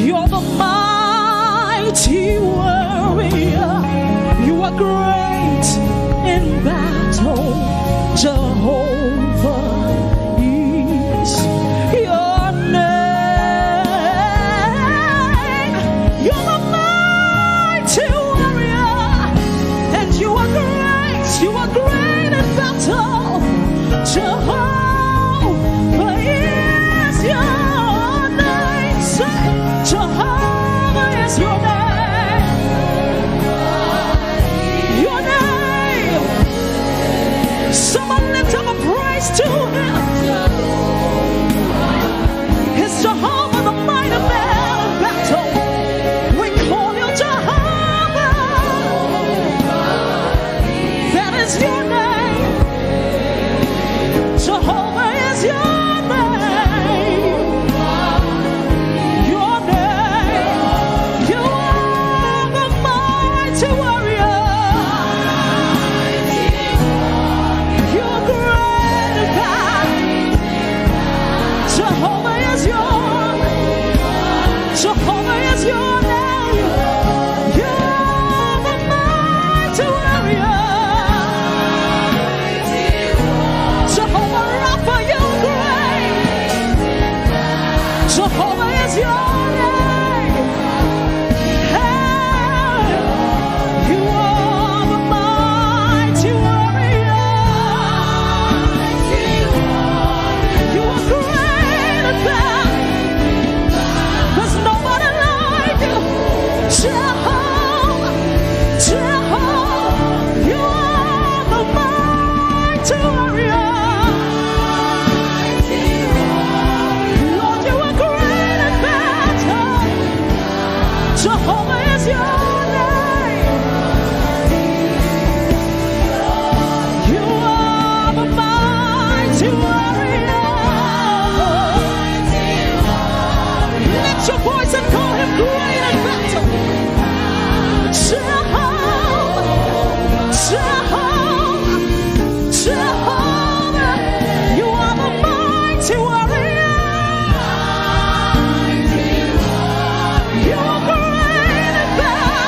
You're the mighty warrior. You are great in battle. Jehovah is your name. You're the mighty warrior, and you are great. You are great in battle. Jehovah is your name. Say, Jehovah is your name. Your name. Someone lift up a Jehovah is your name. You are the mighty warrior. Lift your voice and call him great in battle. Jehovah, Jehovah, Jehovah, you are the mighty warrior. You are great in battle.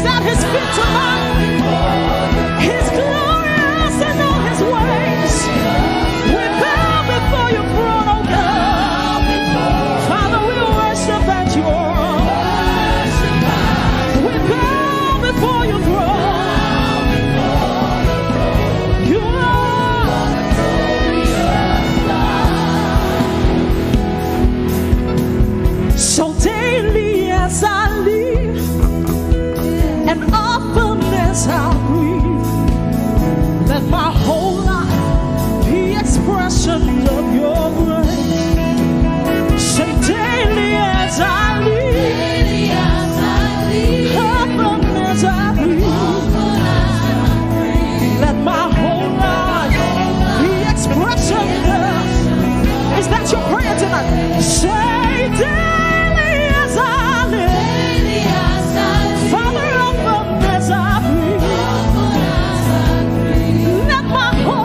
At his feet tonight. He's glorious in all his ways. We bow before your throne, oh God. Father, we worship at your. We bow before your throne. You are. So daily as I live and often as I breathe, let my whole life be expression of your grace. Say daily as I live, often as I breathe, let my whole life be expression of. Is that your prayer tonight? Say daily as I live. Father, often as I breathe, let my whole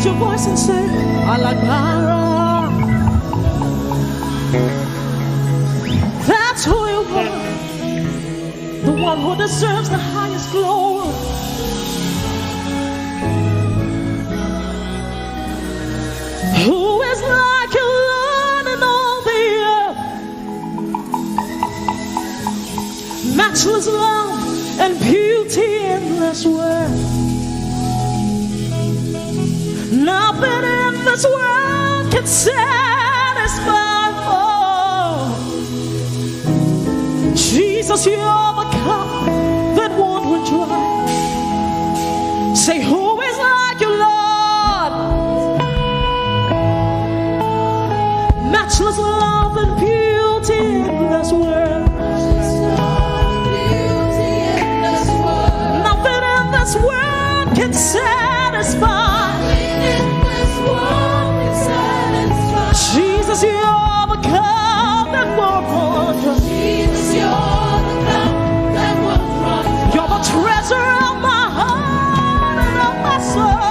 Your voice and say, "Alágbára." That's who you are. The one who deserves the highest glory. Who is like you, Lord, in all the earth? Matchless love and beauty, endless worth. Nothing in this world can satisfy. Oh, Jesus, you're the cup that won't run dry. Say, "Who is like you, Lord?" Matchless love and beauty in this world. Nothing in this world can satisfy. Jesus, you are the cup that won't run dry. You're the treasure of my heart and of my soul.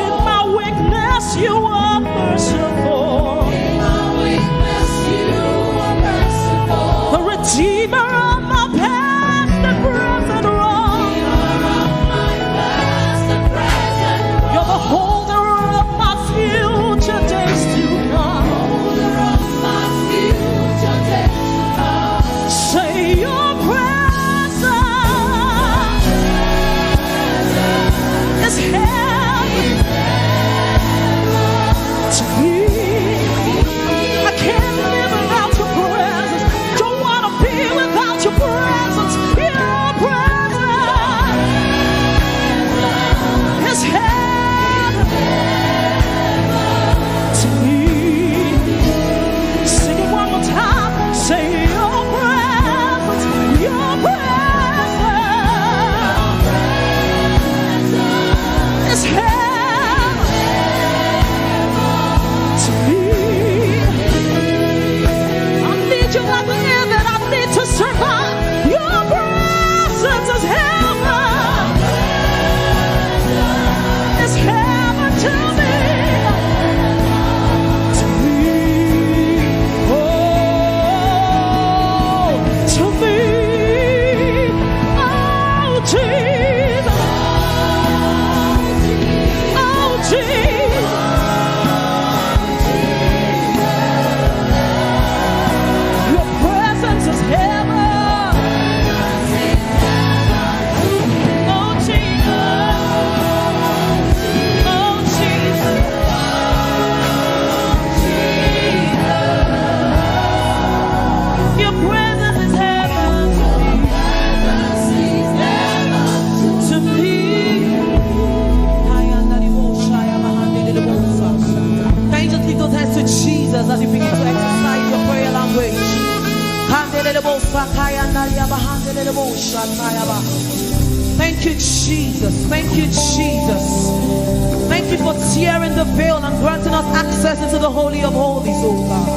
In my weakness, you are merciful. The redeemer of my past and present wrong. You're the holder of my future days to come. Say, your presence is heaven to me. I can't live without your presence. Don't wanna be without your presence. Your presence is heaven to me. Sing it one more time. Say, your presence, your presence is heaven to me. I need you like the air that I need to survive. Your presence is heaven. It's heaven to me. To me. Oh, to me. Oh, Jesus. Oh, Jesus. Your presence is heaven. Oh, Jesus. Oh, Jesus. Your presence is heaven to me. Can you just lift those hands to Jesus as you begin to exercise your prayer language? Thank you, Jesus. Thank you, Jesus. Thank you for tearing the veil and granting us access into the Holy of Holies, oh God.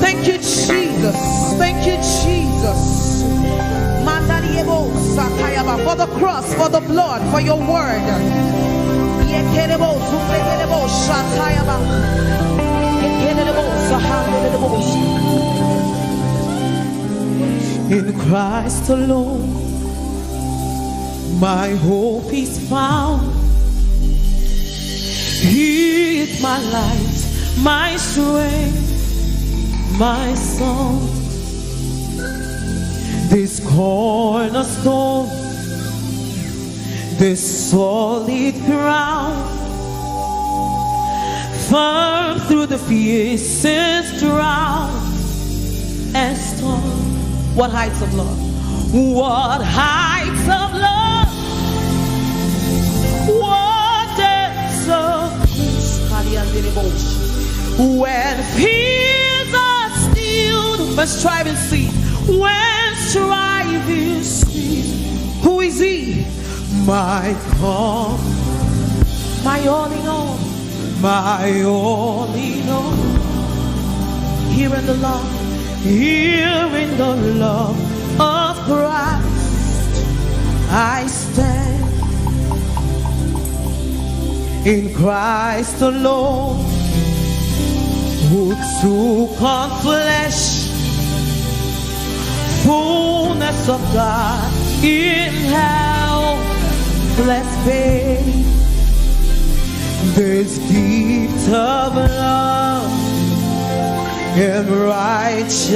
Thank you, Jesus. Thank you, Jesus. For the cross, for the blood, for your word. In Christ alone, my hope is found. He is my light, my strength, my song. This cornerstone, this solid ground, firm through the fiercest drought and storm. What heights of love? What heights of love? What depths of peace? When fears are stilled, when striving cease, when striving cease, who is he? My calm, my all in all, my all in all. Here in the love, here in the love I stand in Christ alone, who took on flesh, fullness of God in helpless babe. This gift of love and righteousness,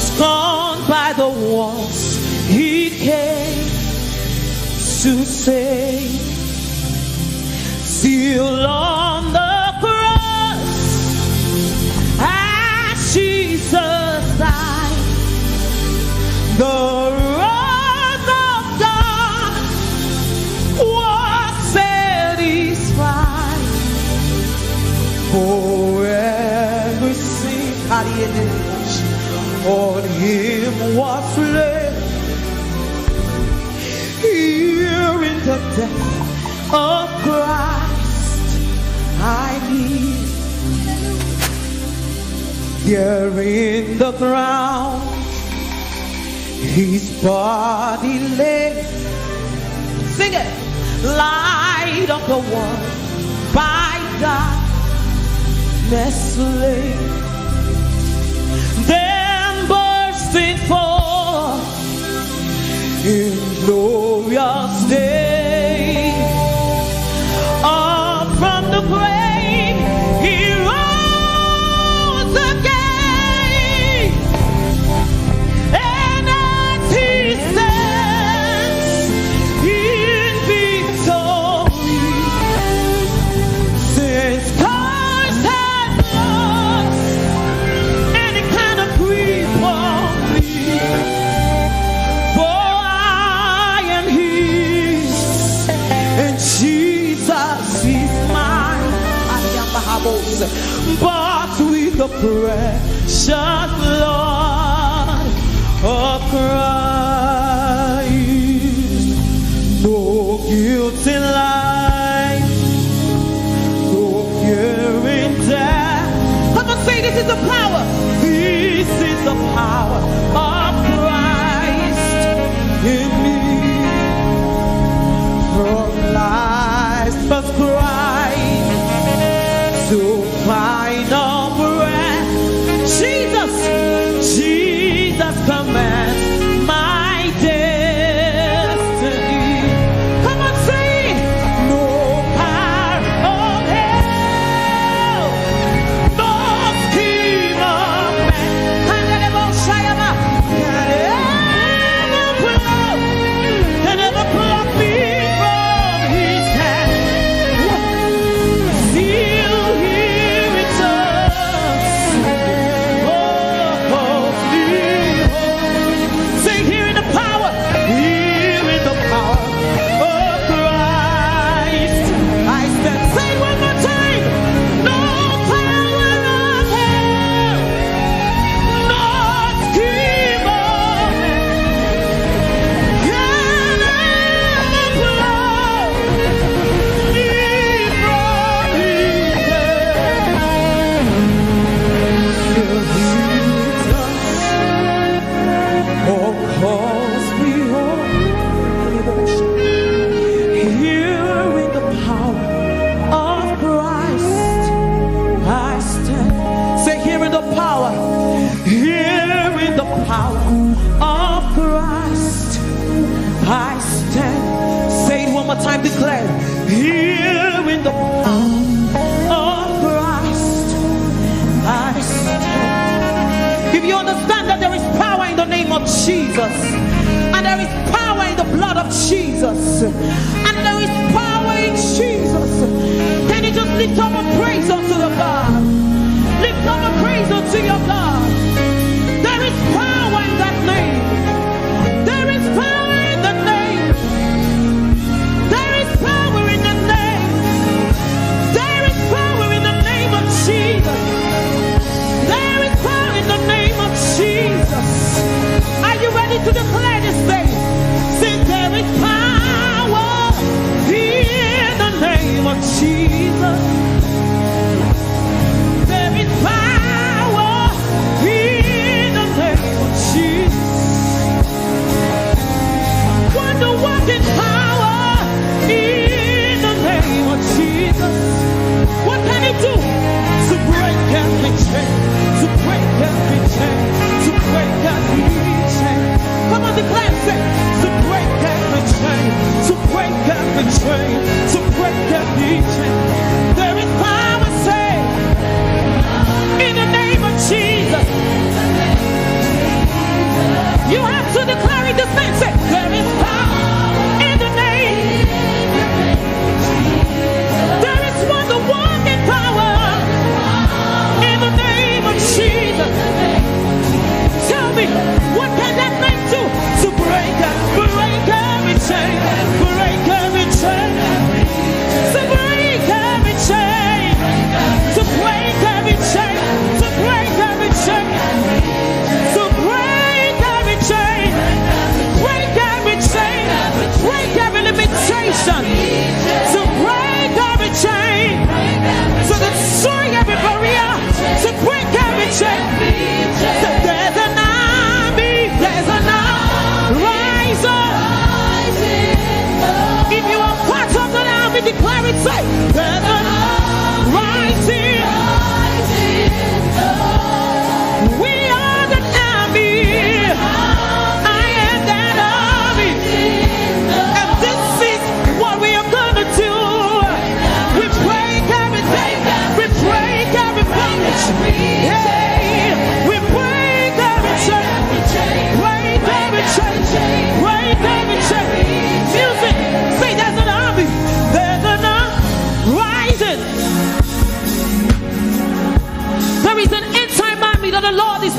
scorned by the ones he came to save. Still on the cross, as Jesus died, the wrath of God was satisfied. For every sin, on him was laid. Here in the death of Christ, I live. Here in the ground, his body lay. Sing it. Light of the world, by darkness slain. Then bursting forth in glorious day, up from the grave he rose again. And as he stands in victory, since curse has lost any kind of grip on me, for I am his, and Jesus is mine. But with the precious blood of Christ, no guilt in life, no fear in death. Come on, say, "This is the power. This is the power of Christ in me." From life's first cry to final breath, Jesus, Jesus commands my destiny. Come on, say, "No power of hell, no scheme of man, and the devil shall ever, can ever blow, can ever pluck me from his hand." Still here it is. Oh, oh, oh. Say, "Here in the power, here in the power of Christ, I stand." Say it one more time. "No power of hell, no scheme of man can ever pluck me from his hand." Still here it is. Oh, 'cause we are here in the power of Christ, I stand. Say, "Here in the power, here in the power of Christ, I stand." Say it one more time, declare, "Here in the power of Christ, I stand." If you understand that there is power in the name of Jesus, and there is power in the blood of Jesus, and there is power in Jesus, can you just lift up a praise unto the God? Lift up a praise unto your God. There is power in that name. There is power in the name. There is power in the name. There is power in the name of Jesus. There is power in the name of Jesus. Are you ready to declare this thing? Say, "There is power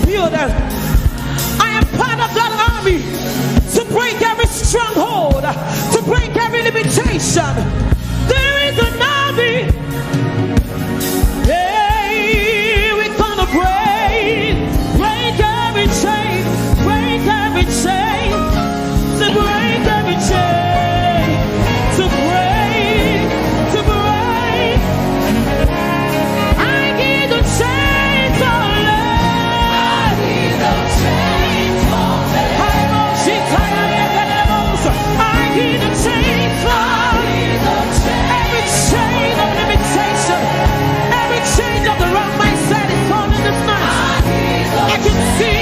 Builder. I am part of that army to break every stronghold, to break every limitation. There is an army. Hey, we're gonna break, break every chain, break every chain, to break every chain, to break, to break. I hear the chains falling. I hear the chains falling. I hear the chains falling. Every chain of limitation, every chain of the wrong mindset is falling this night. I can see,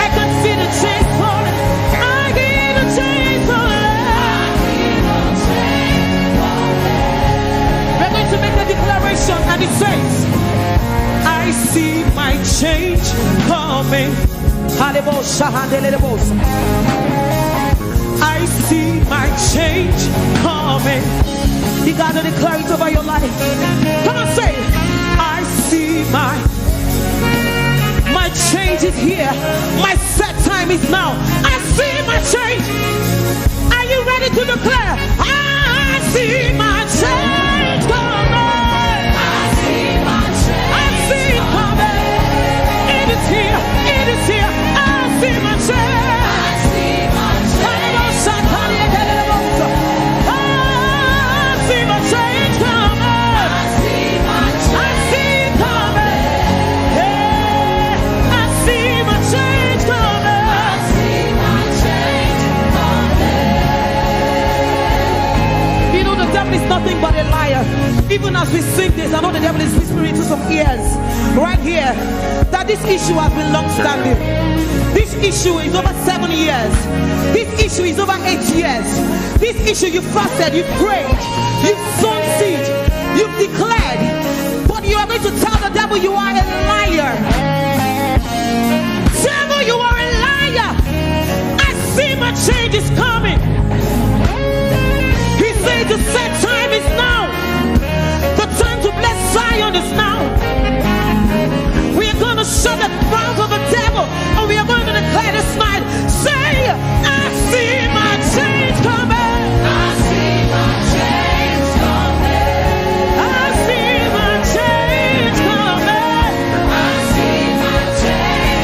I can see the chains falling. I hear the chains falling. We're going to make a declaration, and it says, "I see my change coming." Halebosha, handelebosha. "I see my change coming." You gotta declare it over your life. Come on, say, "I see my, my change is here. My set time is now. I see my change." Are you ready to declare, "I see my change coming"? I see my change. I see it coming. It is here. It is here. I see my change. I see my change. I see my change coming. I see my change. I see it coming. Hey, I see my change coming. I see my change coming. You know, the devil is nothing but a liar. Even as we sing this, I know the devil is whispering to some ears right here that this issue has been long standing. This issue is over seven years. This issue is over eight years. This issue, you fasted, you prayed, you sown seed, you declared, but you are going to tell the devil you are a liar. Devil, you are a liar. I see my change is coming. He says the set time is now. The time to bless Zion is now. We are gonna shut the mouth of the devil, and we are going to declare this night, say, "I see my change coming." I see my change coming. I see my change coming. I see my change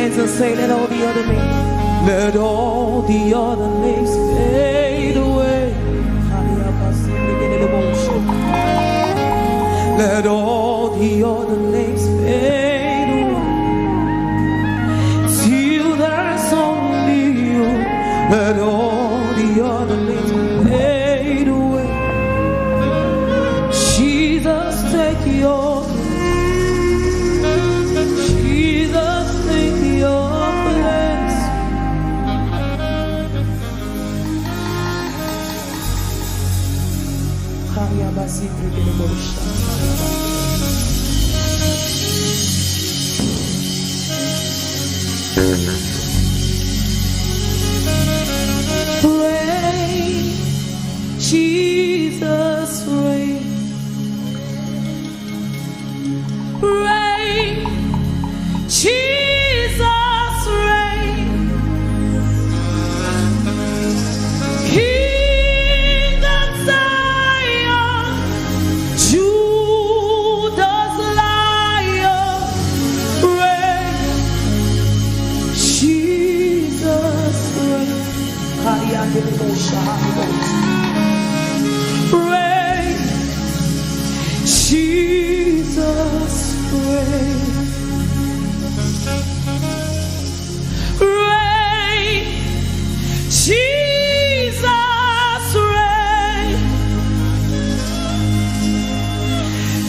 And say, let all the other names, let all the other names fade away. Let all the other names fade away. Till there's only you. Let all the other names fade away. Jesus, take your place. Jesus, take your place. Reign, Jesus, reign. Reign, Jesus, reign. King of Zion, Judah's Lion, reign, Jesus, reign. Reign, Jesus, reign. Reign, Jesus, reign.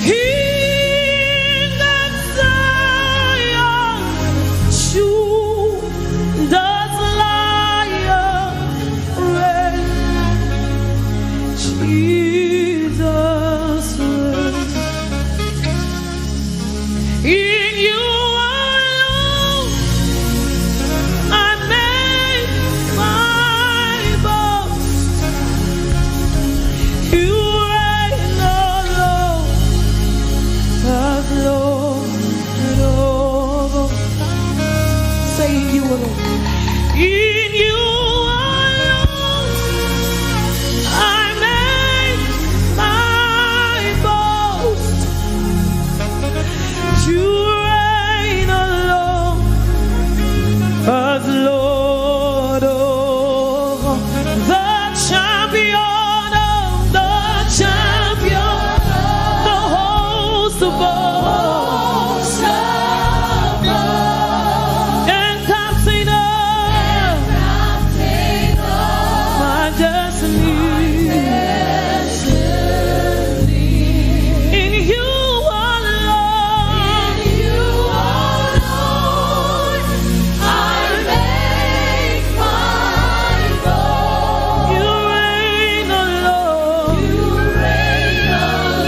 King of Zion, Judah's Lion, reign, Jesus, reign. In you alone I make my boast. You reign alone as Lord of all. Say, in you alone. In you alone I make my boast. You reign alone as Lord of all. The champion of the champion, the host of all, and captain of my destiny. In you alone, in you alone I make my boast. You reign alone. You reign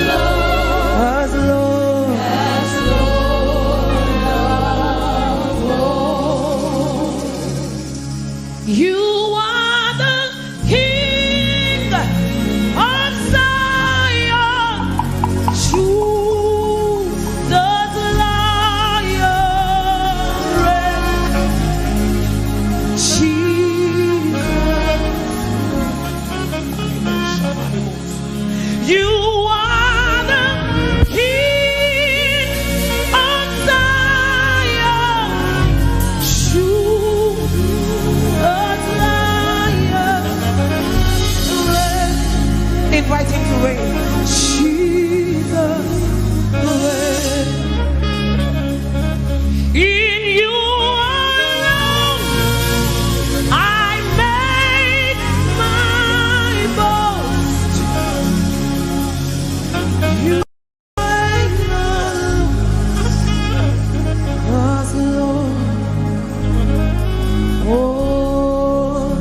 alone as Lord. As Lord of all. You are the King of Zion, Judah's Lion, reign, Jesus. You are the King of Zion, Judah's Lion, reign. Invite him to reign. Jesus, reign. In you alone I make my boast. You reign alone as Lord. Oh,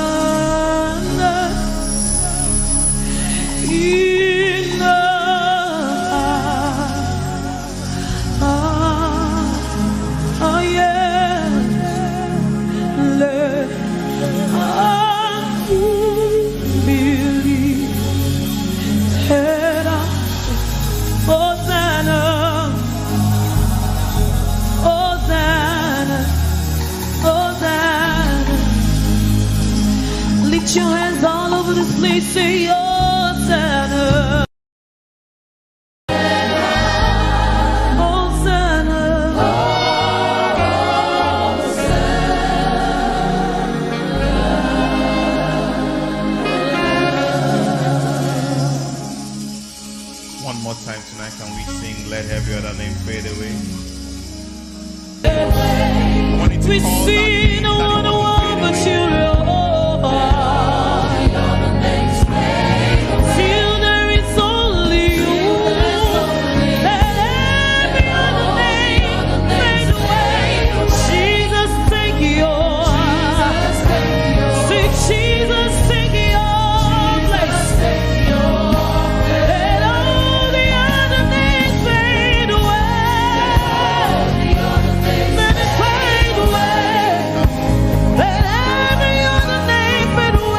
Hosanna in the high. Ah, ah, yeah. Le, ah, humility. Hosanna, Hosanna, Hosanna. Lift your hands all over this place, say, Hosanna. Hosanna. Every other name fade away. We see no one above but you, Lord. Till there is only you. Let every other name fade away. Jesus, take your, sing, Jesus, take your place. Let all the other names fade away. Let it fade away. Let every other name fade away.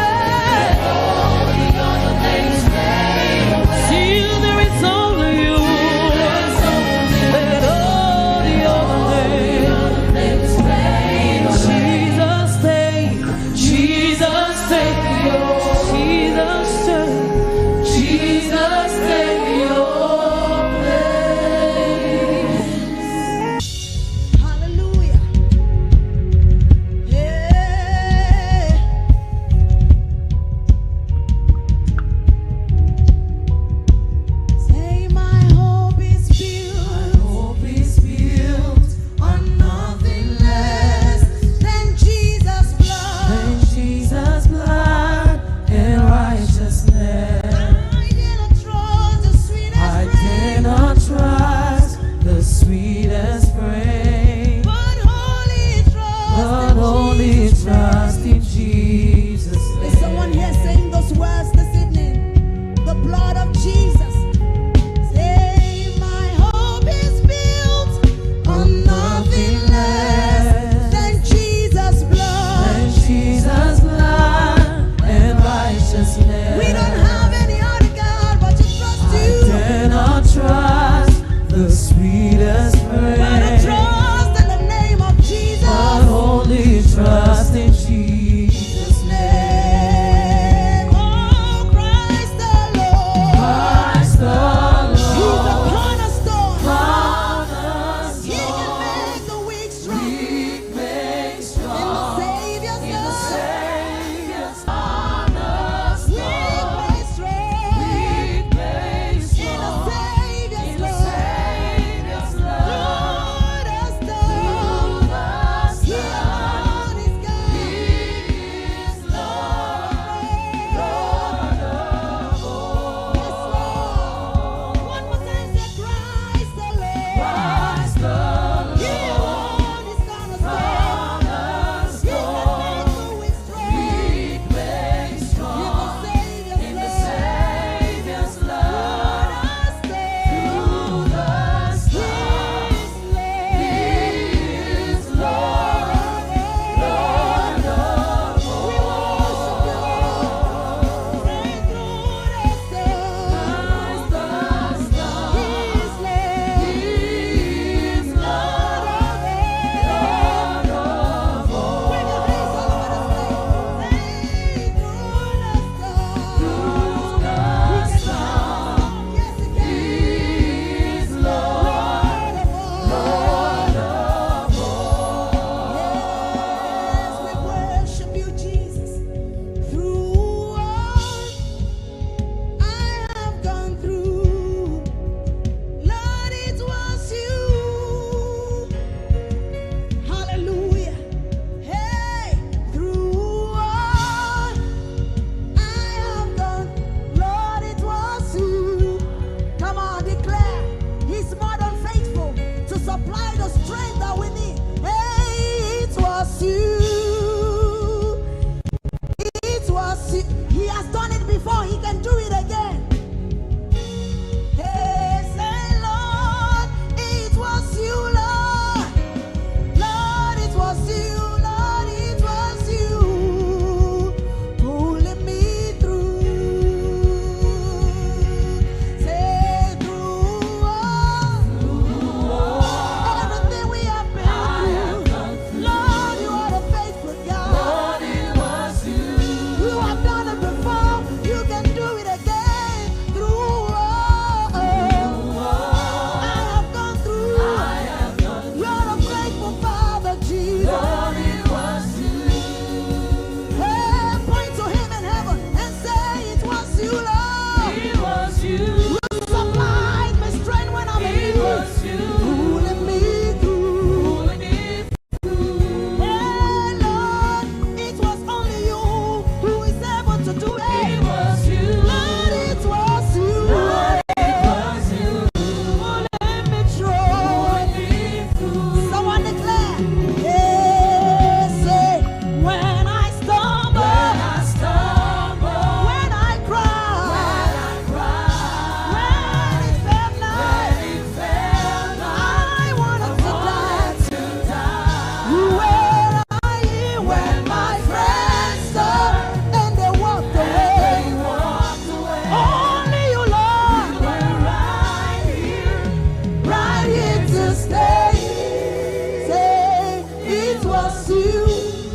Say, say, it was you.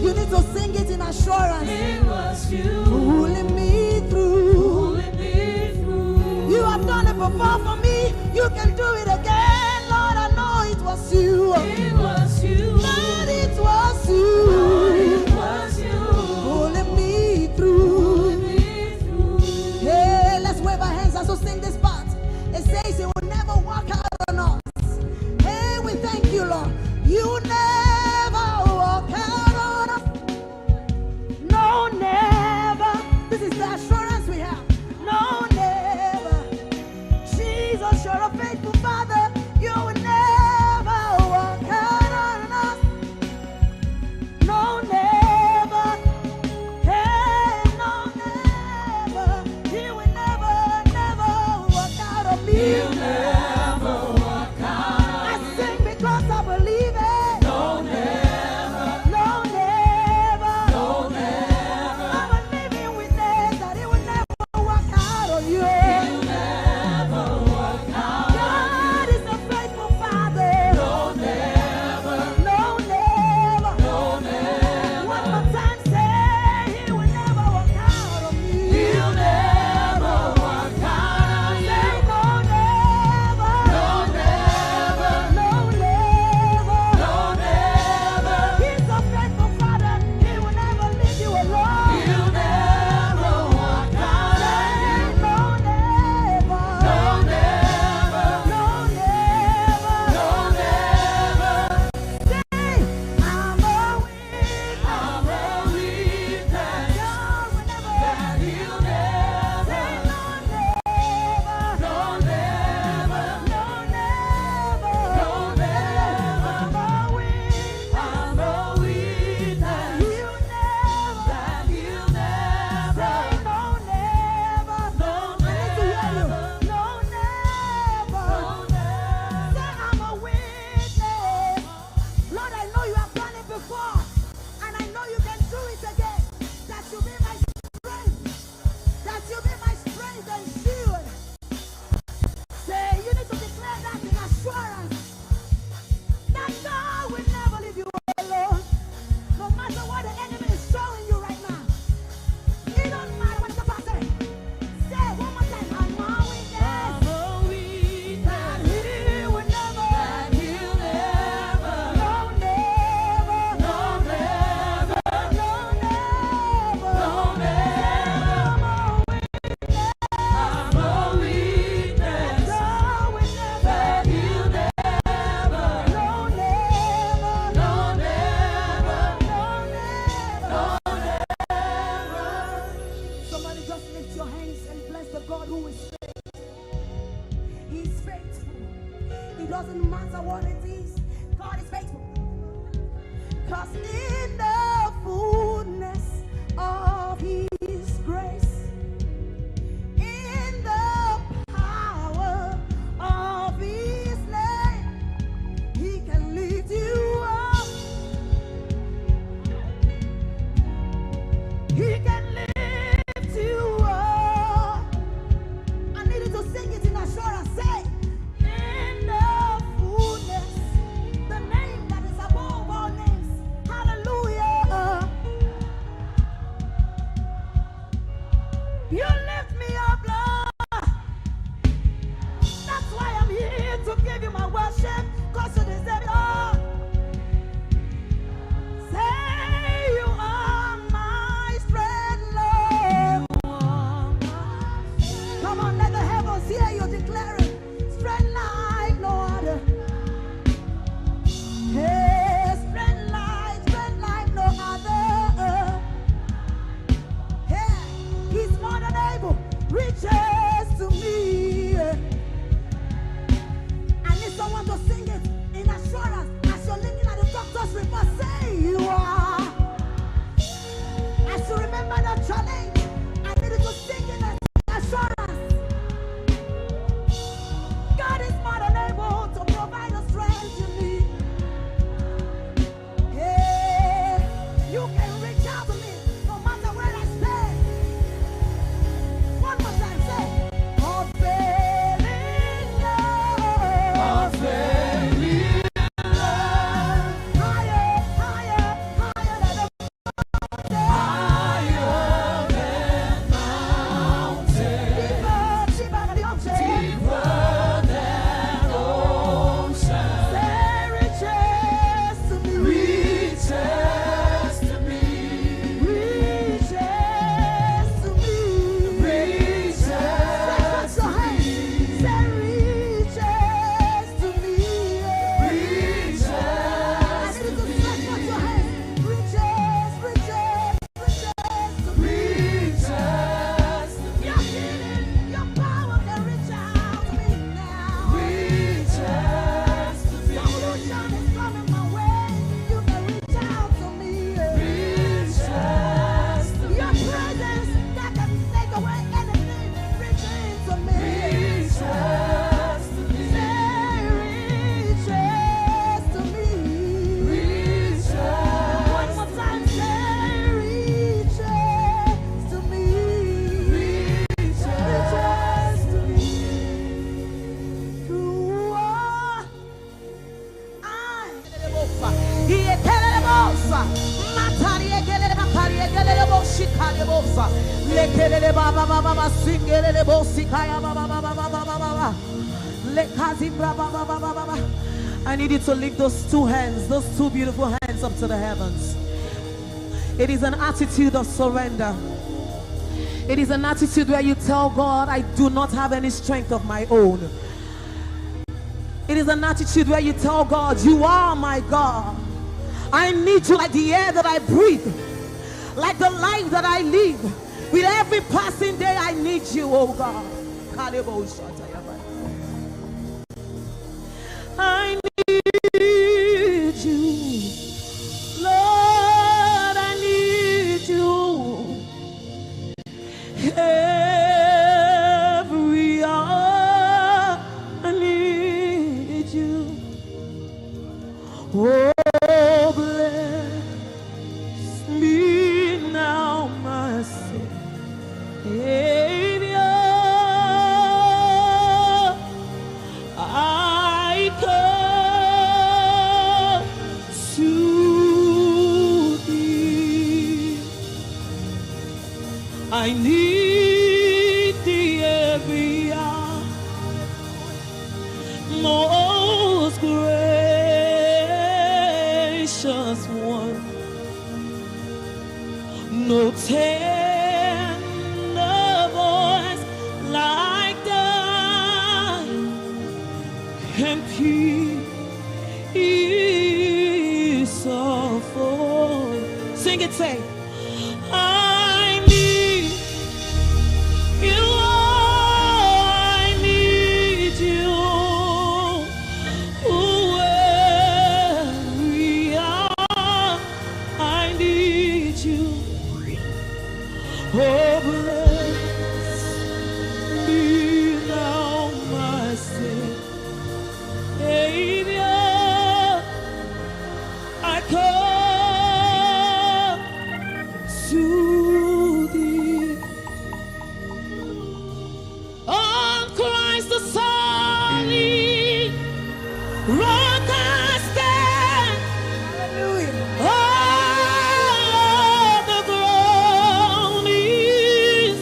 You need to sing it in assurance. It was you. Pulling me through. Pulling me through. You have done it before for me. You can do it again. Lord, I know it was you. It was you. Lord, it was you. Lord, it was you. Pulling me through. Pulling me through. Hey, let's wave our hands as we sing this part. It says he will never walk out on us. Hey, we thank you, Lord. You never walk out on us. No, never. This is the assurance we have. No, never. Jesus, you're a faithful Father. You will never walk out on us. No, never. Hey, no, never. He will never, never walk out on me. He'll never walk out on me. I sing because I believe it. No, never. No, never. No, never. I'm a living witness that he will never walk out on you. He'll never walk out on you. God is a faithful Father. No, never. No, never. No, never. One more time, say, he will never walk out on me. He'll never walk out on you. Say, no, never. No, never. No, never. No, never. He's a faithful Father. He will never leave you alone. He'll never walk out on you. No, never. No, never. No, never. No, never. Say, I'm a witness. I'm a witness. God will never. That he'll never. Say, no, never. No, never. No, never. No, never. I'm a witness. I'm a witness. He'll never. That he'll never. Say no, never. No, never. I need to hear you. No, never. No, never. Say, I'm a witness. Lord, I know you have done it before, and I know you can do it again. That you be my strength. That you be my strength and shield. Say, you need to declare that in assurance that God will never leave you alone. No matter what the enemy is showing you right now, it don't matter what the pastor say. Say one more time, I'm a witness. I'm a witness. That he will never. That he'll never. No, never. No, never. No, never. No, never. I'm a witness. I'm a witness. That he'll never. No, never. No, never. No, never. No, never. Somebody just lift your hands and bless the God who is faithful. He's faithful. It doesn't matter what it is. God is faithful. 'Cause in the fullness of his grace, in the power of his name, he can lift you up. He can lift you up. I need you to sing it in assurance. Say, in the fullness, the name that is above all names. Hallelujah. Lekelele ba ba ba ba ba, singelele bo sikaya ba ba ba ba ba ba ba ba. Lekazibra ba ba ba ba ba ba. I need you to lift those two hands, those two beautiful hands up to the heavens. It is an attitude of surrender. It is an attitude where you tell God, "I do not have any strength of my own." It is an attitude where you tell God, "You are my God. I need you like the air that I breathe, like the life that I live. With every passing day, I need you, oh God." Kalebo shatayaba. I need you. Lord, I need you. Every hour I need you. Oh, bless me now, my Savior. I come to thee. I need thee every hour. Most gracious one, no tender voice like thine can peace our voice. Sing it, say, "I need you, I need you. Where we are, I need you. Oh, bless me now, my Savior. I come to thee." On Christ the solid rock I stand. Hallelujah. All of the ground is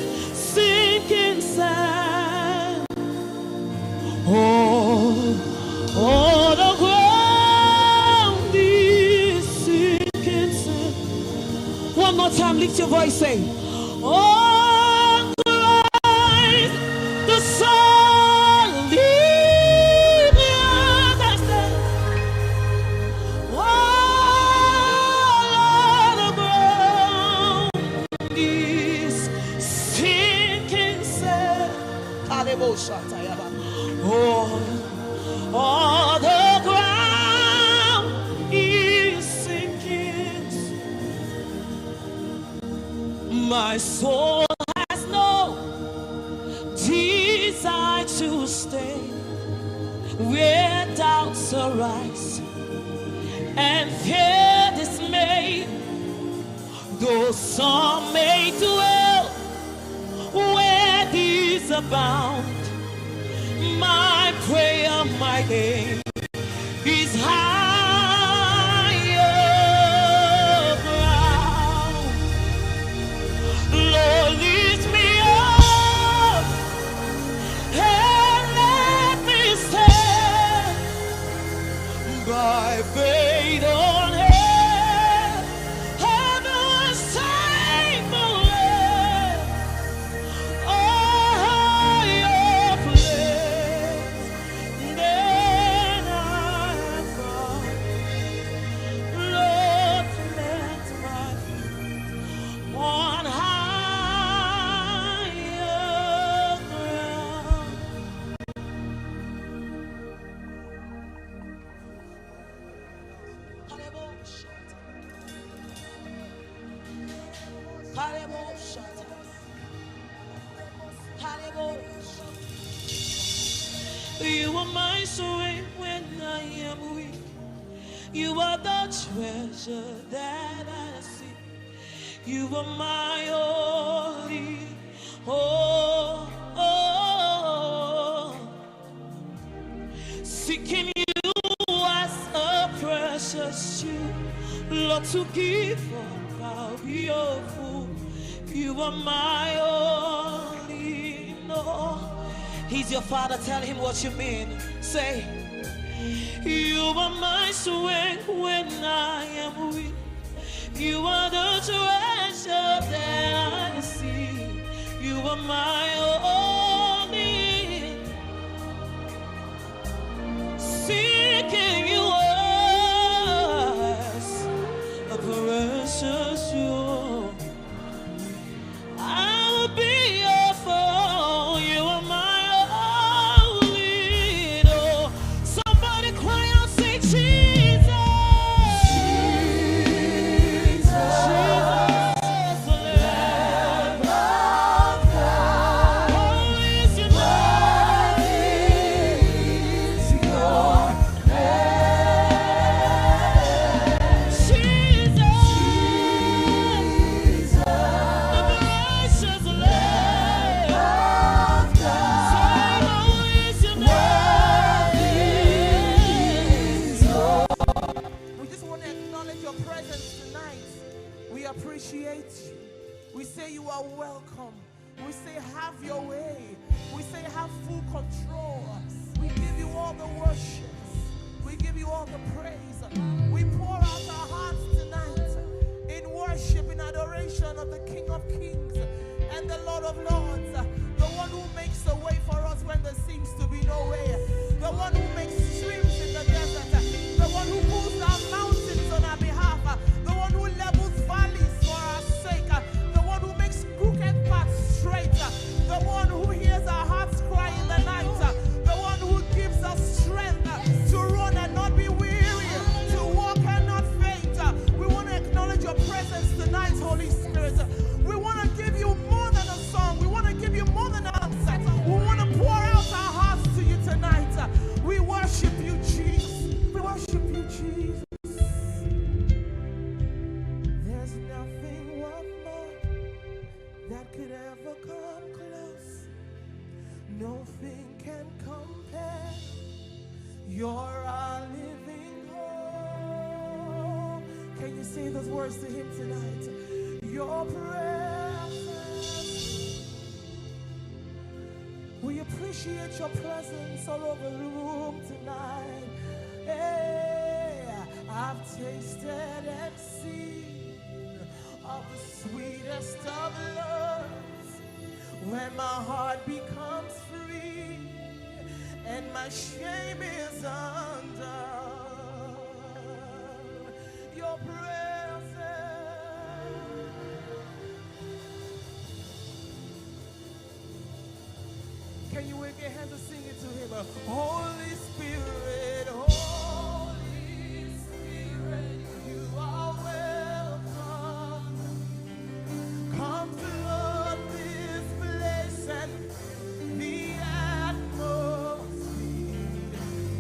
sinking sand. Oh, all the ground is sinking sand. One more time, lift your voice, say, "Oh, Christ, the solid rock I stand. All of the ground is sinking sand." Kalebo shatayaba. Oh, all the ground is sinking. My soul has no desire to stay where doubts arise and fear dismay. Though some may dwell where these abound, my prayer, my aim is higher ground. Lord, lift me up and let me stand by faith on high, heaven's same way, a higher place than I have found. Lord, plant my feet on higher ground. You are my strength when I am weak. You are the treasure that I seek. You are my all in all. Seeking you as a precious jewel, Lord, to give up, I'll be your fool. You are my all in all. He's your father, tell him what you mean. Say, you are my strength when I am weak. You are the treasure that I see. You are my all in all. Seeking you was a precious jewel. I will be your fool. You are my all in all. Somebody cry out, say, Jesus. Jesus, Lamb of God. Holy is your name. Worthy is your name. Jesus. Jesus. The precious Lamb of God. Say, holy is your name. Worthy is your We just want to acknowledge your presence tonight. We appreciate you. We say you are welcome. We say, have your way. We say, have full control. We give you all the worship. We give you all the praise. We pour out our hearts tonight in worship, in adoration of the King of Kings and the Lord of Lords, the one who makes a way for us when there seems to be no way, the one who makes streams in the desert, the one who pulls down mountains on our behalf, the one who levels valleys for our sake, the one who makes crooked paths straight, the one who hears our hearts cry in the night, the one who gives us strength to run and not be weary, to walk and not faint. We want to acknowledge your presence tonight, Holy Spirit. We want to give you more than a song. We want to give you more than an answer. We want to pour out our hearts to you tonight. We worship you, Jesus. We worship you, Jesus. There's nothing worth more that could ever come close. Nothing can compare. You're our living hope. Can you say those words to him tonight? Your presence. We appreciate your presence all over the room tonight. Hey, I've tasted and seen of the sweetest of loves, when my heart becomes free and my shame is undone. Your presence. Can you wave your hands and sing it to him? Holy Spirit, Holy Spirit, you are welcome. Come flood this place and the atmosphere.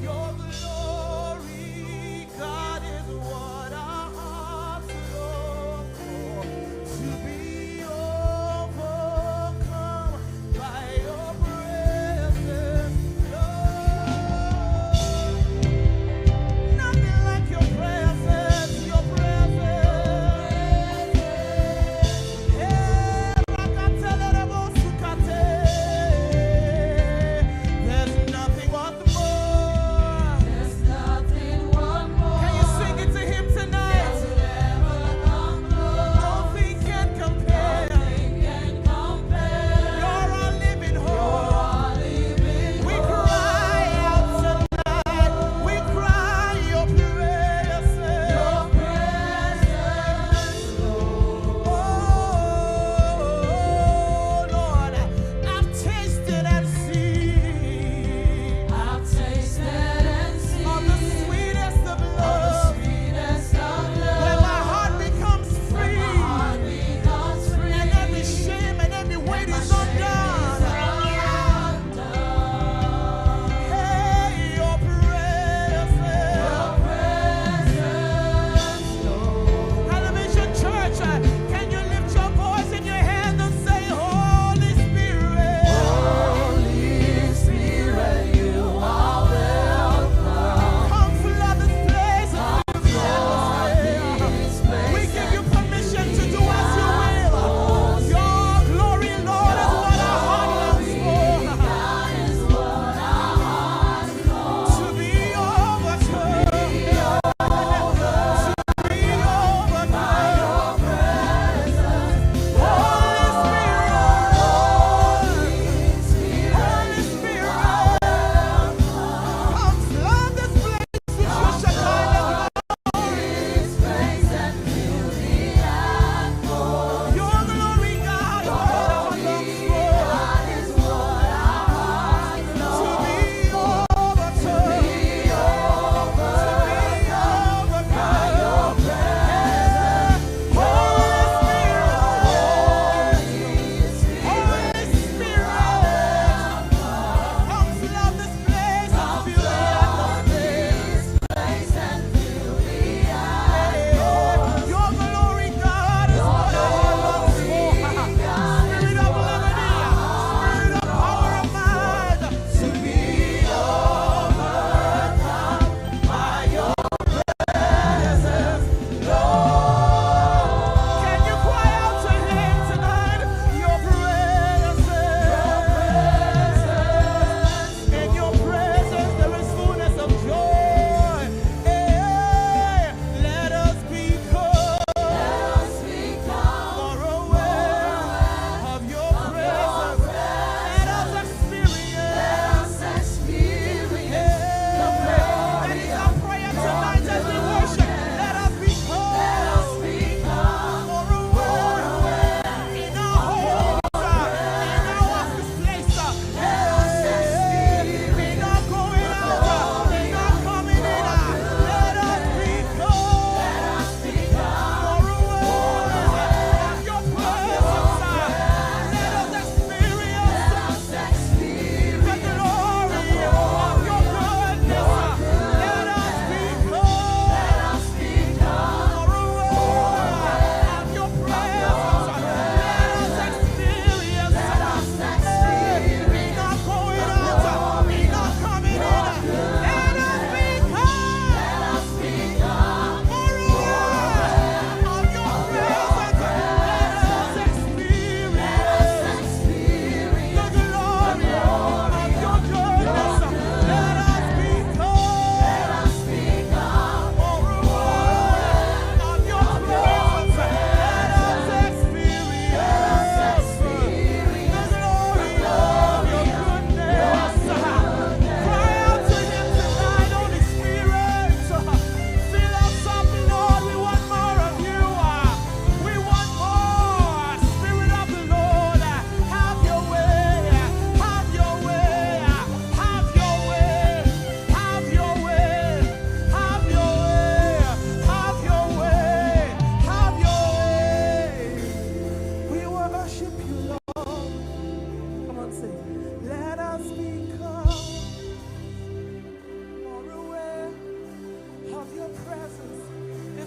Your glory, God, is what our hearts long for. To be overcome by your presence, Lord.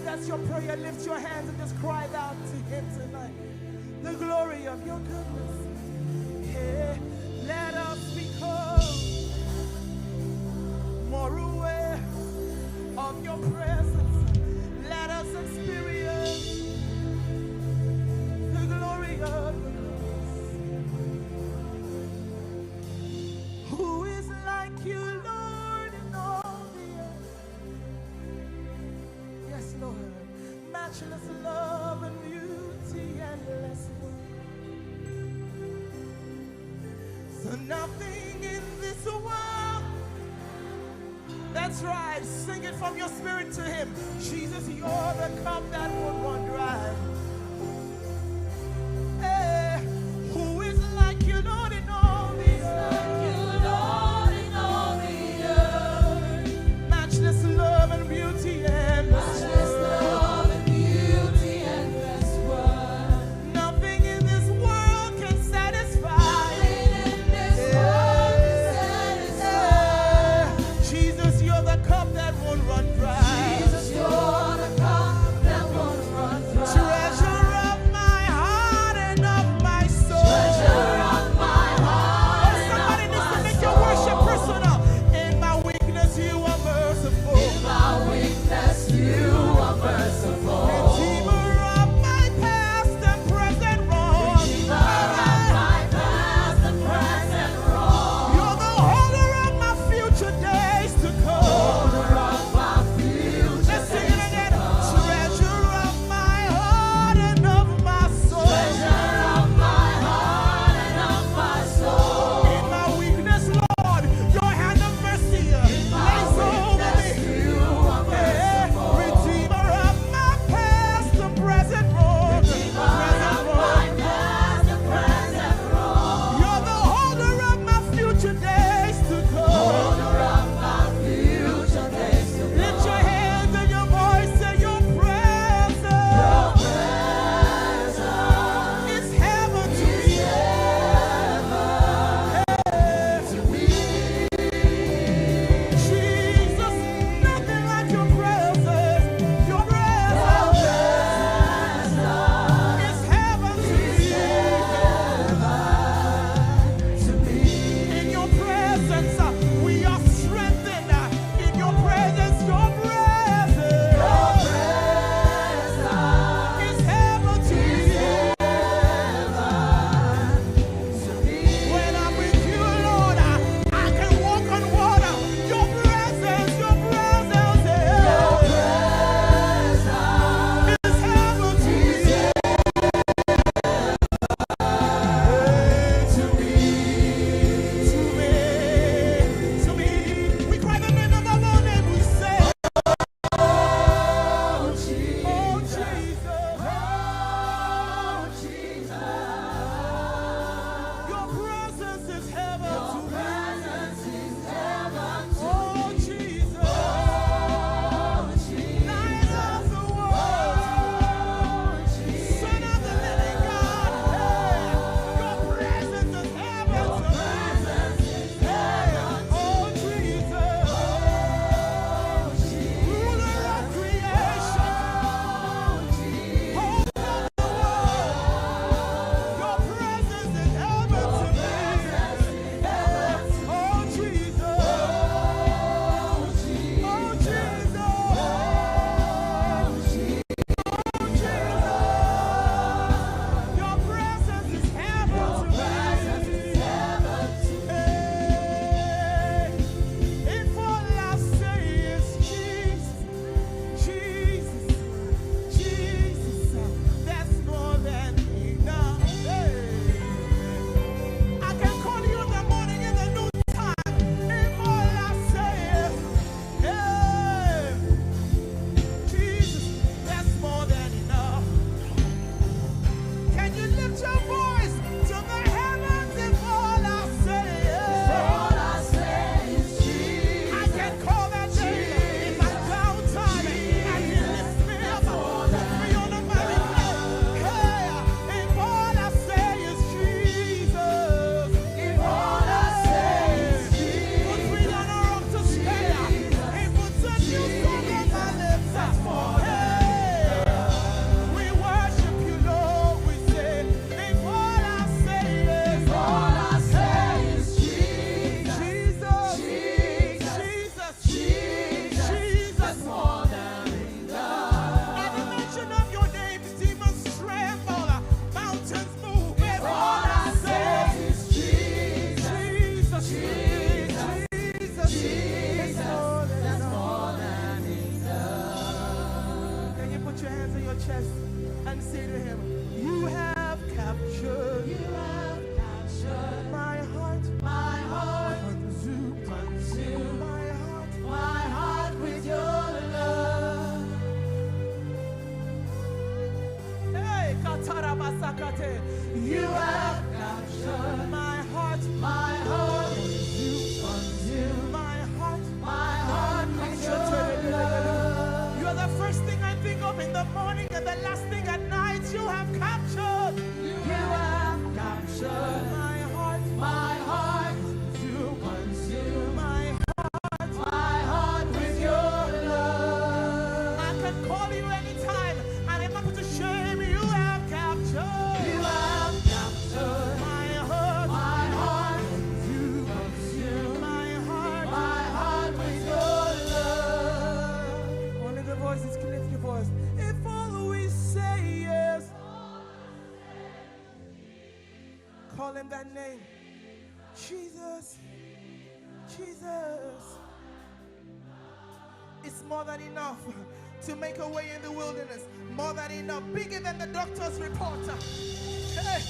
That's your prayer. Lift your hands and just cry out to him tonight. The glory of your goodness. Hey, let us become more aware of your presence. Let us experience the glory of your goodness. Who is like you, Lord, in all the earth? Yes, Lord. Matchless love and beauty, endless worth. So nothing in this world. That's right. Sing it from your spirit to him. Jesus, you're the cup that won't run dry. Hey, who is like you, Lord, in all the earth? Matchless love and beauty, endless worth. Nothing in this world can satisfy. Jesus, you're the cup that won't run dry. Treasure chest and say to him, "You have captured, you have captured my heart, my heart, consumed, consumed my heart, my heart with your love." Hey, Katarabasakate, you have captured my heart, my heart, consumed, consumed my heart, my heart with your love. You are the first thing I think of in the morning and the last thing at night. You have captured, you have captured my heart, my heart, consumed, consumed my heart, my heart with your love. I can call you anytime, and I'm not going to shame you. You have captured, you have captured my heart, my heart, consumed, consumed my heart, my heart with your love. Only the voices can lift your voice. If all we say is, call him that name. Jesus. Jesus. It's more than enough to make a way in the wilderness. More than enough. Bigger than the doctor's report. Hey.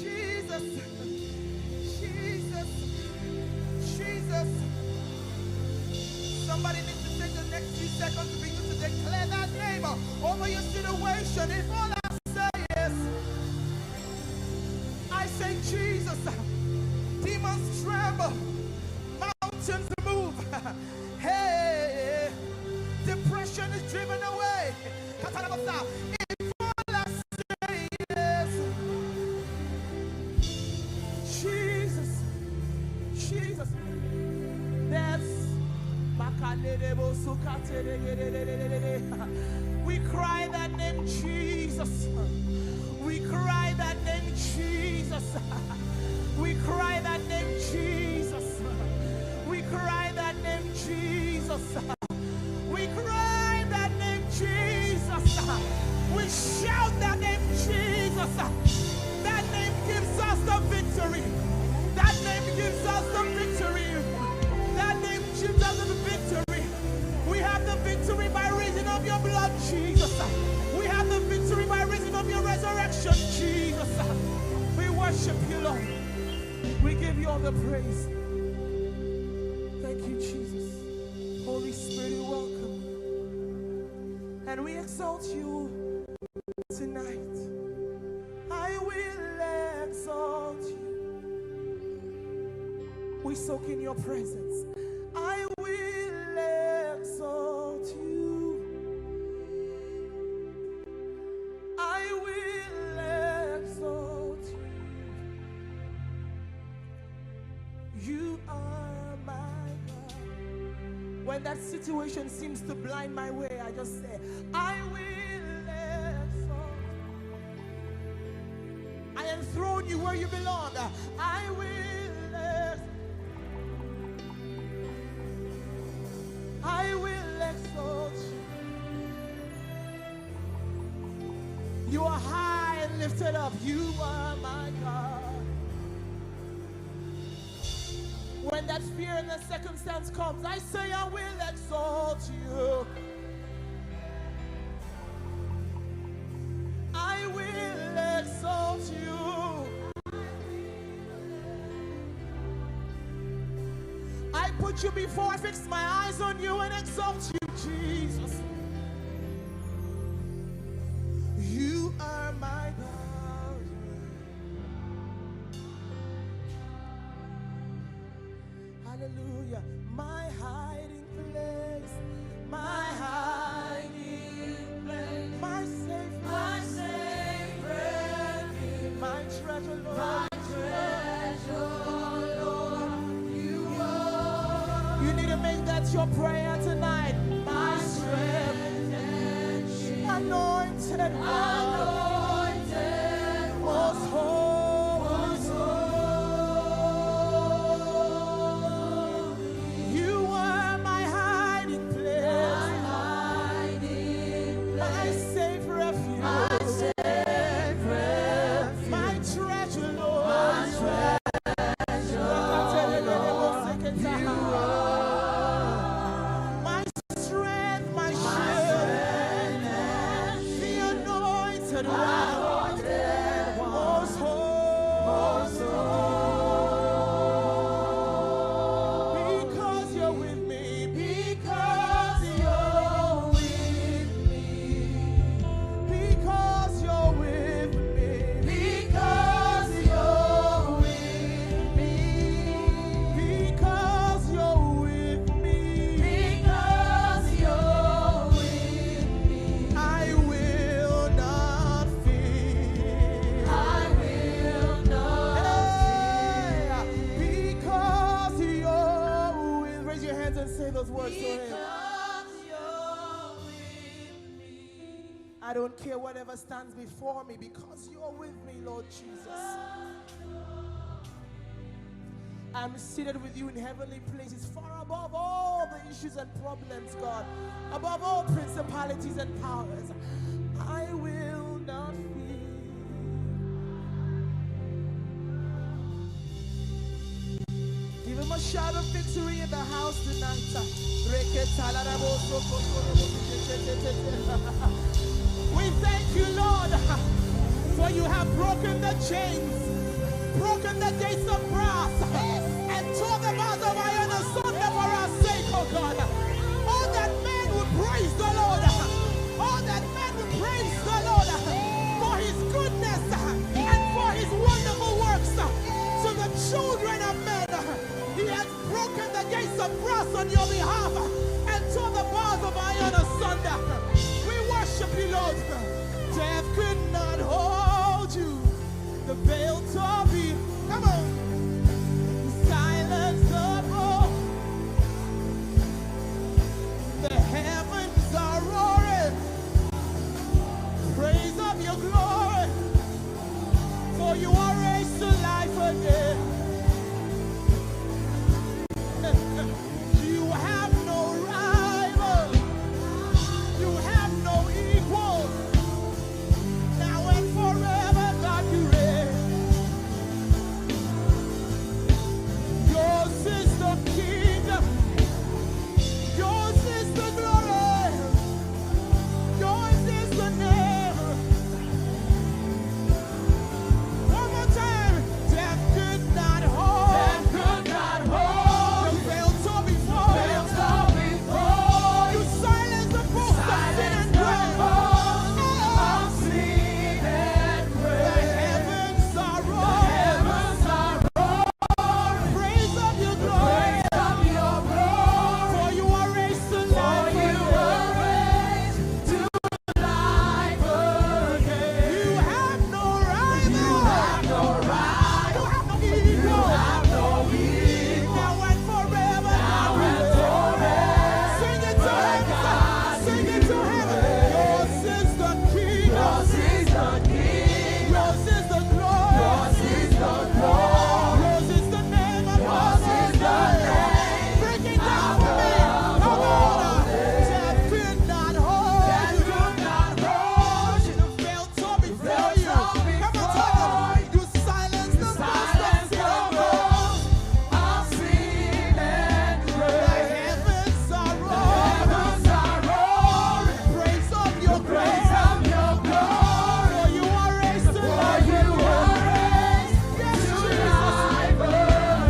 Jesus. Jesus. Jesus. Somebody needs to take the next few seconds to begin to declare that name over your situation. If all I say is, I say, "Jesus, demons tremble, mountains move." Hey, depression is driven away. Katarabasa. If all I say is, "Jesus, Jesus," that's, we cry that name, Jesus. We cry that name, Jesus. We cry that name, Jesus. We cry that name, Jesus. We cry that name, Jesus. We shout that name, Jesus. That name gives us the victory. That name gives us the victory. That name gives us the victory. We have the victory by reason of your blood, Jesus. We have the victory by reason of your resurrection, Jesus. We worship you, Lord. We give you all the praise. Thank you, Jesus. Holy Spirit, you're welcome. And we exalt you tonight. I will exalt you. We soak in your presence. I will exalt you. I will exalt you. You are my God. When that situation seems to blind my way, I just say, "I will exalt." I enthrone you where you belong. I will ex-, I will exalt you. You are high and lifted up. You are my God. When that fear and that circumstance comes, I say, "I will exalt you. I will exalt you. I put you before, I fix my eyes on you and exalt you, Jesus. You are my God." Hallelujah. My hiding place, my hiding place, my safe, my safe refuge, my treasure, Lord. My treasure, Lord, you are. You need to make that your prayer tonight. My strength and shield. Anointed one. Anointed one. Most holy. Most holy. You are my hiding place. My hiding place. My safe refuge. My safe refuge. My treasure, Lord. My treasure, Lord. You are. My strength, my shield. My strength and shield. I don't care whatever stands before me, because you're with me, Lord Jesus. I'm seated with you in heavenly places, far above all the issues and problems, God, above all principalities and powers. I will not fear. Give him a shout of victory in the house tonight. We thank you, Lord, for you have broken the chains, broken the gates of brass, and tore the bars of iron asunder for our sake, oh God. Oh, that men would praise the Lord. Oh, that men would praise the Lord for his goodness and for his wonderful works to the children of men. He has broken the gates of brass on your behalf and tore the bars of iron asunder. We worship you, Lord. Death could not hold you. The veil tore be. Come on. Silence the roar. The heavens are roaring. Praise of your glory. For you are raised to life again. You have no rival. You have no equal. Now and forever, God, you reign. Yours is the kingdom. Yours is the glory. Yours is the name. One more time. Death could not hold. Death could not hold. The veil tore before. Veil tore before. You silence the voice of sin and grave. Of sin and grave. The heavens are roaring. The heavens are roaring. Praise of your glory. Praise of your glory. For you are raised to life. For you are raised to life again. You have no rival. You have no rival. You have no equal. You have no equal. Now and forever. Now and forever. Sing it to heaven. Sing it to heaven. Yours is the kingdom. Yours is the kingdom. Yours is the glory. Yours is the glory. Yours is the name above all names. Break it down for me. Come on. Death could not hold you. Death could not hold you. The veil tore before you. Come on, tell them. You silence the voice of sin and grave. The heavens are roaring. The heavens are roaring. Praise of your glory. Praise of your glory. For you are raised to life again. For you are raised Yes, to Jesus. Life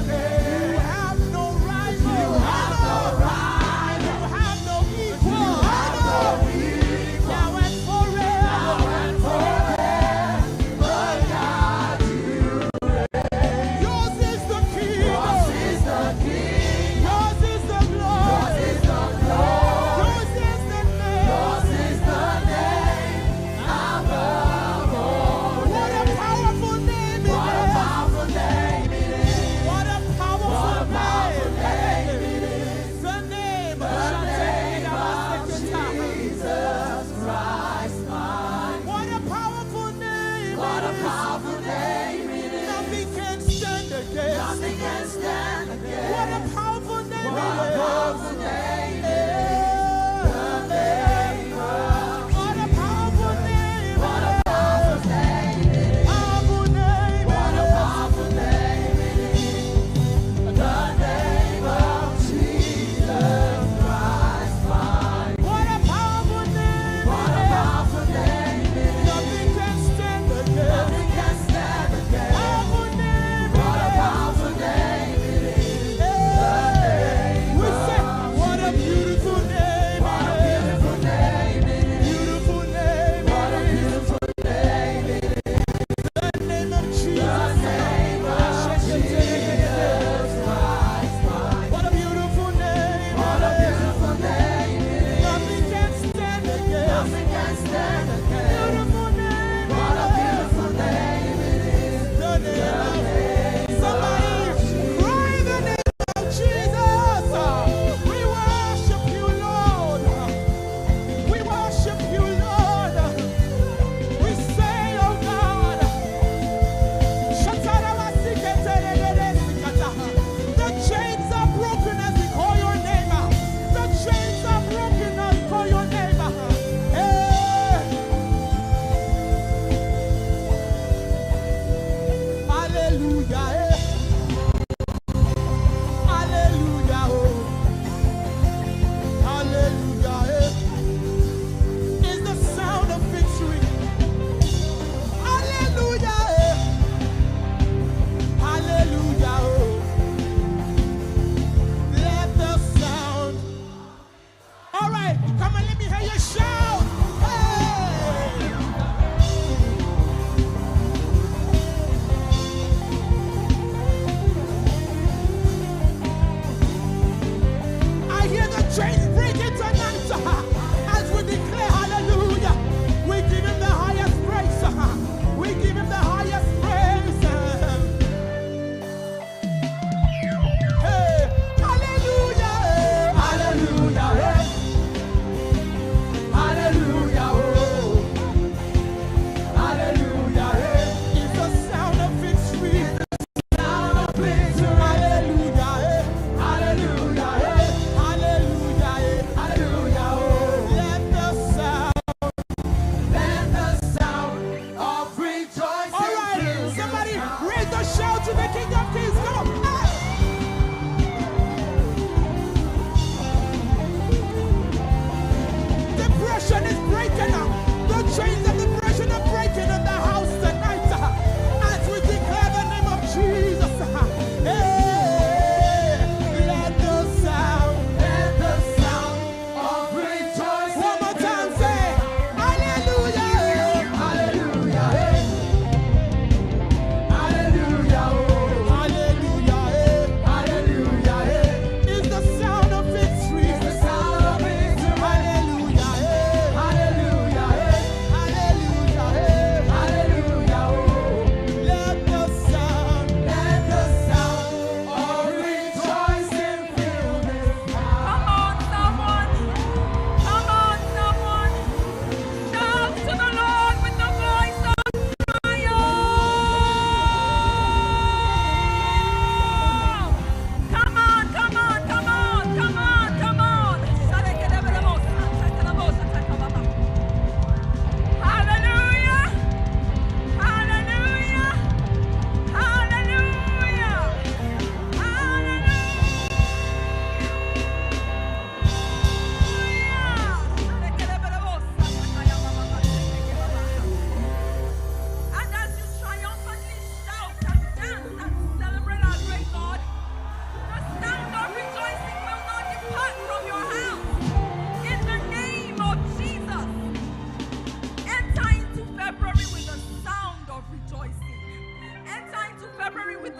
again. You have no rival. You have no rival. You have no equal. You have no equal. Now and forever. Now and forever, God, you reign. Yours is the kingdom. Yours is the kingdom. Yours is the glory. Yours is the glory. Yours is the name. Yours is the name. What a powerful name it is. What a powerful name it is. What a powerful name it is. The name of Jesus Christ. What a powerful name it is. What a powerful name it is. Nothing can stand against. Nothing can stand against. What a powerful name it is. What a powerful name it is. The name of Jesus. What a powerful name it is. What a powerful name it is. Powerful name it is. What a powerful name it is. The name of Jesus Christ. What a powerful name it is. What a powerful name it is. Nothing can stand against. Nothing can stand against. Powerful name it is. What a powerful name it is. We say, what a beautiful name it is. What a beautiful name it is. Beautiful name it is. What a beautiful name it is. The name of Jesus. The name of Jesus Christ. What a beautiful name. What a beautiful name it is. Nothing can stand against. Nothing can stand against. Beautiful name. What a beautiful name it is. The name of, somebody cry the name of Jesus. We worship you, Lord. We worship you, Lord.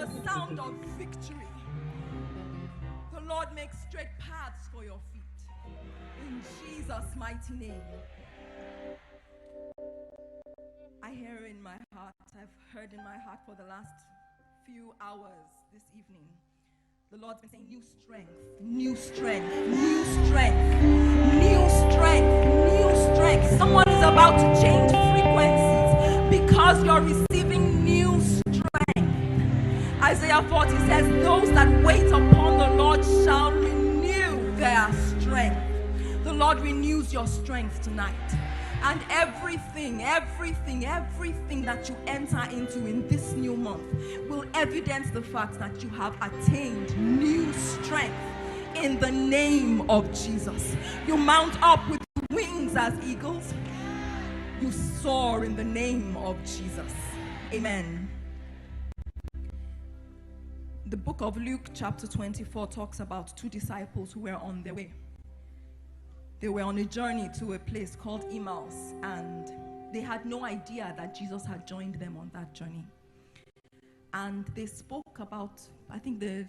the sound of victory. The Lord makes straight paths for your feet. In Jesus' mighty name. I hear in my heart, I've heard in my heart for the last few hours this evening, the Lord's been saying, "New strength, new strength, new strength, new strength, new strength." Someone is about to change frequencies because you're receiving new strength. Isaiah forty says, "Those that wait upon the Lord shall renew their strength." The Lord renews your strength tonight. And everything, everything, everything that you enter into in this new month will evidence the fact that you have attained new strength in the name of Jesus. You mount up with wings as eagles. You soar in the name of Jesus. Amen. The book of Luke, chapter twenty-four, talks about two disciples who were on their way. They were on a journey to a place called Emmaus, and they had no idea that Jesus had joined them on that journey. And they spoke about, I think, the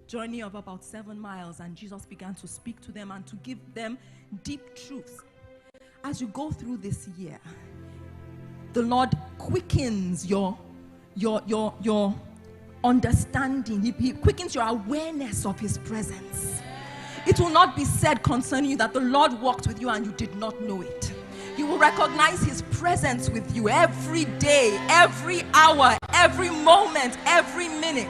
journey of about seven miles, and Jesus began to speak to them and to give them deep truths. As you go through this year, the Lord quickens your your your your understanding. He, he quickens your awareness of His presence. It will not be said concerning you that the Lord walked with you and you did not know it. You will recognize His presence with you every day, every hour, every moment, every minute,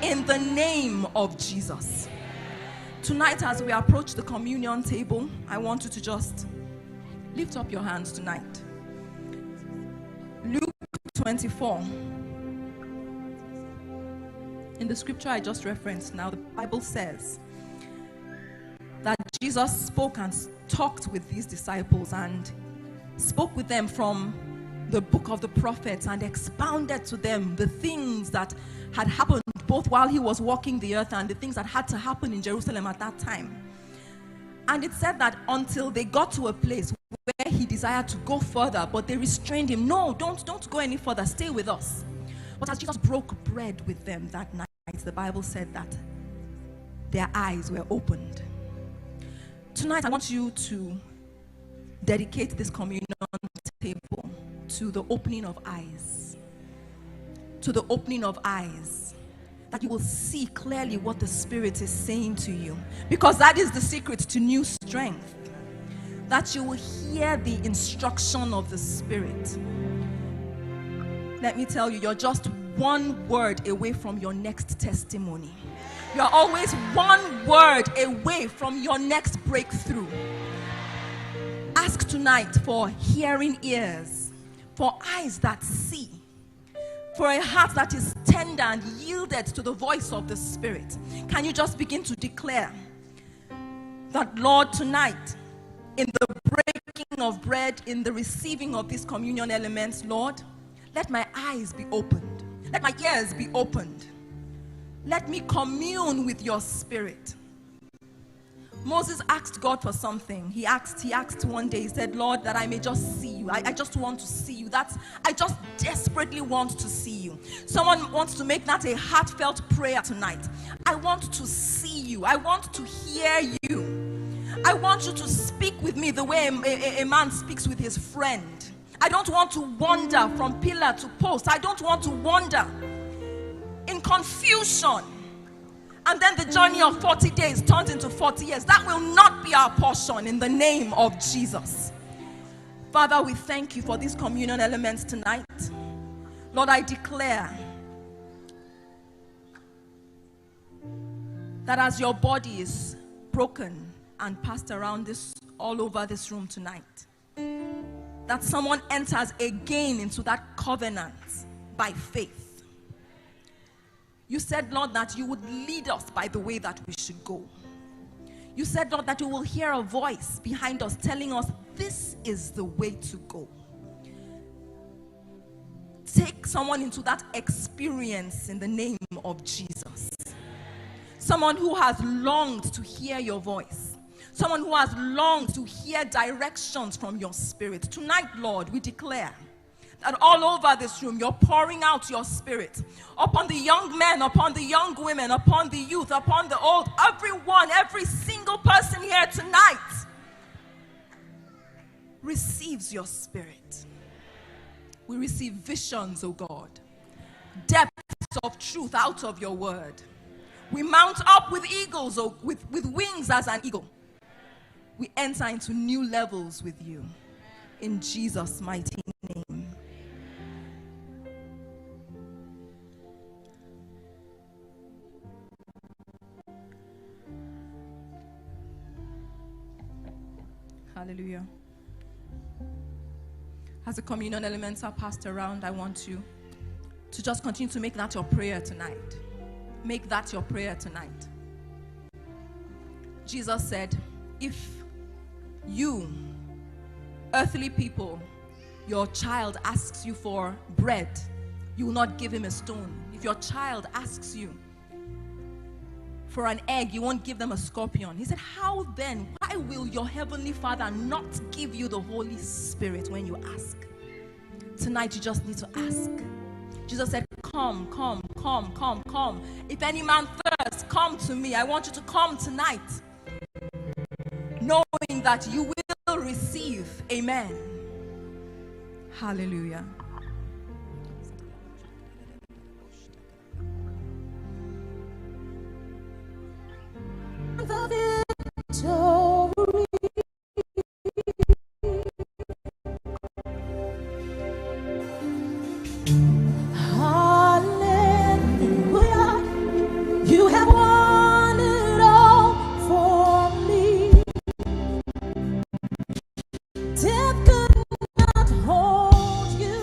in the name of Jesus. Tonight, as we approach the communion table, I want you to just lift up your hands tonight. Luke twenty-four. In the scripture I just referenced now, the Bible says that Jesus spoke and s- talked with these disciples and spoke with them from the book of the prophets and expounded to them the things that had happened both while He was walking the earth and the things that had to happen in Jerusalem at that time. And it said that until they got to a place where He desired to go further, but they restrained Him. "No, don't, don't go any further. Stay with us." But as Jesus broke bread with them that night, the Bible said that their eyes were opened. Tonight, I want you to dedicate this communion table to the opening of eyes. To the opening of eyes, that you will see clearly what the Spirit is saying to you, because that is the secret to new strength, that you will hear the instruction of the Spirit. Let me tell you, you're just one word away from your next testimony. You're always one word away from your next breakthrough. Ask tonight for hearing ears, for eyes that see, for a heart that is tender and yielded to the voice of the Spirit. Can you just begin to declare that, "Lord, tonight, in the breaking of bread, in the receiving of these communion elements, Lord, let my eyes be opened, let my ears be opened, let me commune with your Spirit"? Moses asked God for something. He asked, he asked one day, he said, "Lord, that I may just see you. I, I just want to see you. That's, I just desperately want to see you." Someone wants to make that a heartfelt prayer tonight. "I want to see you. I want to hear you. I want you to speak with me the way a, a, a man speaks with his friend. I don't want to wander from pillar to post. I don't want to wander in confusion." And then the journey of forty days turns into forty years. That will not be our portion in the name of Jesus. Father, we thank you for these communion elements tonight. Lord, I declare that as your body is broken and passed around this, all over this room tonight, that someone enters again into that covenant by faith. You said, Lord, that you would lead us by the way that we should go. You said, Lord, that you will hear a voice behind us telling us, "This is the way to go." Take someone into that experience in the name of Jesus. Someone who has longed to hear your voice. Someone who has longed to hear directions from your Spirit. Tonight, Lord, we declare that all over this room, you're pouring out your spirit upon the young men, upon the young women, upon the youth, upon the old, everyone, every single person here tonight receives your spirit. We receive visions, oh God, depths of truth out of your word. We mount up with eagles, oh, with, with wings as an eagle. We enter into new levels with you. In Jesus' mighty name. Hallelujah. As the communion elements are passed around, I want you to just continue to make that your prayer tonight. Make that your prayer tonight. Jesus said, if you, earthly people, your child asks you for bread, you will not give him a stone. If your child asks you for an egg, you won't give them a scorpion. He said, how then, why will your heavenly Father not give you the Holy Spirit when you ask? Tonight, you just need to ask. Jesus said, come, come, come, come, come. If any man thirst, come to me. I want you to come tonight, knowing that you will receive. Amen. Hallelujah. The victory. Hallelujah. You have won it all for me. Death could not hold you.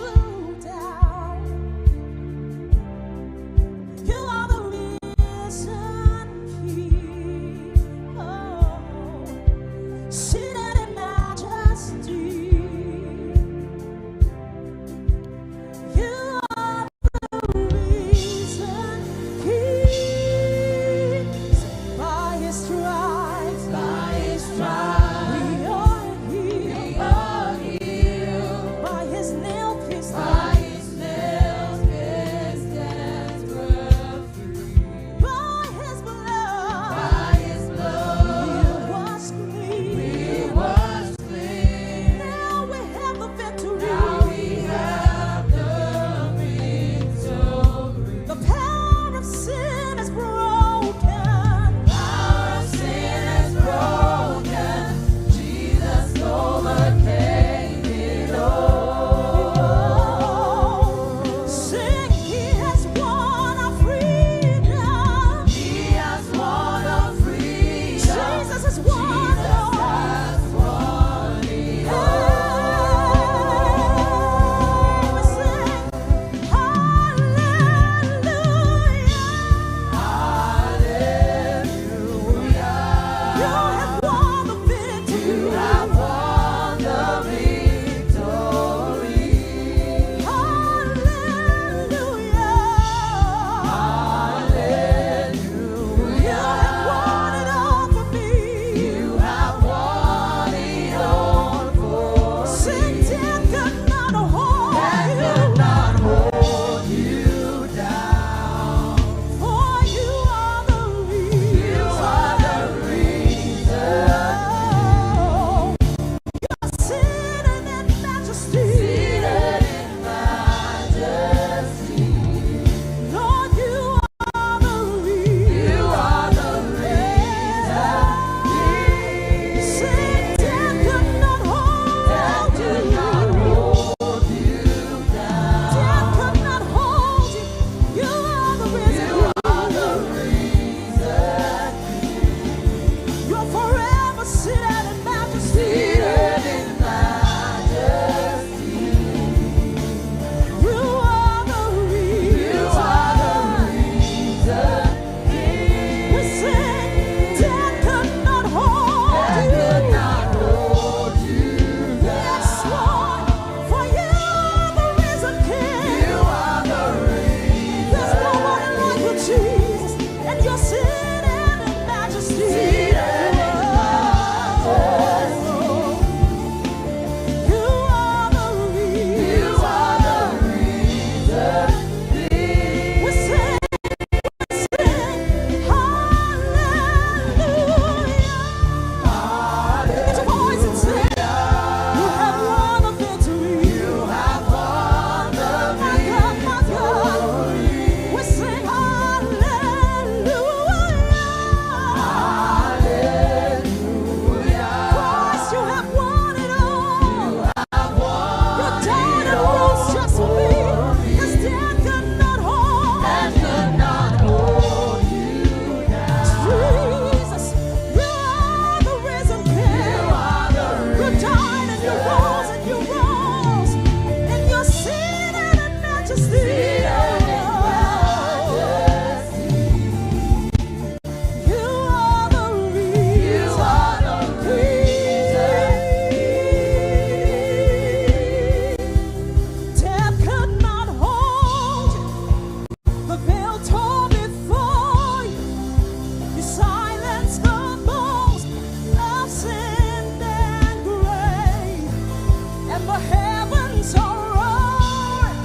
are roaring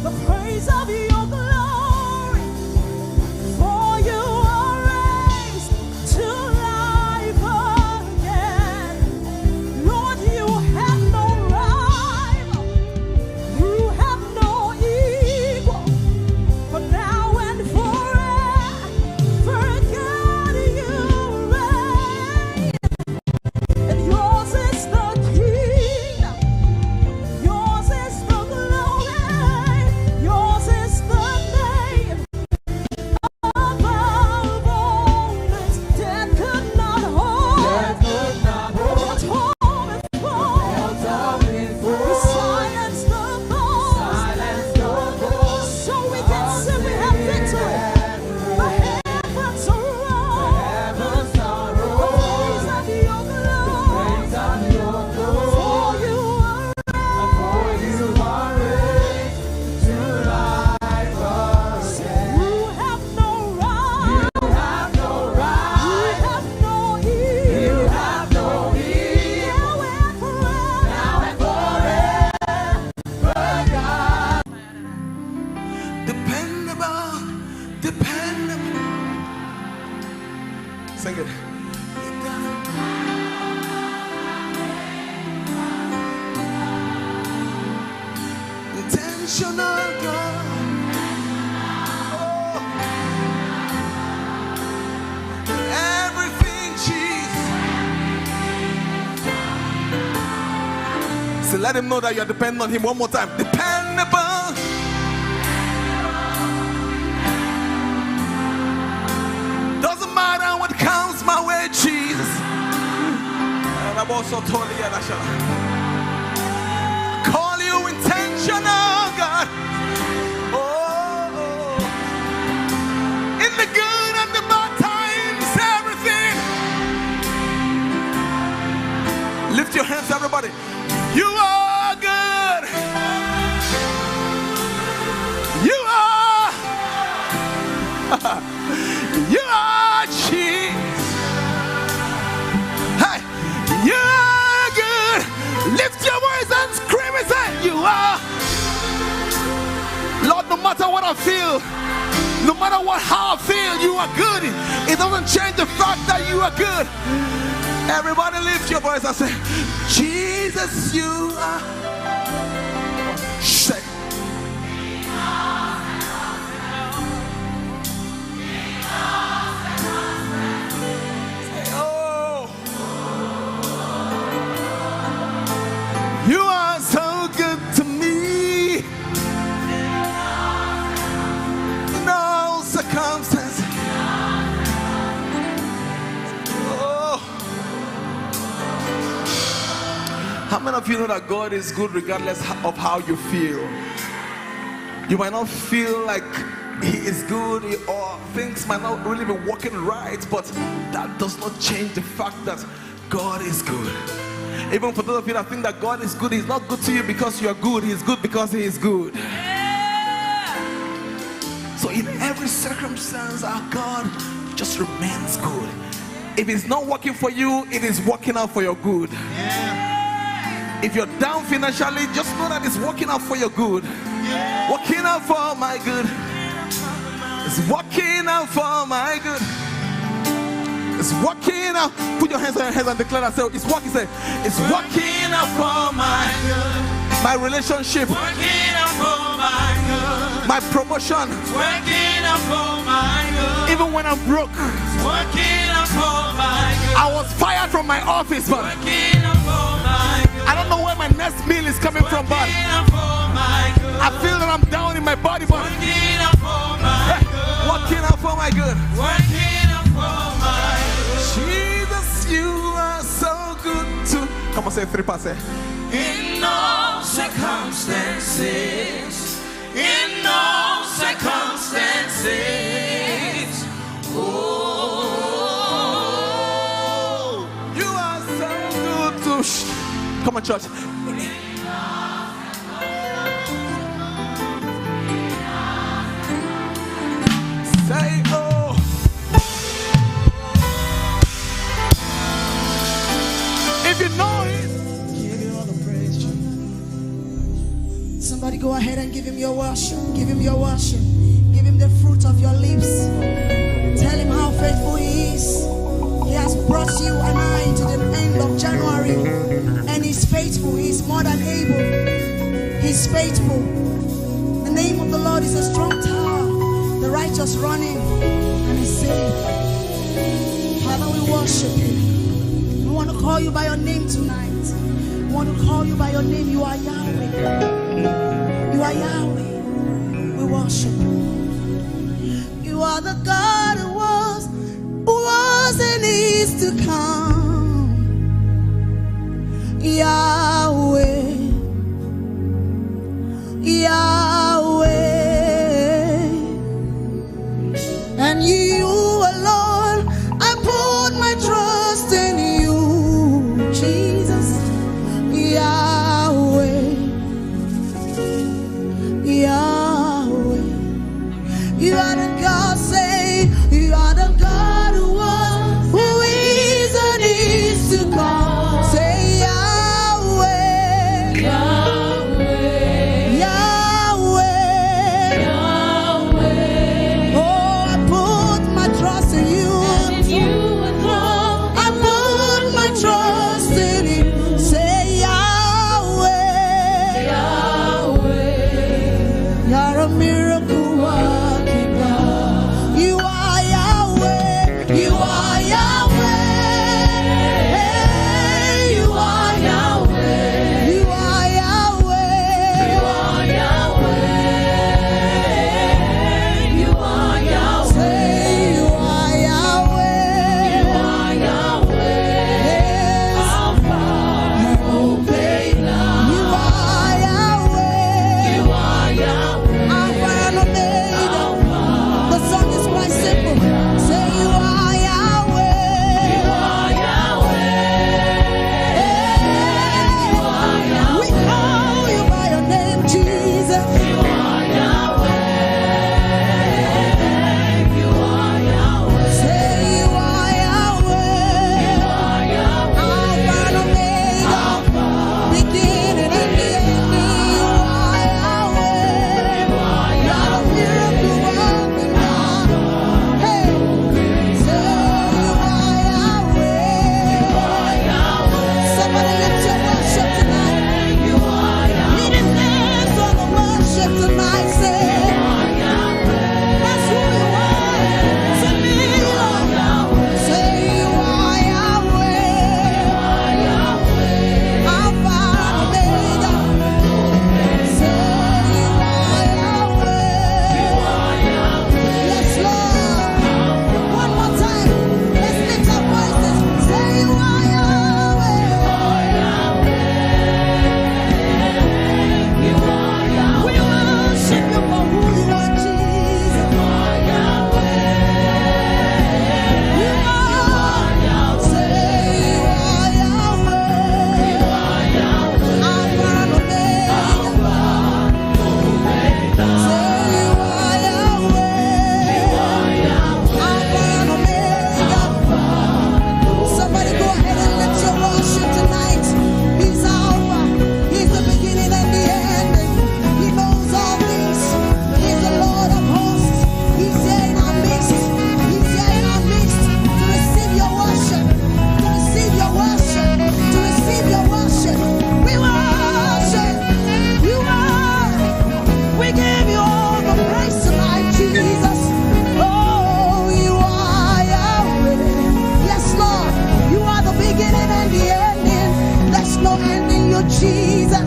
the praise of your glory, for you are raised to life again. Lord, you have no rival, you have no equal, but now and forever, God, you reign. And yours is the kingdom, yours is the glory, yours is the name above all names. Death could not hold, death could not hold, the tomb is full. The tomb is full. We silence the ghost. Silence the ghost. So we can sing, we have victory. The heavens are roar. The heavens are roar. The praise of your glory. The praise of your glory. For you are, for you are raised to life again. You have no rival. You have no rival. You have no equal. You have no equal. Now and forever. Now and forever. Dependable, dependable. Sing it. Intentional God. Oh. Everything, Jesus. So let him know that you're dependent on him one more time. Dependable. Doesn't matter what comes my way, Jesus. Call you intentional, God. Oh, in the good and the bad times, everything. Lift your hands, everybody. You are good. You are. You are Jesus. Hey, you are good. Lift your voice and scream and say, "You are." Lord, no matter what I feel, no matter what, how I feel, you are good. It doesn't change the fact that you are good. Everybody lift your voice and say, "Jesus, you are." Say, say, "Oh, you are so good to me." No circumstance. Oh. How many of you know that God is good regardless of how you feel? You might not feel like he is good, or things might not really be working right, but that does not change the fact that God is good. Even for those of you that think that God is good, he's not good to you because you are good. He's good because he is good. So in every circumstance, our God just remains good. If it's not working for you, it is working out for your good. If you're down financially, just know that it's working out for your good. Working out for my good. It's working out for my good. It's working out. Put your hands on your heads and declare that. Say, "It's working." Say, "It's working out for my good." My relationship. Working out for my good. My promotion. Working out for my good. Even when I'm broke. Working out for my good. I was fired from my office, but working out for my good. I don't know where my next meal is coming from, but working out for my good. I feel that I'm down in my body, but working out for my good. Working out for my good. Working out for my good. Jesus, you are so good to. Come on, say three parts. Say, in all circumstances, in all circumstances. Oh, you are so good to. Come on, church. Say, oh. If you know it, give you all the praise, Jesus. Somebody go ahead and give him your worship. Give him your worship. Give him the fruit of your lips. Tell him how faithful he is. He has brought you and I to the end of January. And he's faithful. He's more than able. He's faithful. The name of the Lord is a strong tower. The righteous run in and is safe. Father, we worship you. We want to call you by your name tonight. We want to call you by your name. You are Yahweh. You are Yahweh. We worship you. You are the God who was, who was and is to come. Yahweh. Yahweh. And you alone, I put my trust in you, Jesus. Yahweh, Yahweh. You are the God, say, you are the God who was, who is, and is to come. Say, Yahweh. Yahweh. Yahweh. Oh, I put my trust in you. And you alone. I put my trust in you. Say, Yahweh. Yahweh. You're a miracle working God. You are Yahweh. You are Yahweh. Hey, you are Yahweh. You are Yahweh. You are Yahweh. You are Yahweh. Say you are Yahweh. You are Yahweh. Yes. Alpha and Omega. You are Yahweh. You are Yahweh. Alpha and Omega. The song is quite simple. Say, you are Yahweh. You are Yahweh. Hey. You are Yahweh. We call you by your name, Jesus. You are Yahweh. You are Yahweh. Say, you are Yahweh. You are Yahweh. Alpha and Omega. Beginning and the ending, you are Yahweh. You're a miracle working God. Hey, say you are Yahweh. Somebody lift your worship tonight. He deserves all the worship tonight. Say, that's who you are to me, Lord. Say you are Yahweh. Alpha and Omega. Say you are Yahweh. Yes, Lord. One more time. Let's lift our voices. Say you are Yahweh. We worship you for who you are, Jesus. You are Yahweh. Say you are Yahweh. Alpha and Omega. Say you are Yahweh. Alpha and Omega. Somebody go ahead and lift your worship tonight. He's Alpha. He's the beginning and the end. He knows all things. He's the Lord of hosts. He's here in our midst. He's here in our midst to receive your worship. To receive your worship. To receive your worship. We worship. You are. We give you all the praise tonight, Jesus. Oh, you are Yahweh. Yes, Lord. You are the beginning and the ending. There's no ending, you Jesus.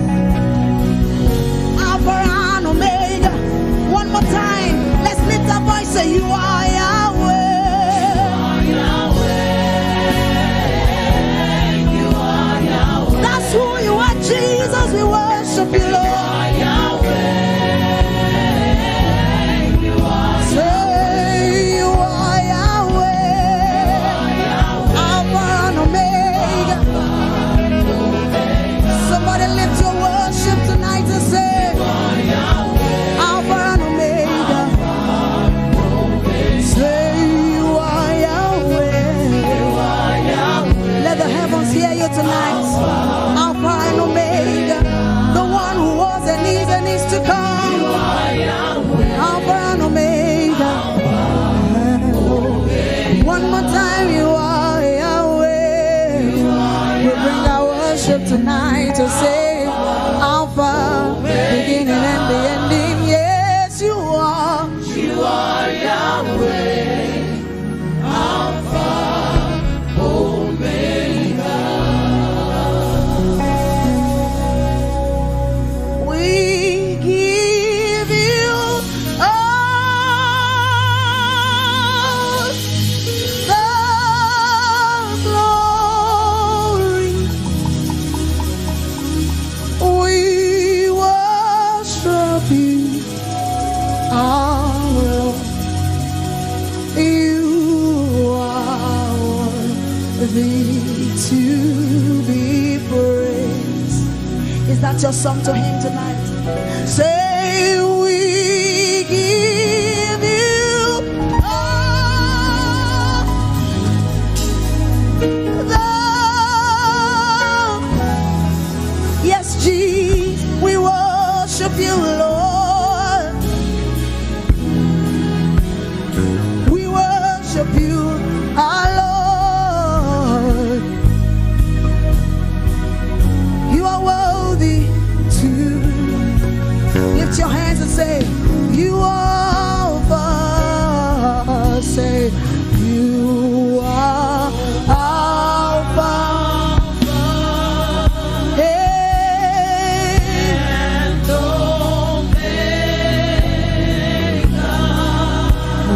Alpha and Omega. One more time. Let's lift our voice. Say, you are Yahweh. That's who you are, Jesus. We worship you, Lord. Say you are Yahweh. Alpha and Omega. Somebody lift your worship tonight and say, Alpha and Omega. Say you are Yahweh. Let the heavens hear you tonight. Alpha and Omega, the one who was and to be praised. Is that your song to him tonight? Say, we give you all the, yes, Jesus, we worship you, Lord. We worship you, our Lord. You are worthy to. Lift your hands and say, you are Alpha. Say, you are Alpha. Hey.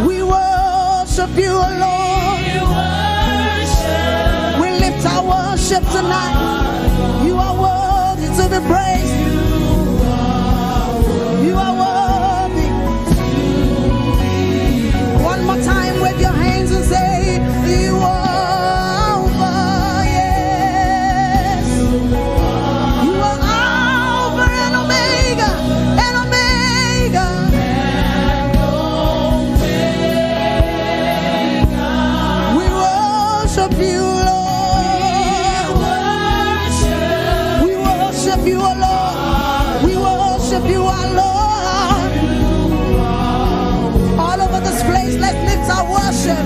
We worship you, O Lord. We lift our worship tonight. You are worthy to be praised. You are worthy. One more time, wave your hands and say, you are Alpha, yes. You are Alpha and Omega, and Omega. We worship you, Lord. We worship you, O Lord. We worship you, our Lord. All over this place, let's lift our worship.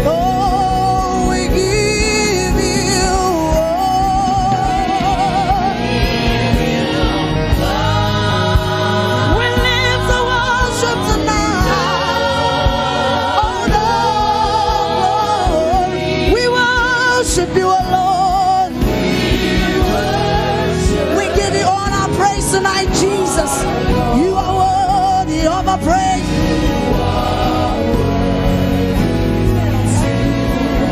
Oh, we give you all. We lift our worship tonight. Oh, Lord, we worship you, O Lord. We give you all our praise tonight, Jesus. You are worthy of our praise.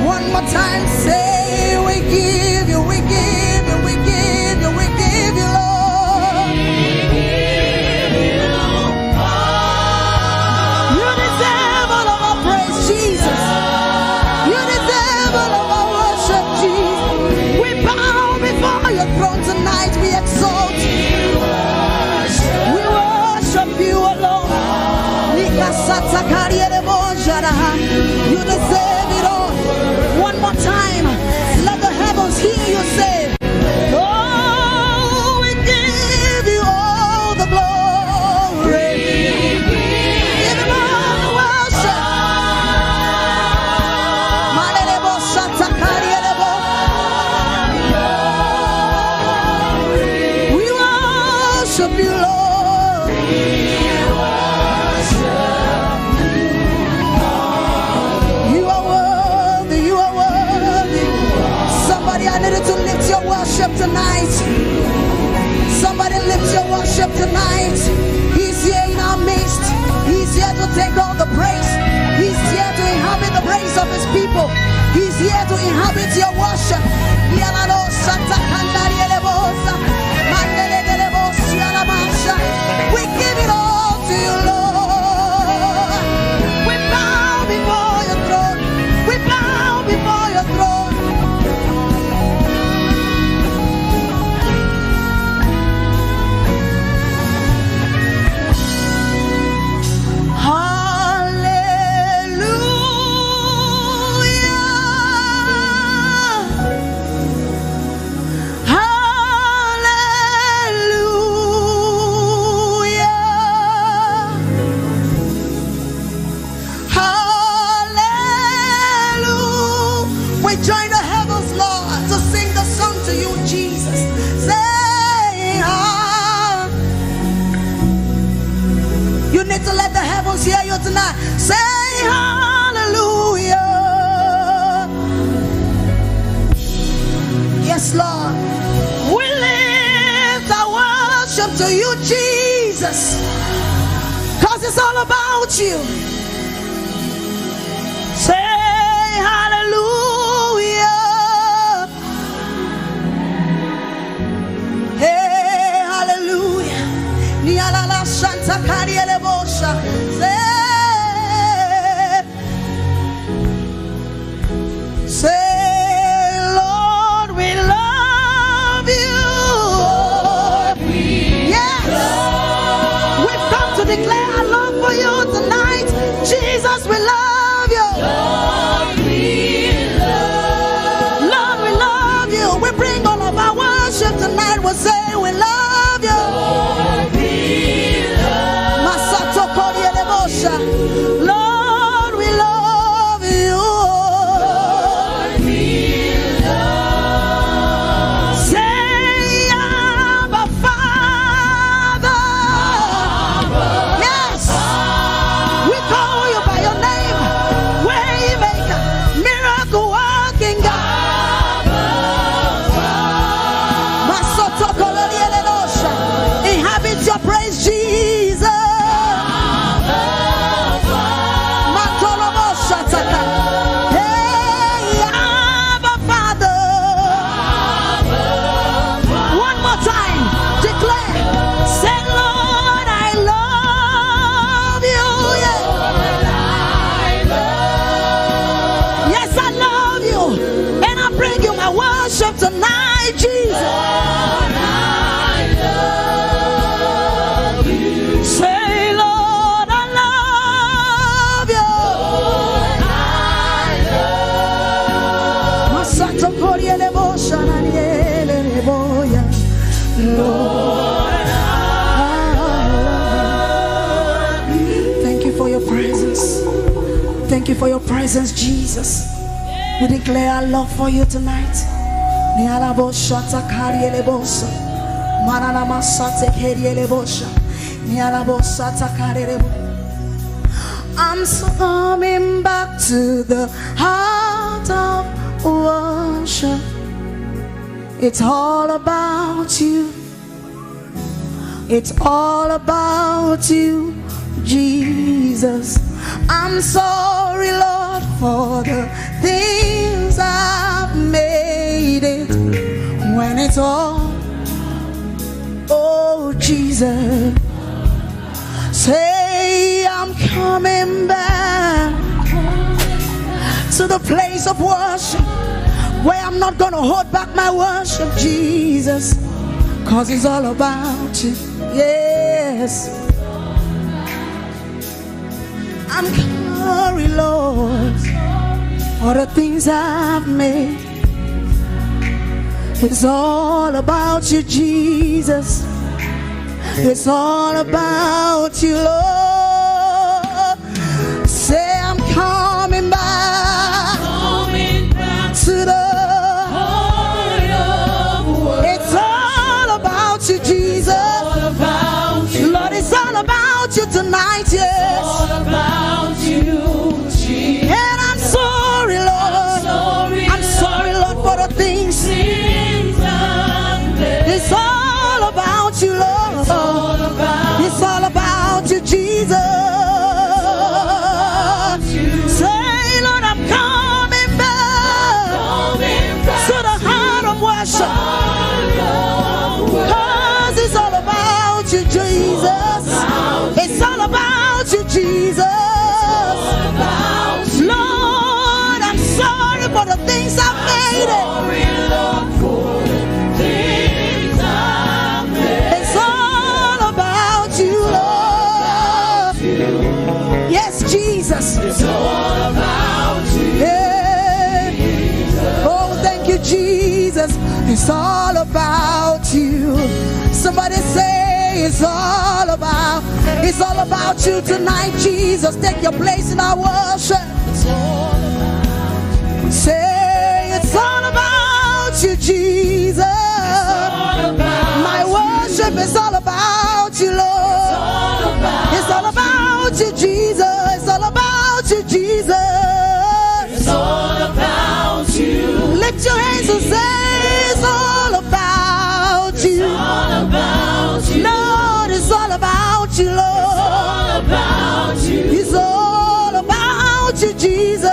One more time, say, we give you, we give you, we give you, we give you, Lord. You deserve all of our praise, Jesus. You deserve all of our worship, Jesus. We bow before your throne tonight. We exalt you. We worship you alone. You deserve it all. One more time, let the heavens hear you say, oh, we give you all the glory. Give him all the worship. We worship you, Lord. You are worthy, you are worthy. Somebody, I need you to lift your worship tonight. Somebody lift your worship tonight. He's here in our midst. He's here to take all the praise. He's here to inhabit the praise of his people. He's here to inhabit your worship. We give it all to you, Lord. We bow before your throne. We bow before your throne. Hallelujah. Hallelujah. Hallelujah. We join the heavens, Lord, to sing the song to you, Jesus. Say, ah. You need to let the heavens hear you tonight. Say, hallelujah. Yes, Lord. We lift our worship to you, Jesus. 'Cause it's all about you. Say hallelujah. Hey, hallelujah. Nialala Santa Kariele Bosha. Say, say We say we love you. Masato Korielebosha. Lord, we love you. Say, Abba, Father. Yes. We call you by your name. Waymaker, miracle working God. Masotokolonieledosha. Inhabit your praise, Jesus. Matoloboshataka. Hey, Abba Father. One more time. Declare. Say, Lord, I love you. Yeah. Yes, I love you. And I bring you my worship tonight, Jesus. Say, Lord, I love you. Masato koriele bo shananiele boya. Lord, I love you. Thank you for your presence. Thank you for your presence, Jesus. We declare our love for you tonight. Niala bo shata kariele bosa. Manana masate keriele bosha. Niala bo sata karele bo. I'm coming back to the heart of worship. It's all about you. It's all about you, Jesus. I'm sorry, Lord, for the things I've made it. When it's all, oh, Jesus. Say, I'm coming back to the place of worship where I'm not gonna hold back my worship, Jesus. 'Cause it's all about you. Yes. I'm sorry, Lord, for the things I've made. It's all about you, Jesus. It's all about you, Lord. Say, I'm coming back to the heart of worship. It's all about you, Jesus. Lord, it's all about you tonight, yes. And I'm sorry, Lord. I'm sorry, Lord, for the things. It's all about you, Lord. It's all about you, Jesus. Say, Lord, I'm coming back to the heart of worship. 'Cause it's all about you, Jesus. It's all about you, Jesus. Lord, I'm sorry for the things I've made. It's all about you, Lord. Yes, Jesus. It's all about you. Yeah. Oh, thank you, Jesus. It's all about you. Somebody say, it's all about, it's all about you tonight, Jesus. Take your place in our worship. Say, it's all about you, Jesus. My worship is all about you, Lord. It's all about you, Jesus. It's all about you, Jesus. It's all about you. Lift your hands and say, it's all about you. It's all about you. Lord, it's all about you, Lord. It's all about you. It's all about you, Jesus.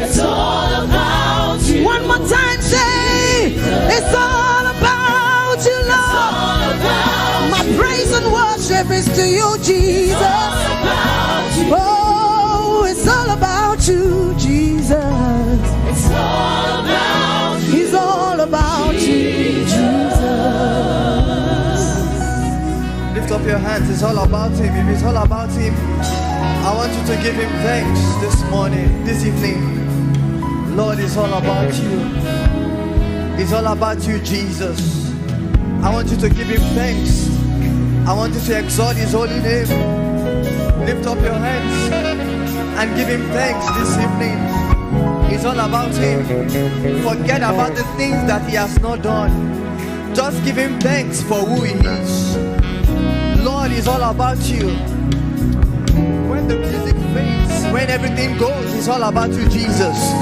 It's all about you. One more time, say, it's all about you, Lord. It's all about you. My praise and worship is to you, Jesus. It's all about you. Oh, it's all about you, Jesus. It's all about you. It's all about you, Jesus. Lift up your hands. It's all about him. If it's all about him, I want you to give him thanks this morning, this evening. Lord, it's all about you. It's all about you, Jesus. I want you to give him thanks. I want you to exalt his holy name. Lift up your hands and give him thanks this evening. It's all about him. Forget about the things that he has not done. Just give him thanks for who he is. Lord, it's all about you. When the music fades, when everything goes, it's all about you, Jesus.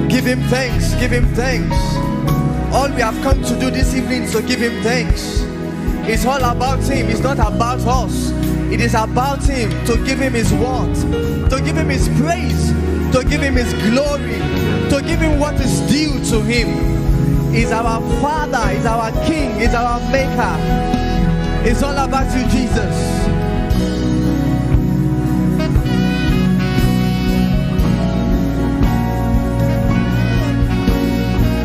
Give him thanks, give him thanks. All we have come to do this evening is to give him thanks. It's all about him, it's not about us. It is about him, to give him his worth, to give him his praise, to give him his glory, to give him what is due to him. He's our Father, he's our King, he's our Maker. It's all about you, Jesus.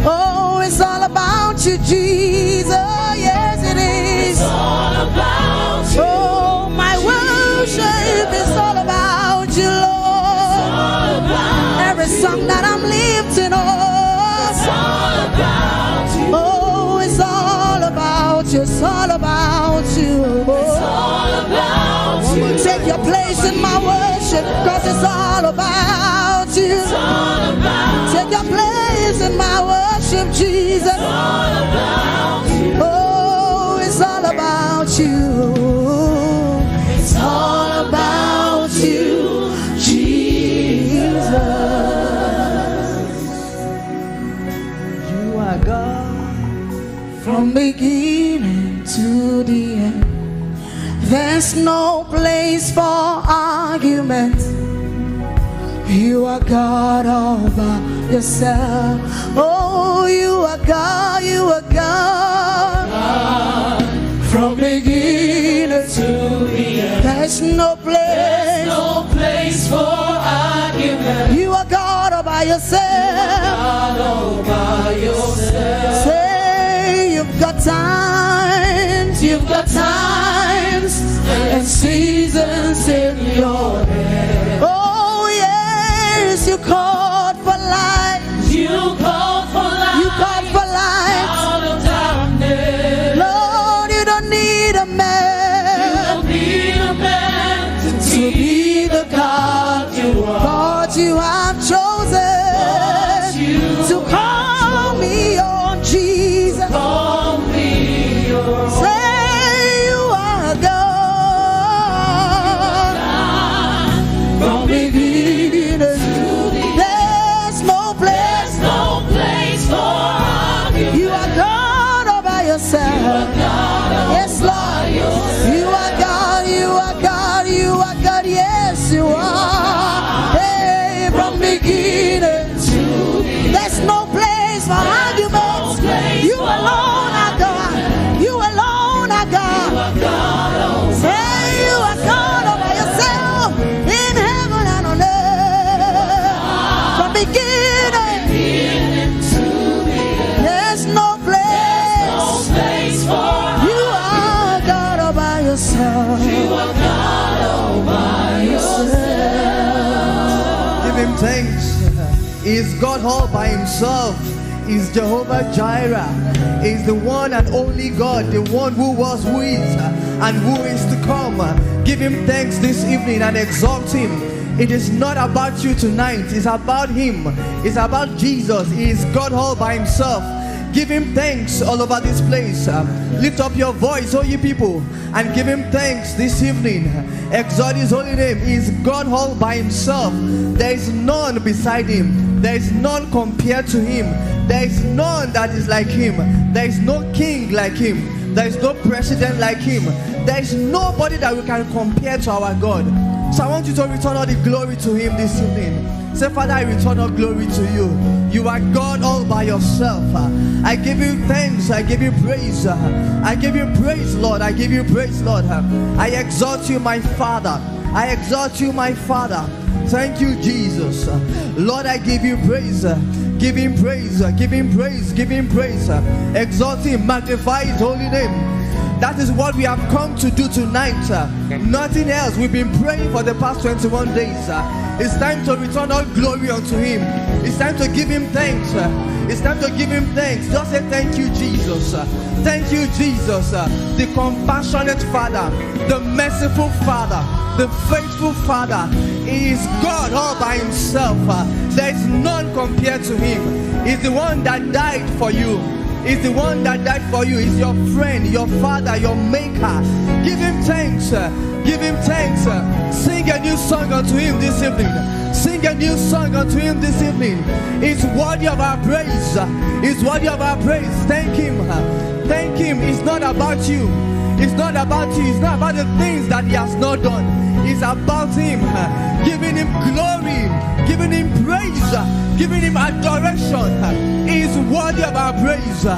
Oh, it's all about you, Jesus. Yes, it is. It's all about you. Oh, my worship is all about you, Lord. It's all about every song that I'm lifting up. It's all about you. Oh, it's all about you. It's all about you. It's all about you. Take your place in my worship, 'cause it's all about you. It's all about you. Take your place in my worship, Jesus. It's all about you. Oh, it's all about you. It's all about you, Jesus. You are God from beginning to the end. There's no place for argument. You are God all by yourself. Oh, you are God, you are God. From beginning to the end. There's no place. There's no place for argument. You are God all by yourself. God all by yourself. Say you've got times, you've got times and seasons in your hand. Oh yes, you called for light. You called for light. You called for light. Out of darkness. Lord, you don't need a man. You don't need a man to be the God you are. But you have chosen to call me your Jesus. Call me your. Say you are God. From beginning to the end. There's no place. There's no place for argument. You are God all by yourself. You are God all by yourself. Yes, Lord. You are God, you are God, you are God. Yes, you are. Hey, from beginning to the end. There's no place for arguments. You alone are God. You alone are God. Say you are God all by yourself in heaven and on earth. From beginning, there's no place. You are God all by yourself. You are God all by yourself. Give him thanks. He's God all by himself. He's Jehovah Jireh. He's the one and only God, the one who was, who is, and who is to come. Give him thanks this evening and exalt him. It is not about you tonight. It's about him. It's about Jesus. He is God all by himself. Give him thanks all over this place. Lift up your voice, all you people, and give him thanks this evening. Exalt his holy name. He is God all by himself. There is none beside him. There is none compared to him. There is none that is like him. There is no king like him. There is no president like him. There is nobody that we can compare to our God. So I want you to return all the glory to him this evening. Say, Father, I return all glory to you. You are God all by yourself. I give you thanks. I give you praise. I give you praise, Lord. I give you praise, Lord. I exalt you, my Father. I exalt you, my Father. Thank you, Jesus. Lord, I give you praise. Give him praise. Give him praise. Give him praise. Exalt him. Magnify his holy name. That is what we have come to do tonight. Uh, nothing else. We've been praying for the past twenty-one days. Uh, it's time to return all glory unto Him. It's time to give Him thanks. Uh, it's time to give Him thanks. Just say, "Thank you, Jesus. Uh, thank you, Jesus." Uh, the compassionate Father, the merciful Father, the faithful Father. He is God all by Himself. Uh, there is none compared to Him. He's the one that died for you. Is the one that died for you, is your friend, your Father, your Maker. Give Him thanks. Uh, give Him thanks. Uh, sing a new song unto Him this evening. Sing a new song unto Him this evening. He's worthy of our praise. Uh, he's worthy of our praise. Thank Him. Uh, thank Him. It's not about you. It's not about you. It's not about the things that He has not done. It's about Him. Uh, giving Him glory, giving Him praise, uh, giving Him adoration. Uh, He is worthy of our praise. Uh,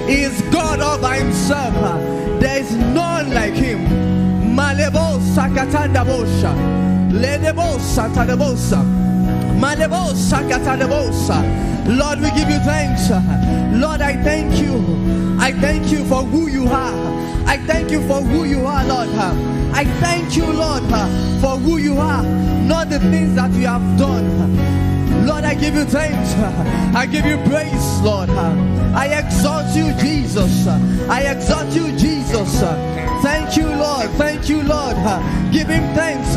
He is God all by Himself. Uh, there is none like Him. Malebo sakatanda bosha. Ledebo satadebosa. Malebo sakatadebosa. Lord, we give you thanks. Uh, Lord, I thank you. I thank you for who you are. I thank you for who you are, Lord. Uh, I thank you, Lord, uh, for who you are, not the things that you have done. Lord, I give you thanks. I give you praise, Lord. I exalt you, Jesus. I exalt you, Jesus. Thank you, Lord. Thank you, Lord. Give Him thanks.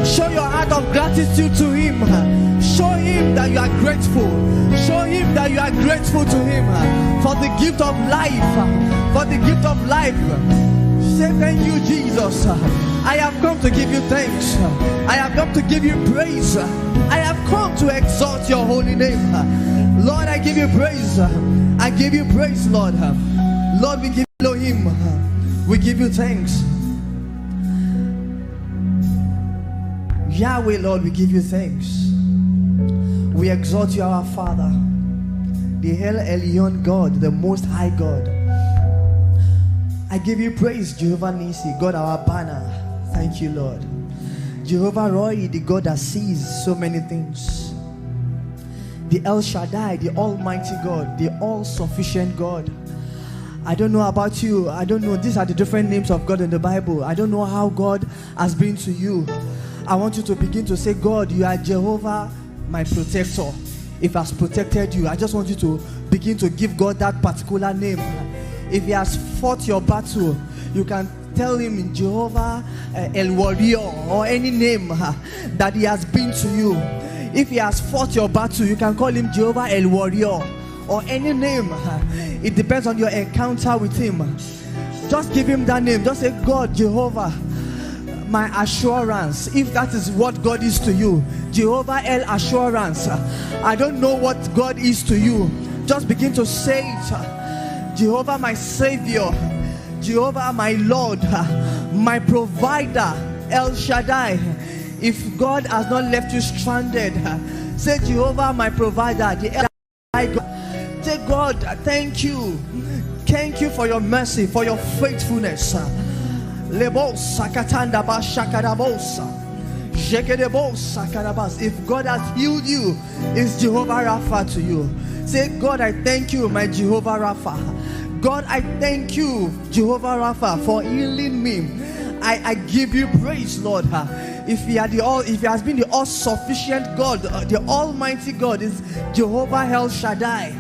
Show your heart of gratitude to Him. Show Him that you are grateful. Show Him that you are grateful to Him for the gift of life. For the gift of life. Say, "Thank you, Jesus. I have come to give you thanks. I have come to give you praise. I have come to exalt your holy name. Lord, I give you praise. I give you praise, Lord." Lord, we give Elohim. We give you thanks. Yahweh, Lord, we give you thanks. We exalt you, our Father, the El Elyon God, the Most High God. I give you praise, Jehovah Nissi, God, our banner. Thank you, Lord. Jehovah Rohi, the God that sees so many things. The El Shaddai, the Almighty God, the all-sufficient God. I don't know about you. I don't know. These are the different names of God in the Bible. I don't know how God has been to you. I want you to begin to say, "God, you are Jehovah, my protector." If has protected you, I just want you to begin to give God that particular name. If He has fought your battle, you can tell Him, "Jehovah, uh, El Warrior," or any name, uh, that He has been to you. If He has fought your battle, you can call Him Jehovah El Warrior, or any name. Uh, it depends on your encounter with Him. Just give Him that name. Just say, "God, Jehovah, my assurance." If that is what God is to you, Jehovah El Assurance. I don't know what God is to you. Just begin to say it. "Jehovah, my Savior. Jehovah, my Lord, my provider, El Shaddai." If God has not left you stranded, say, "Jehovah, my provider, the El Shaddai God." Say, "God, thank you. Thank you for your mercy, for your faithfulness." Lebo sakatanda ba shakarabosa. Jekedebo sakarabas. If God has healed you, is Jehovah Rapha to you. Say, "God, I thank you, my Jehovah Rapha. God, I thank you, Jehovah Rapha, for healing me. I, I give you praise, Lord." Uh, if he had the all, if he has been the all-sufficient God, uh, the Almighty God is Jehovah El Shaddai.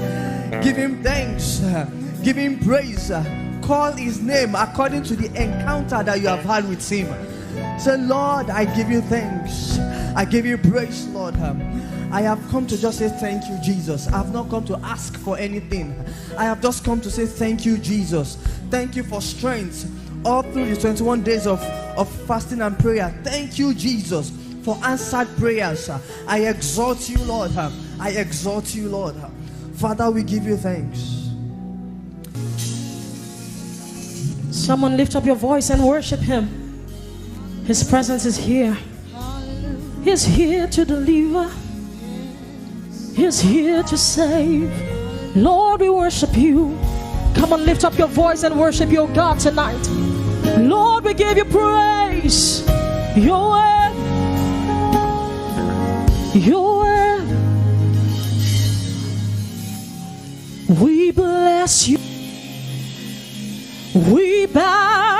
Give Him thanks. Uh, give Him praise. Uh, call His name according to the encounter that you have had with Him. Say, "Lord, I give you thanks. I give you praise, Lord. Um, I have come to just say thank you, Jesus. I've not come to ask for anything. I have just come to say thank you, Jesus. Thank you for strength all through the twenty-one days of, of fasting and prayer. Thank you, Jesus, for answered prayers. I exalt you, Lord. I exalt you, Lord. Father, we give you thanks." Someone lift up your voice and worship Him. His presence is here. He's here to deliver. He's here to save. Lord, we worship you. Come on, lift up your voice and worship your God tonight. Lord, we give you praise. Your word. Your word. We bless you. We bow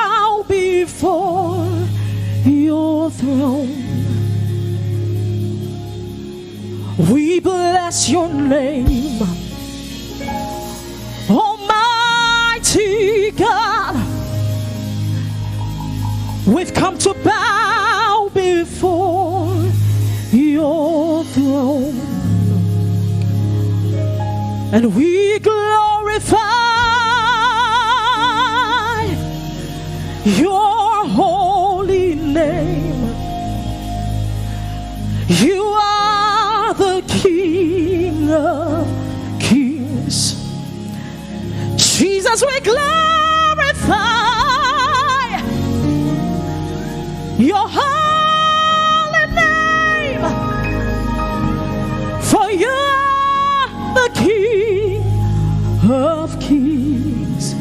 We bless your name, Almighty God. We've come to bow before your throne, and we glorify your holy name. You are the King of kings. Jesus, we glorify your holy name, for you are the King of kings.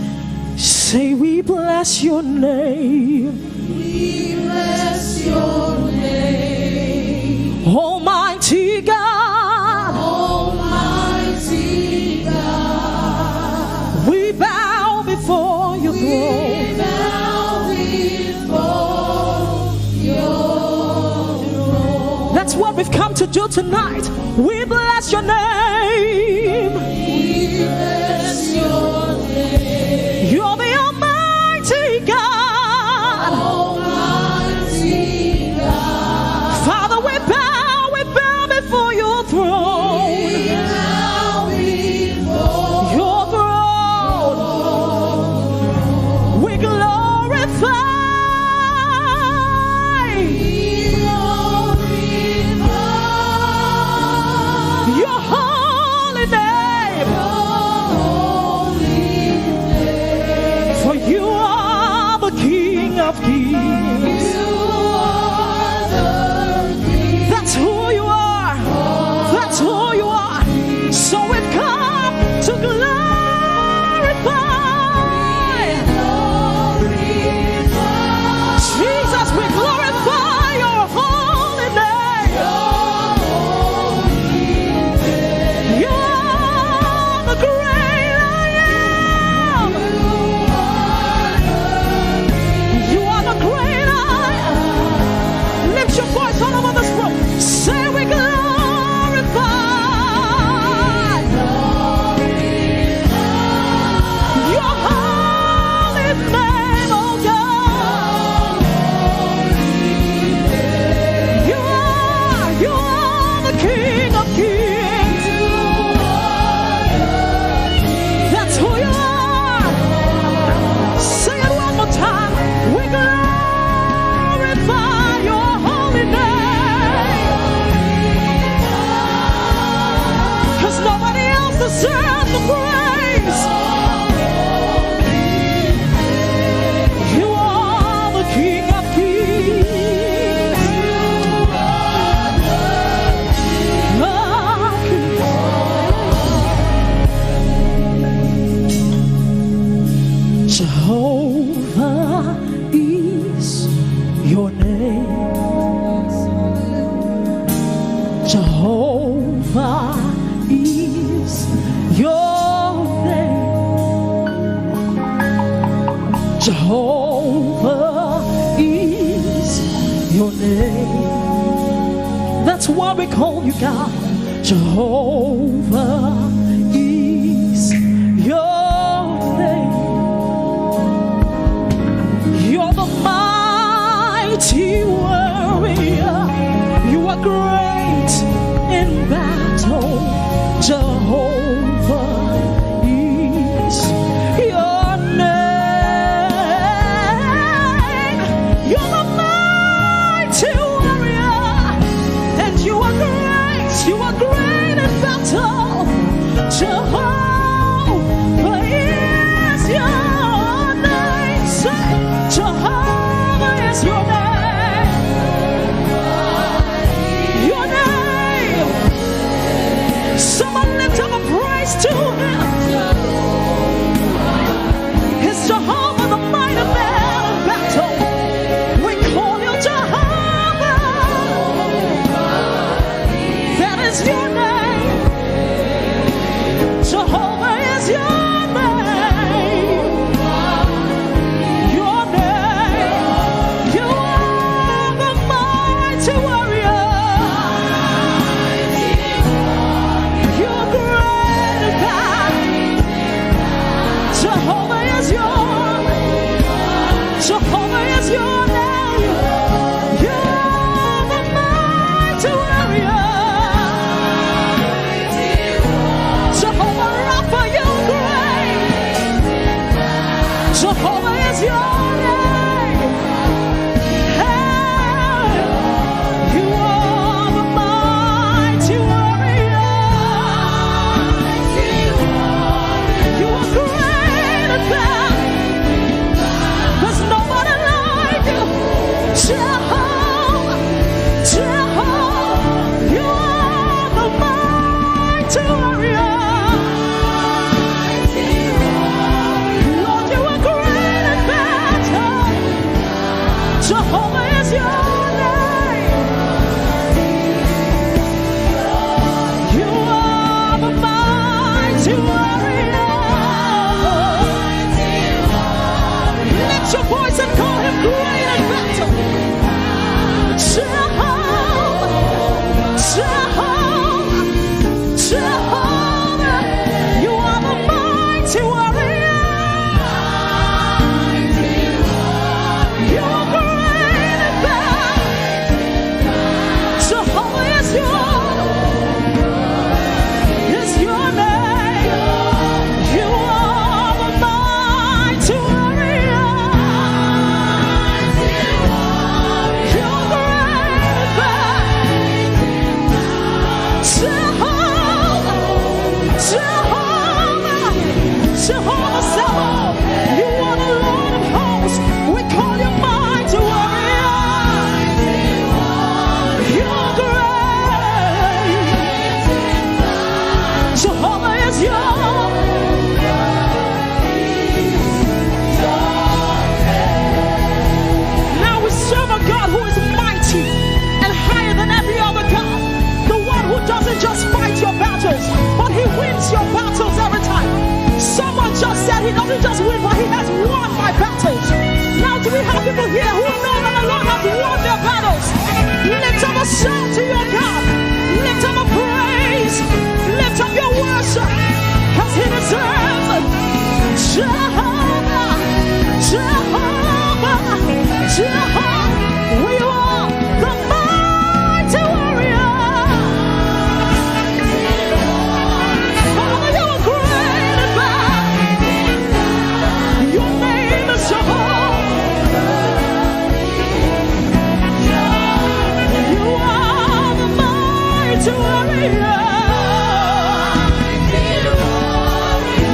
Say, we bless your name. We bless your name. Almighty God. Almighty God. We bow before your throne. We bow before your throne. That's what we've come to do tonight. We bless your name. We bless your name. You're the Almighty God. Almighty God. Father, we bow, we bow before your throne. We bow before your throne. We glorify. We glorify your holy name. For you are the King of kings. That's who you are. That's who you are. So we've come to glorify. Jesus, we glorify your holy name. You are the great I am. You are the great I am. Lift your voice all over this room. Say, we glorify your holy name, oh God. You are, you are the King of kings. That's who you are. Say it one more time. We glorify your holy name. 'Cause nobody else deserves the praise. You are the King of kings. Jehovah is your name. Jehovah is your name. Jehovah is your name. That's why we call you God. Jehovah is your name. You're the mighty warrior. You are great in battle. Jehovah is your name. You're the mighty warrior, and you are great. You are great in battle. Jehovah is your name. Hey, you are the mighty warrior. You are great and bad. There's nobody like you. Jehovah, Jehovah, you are the mighty warrior. Lord, you are great and bad. Jehovah is your name. You are the mighty warrior. Lift your voice and call him great and better. Jehovah, Jehovah, Jehovah, you are the mighty warrior. You are great and bad. Jehovah is your, is your name. You are the mighty warrior. You are great and bad. Jehovah, Jehovah, Jehovah Sabaoth, you are the Lord of hosts. We call you mighty warrior. You are great. Jehovah is your. Now we serve a God who is mighty and higher than every other God. The one who doesn't just fight your battles, but he wins your battles every time. Someone just said he doesn't just win, but he has won my battles. Now, do we have people here who know that the Lord has won their battles? Lift up a shout to your God. Lift up a praise. Lift up your worship. Because he deserves it. Jehovah, Jehovah, Jehovah. We are the mighty warrior. Father, you are great and bad. Your name is Jehovah. You are the mighty warrior.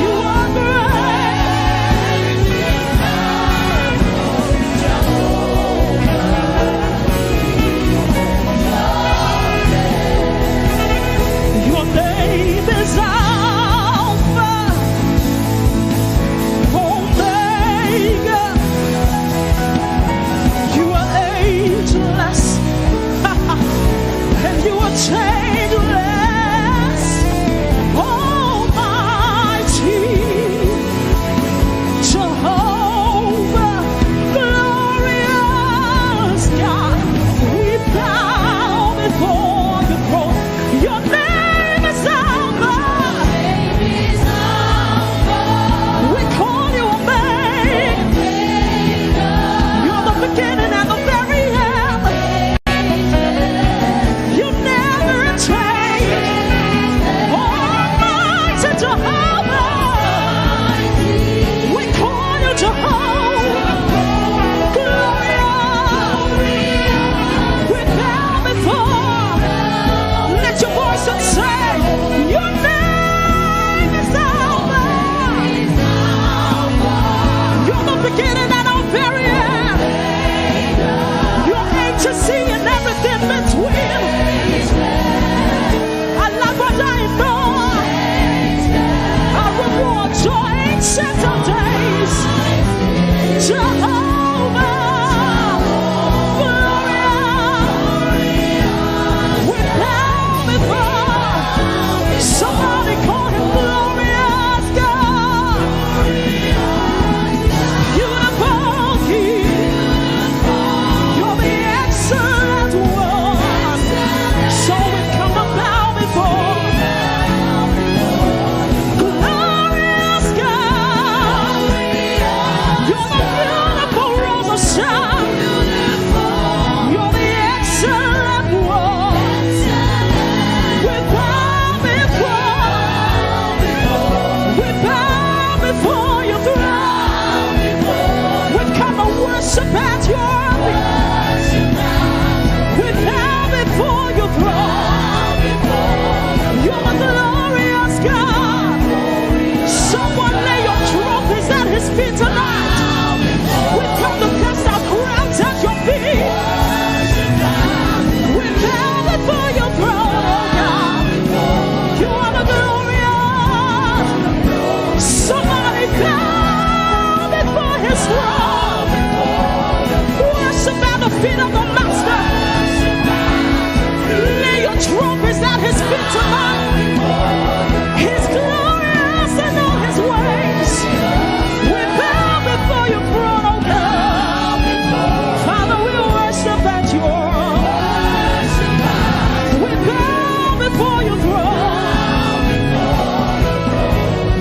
You are great. Your name is Alpha, Omega. You are ageless, and you are changeless. Almighty Jehovah, glorious God, we bow before your throne. Your name is Alpha. We call you Omega. You're the beginning and the very end. You never change. Almighty Jehovah, we call you Jehovah. Glorious, we bow before. Lift your voice and say, your name is Alpha. You're the beginning and our very end. You're A to Z and everything between. Alágbádá iná. Arúgbó ọjọ́, ancient of days. Jehovah, glorious. We bow before. Somebody call him glorious God. Beautiful King. You're the excellent one. So we come and bow before. Glorious God. You're the beautiful feet tonight. We come to cast our crowns at your feet. We bow before your throne, oh God. You are the glorious. Somebody bow before his throne. Worship at the feet of the Master. Lay your trophies at his feet tonight. He's glorious in all his ways. We bow before your throne, oh God. Father, we worship at your, we bow before your throne.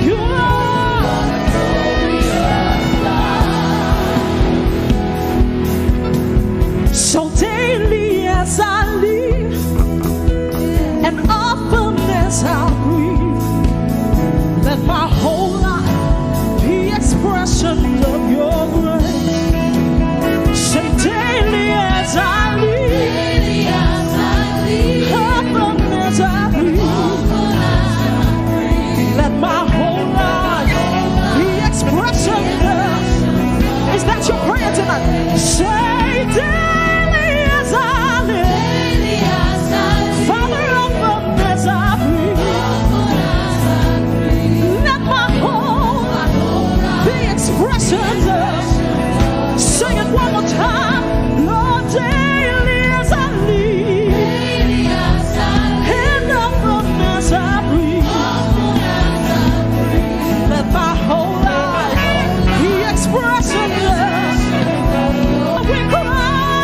You are. So daily as I live, and often as I breathe, let my whole life be expression of your grace. Say, daily as I live, often as I breathe, let my whole life be expression of. Is that your prayer tonight? Say, daily as I live, Father, often as I breathe, let my whole life be expression of. Sing it one more time. Lord, daily as I live, and often as I breathe, let my whole life be expression of. We cry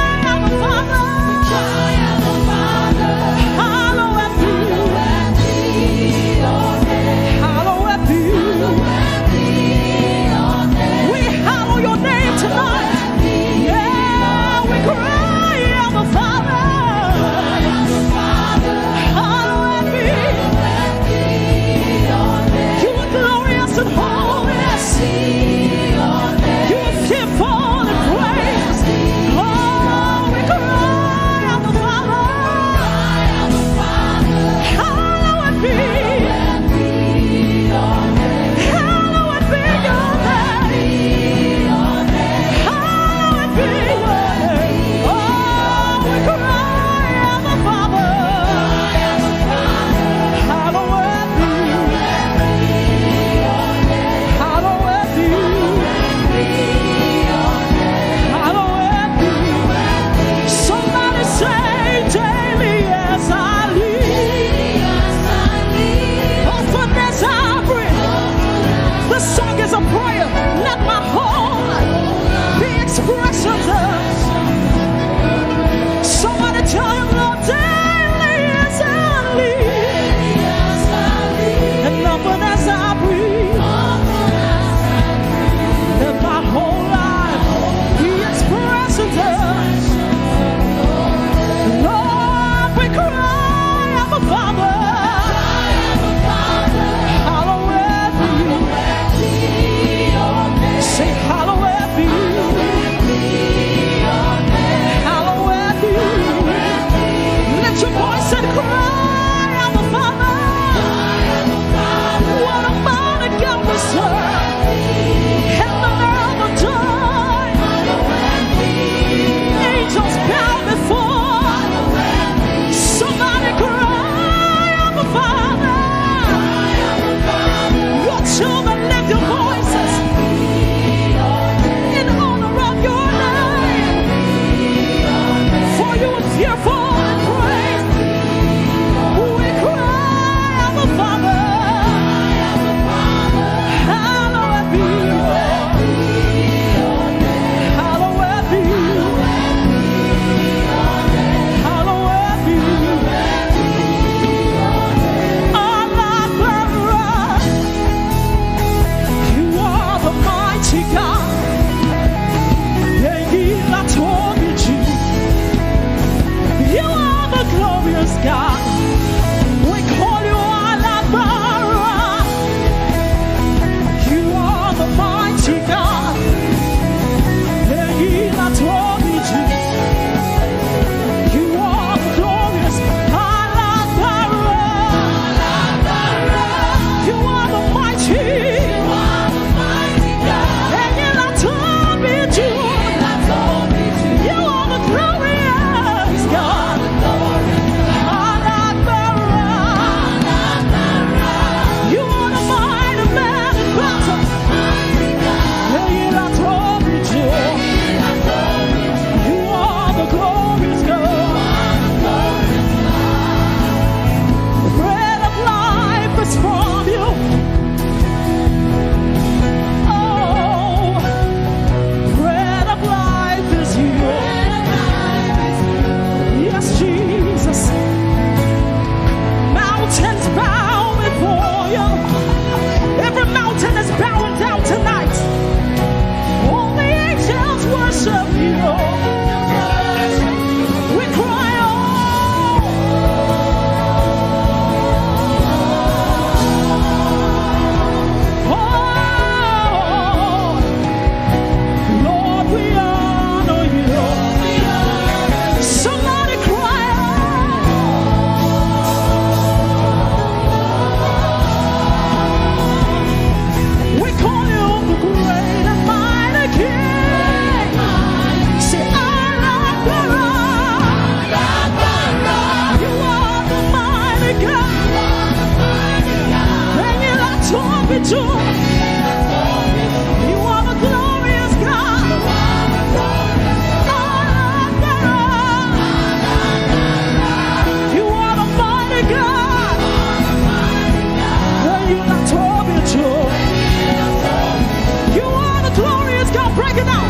Break it down.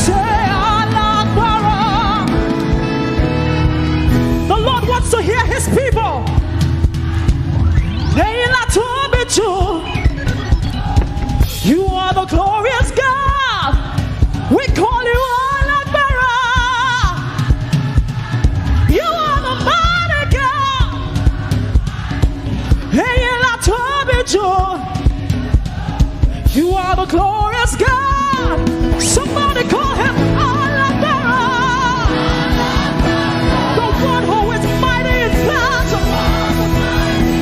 Say, "Alágbára." The Lord wants to hear his people. Ẹ̀yin la tóbi jù. You are the glorious God. We call you Alágbára. You are the mighty God. Ẹ̀yin la tóbi jù. You are the glorious God. Somebody call him Alágbára. The one who is mighty in battle.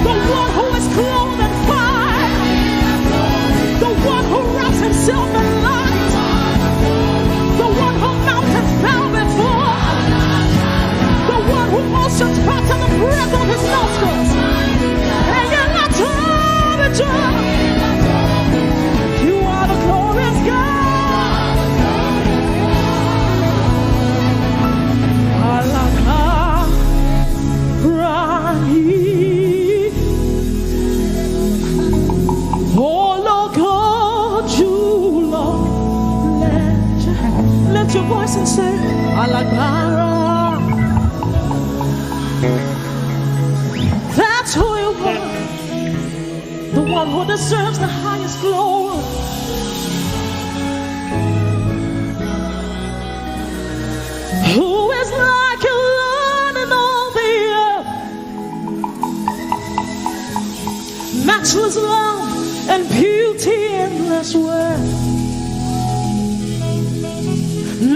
The one who is clothed in fire. The one who wraps himself in light. The one who mountains bow before. The one who oceans pass in the breath of his nostrils. Ẹ̀yin la tóbi jù. You are the glorious God. Alágbára ni. Ológo jùlọ. Lift your, lift your voice and say, "Alágbára." That's who you are. The one who deserves the highest glory. Who is like you, Lord, in all the earth? Matchless love and beauty in this world.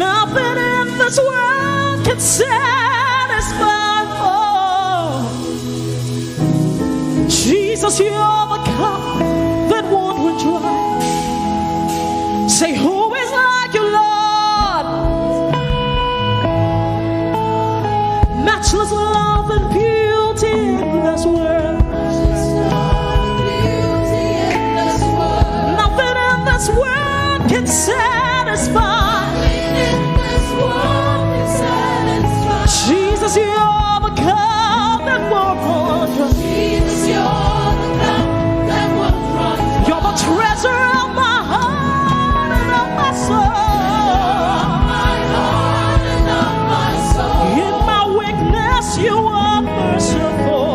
Nothing in this world can satisfy. Oh, Jesus, you're the cup that won't run dry. Say, "Who is like you, Lord?" Matchless love and beauty in this world. Nothing in this world can satisfy. Jesus, you're the cup that won't run dry. Jesus, you're the cup that won't run dry. You're the treasure of my heart and of my soul. My heart and of my soul. In my weakness, you are merciful.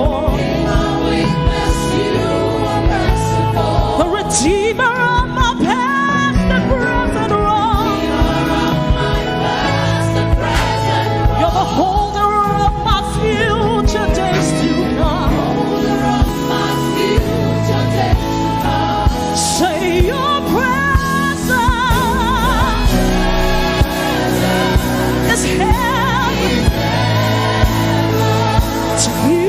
In my weakness, you are merciful. The Redeemer of my past and present wrong. Redeemer of my past and present wrong. You're the holder of my future days to come. Holder of my future days to come. Say, your presence is heaven to me.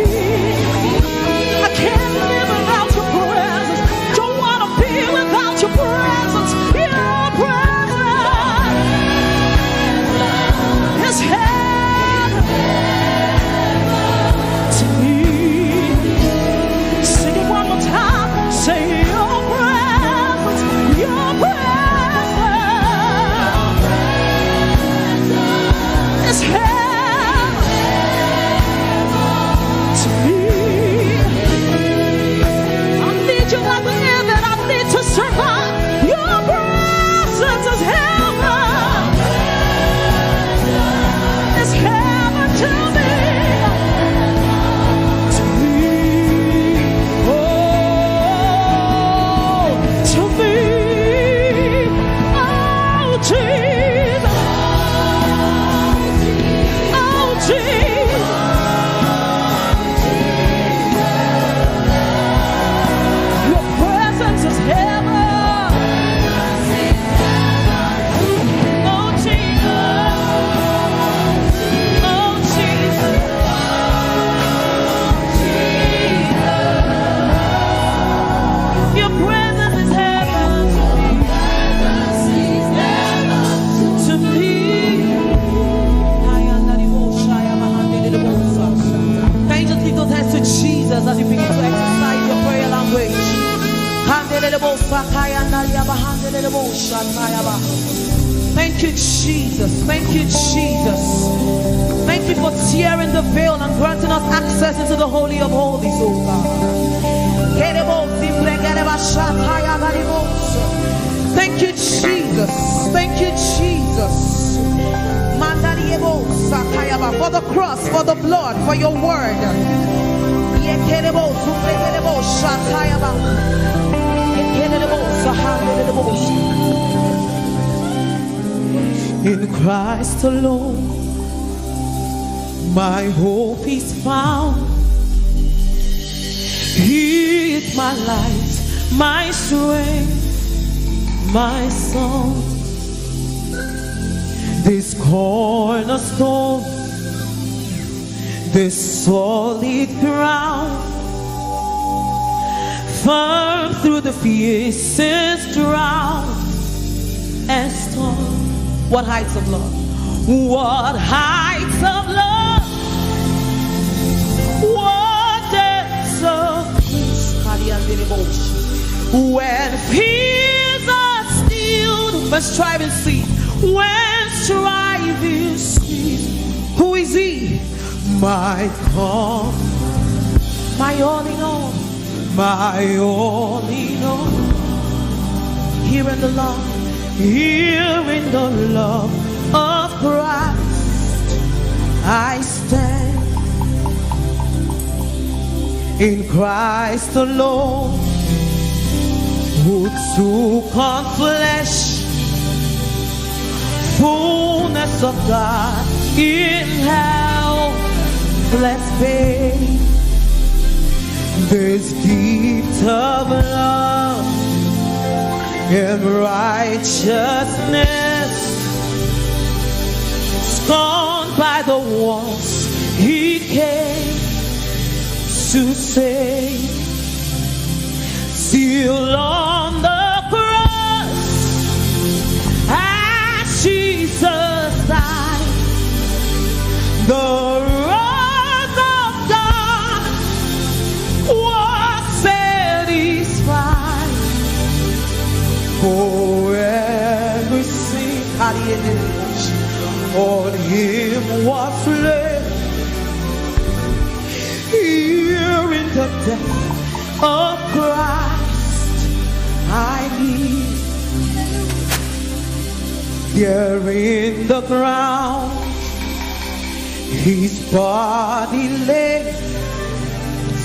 I can't live without your presence. Don't wanna be without your presence. Your presence is heaven to me. Sing it one more time. Say, your presence, your presence is heaven to me. I need you like the air that I need to survive. Your presence is heaven. It's heaven to me. To me. Oh, to me. Oh, Jesus. Oh, Jesus. Your presence is heaven. Oh, Jesus. Oh, Jesus. Your presence is heaven. To me. Can you just lift those hands to Jesus as you begin to exercise your prayer language? Thank you, Jesus. Thank you, Jesus. Thank you for tearing the veil and granting us access into the Holy of Holies, oh God. Thank you, Jesus. Thank you, Jesus. Mandariebo satayaba. For the cross, for the blood, for your word. Yekerebo, zupregerebo, shatayaba. Yekerebo, sahanderebo. In Christ alone, my hope is found. He is my light, my strength, my song. This cornerstone, this solid ground, firm through the fiercest drought and storm. What heights of love? What heights of love? What depths of peace? When fears are stilled, when striving cease, when striving cease, who is he? My calm, my all in all, my all in all. Here in the love, here in the love of Christ, I stand. In Christ alone, who took on flesh, fullness of God in helpless babe. This gift of love and righteousness, scorned by the ones he came to save. Still on the cross, as Jesus died, the wrath of God was satisfied. For every sin, on him was laid. Here in the death of Christ, I live. There in the ground, his body lay.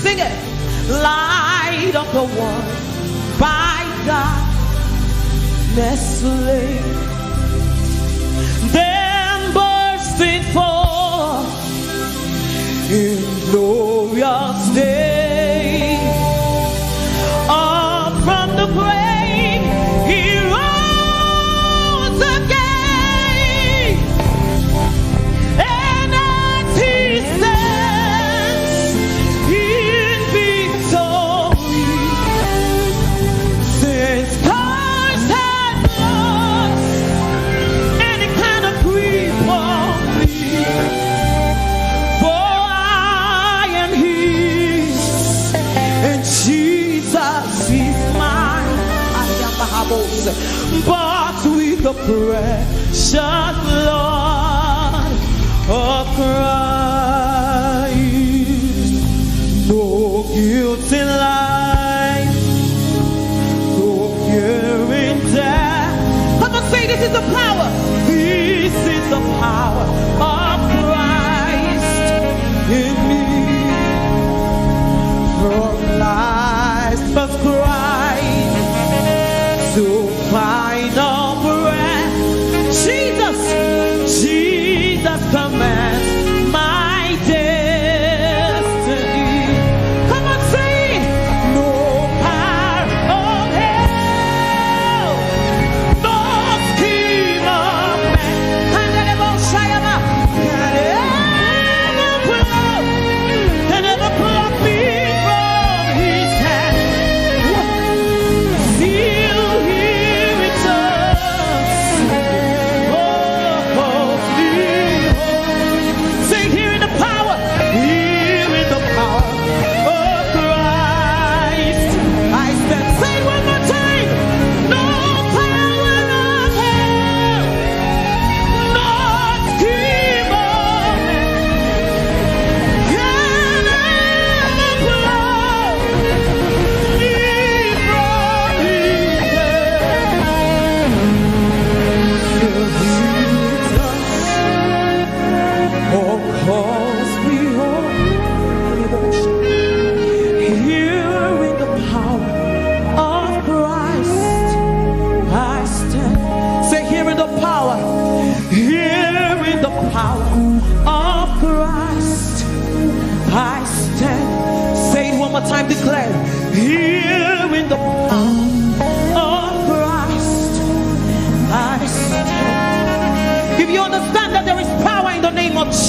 Sing it. Light of the world, by darkness slain. Then bursting forth in glorious day, up from the grave he rose again. And as he stands in victory, since curse has lost any kind of grip on me, for I am his, and Jesus is mine. But with the precious blood of Christ, no guilt in life, no fear in death. Come on, say, "This is the power." This is the power of Christ in me. From life of Christ to final breath. Jesus, Jesus commands my destiny. Come on, say, "No power of hell, no scheme of man."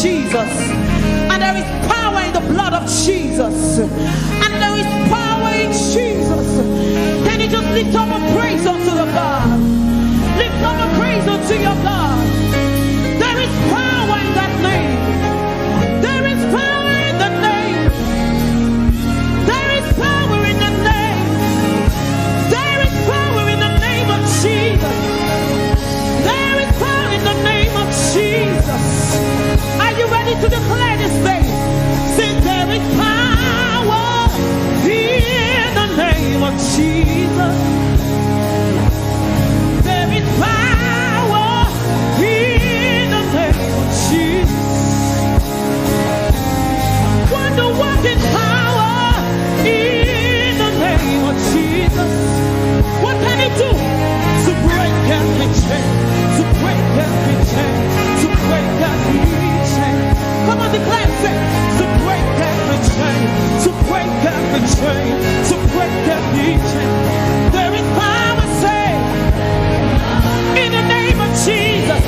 Jesus. And there is power in the blood of Jesus. And there is power in Jesus. Can you just lift up a praise unto the God? Lift up a praise unto your God. There is power in that name. There is power in the name. There is power in the name. There is power in the name of Jesus. There is power in the name of Jesus. Are you ready to declare this thing? Say, there is power in the name of Jesus. There is power in the name of Jesus. Wonder working power in the name of Jesus. What can it do? To break every chain, to break every chain, to break every chain. Come on, declare, say, to break every chain, to break every chain, to break every chain. There is power, say, in the name of Jesus.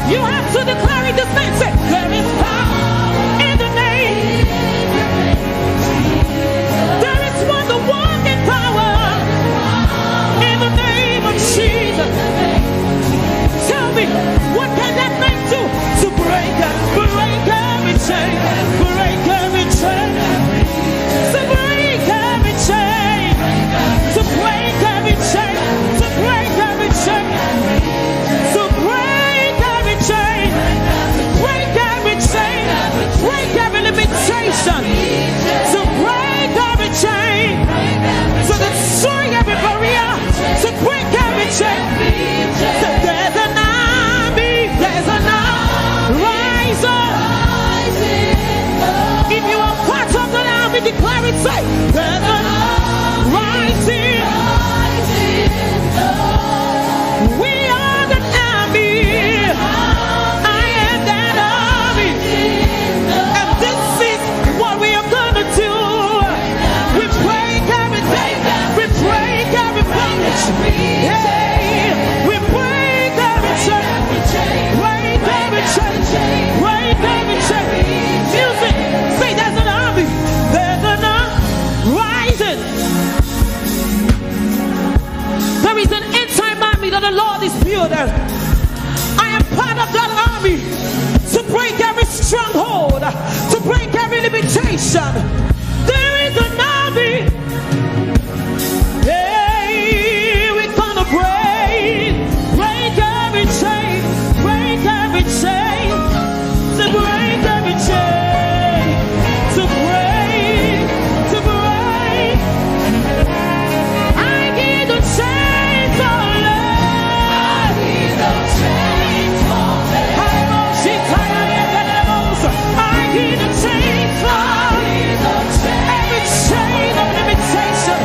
You have to declare it this night. Say, there is power in the name. There is wonder working power in the name of Jesus. Tell me, what can that name do? To break up, break every chain, break every chain. To break every chain, to break every chain, to break every chain, to break every chain, break every chain, break every limitation, to break every chain, to destroy every barrier, to break every chain. Say, there's an army, there's an army. Rise up. If you are part of the army, declare it. Say, there's an army rising. We are the army. I am that army. And this is what we are gonna do. We break everything. We break every bondage. Hey, we break every chain. Break every chain. Break every chain. Music. Say, there's an army. There's an army rising. There is an end time army that the Lord is building. I am part of that army to break every stronghold, to break every limitation. There is an army. Hey, we're gonna break, break every chain, break every chain, to break every chain, to break, to break. I hear the chains falling. I hear the chains falling. I hear the chains falling. Every chain of limitation,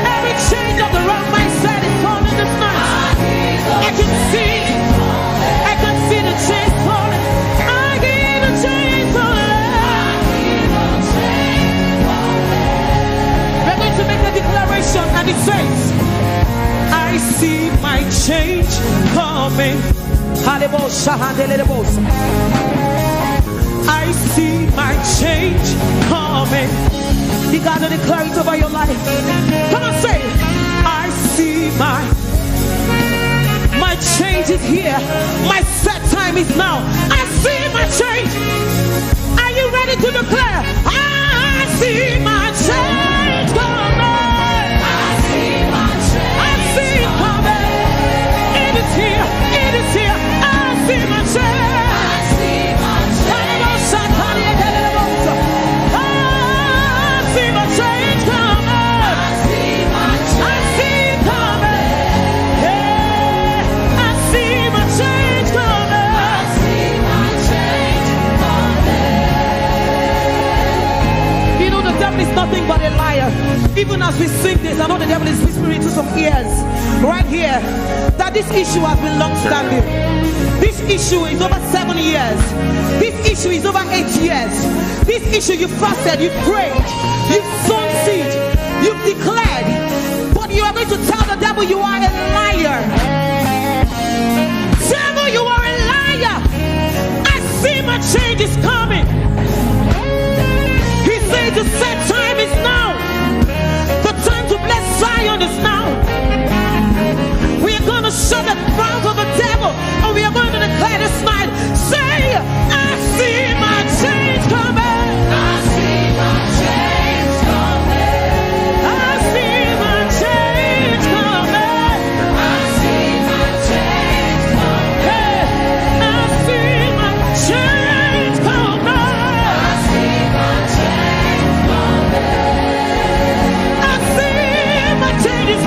every chain of the wrong mindset is falling this night. I can see, I can see the chains falling. I hear the chains falling. We're going to make a declaration, and it says, I see my change coming. Hallelujah. I see my change coming. You gotta declare it over your life. Come on, say, I see my, my change is here. My set time is now. I see my change. Are you ready to declare? I see my change coming. I see my change. I see it coming. It is here. It is here. I see my change. I see my change. I see my change coming. I see my change. I see it coming. Yeah. I see my change coming. I see my change coming. You know, the devil is nothing but a liar. Even as we sing this, I know the devil is whispering to some ears right here that this issue has been long standing. This issue is over seven years. This issue is over eight years. This issue, you fasted, you prayed, you've sown seed, you've declared, but you are going to tell the devil you are a liar. Devil, you are a liar. is coming. He said the set time is now. The time to bless Zion is now. We are going to shut the mouth of the devil, and we are going to declare this night. Say, "I see my change coming." I see my change coming. I see my change coming. I see my change coming. Hey, I see my change coming. I see my change coming. I see my change is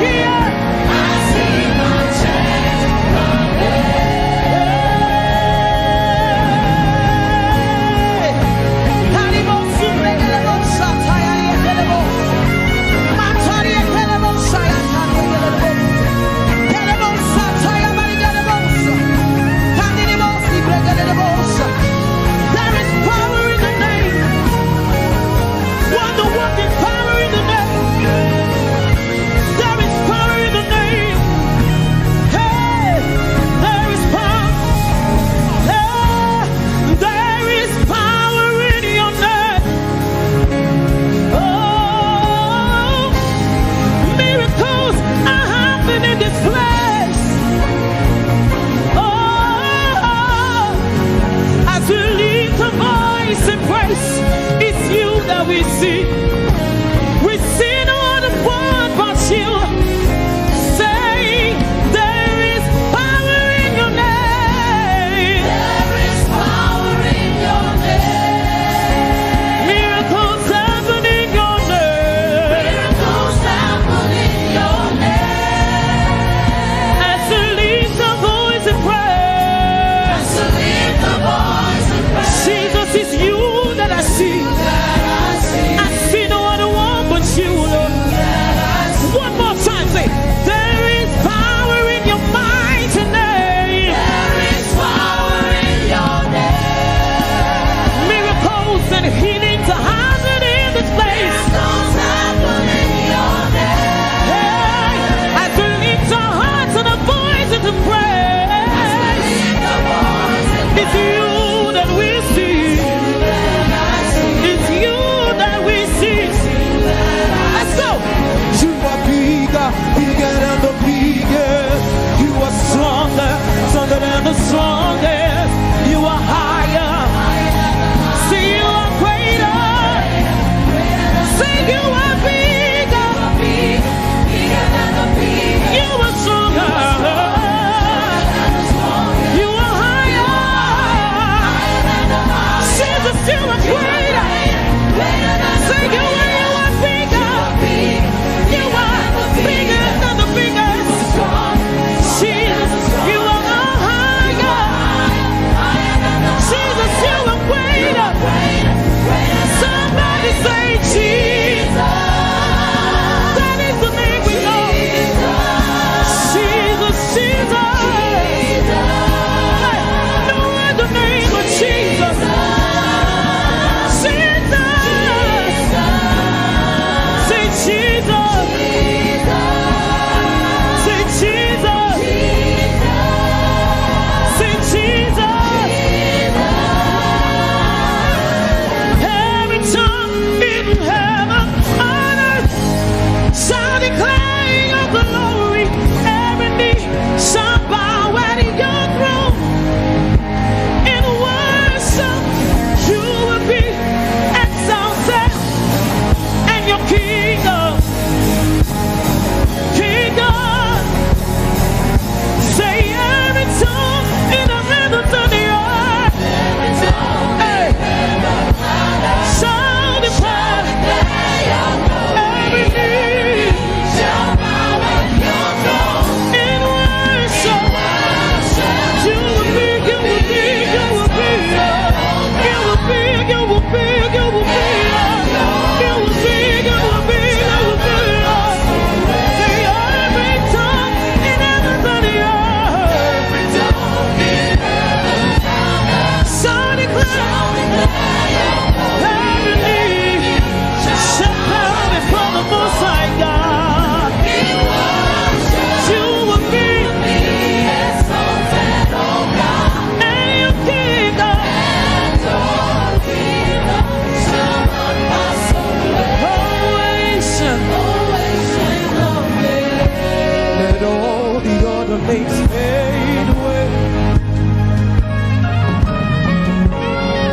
names fade away.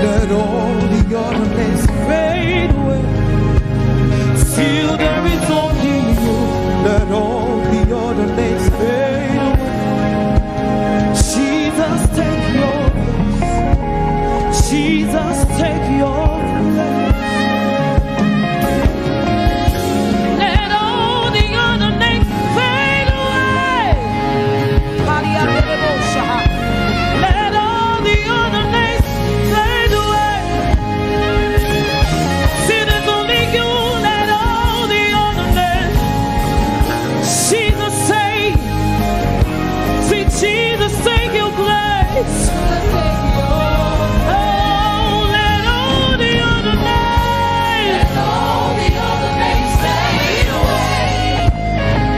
Let all the other names fade away. Till there is only you. Let all the other names fade away. Jesus, take your place. Jesus, take your place. Let all the other names fade away. Let all the other names fade away. Till there's only you. Let all the other names. Jesus, take. See, Jesus, take your place. Oh, let all the other names. Let all the other names fade away.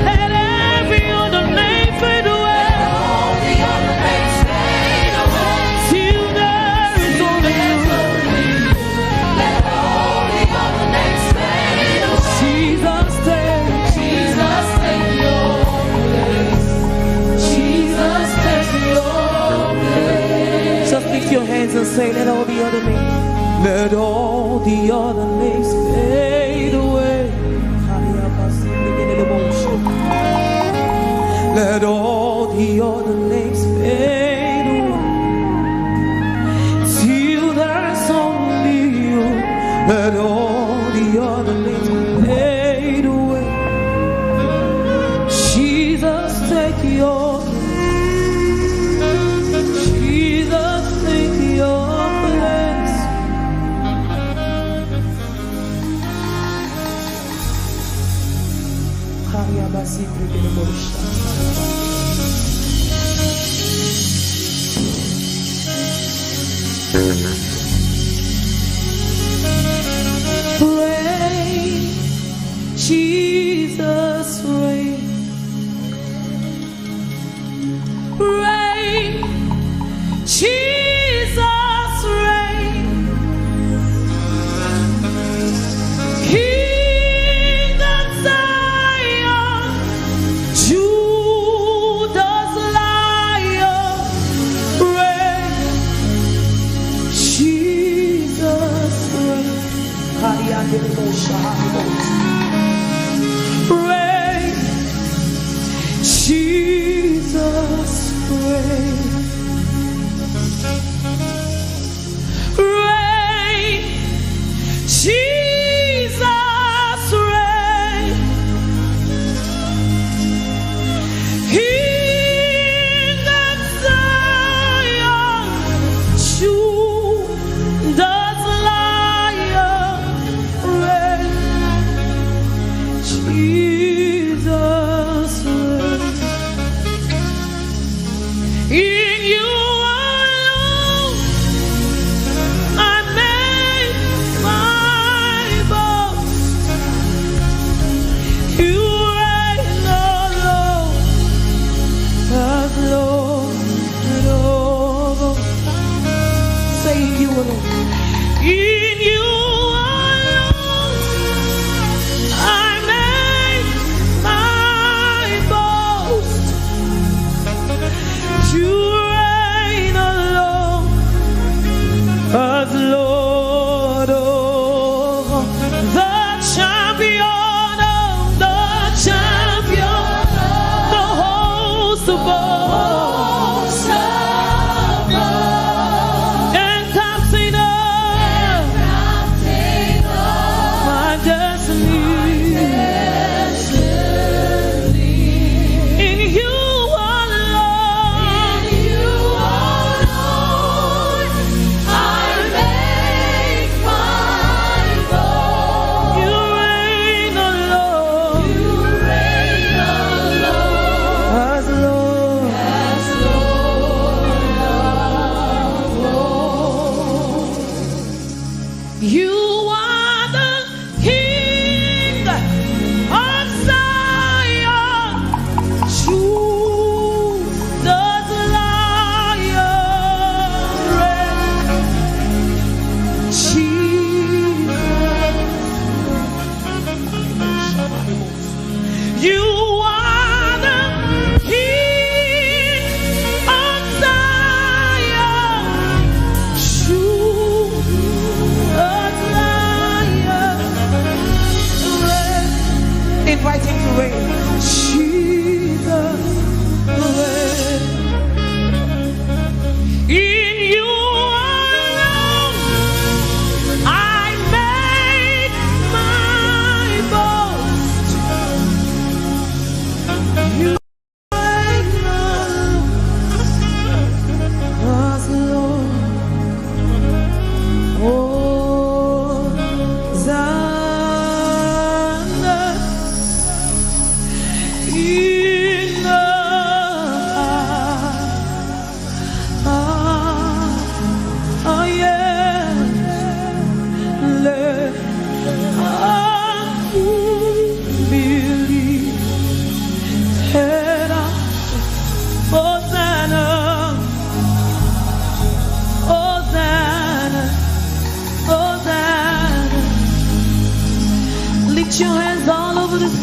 Let every other name fade away. Let all the other names fade away. Till there is only you. Let all the other names fade away. Jesus, take. Jesus, take your place. Jesus, take your place. Just lift your hands and say, let all the other names. Let all the other names fade away. Let all the other names fade away. Till there's only you. Let all the other names fade away. Jesus, take your place. Jesus, take your place. Reign, Jesus, reign. Reign, Jesus, reign. King of Zion, Judah's Lion, reign, Jesus, reign. Reign, Jesus, reign. Reign, Jesus, reign. King of Zion, Judah's Lion, reign. Jesus, reign. In you alone I make my boast. You reign, O Lord, as Lord of all. Say, in you alone. In you alone I make my boast. You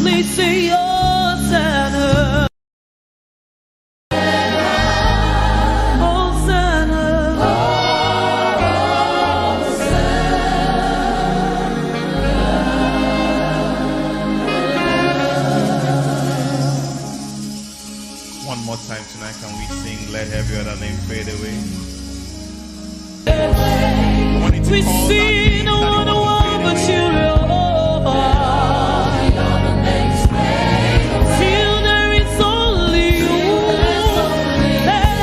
Please say Hosanna. Hosanna. One more time tonight, can we sing Let Every Other Name Fade Away? We see no other one but you, Lord. Till there is only you. Let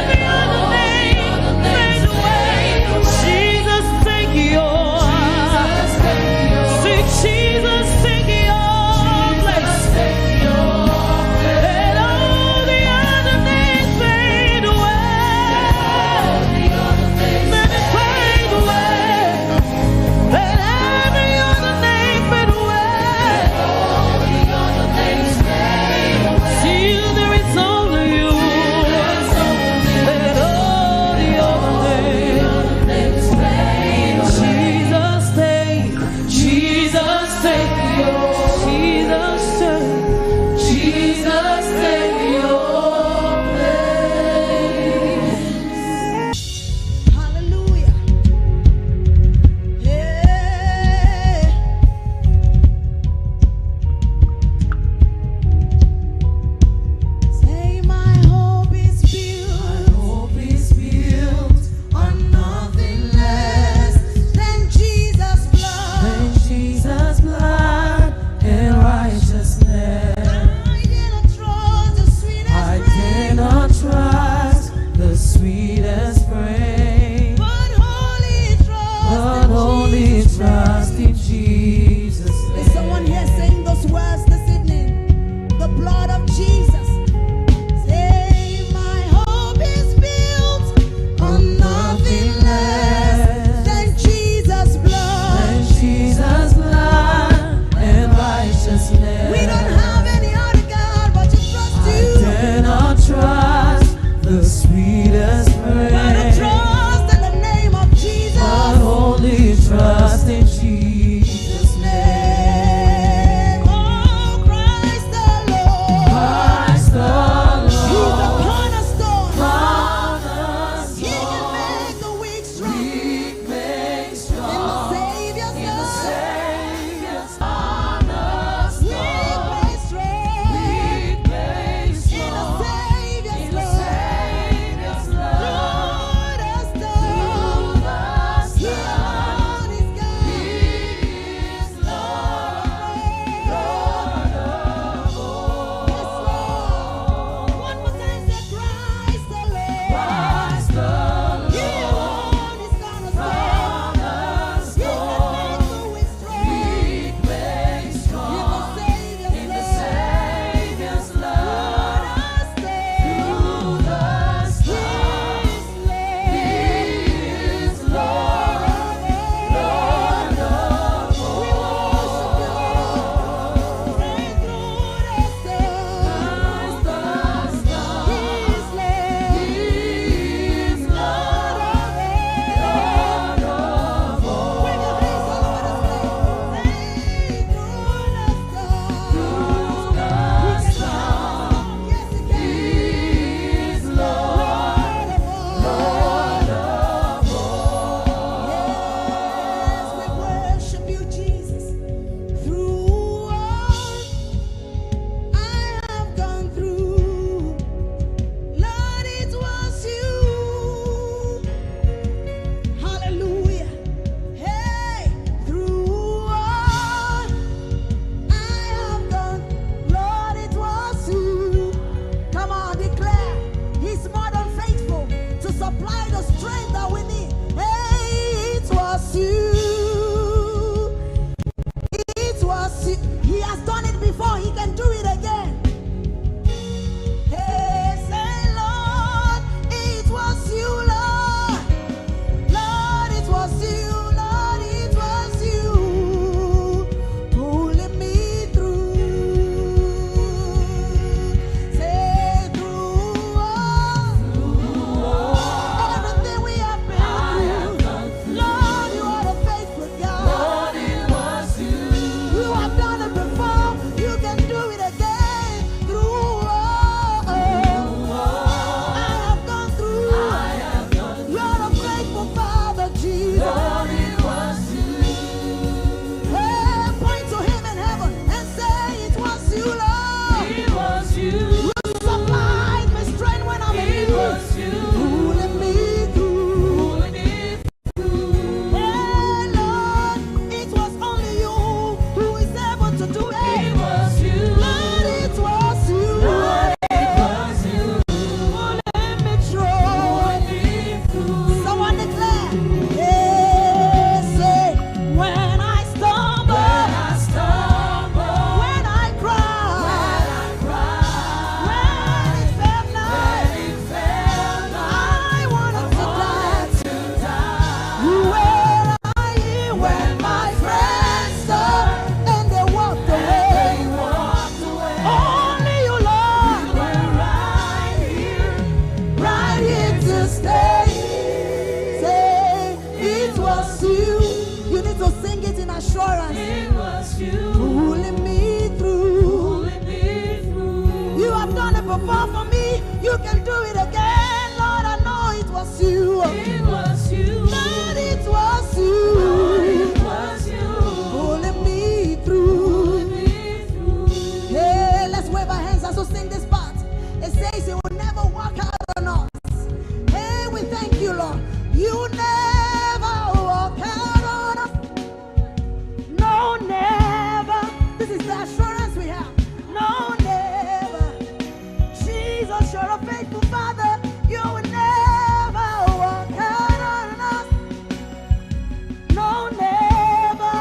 every other name fade away. Jesus, take your, say, Jesus, take your place. Let all the other names fade away. Let it fade away. You can do it again, Lord. I know it was you. It was you. Lord, it was you. Lord, it was you. Pulling me through. Pulling me through. Hey, let's wave our hands as we sing this part. It says He will never walk out on us. Hey, we thank you, Lord. You never walk out on us. No, never. This is the assurance we have. No, never. Jesus, you're a faithful Father. You will never walk out on us. No, never.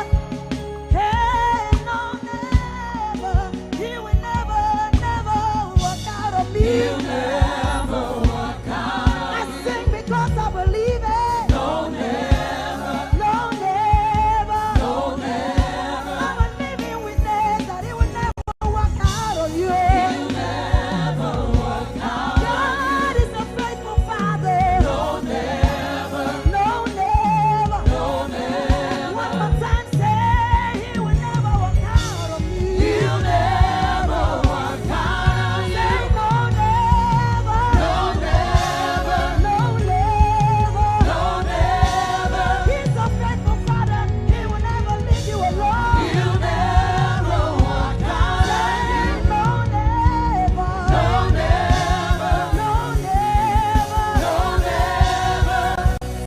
Hey, no, never. He will never, never walk out on me. You never walk out. I sing because I believe it. No, never. No, never. No, never. I'm a living witness that He will never walk out on you. You never walk out. God is a faithful Father. No, never. No, never. No, never. One more time, say He will never walk out on me. You never walk out. Say no, never. No, never. No, never. No, never. He's a faithful Father. He will never leave you alone. You never walk out. Say no, never. No, never. No, never. No, never.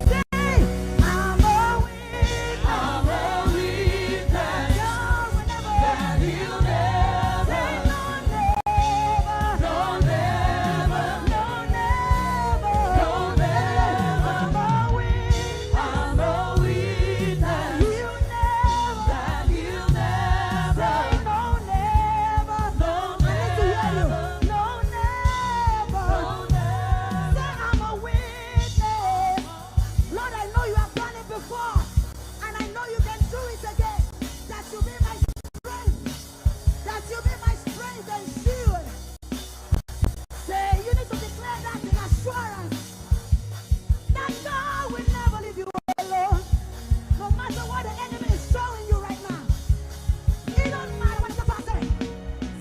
Say, I'm a witness. I'm a witness God will never. that He'll never. Say no, never. No, never. No, never. No, never. I'm a witness. I'm a witness You never. that He'll never. Say no, never. No, I need to hear you. never. No, never. No, never. Say, I'm a witness. Lord, I know You have done it before, and I know You can do it again. That You be my strength. That You be my strength and shield. Say, you need to declare that in assurance. That God will never leave you alone. No matter what the enemy is showing you right now, it don't matter what the person say.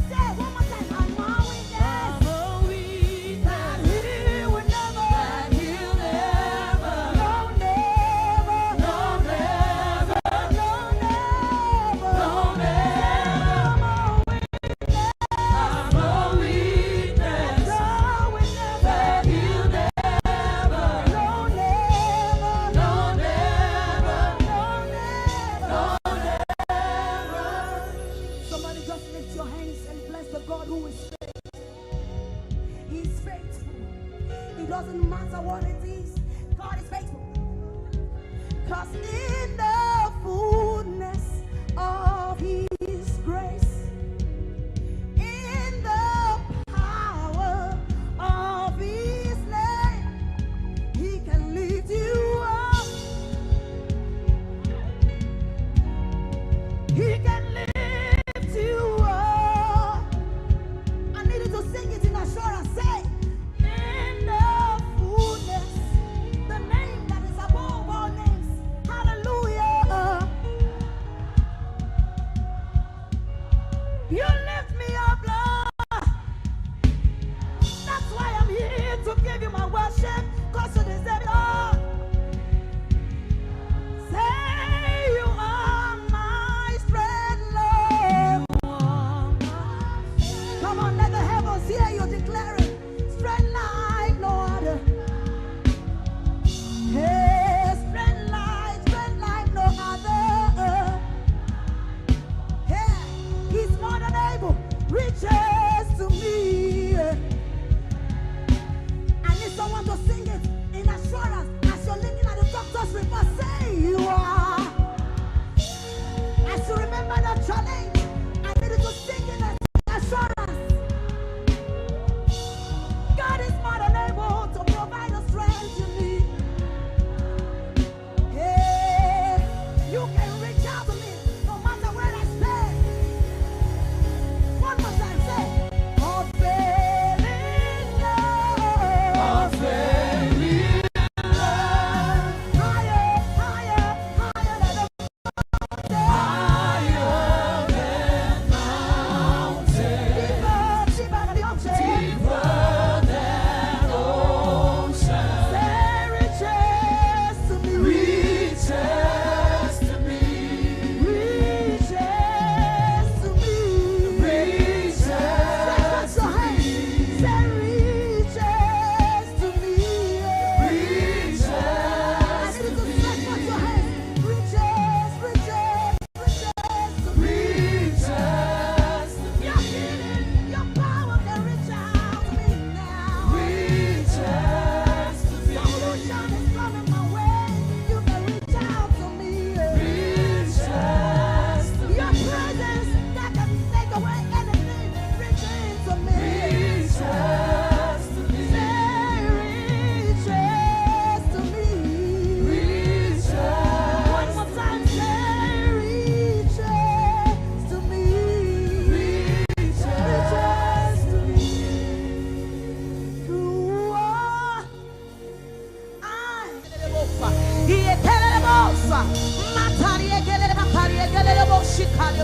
Say it one more time. I'm a witness. I'm a witness That He will never. that He'll never. No, never. No, never. No, never. No, never. I'm a witness. I'm a witness God will never. that He'll never. No, never. No, never. No, never. No, never. Somebody just lift your hands and bless the God who is faithful. He's faithful. It doesn't matter what it is, God is faithful. 'Cause in the fullness of His grace, in the power of His name, He can lift you up. He can lift you up. I need you to sing it in assurance. Say, in the fullness, the name that is above all names. Hallelujah.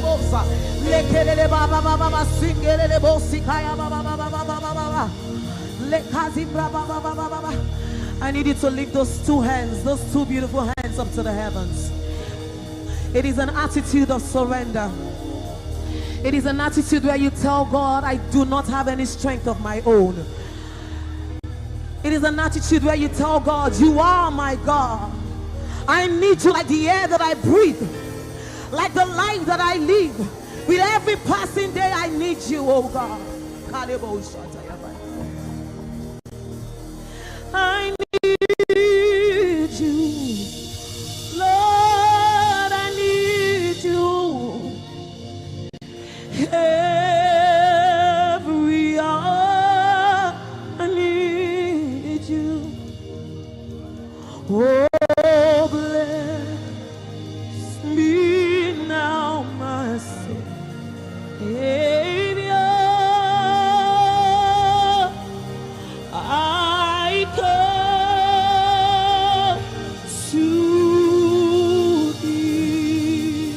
Bosa. Lekelele ba ba ba ba ba, singelele bosi kaya ba ba ba ba ba ba ba ba. Lekazibra ba ba ba ba ba ba. I need you to lift those two hands, those two beautiful hands up to the heavens. It is an attitude of surrender. It is an attitude where you tell God, "I do not have any strength of my own." It is an attitude where you tell God, "You are my God. I need you like the air that I breathe, like the life that I live. With every passing day, I need you, oh God." Kalebo shatayaba. I need you. Lord, I need you. Every hour I need you. Oh, bless me now, my Savior. I come to thee.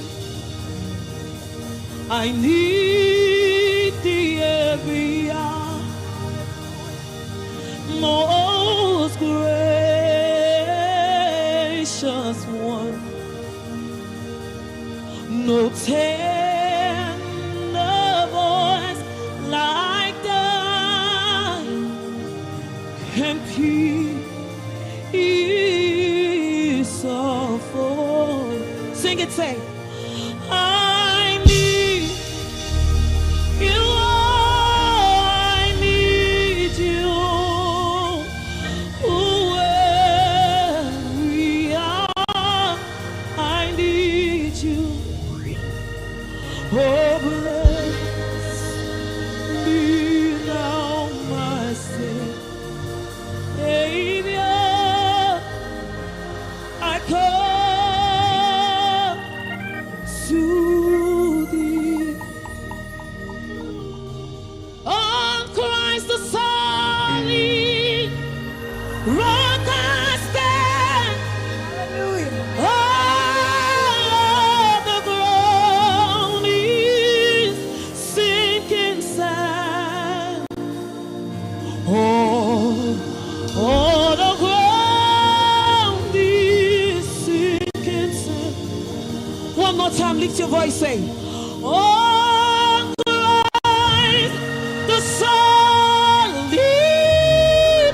I need thee every hour. Most gracious one, no tender voice like thine can peace our soul. Sing it, say, "I need you, I need you. Wherever I need you. Oh, bless me now, my Savior. I come to thee." On Christ the solid rock I stand. Hallelujah. All of the ground is sinking sand. Oh, all the ground is sinking sand. One more time, lift your voice, say, "On Christ the solid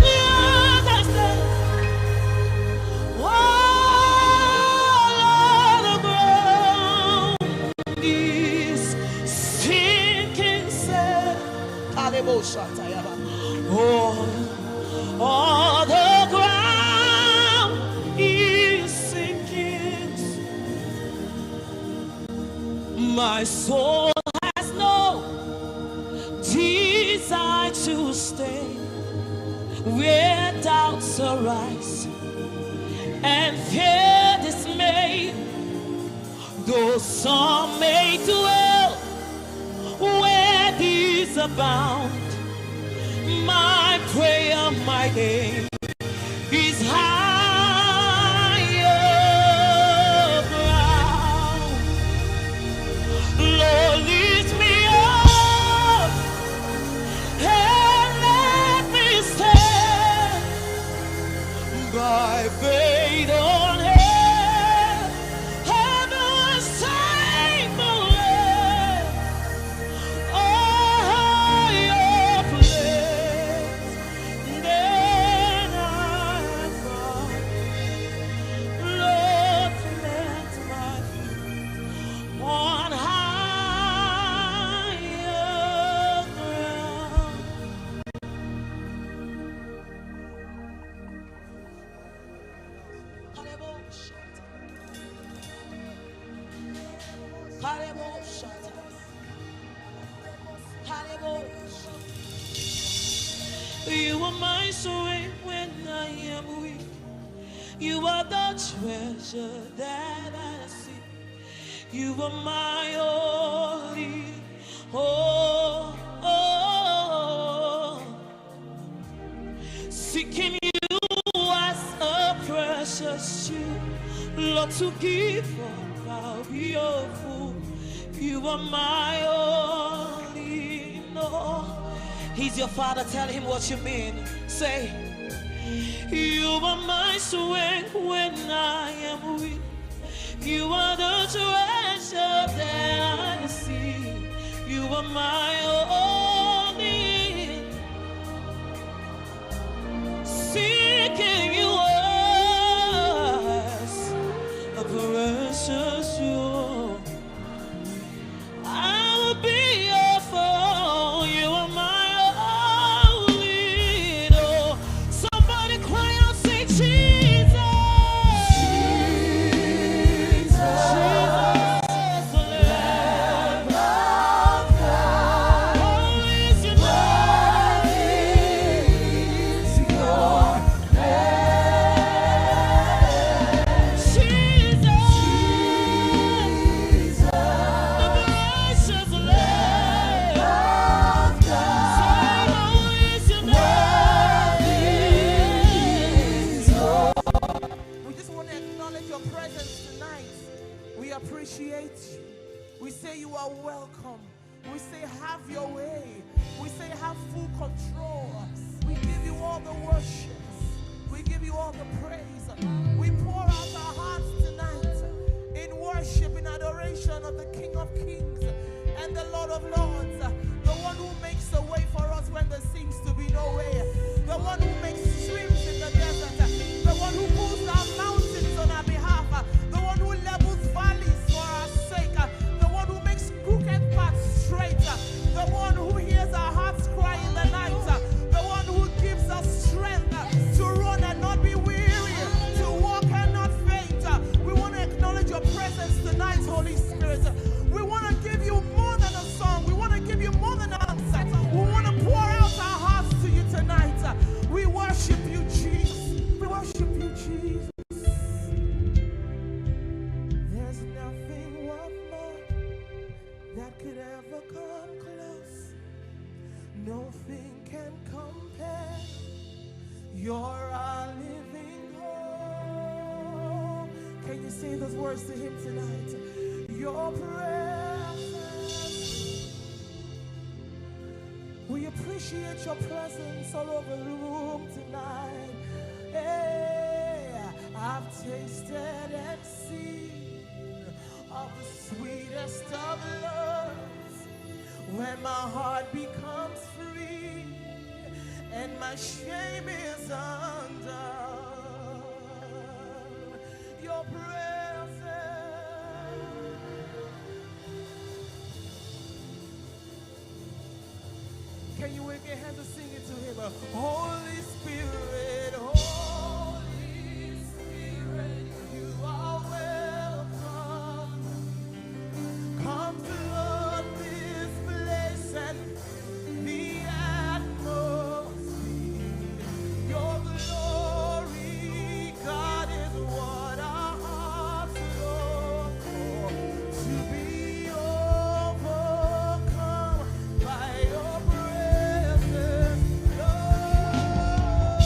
rock I stand. All of the ground is sinking sand." Kalebo shatayaba. Oh, all the ground is sinking. My soul has no desire to stay where doubts arise and fear dismay. Though some may dwell where these abound, my prayer, my aim is higher ground. Lord, lift me up and let me stand by faith on high, heaven's sacred, a higher place than I have found. Lord, plant my feet on higher ground. You are my strength when I am weak. You are the treasure that I seek. You are my only hope. Seeking you as a precious shield, Lord, to give up, I'll be your fool. You are my all in all. He's your father, tell him what you mean. Say, you are my strength when I am weak. You are the treasure that I see. You are my all in all. Seeking you was a precious jewel. I will be your fool. You are my all in all. Somebody cry out, say, Jesus. Jesus. Holy is your name. Jesus. The precious Lamb of God. Say, holy is your name. We just want to acknowledge your presence tonight. We appreciate you. We say you are welcome. We say, have your way. We say, have full control. We give you all the worship. We give you all the praise. We pour out our hearts tonight in worship, in adoration of the King of Kings and the Lord of Lords, the one who makes a way for us when there seems to be no way, the one who makes streams in the desert, the one who pulls down mountains on our behalf, the one who levels valleys for our sake, the one who makes crooked paths straight, the one who hears our hearts cry in the night, the one who gives us strength to run and not be weary, to walk and not faint. We want to acknowledge your presence tonight, Holy Spirit. We want to give you more than a song. We want to give you more than an answer. We want to pour out our hearts to you tonight. We worship you, Jesus. We worship you, Jesus. There's nothing worth more that could ever come close. Nothing can compare. You're our living hope. Can you say those words to him tonight? Your presence. We appreciate your presence all over the room tonight. Hey, I've tasted and seen of the sweetest of loves, when my heart becomes free and my shame is undone. Your presence. Can you wave your hands and sing it to him? Holy Spirit, Holy Spirit, you are welcome. Come flood this place and the atmosphere. Your glory, God, is what our hearts long for. To be overcome by your presence, Lord.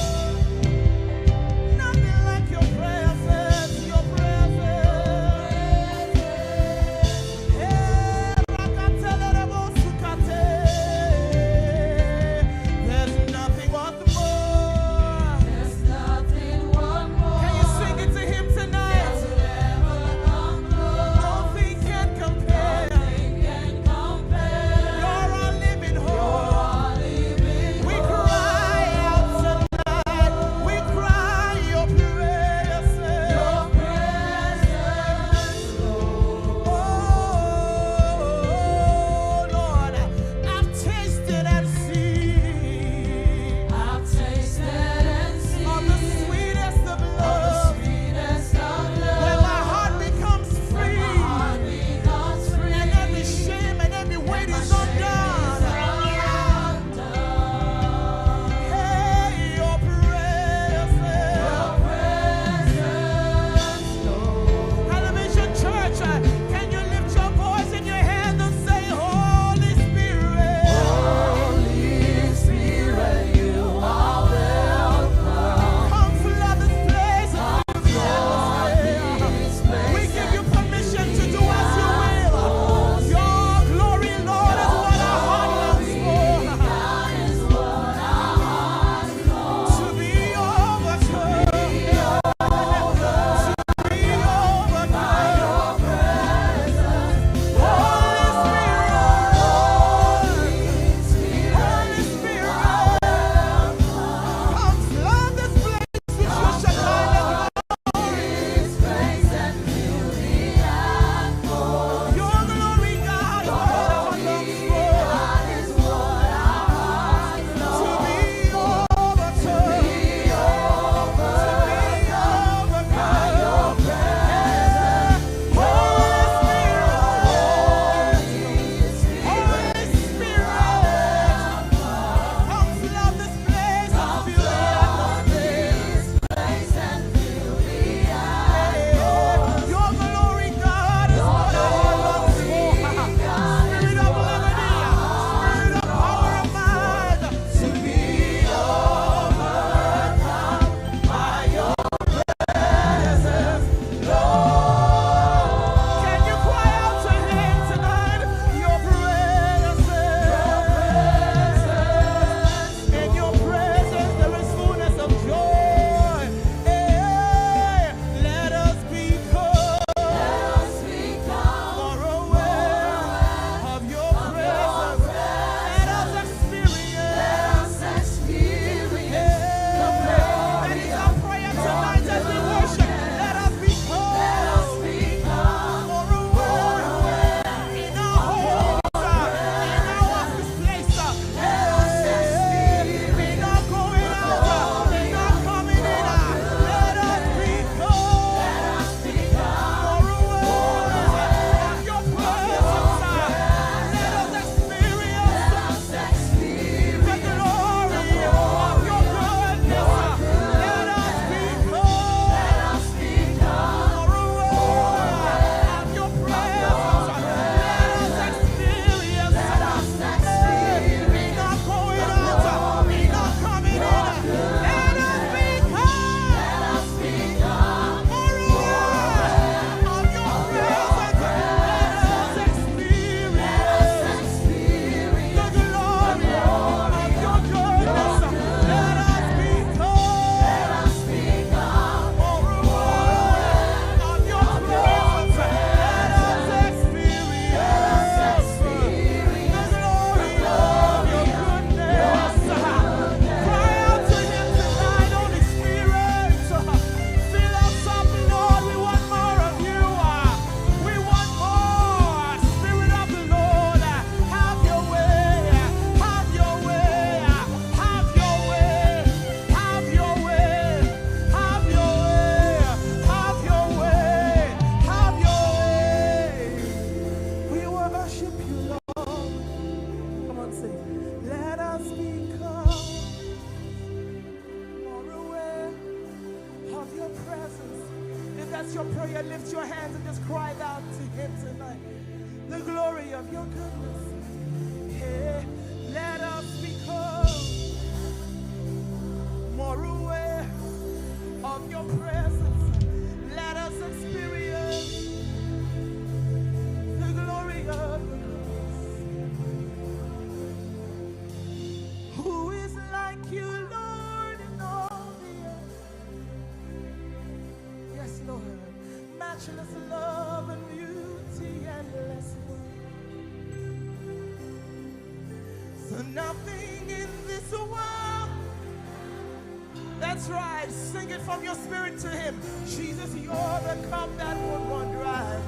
Your prayer, lift your hands and just cry out to him tonight. The glory of your goodness. Hey, let us become more aware of your presence. Let us experience the glory of your goodness. Who is like you, Lord, in all the earth? Yes, Lord. Matchless love and beauty, endless worth. So nothing in this world. That's right. Sing it from your spirit to him. Jesus, you're the cup that won't run dry.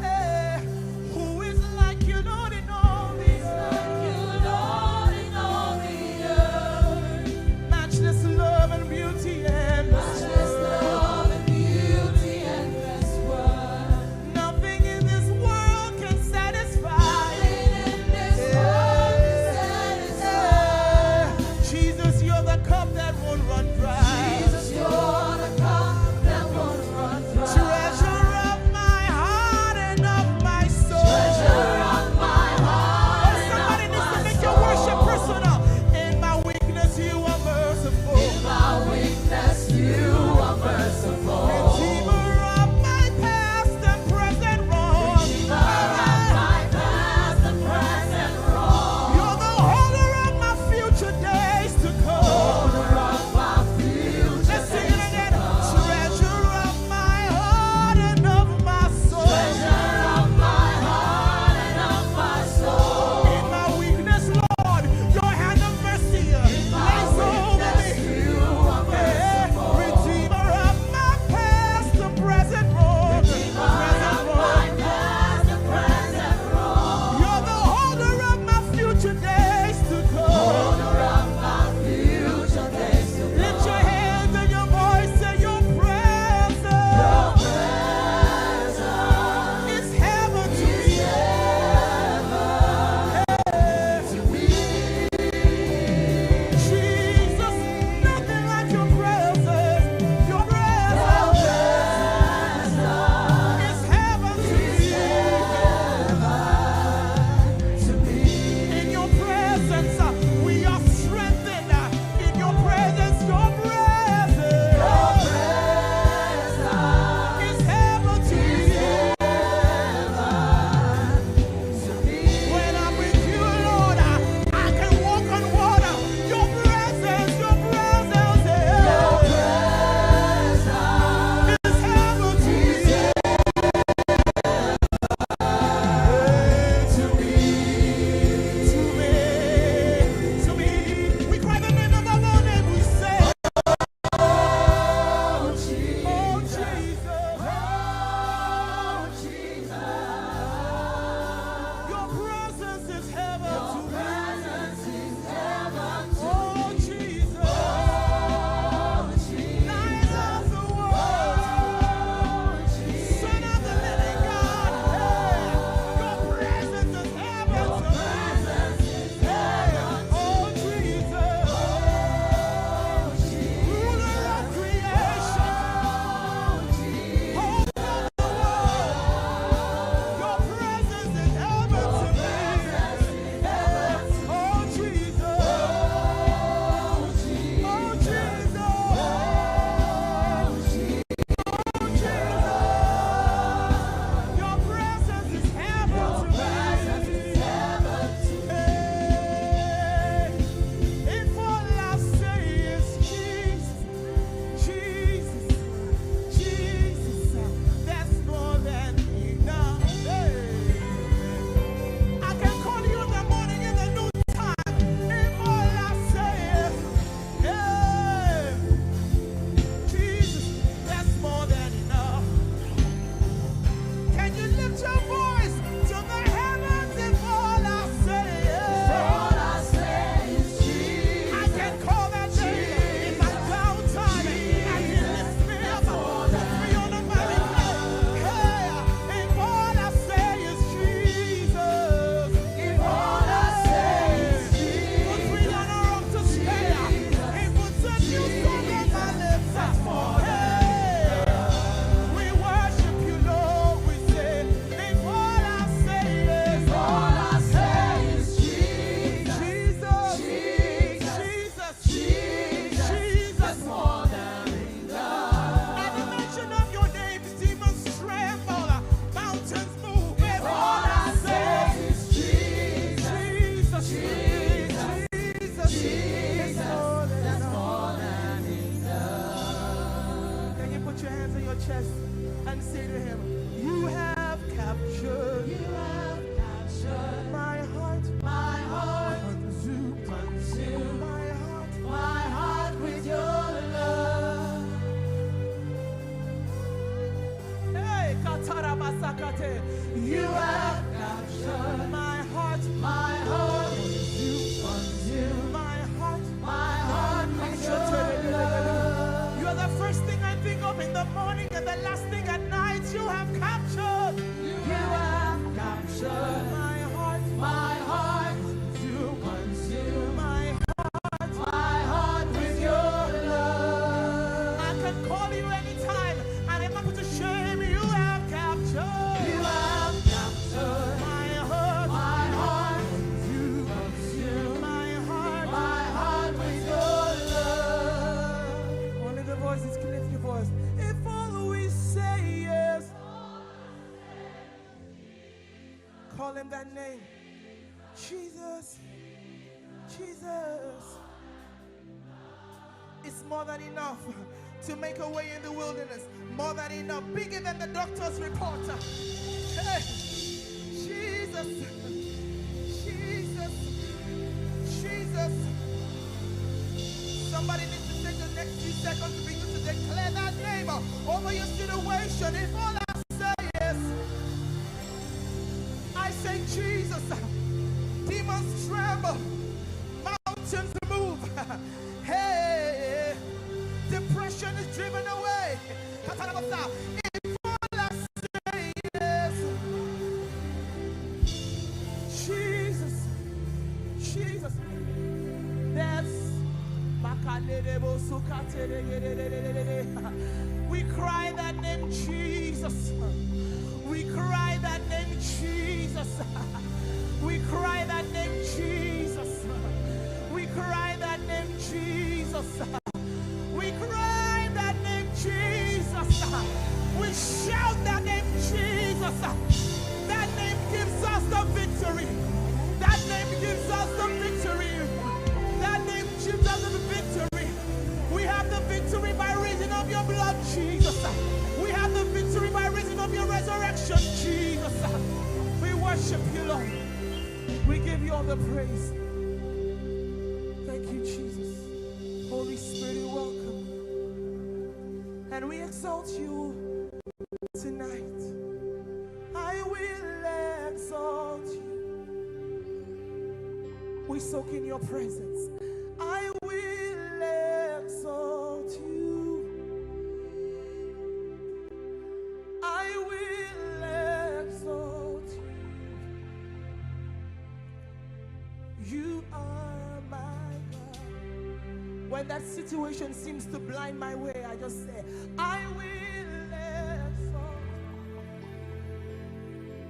Hey, who is like you, Lord, in all the earth? Matchless love and beauty and nothing in this world can satisfy. Jesus, you're the cup that won't run dry. Treasure chest and say to him, "You have captured, you have captured my heart, my heart, consumed, consumed my heart, my heart with your love." Hey, katarabasakate. You have captured my heart, my heart, consumed, consumed my heart, my heart with your love. You are the first thing I think of in the morning and the last thing at night. You have captured, you have captured my heart, my heart, consumed, consumed my heart, my heart with your love. I can call you anytime, and I'm not going to shame you. You have captured, you have captured my heart, my heart, consumed, consumed my heart, my heart with your love. Only the voices can lift your voice. If all we say is, call him that name. Jesus. Jesus. It's more than enough to make a way in the wilderness. More than enough. Bigger than the doctor's report. Hey. Jesus. Jesus. Jesus. Somebody needs to take the next few seconds to begin to declare that name over your situation. If all I say is, I say, "Jesus, demons tremble, mountains move." Hey, depression is driven away. If all I say is, "Jesus, Jesus," that's, we cry that name, Jesus. We cry that name, Jesus. We cry that name, Jesus. We cry that name, Jesus. We cry that name, Jesus. We shout that name, Jesus. That name gives us the victory. That name gives us the victory. That name gives us the victory. We have the victory by reason of your blood, Jesus. We have the victory by reason of your resurrection, Jesus. We worship you, Lord. We give you all the praise. Thank you, Jesus. Holy Spirit, you're welcome. And we exalt you tonight. I will exalt you. We soak in your presence. I will exalt you. I will exalt you. You are my God. When that situation seems to blind my way, I just say, "I will exalt."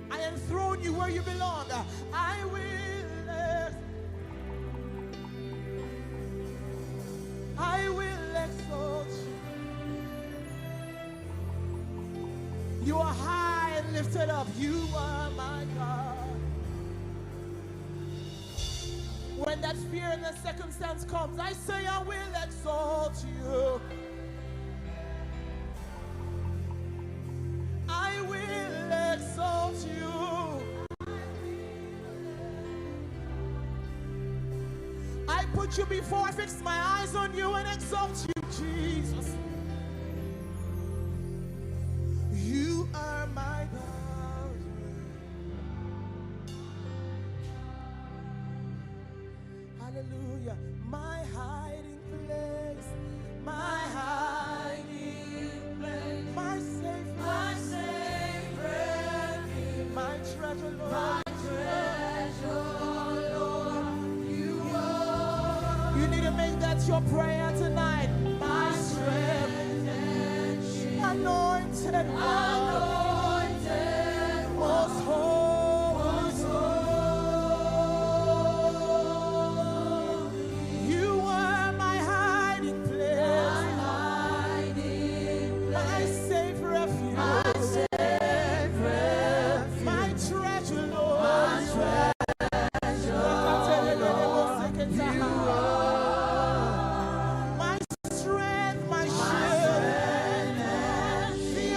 I enthrone you where you belong. I will ex-, I will exalt you. You are high and lifted up. You are my God. When that fear and that circumstance comes, I say, "I will exalt you. I will exalt you. I put you before, I fix my eyes on you and exalt you, Jesus. You are my God." Hallelujah. My hiding place, my hiding place, my safe, my safe refuge, my treasure, Lord, my treasure, Lord, you are. You need to make that your prayer tonight. My strength and shield, anointed one, anointed one, most holy. You are my hiding place, my hiding place, my safe refuge, my safe refuge, my treasure, Lord, my treasure, Lord, you are. My strength, my shield, my strength and shield, the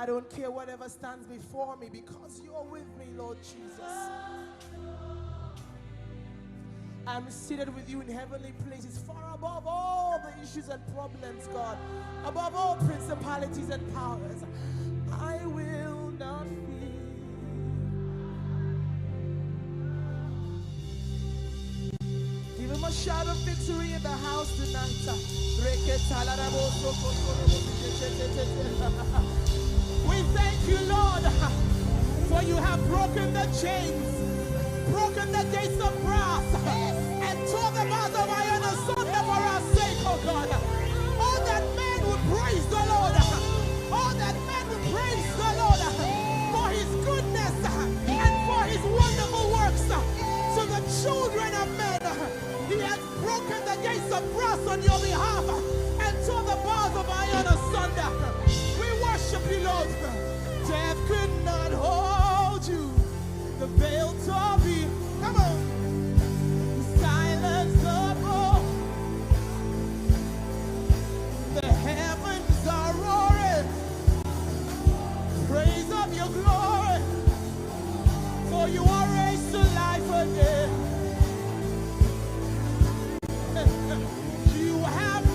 I don't care whatever stands before me, because you're with me, Lord Jesus. I'm seated with you in heavenly places, far above all the issues and problems, God, above all principalities and powers. I will not fear. Give him a shout of victory in the house tonight. We thank you, Lord, for you have broken the chains, broken the gates of brass, and tore the bars of iron asunder for our sake, oh God. Oh, that men would praise the Lord. Oh, that men would praise the Lord for his goodness and for his wonderful works to the children of men. He has broken the gates of brass on your behalf and tore the bars of iron asunder. We worship you, Lord. Death could not hold you. The veil tore be. Come on. Silence the roar. The heavens are roaring. Praise of your glory. For you are raised to life again. You have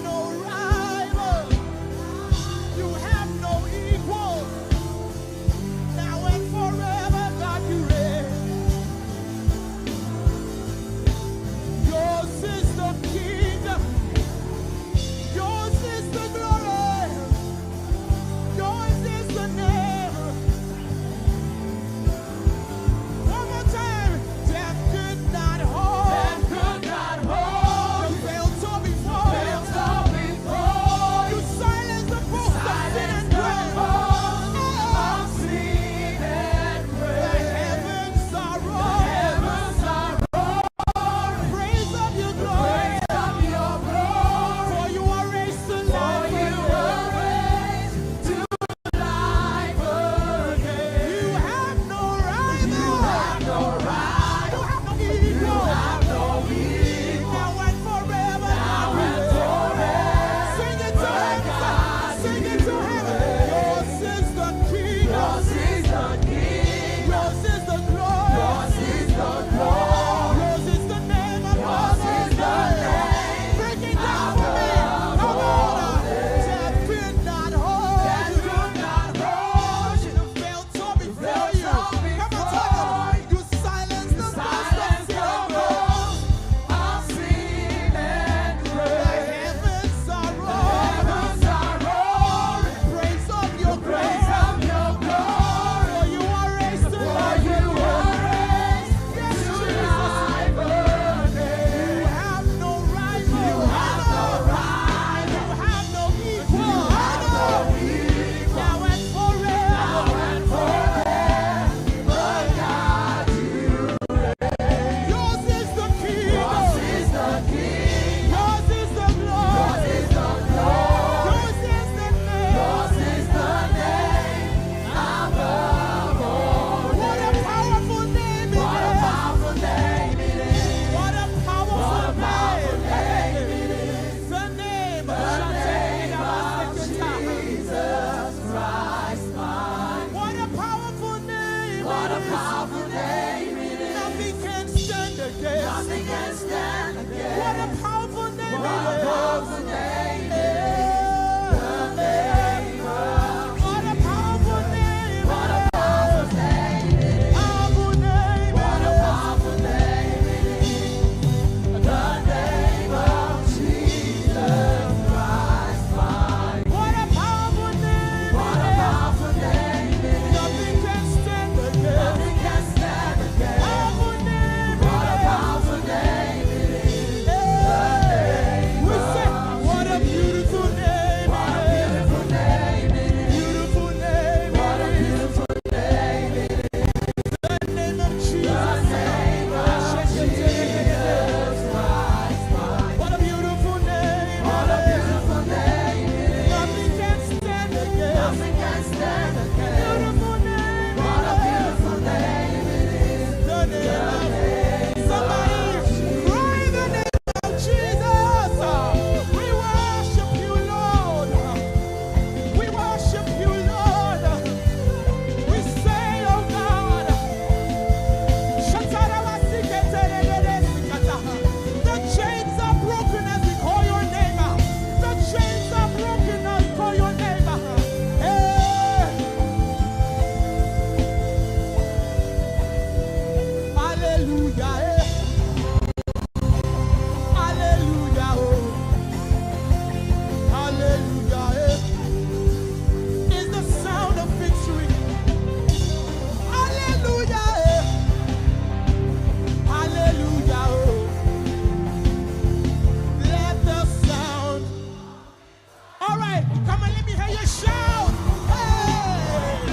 Let me hear you shout. Hey!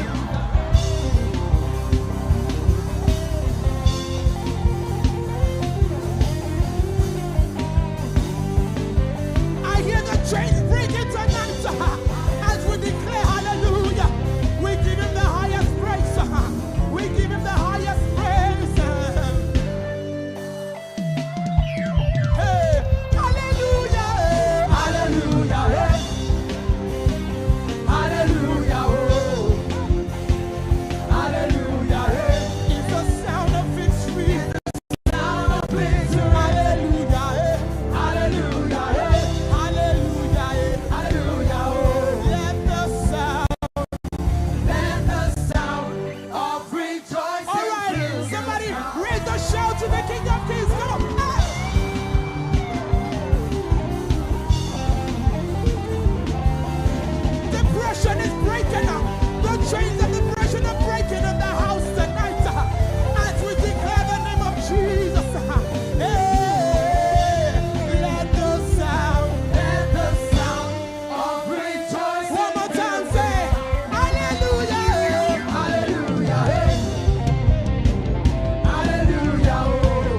I hear the chains breaking tonight, uh, as we declare hallelujah. We give him the highest praise, uh, we give him the highest praise, uh. Hey, hallelujah, eh, hallelujah, eh. Hallelujah, oh. Hallelujah, eh. It's the sound of victory. It's the sound of victory. Hallelujah, eh. Hallelujah, eh. Hallelujah, eh. Hallelujah, oh. Let the sound, let the sound of rejoicing. All right, somebody raise a shout to the King of Kings. Come on. Hey! Depression is breaking up. The chains of depression are breaking in the house tonight, uh, as we declare the name of Jesus. Uh, hey, let the sound, let the sound of rejoicing. One more time, say, hallelujah. Hallelujah. Hallelujah.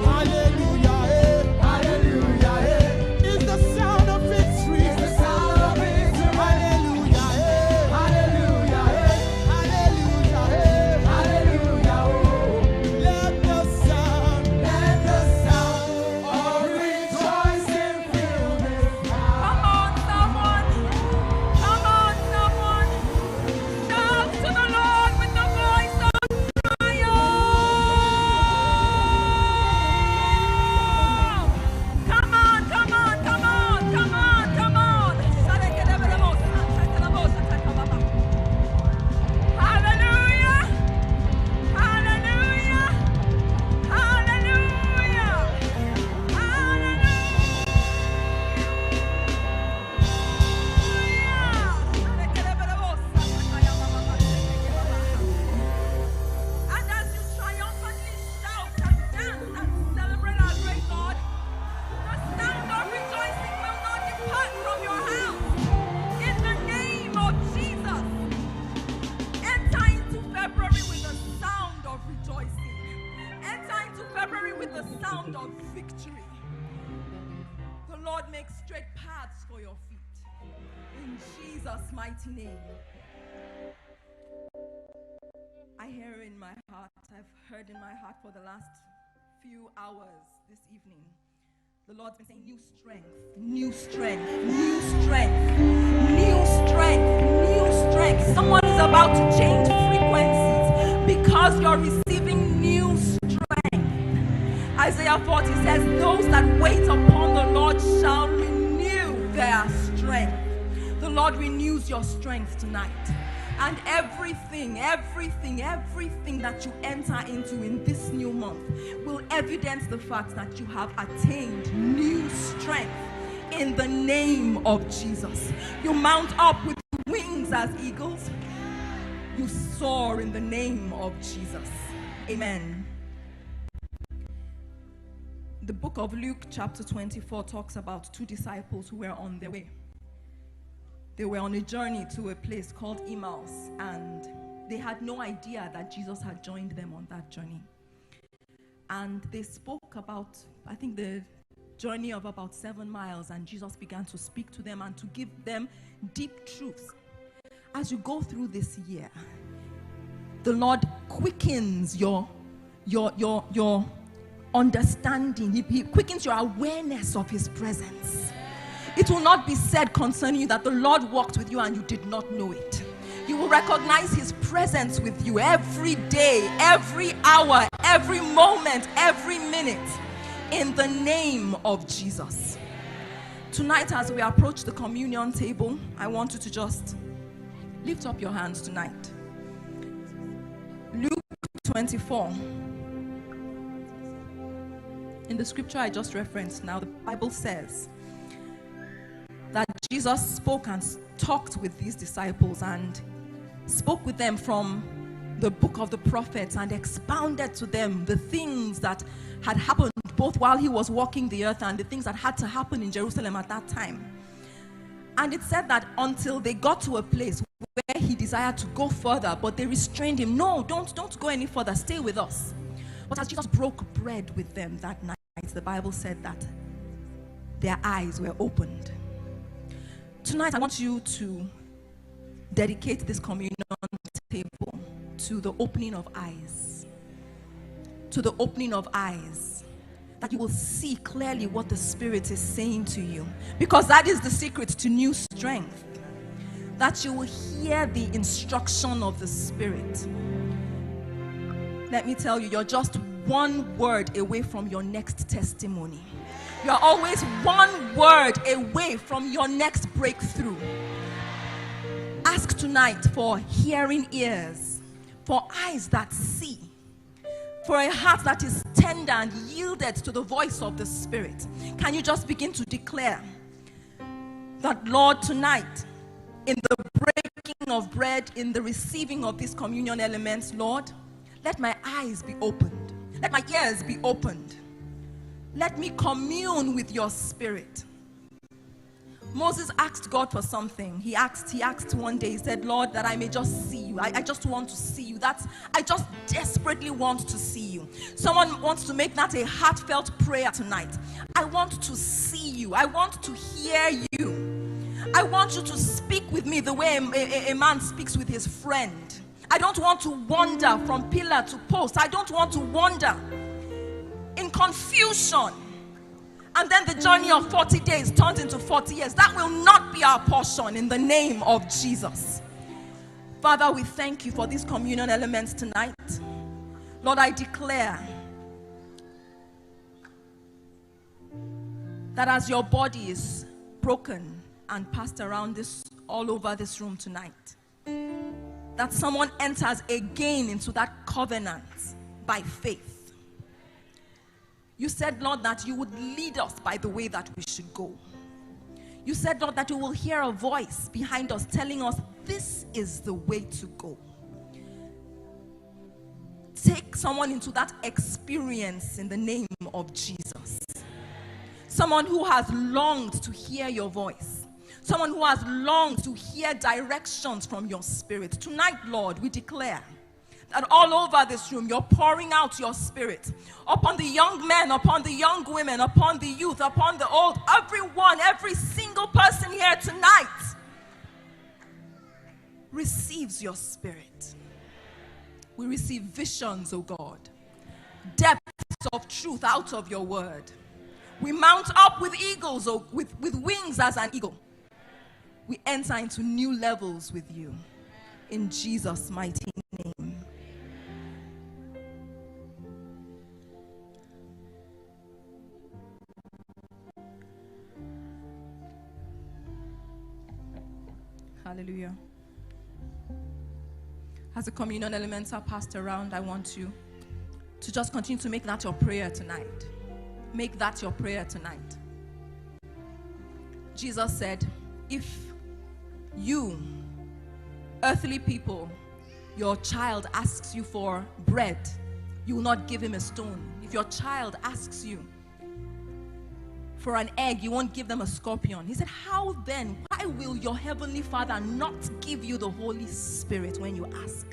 Hallelujah. Hallelujah. It's the sound of victory. It's the sound of victory. Hallelujah. Hallelujah. Hallelujah. Hallelujah. Let the sound, let the sound of rejoicing fill this house. Come on, someone. Come on, someone. Shout to the Lord with the voice of triumph. Come on, come on, come on, come on, come on. Hallelujah. Hallelujah. Hallelujah. Hallelujah. And as you triumphantly shout and dance and celebrate our great God, the sound of rejoicing will not depart from your house. In the name of Jesus, enter into February with the sound of rejoicing. Enter into February with the sound of victory. The Lord makes straight paths for your feet. In Jesus' mighty name. I hear in my heart, I've heard in my heart for the last few hours this evening, the Lord's been saying, new strength, new strength, new strength, new strength, new strength. Someone is about to change frequencies because you're receiving new strength. Isaiah forty says, those that wait upon the Lord shall renew their strength. The Lord renews your strength tonight. And everything, everything, everything that you enter into in this new month will evidence the fact that you have attained new strength in the name of Jesus. You mount up with wings as eagles. You soar in the name of Jesus. Amen. The book of Luke, chapter twenty-four, talks about two disciples who were on their way. They were on a journey to a place called Emmaus, and they had no idea that Jesus had joined them on that journey. And they spoke about, I think, the journey of about seven miles, and Jesus began to speak to them and to give them deep truths. As you go through this year, the Lord quickens your, your, your, your understanding. He, he quickens your awareness of His presence. It will not be said concerning you that the Lord walked with you and you did not know it. You will recognize His presence with you every day, every hour, every moment, every minute, in the name of Jesus. Tonight, as we approach the communion table, I want you to just lift up your hands tonight. Luke twenty-four. In the scripture I just referenced now, the Bible says that Jesus spoke and s-, talked with these disciples and spoke with them from the book of the prophets and expounded to them the things that had happened both while He was walking the earth and the things that had to happen in Jerusalem at that time. And it said that until they got to a place where he desired to go further, but they restrained him. "No, don't, don't go any further. Stay with us." But as Jesus broke bread with them that night, the Bible said that their eyes were opened. Tonight, I want you to dedicate this communion table to the opening of eyes. To the opening of eyes. That you will see clearly what the Spirit is saying to you. Because that is the secret to new strength. That you will hear the instruction of the Spirit. Let me tell you, you're just one word away from your next testimony. You're always one word away from your next breakthrough. Ask tonight for hearing ears, for eyes that see, for a heart that is tender and yielded to the voice of the Spirit. Can you just begin to declare that, "Lord, tonight, in the breaking of bread, in the receiving of these communion elements, Lord, let my eyes be opened. Let my ears be opened. Let me commune with your Spirit." Moses asked God for something. He asked, he asked one day, he said, "Lord, that I may just see you. I, I just want to see you. That's, I just desperately want to see you." Someone wants to make that a heartfelt prayer tonight. "I want to see you. I want to hear you. I want you to speak with me the way a, a, a man speaks with his friend. I don't want to wander from pillar to post. I don't want to wander in confusion." And then the journey of forty days turns into forty years. That will not be our portion in the name of Jesus. Father, we thank you for these communion elements tonight. Lord, I declare that as your body is broken and passed around this, all over this room tonight, that someone enters again into that covenant by faith. You said, Lord, that you would lead us by the way that we should go. You said, Lord, that you will hear a voice behind us telling us, "This is the way to go." Take someone into that experience in the name of Jesus. Someone who has longed to hear your voice. Someone who has longed to hear directions from your Spirit. Tonight, Lord, we declare that all over this room, you're pouring out your Spirit upon the young men, upon the young women, upon the youth, upon the old, everyone, every single person here tonight receives your Spirit. We receive visions, oh God, depths of truth out of your word. We mount up with eagles, oh, with, with wings as an eagle. We enter into new levels with you. In Jesus' mighty name. Hallelujah. As the communion elements are passed around, I want you to just continue to make that your prayer tonight. Make that your prayer tonight. Jesus said, "If you, earthly people, your child asks you for bread, you will not give him a stone. If your child asks you for an egg, you won't give them a scorpion." He said, "How then, why will your heavenly Father not give you the Holy Spirit when you ask?"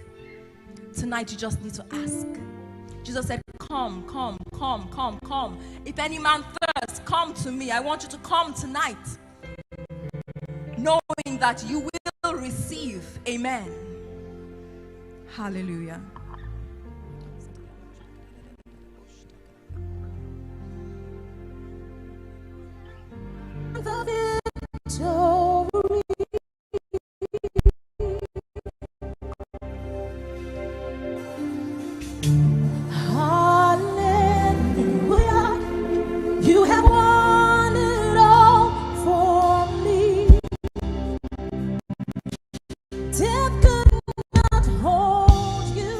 Tonight, you just need to ask. Jesus said, "Come, come, come, come, come. If any man thirst, come to me." I want you to come tonight, knowing that you will receive. Amen. Hallelujah. The victory. Hallelujah. You have won it all for me. Death could not hold you.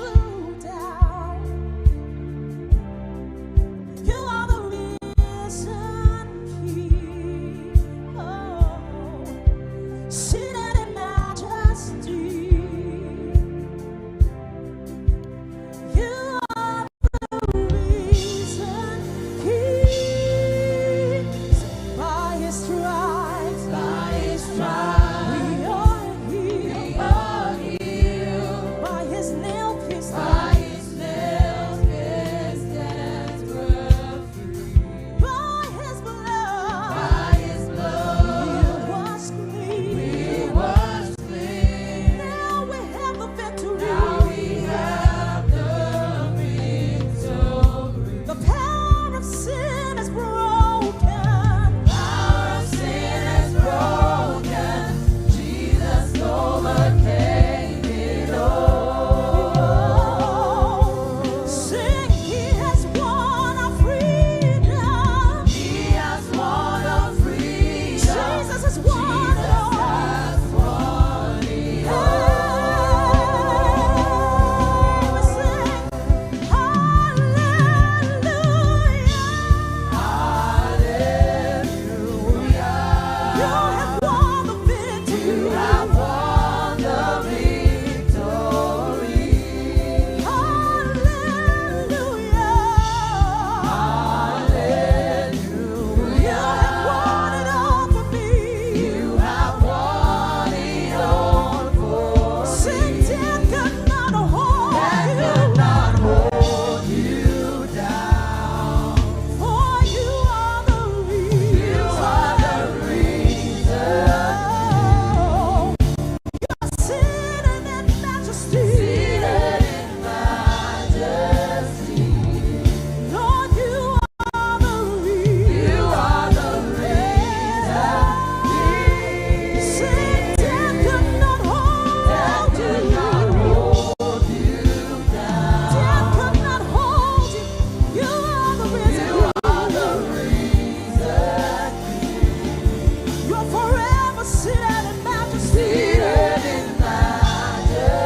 Seated in majesty.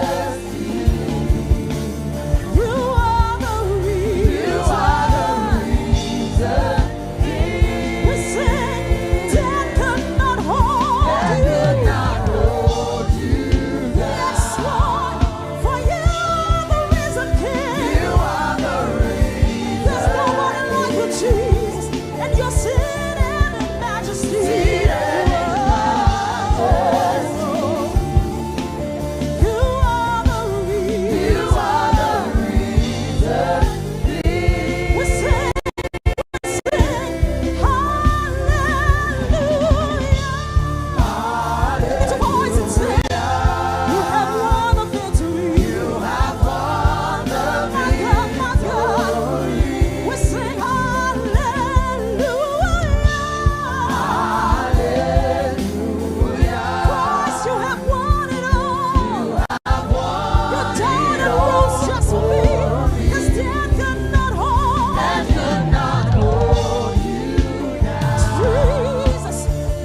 You are the reason. You are the reason. We sing, death could not hold you. Death could not hold you. Yes, Lord, for you are the risen King. You are the reason. There's nobody like you, Jesus. And you're seated in majesty. Seated in majesty. You are the reason. You are the reason. We sing, we sing, hallelujah. Lift your voice and sing. You have won the victory. You have won the victory. My God, my God. We sing hallelujah. Hallelujah. Christ, you have won it all. You have won it all. You died and rose just for me. 'Cause death could not hold. Death could not hold you down. Jesus,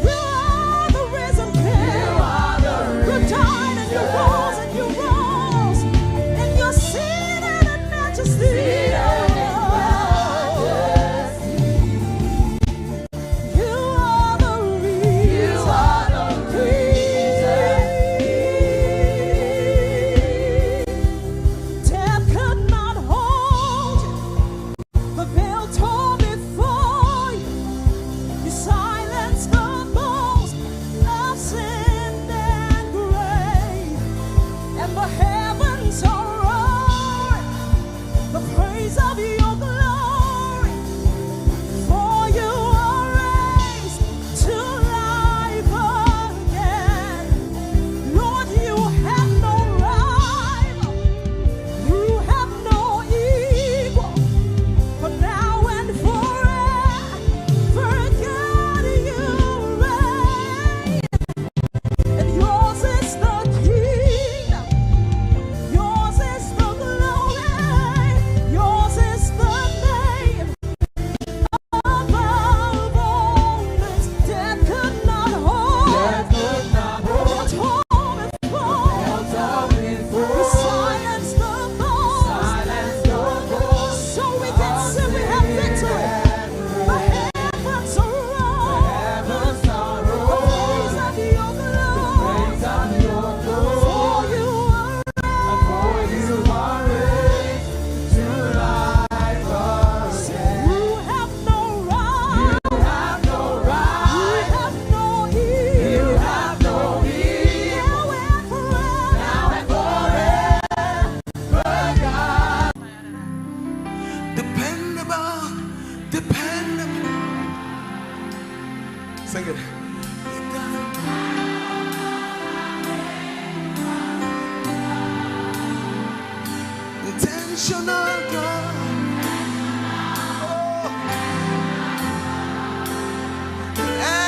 you are the risen King. You are the risen King. You died and you rose and you rose. And you're seated in majesty. Seated in majesty. You are the reason. You are the reason. Death could not hold you. The veil tore before you. You silenced the bones of sin and grave. And the heavens are roaring the praise of your glory, for you are raised to life again. Lord, you have no rival, you have no equal, for now and forever, God, you reign. And yours is the kingdom, yours is the glory, yours is the name. Above all names, death could not hold. Death could not hold. Death tore before. Death tore before. You silenced the voice. Silenced the voice. So we can sing, we have victory. The heavens are roaring. The heavens are roaring. The praise of your glory. The praise of your glory. For you are, for you are raised to life again. You have no rival. You have no rival. You have no equal. You have no equal. Now and forever. Now and forever. Dependable, dependable. Sing it. Intentional God. Oh.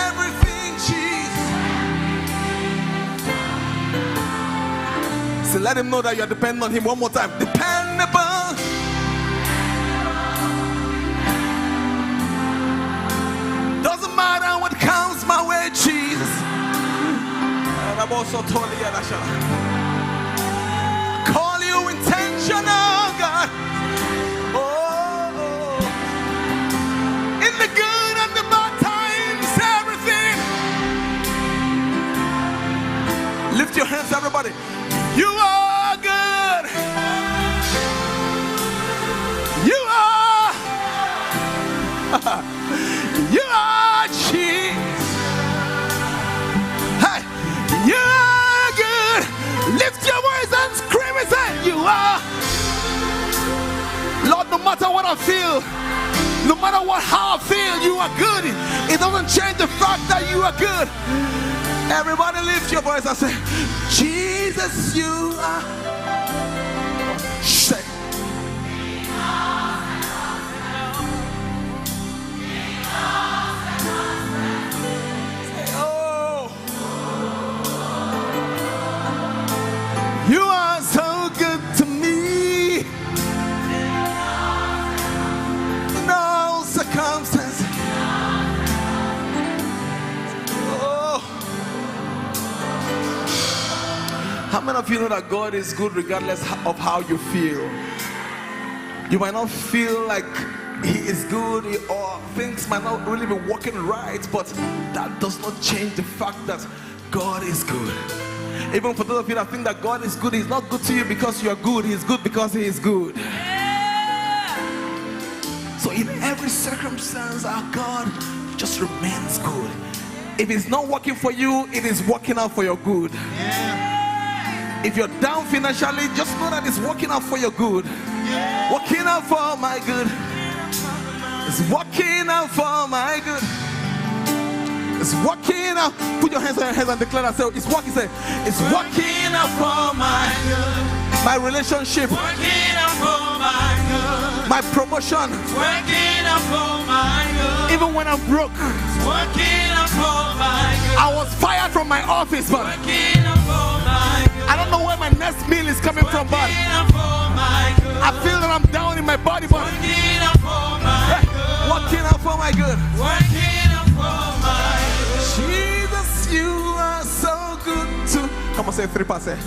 Everything, Jesus. So let him know that you're dependent on him one more time. Dependable. Doesn't matter what comes my way, Jesus. Call you intentional, God. Oh, in the good and the bad times, everything. Lift your hands, everybody. You are good. You are. You are Jesus. Hey, you are good. Lift your voice and scream and say, "You are." Lord, no matter what I feel, no matter what, how I feel, you are good. It doesn't change the fact that you are good. Everybody lift your voice and say, "Jesus, you are." Say, say, "Oh, you are so good to me." In all circumstances. Oh. How many of you know that God is good regardless of how you feel? You might not feel like He is good, or things might not really be working right, but that does not change the fact that God is good. Even for those of you that think that God is good, He's not good to you because you're good. He's good because He is good. So in every circumstance, our God just remains good. If it's not working for you, it is working out for your good. If you're down financially, just know that it's working out for your good. Working out for my good. It's working out for my good. It's working out. Put your hands on your heads and declare that. Say, it's working. Say, it's working out for my good. My relationship. Working out for my good. My promotion. Working out for my good. Even when I'm broke. Working out for my good. I was fired from my office, but Working out for my good. I don't know where my next meal is coming from, but Working out for my good. I feel that I'm down in my body, but Working out for my Hey, good. Working out for my good. Working out for my good. Jesus, you are so good to. Come on, say three parts. Say,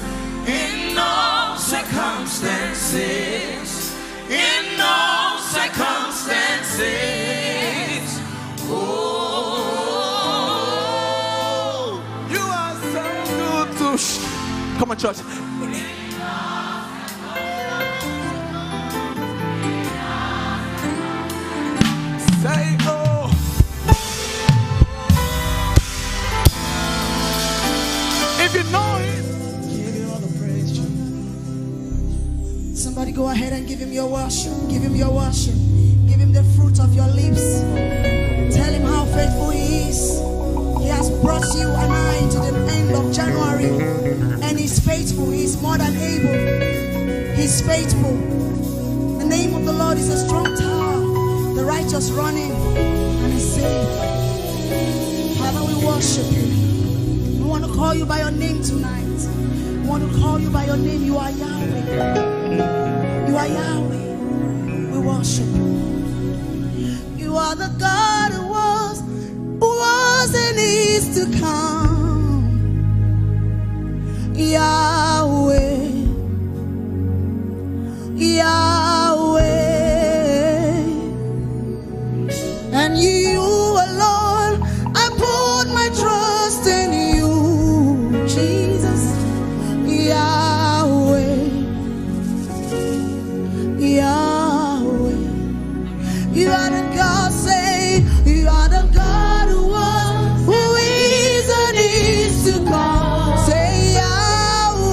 in all circumstances, in all circumstances. Oh, you are so good to. Sh- Come on, church. Say, oh. If you know it. Somebody go ahead and give Him your worship. Give Him your worship. Give Him the fruit of your lips. Tell Him how faithful He is. He has brought you and I to the end of January. And He's faithful. He's more than able. He's faithful. The name of the Lord is a strong tower. The righteous run in and is saved. Father, we worship You. We want to call You by Your name tonight. We want to call You by Your name. You are Yahweh. You are Yahweh. We worship You. You are the God who was, who was and is to come. Yahweh. Yahweh. And You alone, I put my trust in You, Jesus. Yahweh. Yahweh. You are the God, say, You are the God who was, who is, and is to come. Say, Yahweh.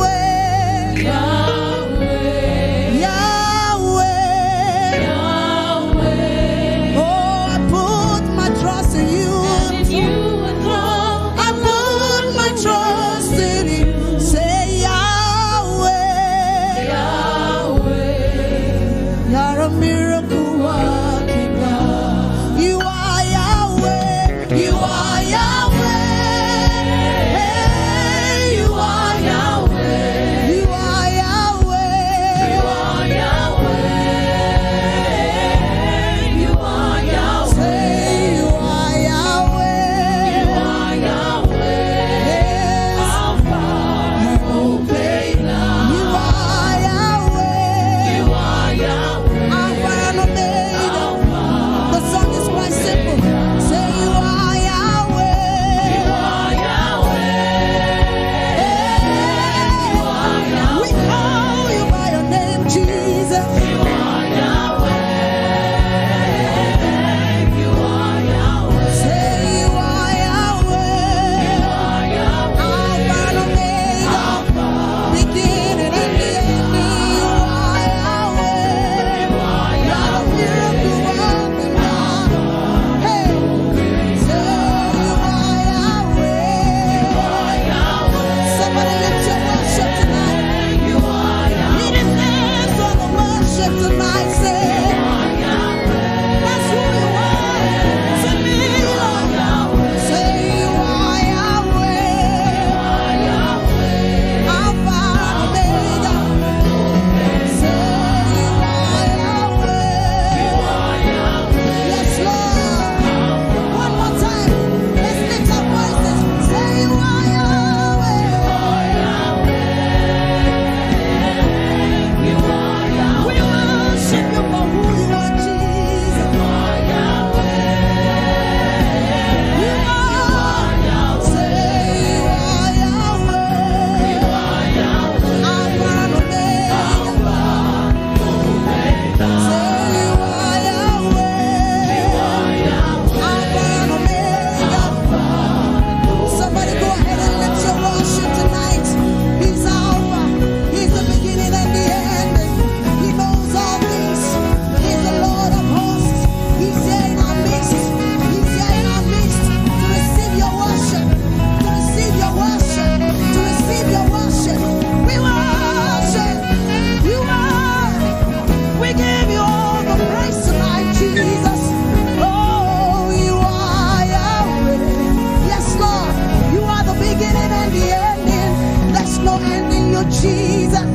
Jesus,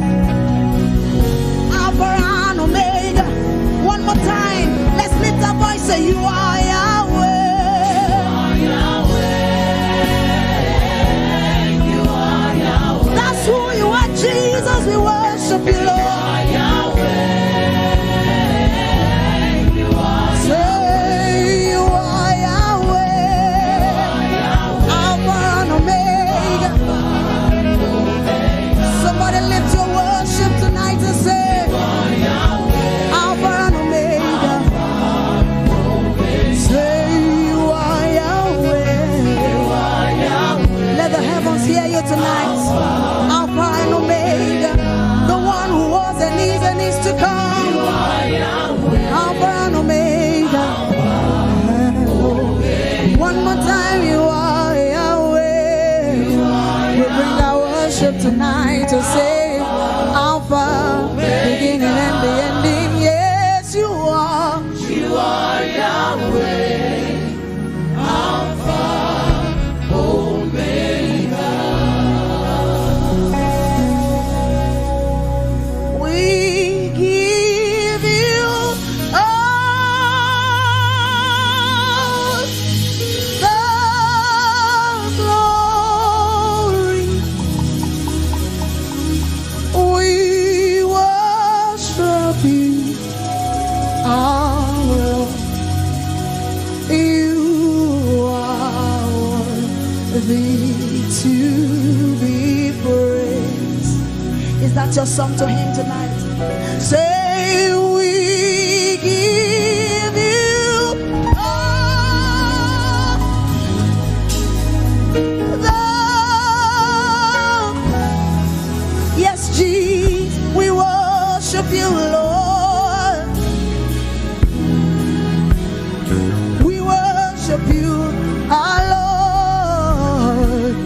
Alpha and Omega. One more time, let's lift our voice. Say, "You are Yahweh." That's who you are, Jesus. We worship you, Lord. Say, "You are Yahweh, Alpha and Omega." Somebody lift your worship tonight and say, "Alpha and Omega." Say, "You are Yahweh." Let the heavens hear you tonight. Alpha and Omega, the one who was and is and is to come. Alpha and Omega. One more time, "You are Yahweh." We bring our worship tonight to say, "Alpha, beginning and the ending." Yes, you are. You are Yahweh. Alpha, Omega. We give you all the glory. We worship you, our Lord. You are worthy to be praised. Is that your song to him tonight? Say, "We give you all the," yes, Jesus, we worship you, Lord. We worship you, our Lord.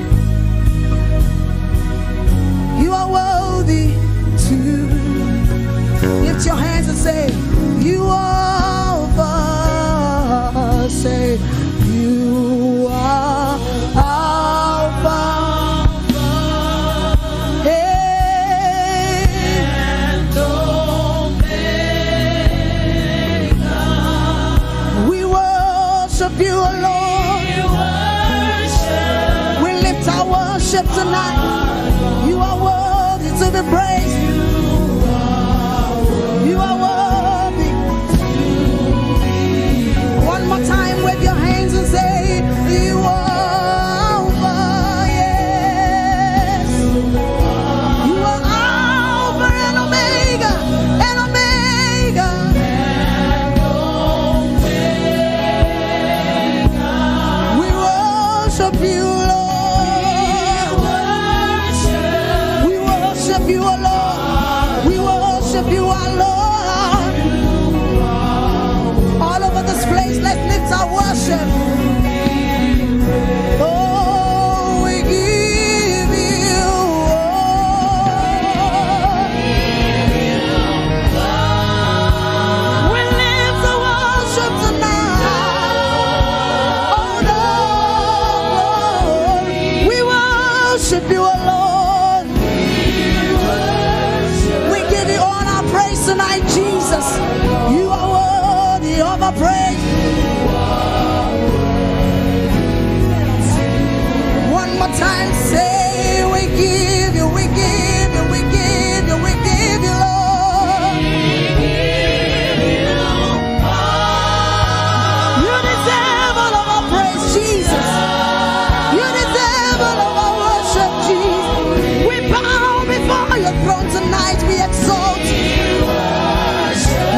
You are worthy to lift your hands and say, "You are Alpha." Say, "You are Alpha." Hey. We worship you, Lord. We lift our worship tonight. You are worthy to be praised. You are worthy. One more time, wave your hands and say, "You are Alpha, yes. You are Alpha and Omega, and Omega." We worship you, Lord. We worship you, O Lord. We worship you, our Lord. All over this place, let's lift our worship. Oh, we give you all. We lift the worship tonight. Oh, Lord, we worship you, O Lord. We give you all our praise tonight, Jesus. You are worthy of our praise. One more time, say, "We give you, we give you, we give you, we give you, Lord." You deserve all of our praise, Jesus. You deserve all of our worship, Jesus. We bow before your throne tonight. We exalt you.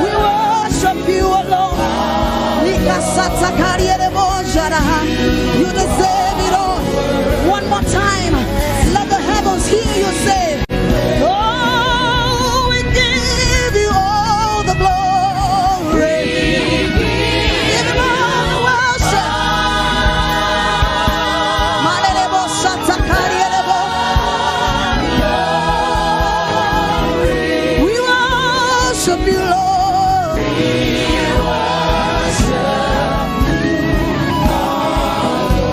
We worship you alone. Nikasata kariere bojara. You deserve it all. One more time, let the heavens hear you say, "Oh, we give you all the glory." Give him all the worship. Malerebo satakarielebo. We worship you, Lord.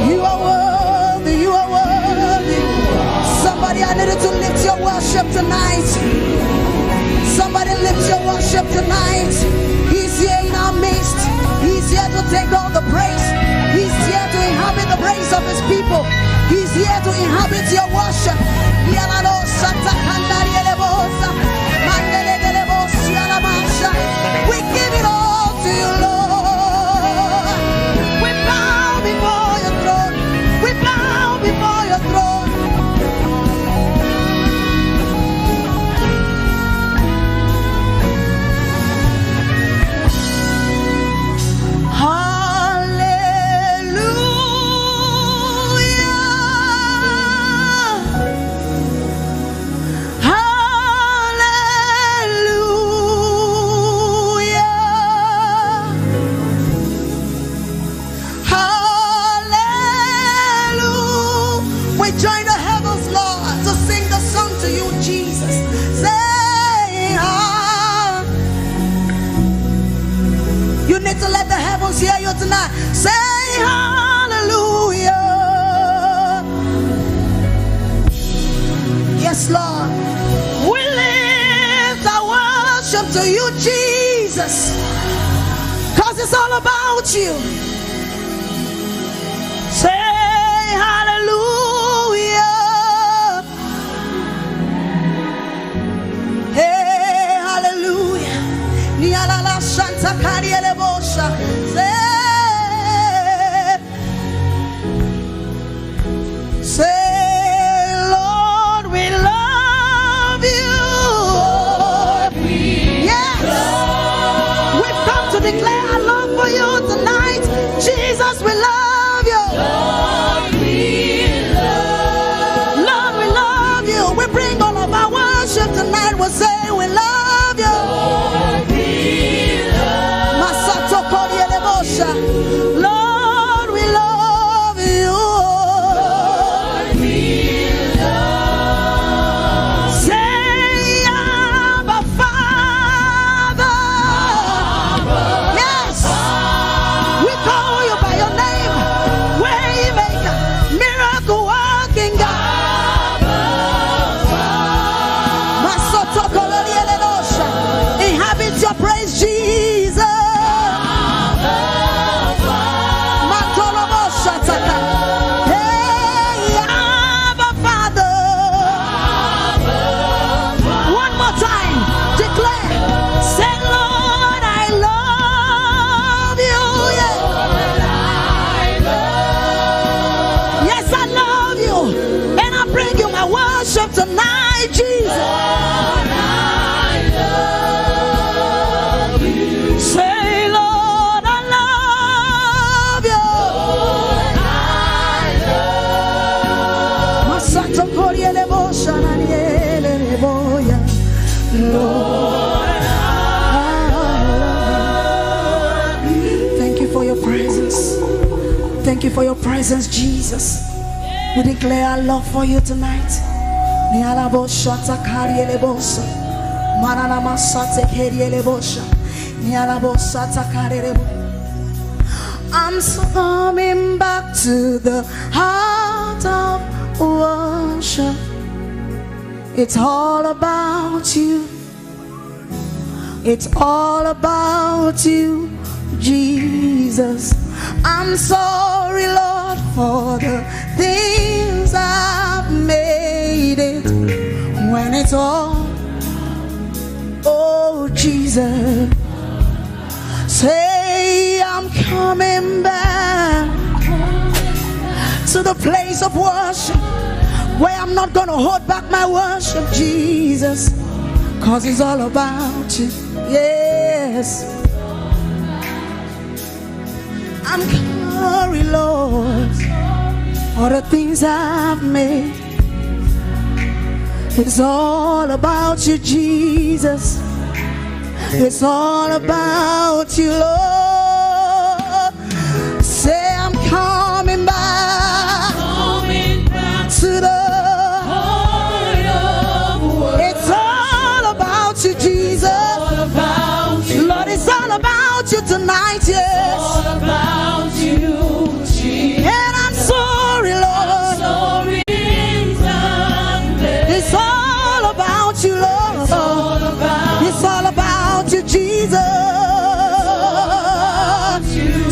You are worthy, you are worthy. Somebody, I need you Lift your worship tonight. Somebody lift your worship tonight. He's here in our midst. He's here to take all the praise. He's here to inhabit the praise of his people. He's here to inhabit your worship. Yalalo sata kandari elebosa. Mandele delebosi alamasha. We give it all to you, Lord. We bow before your throne. We bow before your throne. Hallelujah. Hallelujah. Hallelujah. We join the heavens, Lord, to sing the song to you, Jesus. Say, ah. You need to let the heavens hear you tonight. Say, hallelujah. Yes, Lord. We lift our worship to you, Jesus. Because it's all about you. Say hallelujah. Hey, hallelujah. Nialala shanta kariele bosha. Say, say, Lord, we love you. Yes. We've come to declare our love for you tonight. Jesus, we love you. Lord, we love you. We bring all of our worship tonight. We say we love you. Masato Korielebosha. Lord, we love you. Say, Abba, Father. Yes. We call you by your name. Waymaker, miracle working God. Masoto kolorielenosha. Inhabit your praise, Jesus. Matoloboshataka. Hey, Abba Father. One more time. Declare. Say, Lord, I love you. Yeah. Yes, I love you. And I bring you my worship tonight, Jesus. Say, Lord, I love you. Masato koriele bosha naniele boya. Lord, I love you. Thank you for your presence. Thank you for your presence, Jesus. We declare our love for you tonight. Nialabo shata kariele bosa. Manana masate keriele bosha. Nialabo sata karele bo-, I'm coming back to the heart of worship. It's all about you. It's all about you, Jesus. I'm sorry, Lord, for the things I've made it. When it's all, oh, Jesus, say I'm coming back to the place of worship where I'm not gonna hold back my worship, Jesus, 'cause it's all about you. Yes. I'm sorry, Lord, for the things I've made. It's all about you, Jesus. It's all about you, Lord. Say I'm coming back, coming back to the heart of worship. It's all about you, Jesus. All about you. Lord, it's all about you tonight, yes. All about you, Jesus. And I'm sorry, Lord. I'm sorry. It's all you, Lord. It's all about you, Jesus.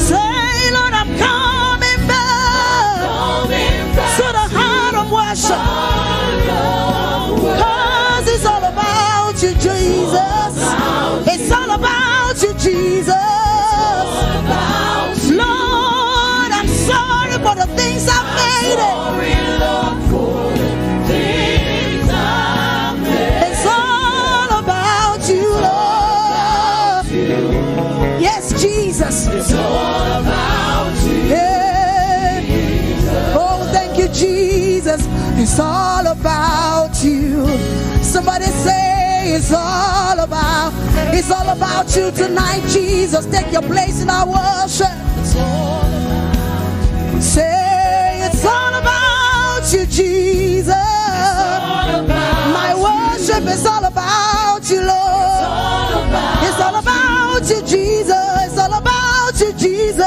Say, Lord, I'm coming back to the heart of worship. Cause it's all about you, Jesus. It's all about you, Jesus. Lord, I'm sorry for the things I've made. It's all about you, Lord. Yes, Jesus. It's all about you. Yeah. Oh, thank you, Jesus. It's all about you. Somebody say, it's all about, it's all about you tonight, Jesus. Take your place in our worship. Say, it's all about you, Jesus. My worship is all about you, Lord. It's all about you, Jesus. It's all about you, Jesus.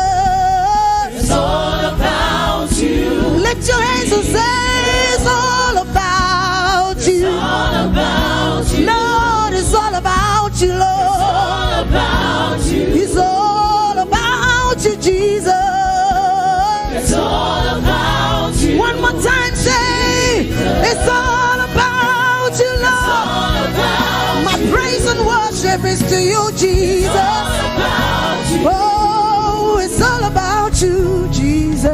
It's all about you. Lift your hands and say, it's all about you. It's all about you. Lord, it's all about you, Lord. It's all about you. It's all about you, Jesus. It's all about you. One more time, say, it's all about you, Lord. My praise and worship is to you, Jesus. Oh, it's all about you, Jesus.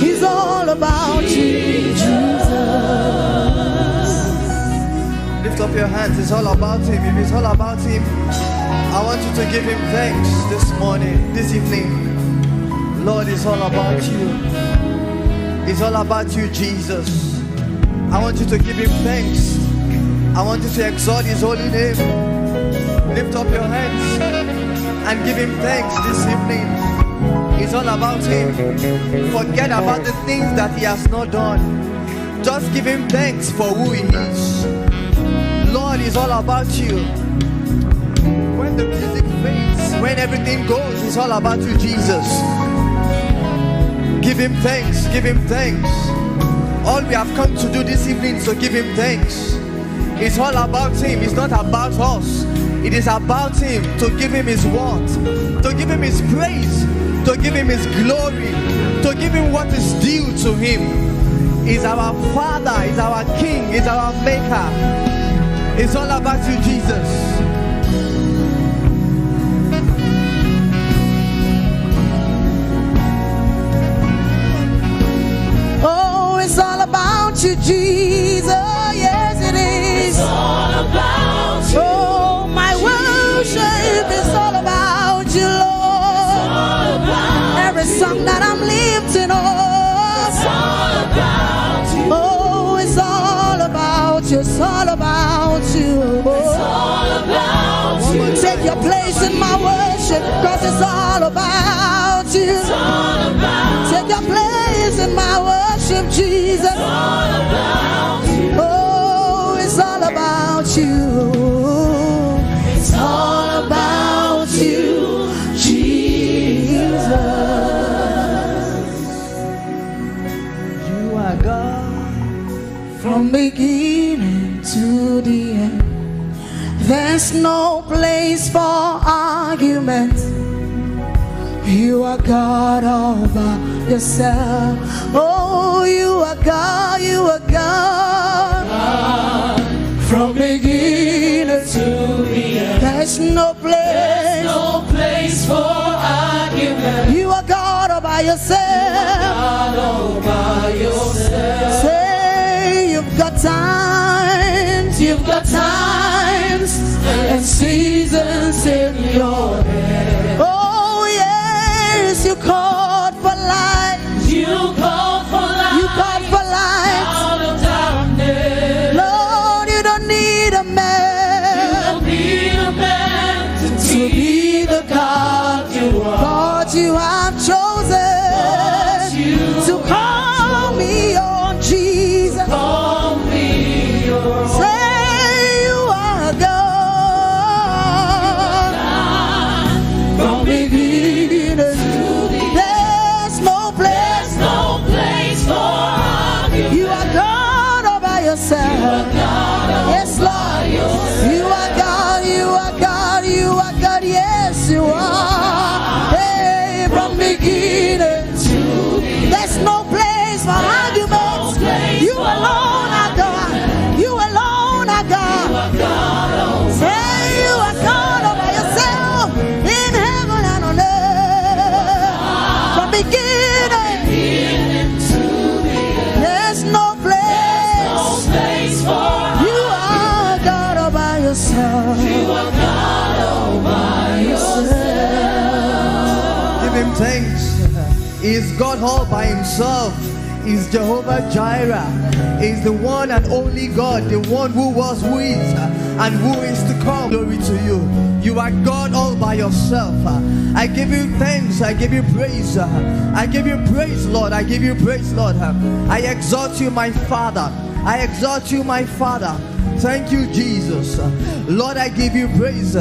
It's all about you, Jesus. Lift up your hands. It's all about him. If it's all about him, I want you to give him thanks this morning, this evening. Lord, it's all about you. It's all about you, Jesus. I want you to give him thanks. I want you to exalt his holy name. Lift up your hands and give him thanks this evening. It's all about him. Forget about the things that he has not done. Just give him thanks for who he is. Lord, it's all about you. When the music fades, when everything goes, it's all about you, Jesus. Give him thanks, give him thanks. All we have come to do this evening is to give him thanks. It's all about him, it's not about us. It is about him, to give him his worth, to give him his praise, to give him his glory, to give him what is due to him. He's our Father, he's our King, he's our Maker. It's all about you, Jesus. Oh, it's all about you, Jesus. Yes, it is. It's all about you. Oh, my worship is all about you, Lord. Every song that I'm lifting up, it's all about you. Oh, it's all about you. It's all about you. It's all about you. Take your place in my worship, cause it's all about you. It's all about you. Take your place in my worship, Jesus. It's all about you. Oh, it's all about you. It's all about you, Jesus. You are God from beginning to the end. There's no place for argument. You are God all by yourself. Oh, you are God, you are God. From beginning to the end. There's no place. There's no place for argument. You are God all by yourself. God all by yourself. Say you've got times, you've got times and seasons in your hand. Oh yes, you called for light. You called for light. You called for light out of darkness. Lord, you don't need a man. You don't need a man to be the God you are. But you have chosen to call me your Jesus. Call me your. Say you are God. You are God all by yourself. Give him thanks. He's God all by himself. He's Jehovah Jireh. He's the one and only God, the one who was, who is, and who is to come. Glory to you. You are God all by yourself. I give you thanks. I give you praise. I give you praise, Lord. I give you praise, Lord. I exalt you, my Father. I exalt you, my Father. Thank you, Jesus. Lord, I give you praise.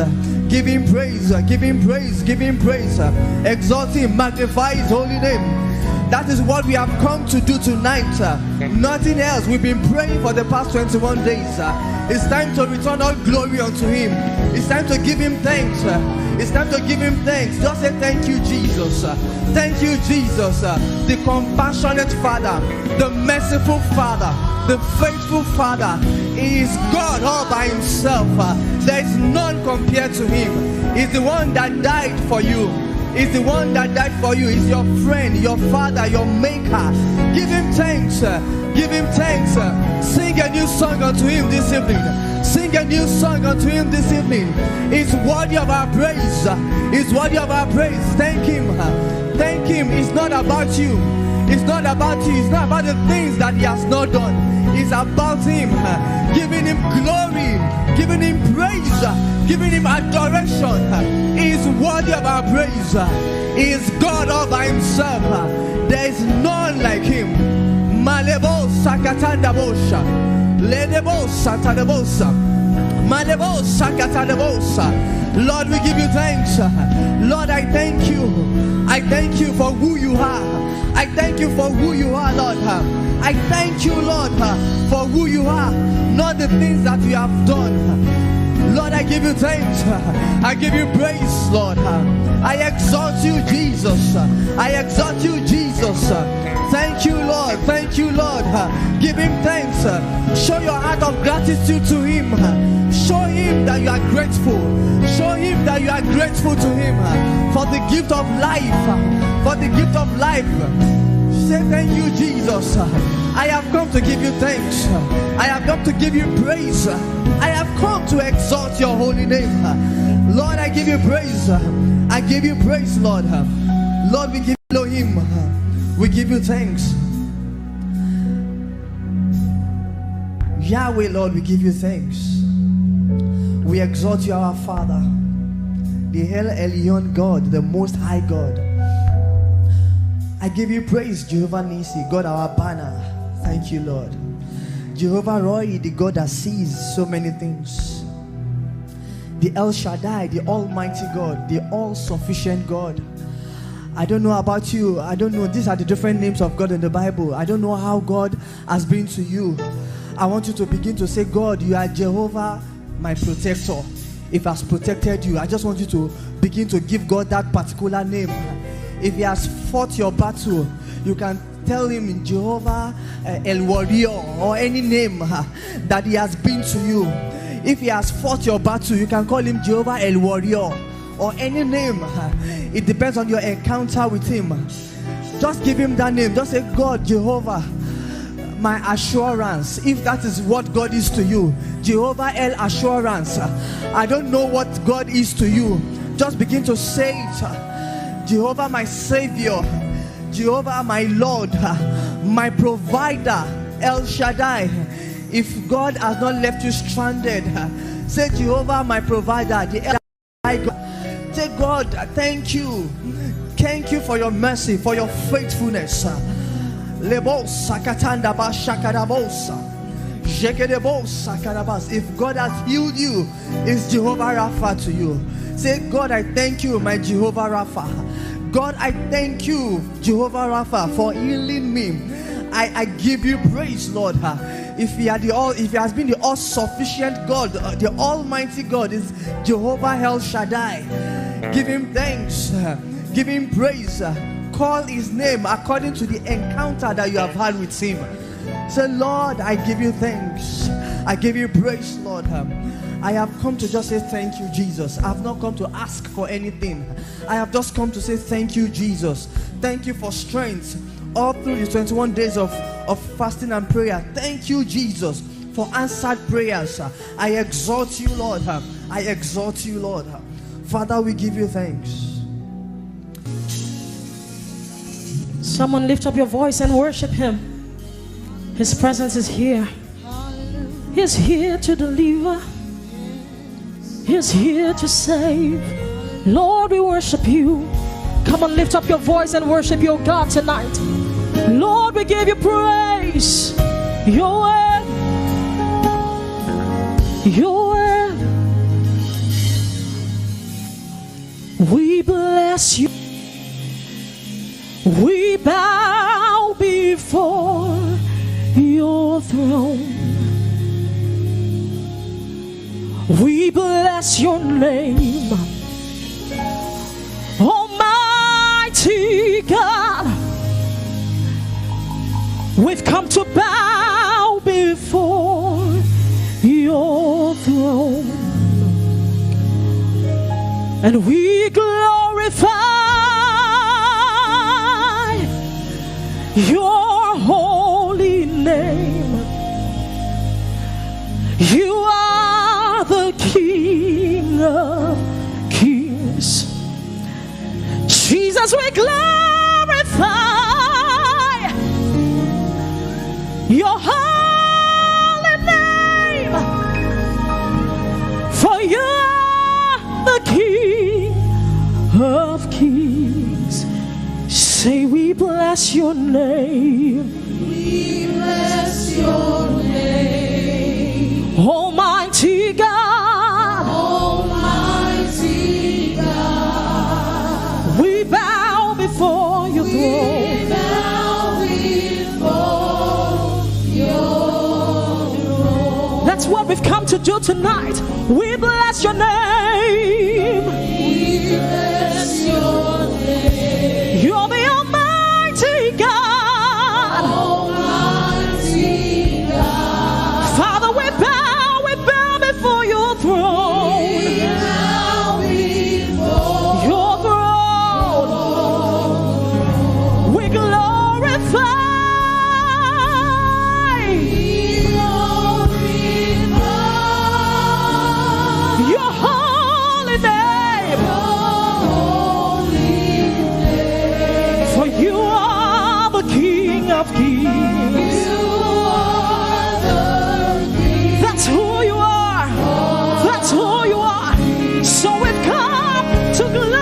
Give him praise. Give him praise. Give him praise. Exalt him. Magnify his holy name. That is what we have come to do tonight. Nothing else. We've been praying for the past twenty-one days. It's time to return all glory unto him. It's time to give him thanks. It's time to give him thanks. Just say, "Thank you, Jesus. Thank you, Jesus." The compassionate Father, the merciful Father, the faithful Father. He is God all by himself. There is none compared to him. He's the one that died for you. He's the one that died for you. He's your friend, your Father, your Maker. Give him thanks. Give him thanks. Sing a new song unto him this evening. Sing a new song unto him this evening. He's worthy of our praise. He's worthy of our praise. Thank him. Thank him. It's not about you. It's not about you. It's not about the things that he has not done. It's about him. Giving him glory, giving him praise, giving him adoration. He is worthy of our praise. He is God all by himself. There is none like him. Malebo sakatanda bosha. Ledebo satadebosa. Malebo sakatadebosa. Lord, we give you thanks. Lord, I thank you. I thank you for who you are. I thank you for who you are, Lord. I thank you, Lord, for who you are, not the things that you have done. Lord, I give you thanks. I give you praise, Lord. I exalt you, Jesus. I exalt you, Jesus. Thank you, Lord. Thank you, Lord. Give him thanks. Show your heart of gratitude to him. Show him that you are grateful. Show him that you are grateful to him for the gift of life. For the gift of life. Say, "Thank you, Jesus. I have come to give you thanks. I have come to give you praise. I have come to exalt your holy name." Lord, I give you praise. I give you praise, Lord. Lord, we give Elohim. We give you thanks. Yahweh, Lord, we give you thanks. We exalt you, our Father, the El Elyon God, the Most High God. I give you praise, Jehovah Nissi, God, our banner. Thank you, Lord. Jehovah Rohi, the God that sees so many things. The El Shaddai, the Almighty God, the all-sufficient God. I don't know about you. I don't know. These are the different names of God in the Bible. I don't know how God has been to you. I want you to begin to say, "God, you are Jehovah, my protector." If has protected you, I just want you to begin to give God that particular name. If he has fought your battle, you can tell him, "Jehovah, uh, El Warrior," or any name, uh, that he has been to you. If he has fought your battle, you can call him Jehovah El Warrior, or any name. Uh, it depends on your encounter with him. Just give him that name. Just say, "God, Jehovah, my assurance." If that is what God is to you, Jehovah El Assurance. I don't know what God is to you. Just begin to say it. "Jehovah, my Savior. Jehovah, my Lord, my provider, El Shaddai." If God has not left you stranded, say, "Jehovah, my provider, the El Shaddai God." Say, "God, thank you. Thank you for your mercy, for your faithfulness." Lebo sakatanda ba shakarabosa. Jekedebo sakarabas. If God has healed you, is Jehovah Rapha to you. Say, "God, I thank you, my Jehovah Rapha. God, I thank you, Jehovah Rapha, for healing me. I, I give you praise, Lord." Uh, if he had the all, if he has been the all-sufficient God, uh, the Almighty God is Jehovah El Shaddai. Give him thanks. Uh, give him praise. Uh, call his name according to the encounter that you have had with him. Say, "Lord, I give you thanks. I give you praise, Lord. Um, I have come to just say thank you, Jesus. I've not come to ask for anything. I have just come to say thank you, Jesus. Thank you for strength all through the twenty-one days of, of fasting and prayer. Thank you, Jesus, for answered prayers. I exalt you, Lord. I exalt you, Lord. Father, we give you thanks. Someone lift up your voice and worship him. His presence is here. He's here to deliver. He's here to save. Lord, we worship you. Come on, lift up your voice and worship your God tonight. Lord, we give you praise. Your word. Your word. We bless you. We bow before your throne. We bless your name, Almighty God. We've come to bow before your throne, and we glorify your holy name. You are the King of Kings. Jesus, we glorify your holy name. For you are the King of Kings. Say, we bless your name. We bless your name. Almighty God. Almighty God. We bow before your throne. We bow before your throne. That's what we've come to do tonight. We bless your name. We bless your name. You're the Almighty God. Almighty God. Father, we bow, we bow before your throne. We bow before your throne. We glorify. We glorify your holy name. For you are the King of Kings. That's who you are. That's who you are. So we've come to glorify.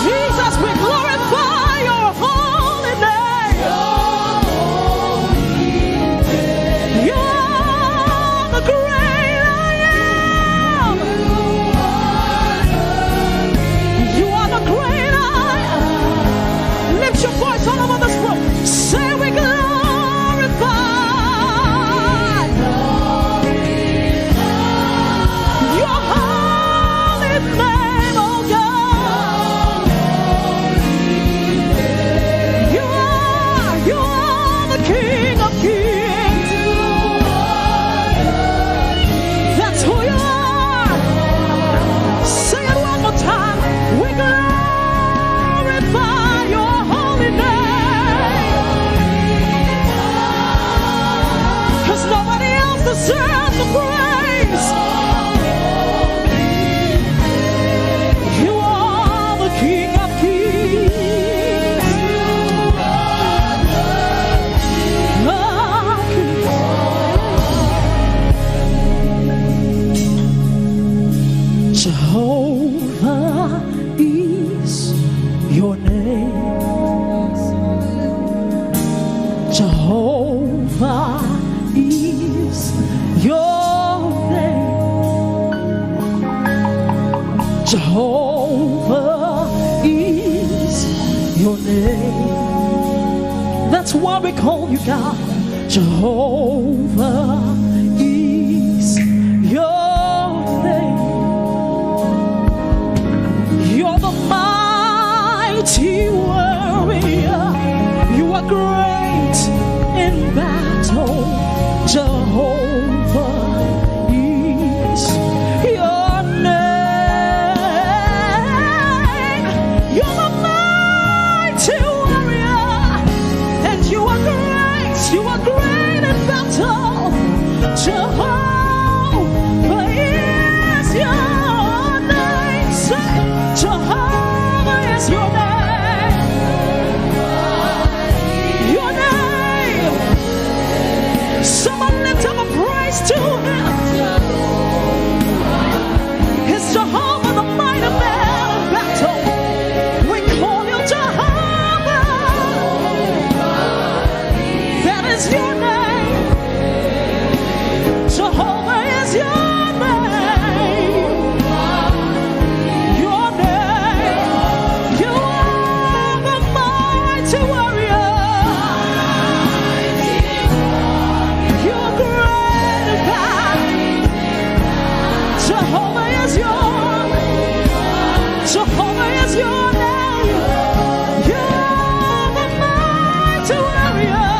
Jesus, we glorify your holy name. You are the great I am. You are the great I am. Lift your voice all over this room. Say, we glorify your holy name, oh God. You are, you are the King of Kings. That's who you are. Say it one more time. We glorify your holy name. 'Cause nobody else deserves the praise. You are the King of Kings. Jehovah is your name. Jehovah is your name. Jehovah is your name. That's why we call you God. Jehovah is your name. You're the mighty warrior. You are great in battle. Jehovah is your name. You're the mighty warrior. Jehovah is your name. Say, Jehovah is your name. Your name. Someone lift up a praise to him. He's Jehovah, the mighty man of battle. We call you Jehovah. That is your name. Jehovah is your name. Your name. You are the mighty warrior. You're great God. Jehovah is your Jehovah is your name. You're the mighty warrior.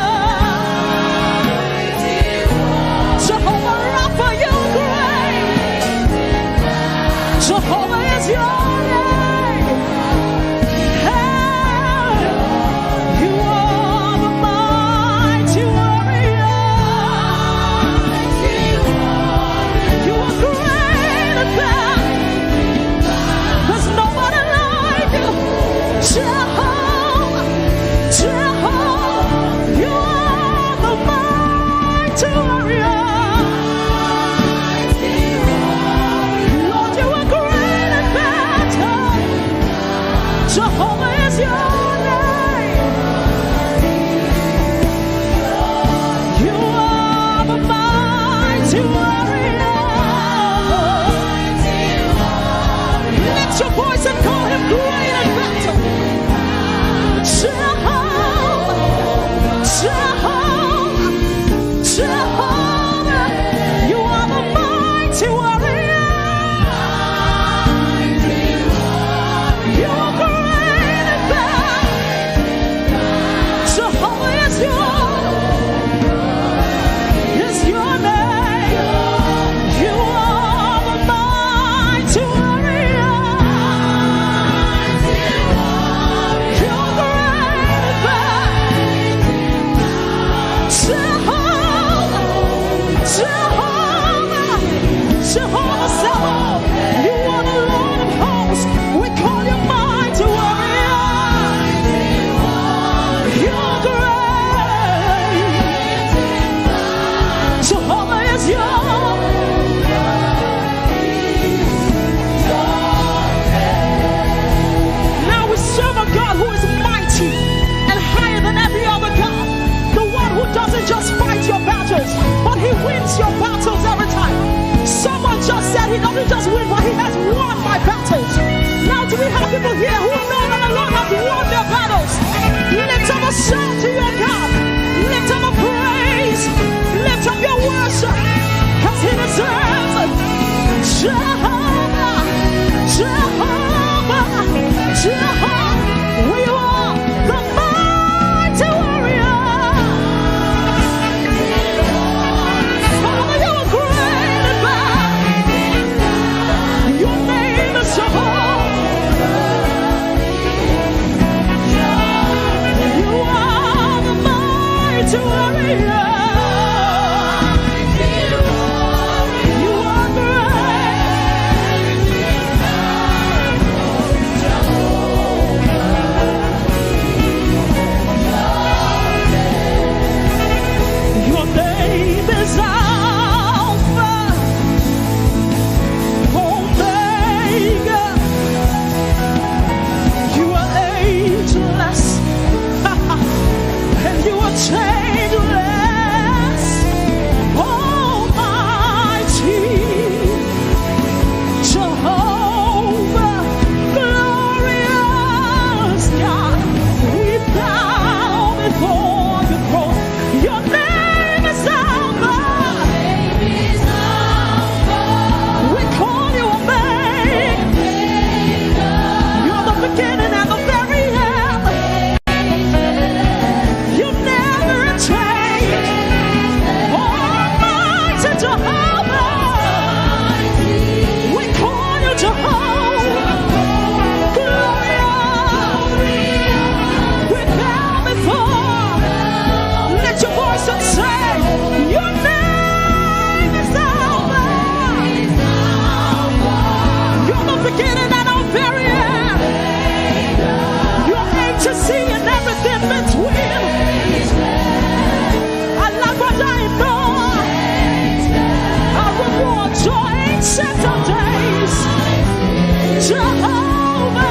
Jehovah,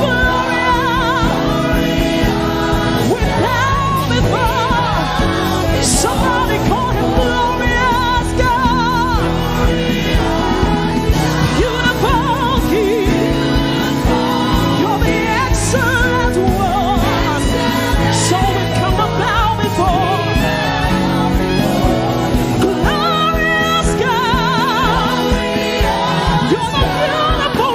glorious, we bow before. Somebody call him glorious God, beautiful King. You're the excellent one. So we come and bow before. Glorious God, you're the beautiful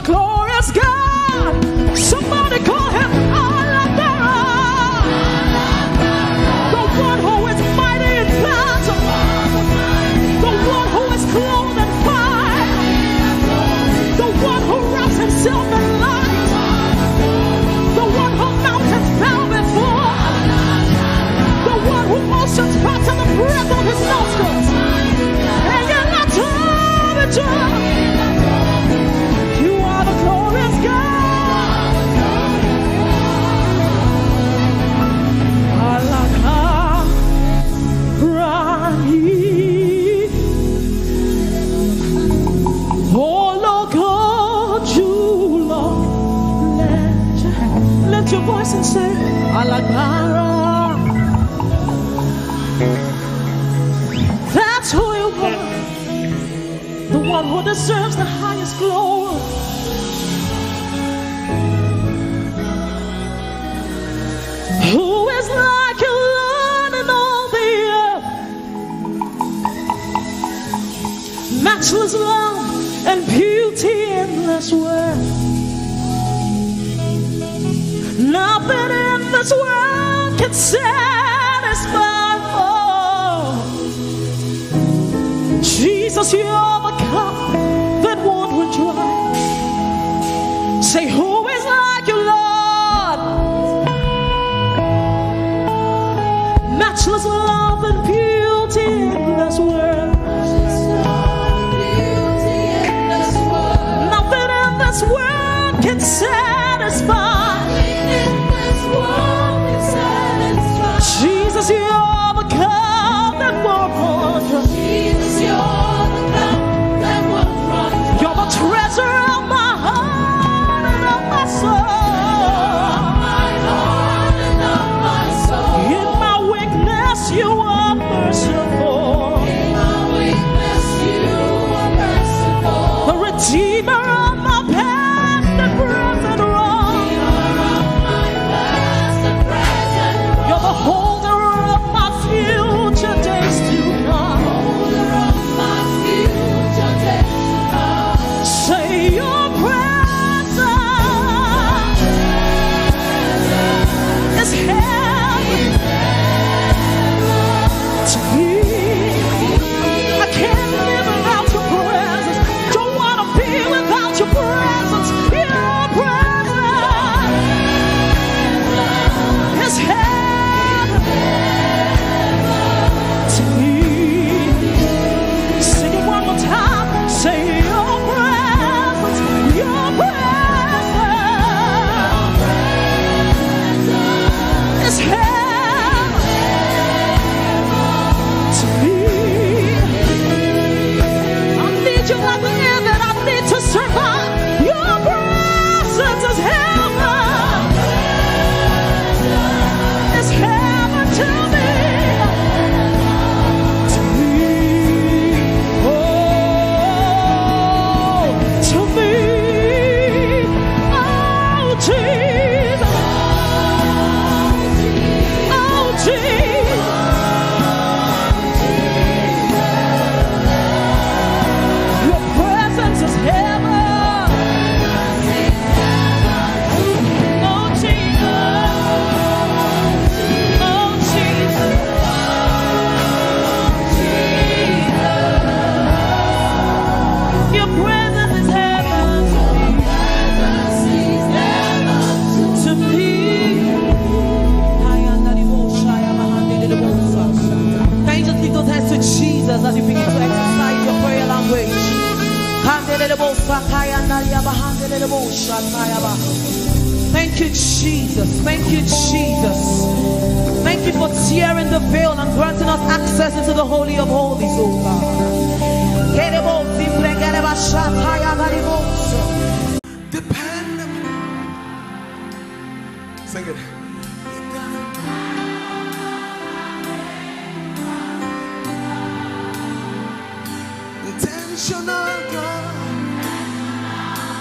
Glorious God. Somebody call him Alágbára. The one who is mighty in battle. The one who is clothed in fire. The one who wraps himself in light. The one who mountains bow before. The one who oceans pass in the breath of his nostrils. And you're not You are the glorious God. Alágbára ni. Ológo jùlọ. Lift your hand. Lift your voice and say, Alágbára. That's who you are. The one who deserves the highest glory. Who is like you, Lord, in all the earth? Matchless love and beauty, endless worth. Nothing in this world can satisfy. Oh, Jesus, you're the cup that won't run dry. Say, who is like you, Lord? Matchless love and beauty in this world. Nothing in this world can satisfy. Jesus, you're the cup that won't run dry. You're the treasure of my heart and of my soul. In my weakness, you are merciful. The Redeemer of my past and present wrong. You're the holder of my future days to come. Say your presence is heaven to me. I can't live without your presence. Don't wanna be without your presence. Your presence is heaven to me. Sing it one more time. Say your presence, your presence is heaven to me. I need you like the air that I need to survive. Your presence is heaven. It's heaven to me. To me. Oh, to me. Oh, Jesus. Oh, Jesus. Your presence is heaven. Oh, Jesus. Oh, Jesus. Your presence is heaven to me. Can you just lift those hands to Jesus as you begin to exercise your prayer language? Thank you, Jesus. Thank you, Jesus. Thank you for tearing the veil and granting us access into the Holy of Holies, oh God. Dependable. Sing it. Intentional God.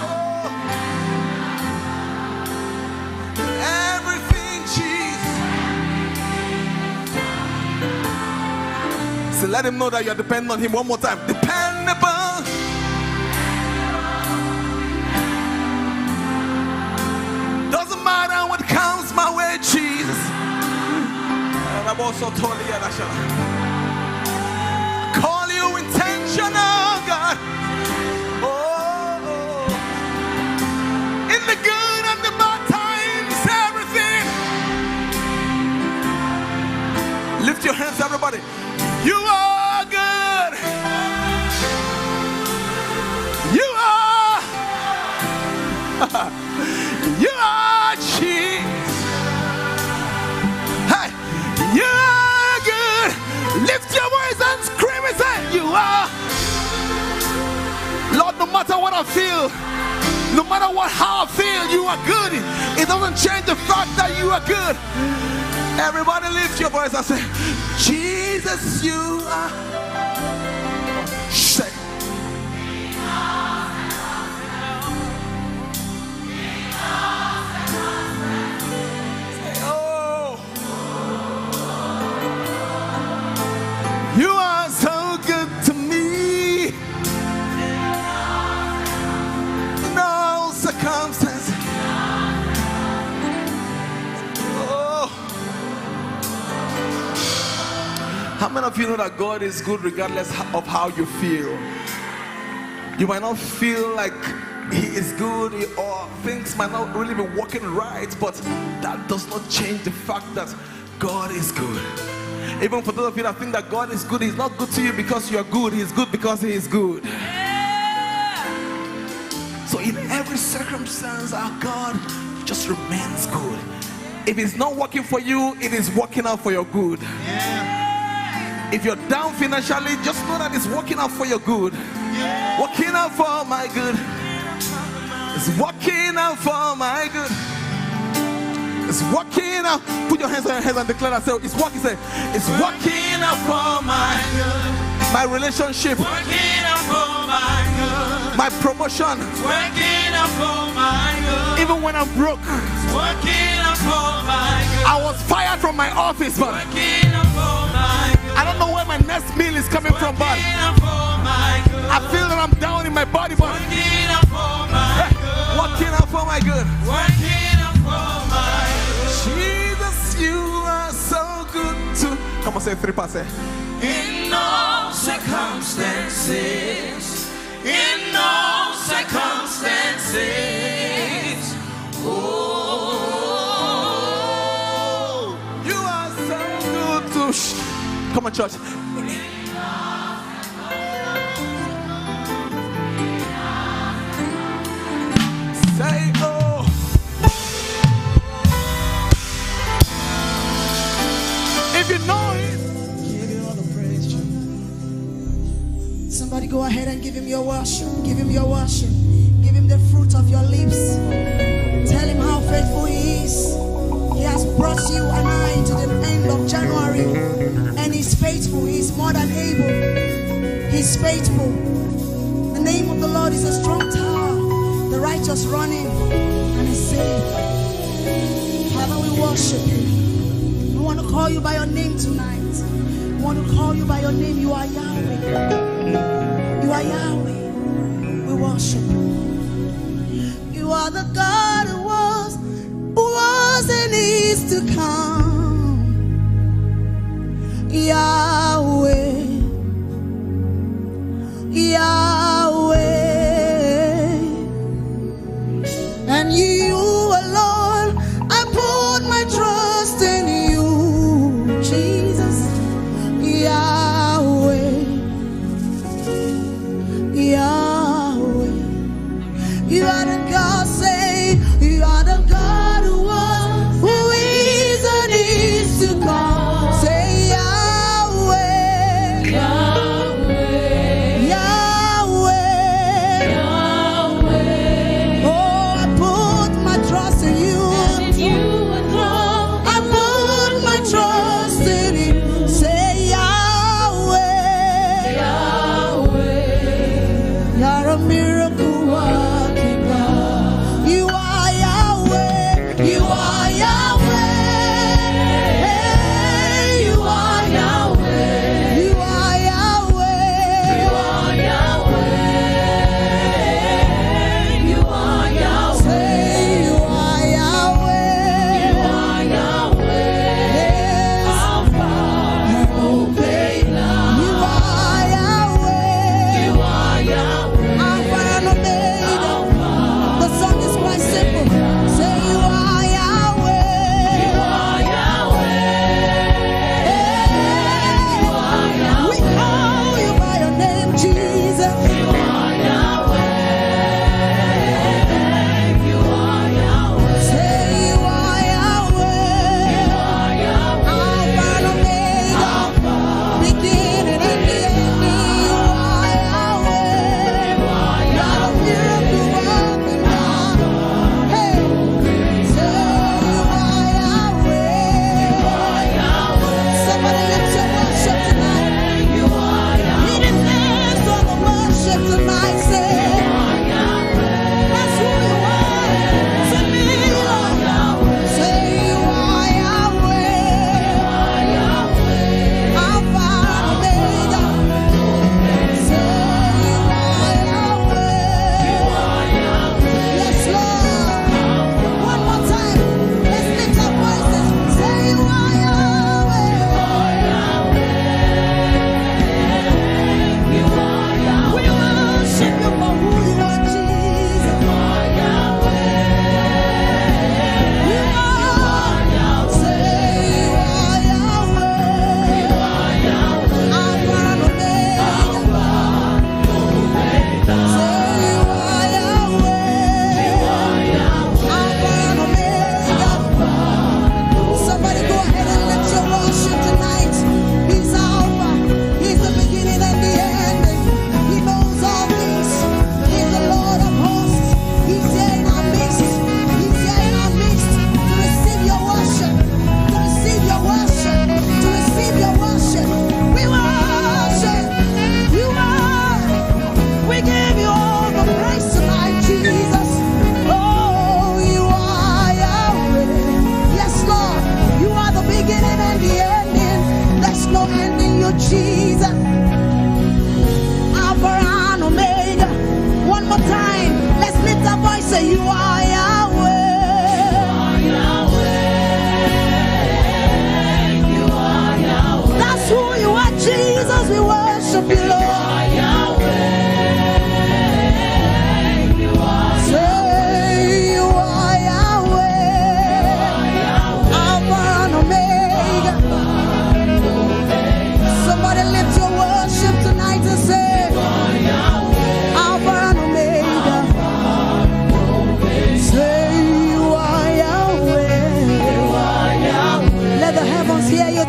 Oh. Everything, Jesus. So let him know that you're dependent on him one more time. Dependable. Call you intentional, God. Oh, in the good and the bad times, everything. Lift your hands, everybody. You are good. You are. You are Jesus. Hey, you are good. Lift your voice and scream and say, "You are." Lord, no matter what I feel, no matter what, how I feel, you are good. It doesn't change the fact that you are good. Everybody lift your voice and say, "Jesus, you are." Say, say, "Oh, you are so good to me." In all circumstances. Oh. How many of you know that God is good regardless of how you feel? You might not feel like He is good, or things might not really be working right, but that does not change the fact that God is good. Even for those of you that think that God is good, He's not good to you because you are good. He's good because He is good. So in every circumstance, our God just remains good. If it's not working for you, it is working out for your good. If you're down financially, just know that it's working out for your good. Working out for my good. It's working out for my good. It's working out. Put your hands on your head and declare that. Say, "It's working." Say, "It's working out for my good." My relationship. Working out for my good. My promotion. Working out for my good. Even when I'm broke. It's working out for my good. I was fired from my office, but Working out for my good. I don't know where my next meal is coming from, but Working out for my good. I feel that I'm down in my body, but Working out for my good. Working out for my good. Working out for my good. Jesus, you are so good to. Come on, say three parts. Say, In all circumstances, in all circumstances, oh, you are so good to. Sh- Come on, church. Say, "Oh." If you know it, give you all the praise. Somebody go ahead and give Him your worship. Give Him your worship. Give Him the fruit of your lips. Tell Him how faithful He is. He has brought you and I to the end of January, and He's faithful. He's more than able. He's faithful. The name of the Lord is a strong tower. The righteous run in and is saved. Father, we worship You. We want to call You by Your name tonight. We want to call You by Your name. You are Yahweh. You are Yahweh. We worship You. You are the God who was, who was and is to come. Yahweh, Yahweh. And You alone, I put my trust in You, Jesus. Yahweh, Yahweh. You are the God, say, You are the God who was, who is, and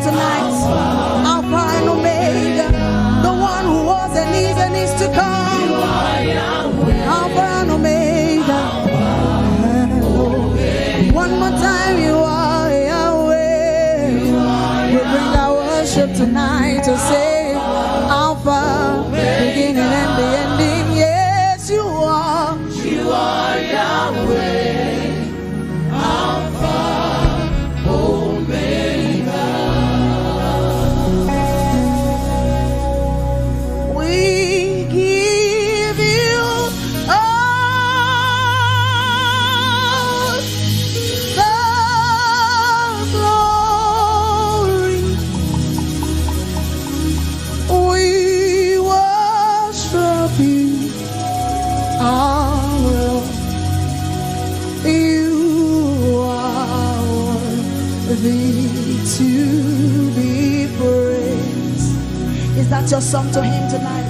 tonight. Alpha and Omega, the one who was and is and is to come. Alpha and Omega. One more time, you are Yahweh. We bring our worship tonight to say, Alpha, beginning and the ending. Yes, you are. You are Yahweh. Alpha, Omega. We give you all the glory. We worship you, our Lord. You are worthy to be praised. Is that your song to him tonight?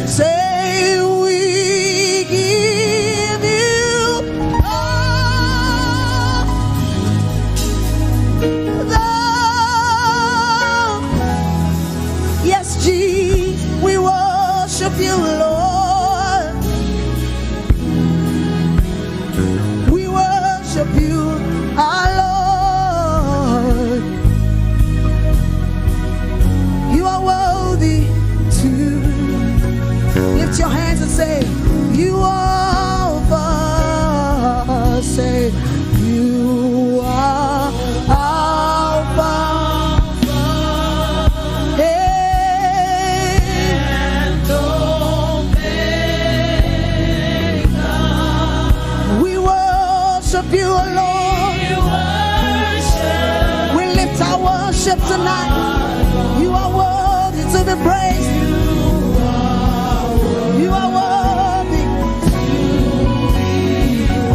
Say, we give you all the, yes, Jesus, we worship you, Lord. We worship you, our Lord. You are worthy to. Lift your hands and say, you are Alpha. Say, you are Alpha. Hey. We worship you, O Lord. We lift our worship tonight. You are worthy to be praised. You are worthy.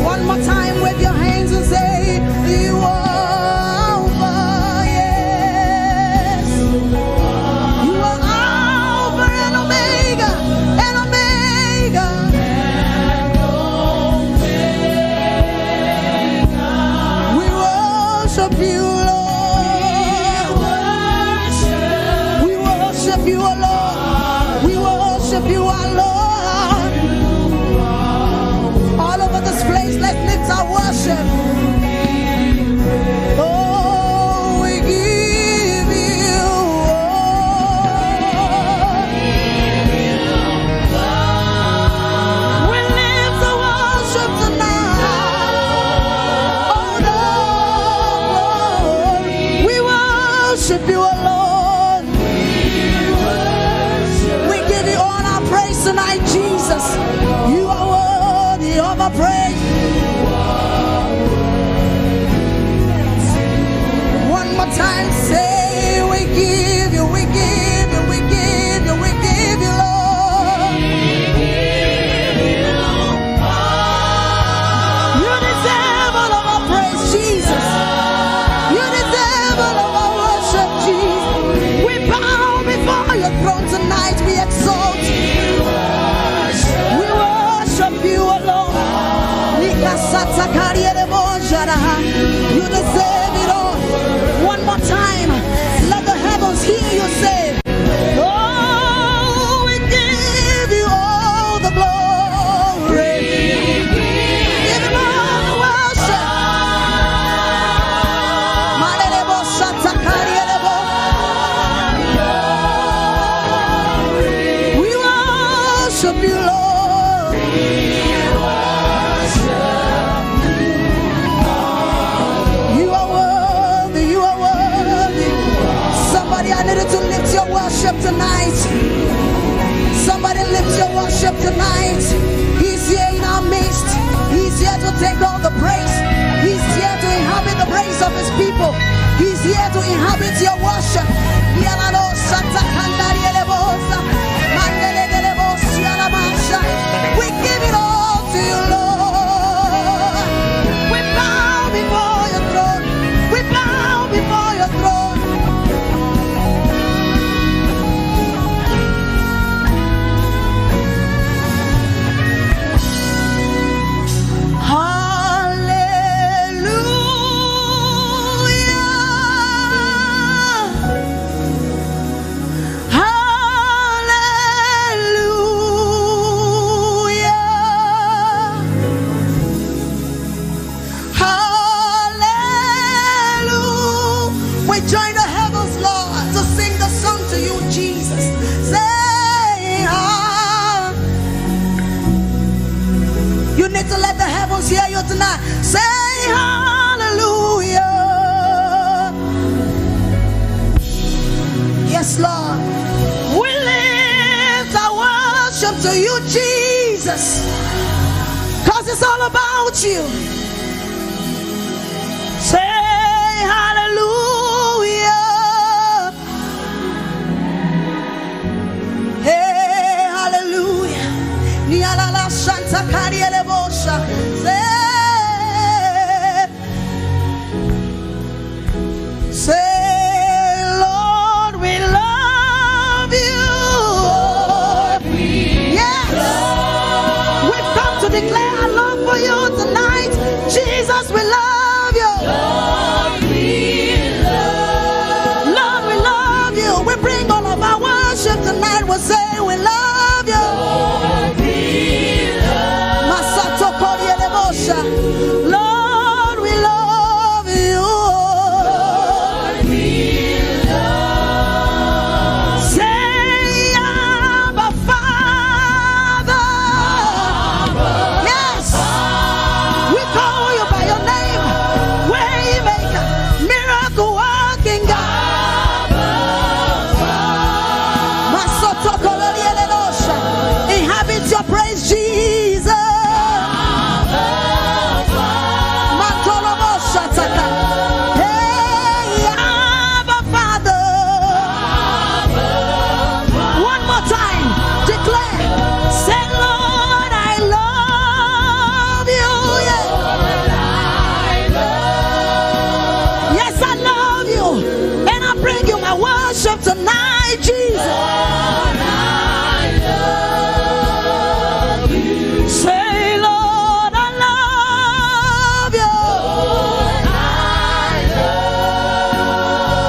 One more time, wave your hands and say, you are Alpha, yes. You are Alpha and Omega, and Omega. We worship you, Lord. We worship you, O Lord. We worship you, our Lord. All over this place, let's lift our worship. Oh, we give you all. We lift the worship tonight. Oh, Lord, we worship you, O Lord. We give you all our praise tonight, Jesus. You are worthy of our praise. One more time, say, we give you, we give you, we give you, we give you, Lord. You deserve all of our praise, Jesus. You deserve all of our worship, Jesus. We bow before your throne tonight. We exalt you. We worship you alone. You deserve it all. One more time, let the heavens hear you say, oh, we give you all the glory. Give him all the worship. We worship you, Lord. You are worthy, you are worthy. Somebody, I need you to lift your worship tonight. Somebody lift your worship tonight. He's here in our midst. He's here to take all the praise. He's here to inhabit the praise of his people. He's here to inhabit your worship. We give it all to you, Lord. We bow before your throne. We bow before your throne. Hallelujah. Lord. We lift our worship to you, Jesus, because it's all about you. Say hallelujah. Hey, hallelujah. Nialala Santa Kariele Bosha. Say, say, Lord, we love you. Yes. We've come to declare our love for you tonight. Jesus, we love you. Lord, we love you. We bring all of our worship tonight. We say we love you. Masato Korielebosha. Lord, we love you. Say, Abba Father. Yes. We call you by your name. Waymaker, miracle working God. Masotokolonieledosha. Inhabit your praise, Jesus. Matoloboshataka. Hey, Abba Father. One more time. Declare. Say, Lord, I love you. Yeah. Yes, I love you. And I bring you my worship tonight, Jesus. Say, Lord, I love you.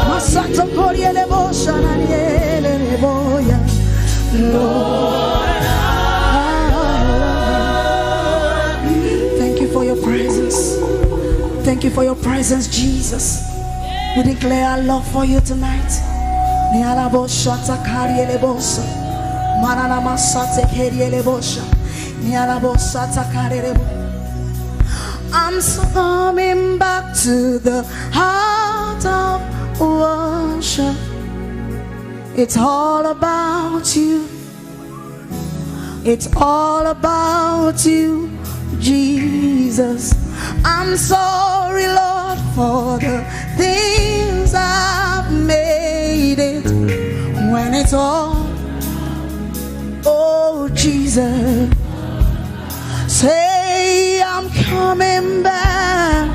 Masato koriele bosha na niele ne boya. Lord, I love you. Thank you for your presence. Thank you for your presence, Jesus. We declare our love for you tonight. Niala bosha ta kariele bosha. Manana masate keriele bosha. Niala bosha ta karele bo- I'm coming back to the heart of worship. It's all about you. It's all about you, Jesus. I'm sorry, Lord, for the things I've made it. When it's all, oh, Jesus. Say, I'm coming back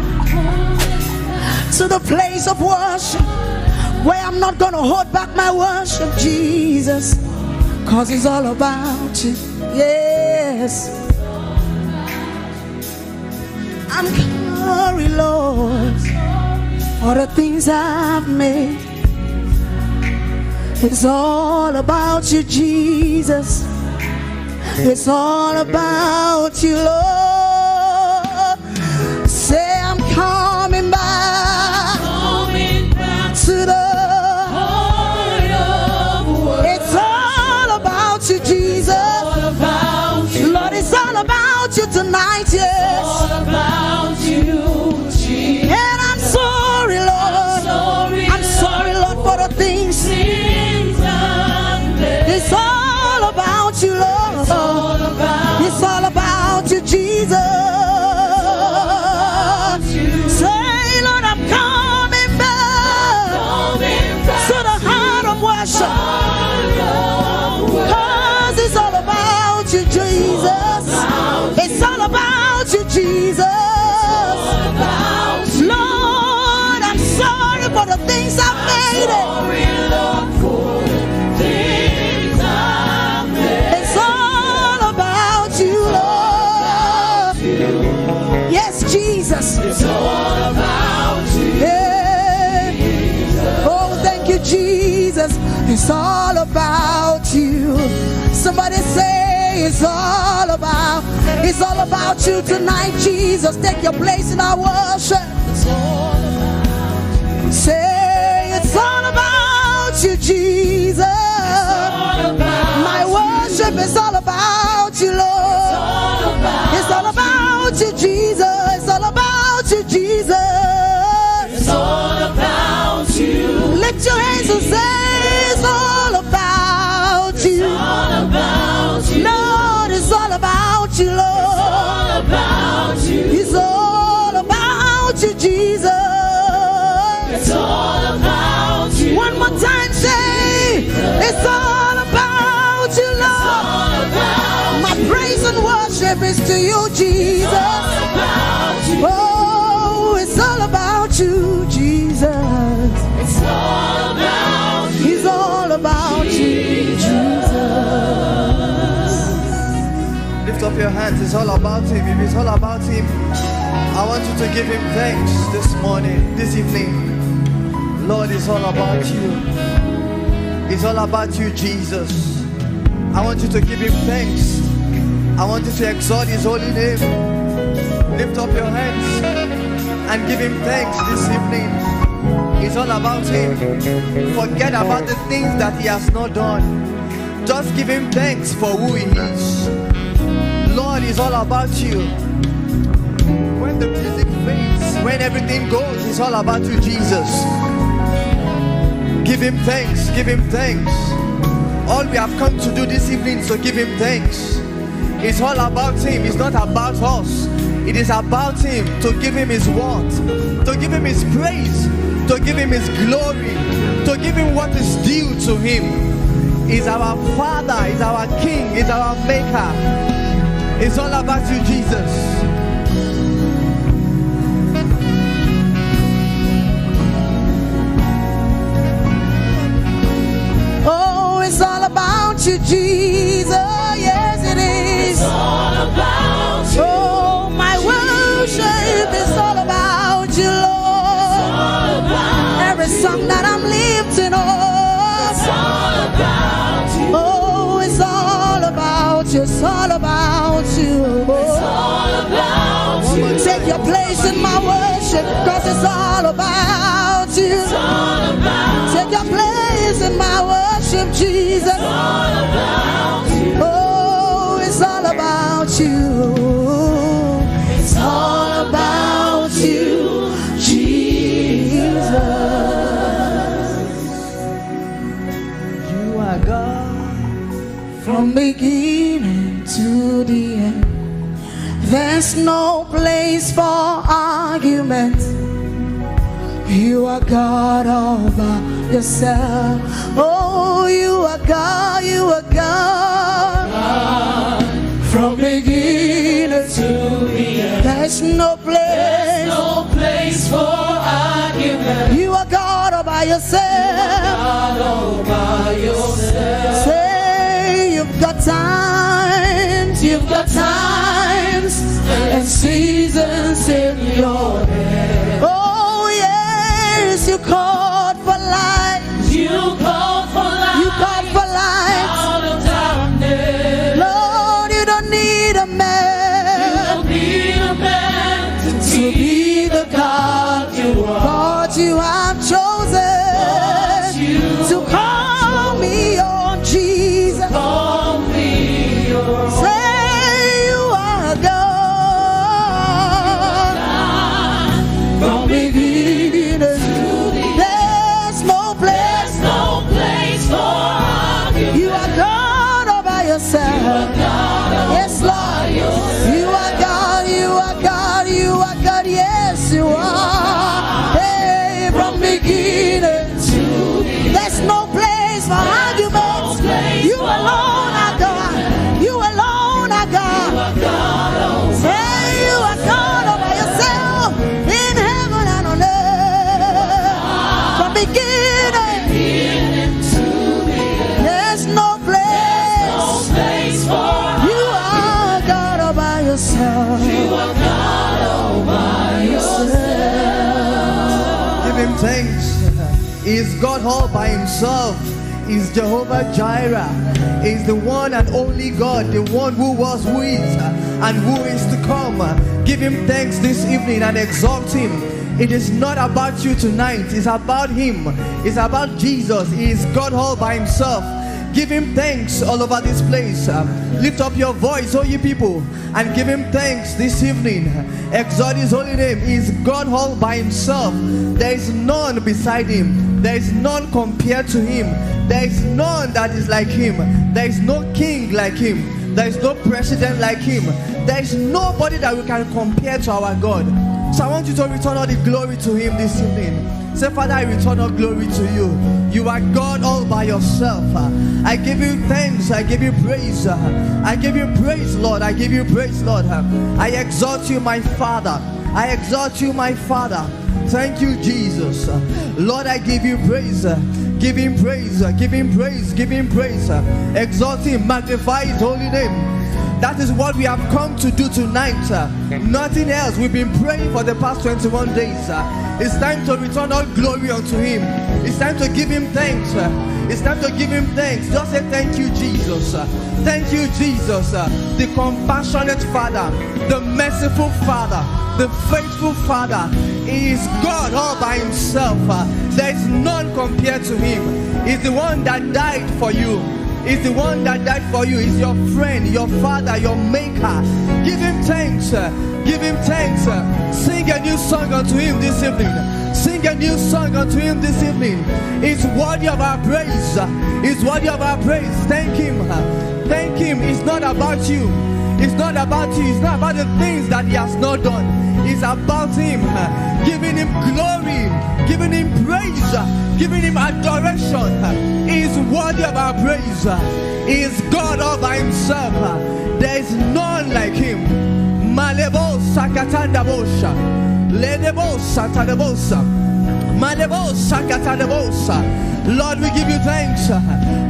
to the place of worship where I'm not gonna hold back my worship, Jesus. 'Cause it's all about you. Yes. I'm sorry, Lord, for the things I've made. It's all about you, Jesus. It's all about you, Lord. Say, I'm coming back, coming back to the heart of worship. It's all about you, Jesus. It's all about you. Lord, it's all about you tonight, yes. It's all about you, Jesus. And I'm sorry, Lord. I'm sorry, I'm sorry, Lord, for the things, sins I've made. It's all about you, Lord. It's all about, it's all about you, Jesus. Say, Lord, I'm coming back, coming back to the heart of worship. Heart of worship. 'Cause it's all about you, Jesus. It's all about you, Jesus. Lord, I'm sorry for the things I've made. It's all about you, Lord. Yes, Jesus. It's all about you. Yeah. Oh, thank you, Jesus. It's all about you. Somebody say, it's all about, it's all about you tonight, Jesus. Take your place in our worship. Say, it's all about you, Jesus. My worship is all about you, Lord. It's all about you, Jesus. It's all about you, Jesus. It's all about you. Lift your hands and say, it's all It's to you, Jesus. Oh, it's all about you, Jesus. It's all about you. It's all about you, Jesus. Lift up your hands. It's all about him. If it's all about him, I want you to give him thanks this morning, this evening. Lord, it's all about you. It's all about you, Jesus. I want you to give him thanks. I want you to exalt his holy name. Lift up your hands and give him thanks this evening. It's all about him. Forget about the things that he has not done. Just give him thanks for who he is. Lord, it's all about you. When the music fades, when everything goes, it's all about you, Jesus. Give him thanks, give him thanks. All we have come to do this evening is to give him thanks. It's all about him, it's not about us. It is about him, to give him his worth, to give him his praise, to give him his glory, to give him what is due to him. He's our Father, he's our King, he's our Maker. It's all about you, Jesus. Oh, it's all about you, Jesus. Yes, it is. It's all about you. Oh, my worship is all about you, Lord. Every song that I'm lifting up. It's all about you. Oh, it's all about you. It's all about you. It's all about you. Take your place in my worship, 'cause it's all about you. It's all about you. Take your place in my worship, Jesus. It's all about you. Oh, it's all about you. It's all about you, Jesus. You are God from beginning to the end. There's no place for argument. You are God all by yourself. Oh, you are God, you are God. From beginning to the end. There's no place. There's no place for argument. You are God all by yourself. God all by yourself. Say you've got times, you've got times and seasons in your hand. Oh yes, you called for light. You called for light. You called for light. Out of darkness. Lord, you don't need a man. You don't need a man to be the God you are. But you have chosen to call me your Jesus. Call me your. Say you are God. From beginning to the end. There's no place. There's no place for argument. You are God all by yourself. You are God all by yourself. Yes, Lord. You are God, you are God, you are God. Yes, you are. Hey, from beginning to the end. There's no place for arguments. You alone are God. You alone are God. Say you are God all by yourself in heaven and on earth. From beginning, there's no place. You are God all by yourself. Give him thanks. He is God all by himself. Is Jehovah Jireh. Is the one and only God, the one who was, who is, and who is to come. Give him thanks this evening and exalt him. It is not about you tonight, it's about him. It's about Jesus. He is God all by himself. Give him thanks all over this place. Lift up your voice, oh ye people, and give him thanks this evening. Exalt his holy name. He is God all by himself. There is none beside him. There is none compared to him. There is none that is like him. There is no king like him. There is no president like him. There is nobody that we can compare to our God. So I want you to return all the glory to him this evening. Say, "Father, I return all glory to you. You are God all by yourself. Uh, I give you thanks. I give you praise. Uh, I give you praise, Lord. I give you praise, Lord. Uh, I exalt you, my Father. I exalt you, my Father. Thank you, Jesus. Uh, Lord, I give you praise. Uh, Give him praise. Uh, Give him praise. Give him praise. Uh, Exalt him. Magnify his holy name." That is what we have come to do tonight. Uh, Nothing else. We've been praying for the past twenty-one days. Uh, It's time to return all glory unto him. It's time to give him thanks. Uh, It's time to give him thanks. Just say, "Thank you, Jesus. Uh, Thank you, Jesus. Uh, The compassionate Father, the merciful Father, the faithful Father. He is God all by himself. Uh, There is none compared to him. He's the one that died for you. He's the one that died for you. He's your friend, your Father, your Maker. Give him thanks. Uh, Give him thanks. Uh, Sing a new song unto him this evening. Sing a new song unto him this evening. He's worthy of our praise. He's worthy of our praise. Thank him. Thank him. It's not about you. It's not about you. It's not about the things that he has not done. It's about him. Giving him glory. Giving him praise. Giving him adoration. He is worthy of our praise. He is God all by himself. There is none like him. Malebo sakatanda bosha. Ledebo satadebosa. Malebo sakatadebosa. Lord, we give you thanks.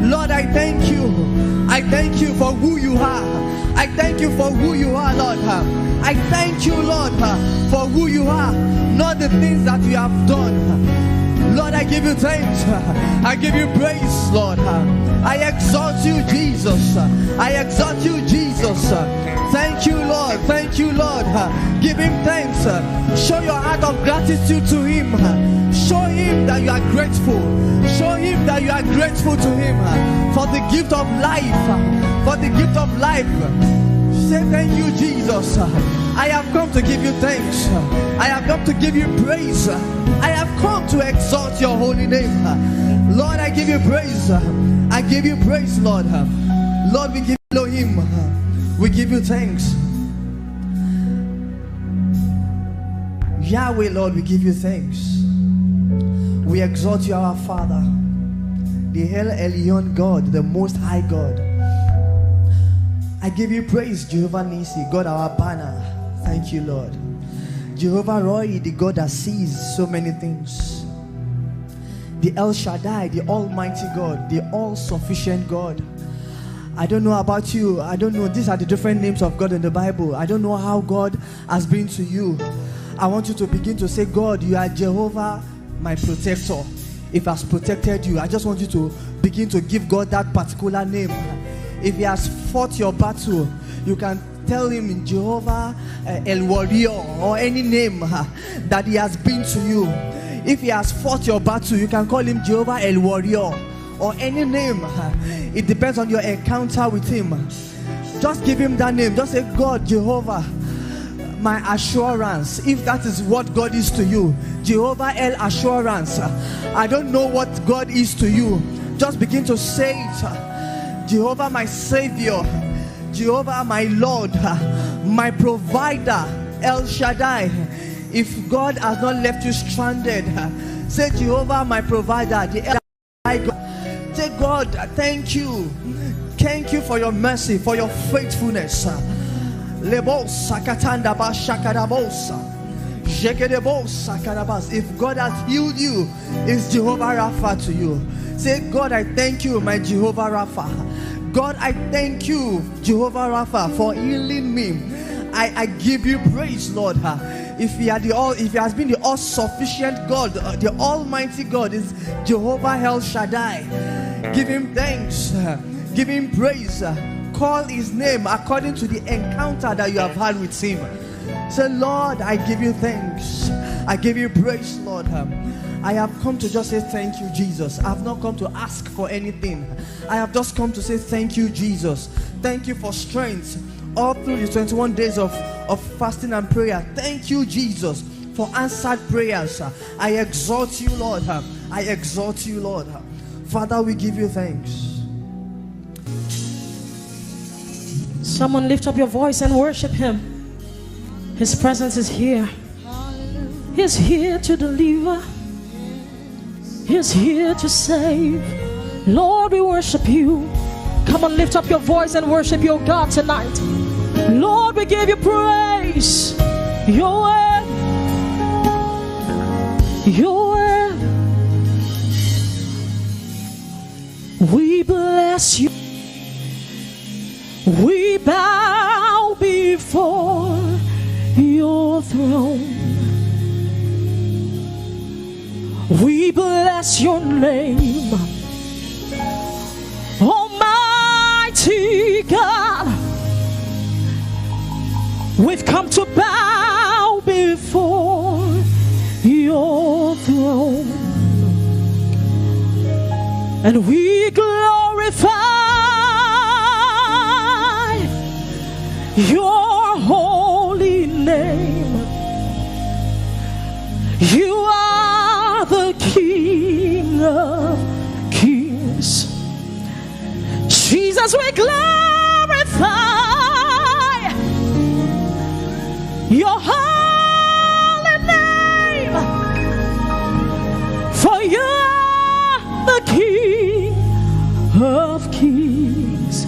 Lord, I thank you. I thank you for who you are. I thank you for who you are, Lord. I thank you, Lord, for who you are, not the things that you have done. Lord, I give you thanks. I give you praise, Lord. I exalt you, Jesus. I exalt you, Jesus. Thank you, Lord. Thank you, Lord. Give him thanks. Show your heart of gratitude to him. Show him that you are grateful. Show him that you are grateful to him for the gift of life. For the gift of life. Say, "Thank you, Jesus. I have come to give you thanks. I have come to give you praise. I have come to exalt your holy name. Lord, I give you praise. I give you praise, Lord. Lord, we give Elohim. We give you thanks. Yahweh, Lord, we give you thanks. We exalt you, our Father, the El Elyon God, the Most High God. I give you praise, Jehovah Nissi, God our banner. Thank you, Lord. Jehovah Rohi, the God that sees so many things. The El Shaddai, the Almighty God, the all-sufficient God. I don't know about you. I don't know. These are the different names of God in the Bible. I don't know how God has been to you. I want you to begin to say, "God, you are Jehovah, my protector." If he has protected you, I just want you to begin to give God that particular name. If he has fought your battle, you can tell him, "Jehovah, uh, El Warrior," or any name, uh, that he has been to you. If he has fought your battle, you can call him Jehovah El Warrior or any name. Uh, it depends on your encounter with him. Just give him that name. Just say, "God, Jehovah, my assurance." If that is what God is to you, Jehovah El Assurance. I don't know what God is to you. Just begin to say it. "Jehovah, my Savior. Jehovah, my Lord. My provider. El Shaddai." If God has not left you stranded, say, "Jehovah, my provider." The El Shaddai God. Say, "God, thank you. Thank you for your mercy, for your faithfulness." Lebo sakatanda ba shakarabosa. Jekedebo sakarabas. If God has healed you, is Jehovah Rapha to you. Say, "God, I thank you, my Jehovah Rapha. God, I thank you, Jehovah Rapha, for healing me. I, I give you praise, Lord." Uh, If he had the all, if he has been the all-sufficient God, uh, the Almighty God is Jehovah El Shaddai. Give him thanks. Uh, Give him praise. Uh, Call his name according to the encounter that you have had with him. Say, "Lord, I give you thanks. I give you praise, Lord. Um, I have come to just say thank you, Jesus. I have not come to ask for anything. I have just come to say thank you, Jesus. Thank you for strength all through the twenty-one days of, of fasting and prayer. Thank you, Jesus, for answered prayers. I exalt you, Lord. I exalt you, Lord. Father, we give you thanks." Someone lift up your voice and worship him. His presence is here. He's here to deliver. He's here to save. Lord, we worship you. Come on, lift up your voice and worship your God tonight. Lord, we give you praise. Your word. Your word. We bless you. We bow before your throne. We bless your name, Almighty God. We've come to bow before your throne, and we glorify your holy name. You are the King of kings. Jesus, we glorify your holy name, for you are the King of kings.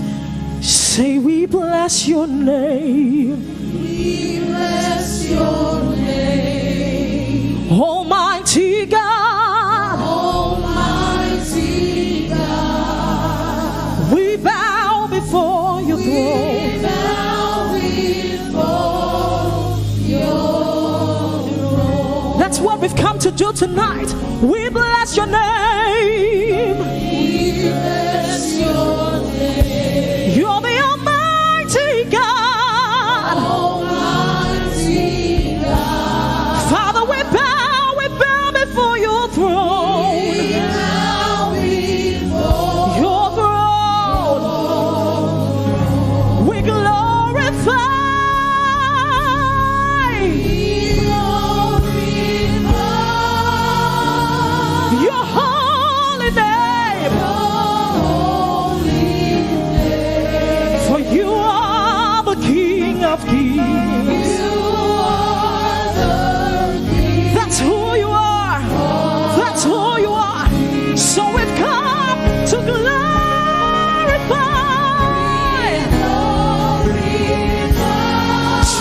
Say, we bless your name. We bless your name. Almighty God. Almighty God. We bow before your throne. We bow before your throne. That's what we've come to do tonight. We bless your name. We bless your name. You're the Almighty God. Almighty God. Father, we bow, we bow before your throne. We bow before your throne. We glorify your holy name. For you are the King of kings. That's who you are. That's who you are. So we've come to glorify.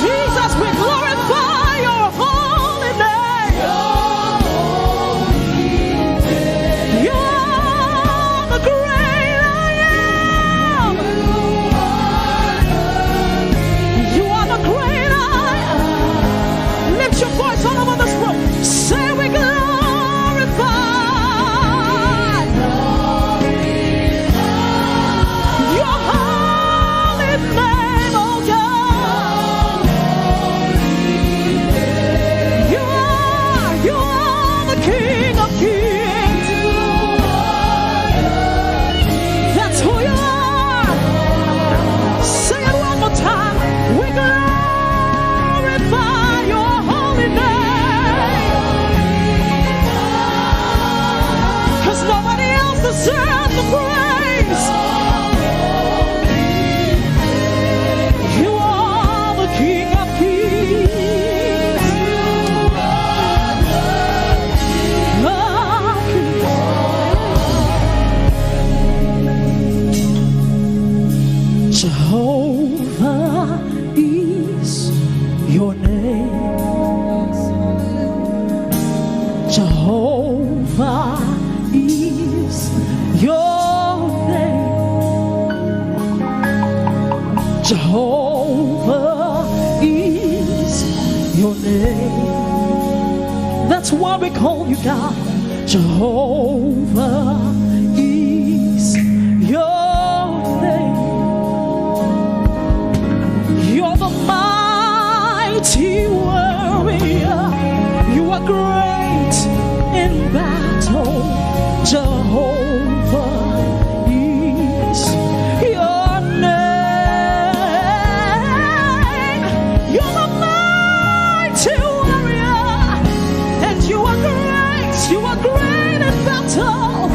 Jesus, we glorify your holy name. You are the great I am. You are the great I am. Lift your voice all over this room. Say, we glorify your holy name, oh God. You are, you are the King of kings. That's who you are. Say it one more time. We glorify your holy name. 'Cause nobody else deserves the praise. You are the King of kings. Jehovah is your name. Jehovah is your name. Jehovah is your name. That's why we call you God. Jehovah is your name. You're the mighty warrior. You are great in battle. Jehovah is your name. You're the mighty warrior, and you are great. You are great in battle.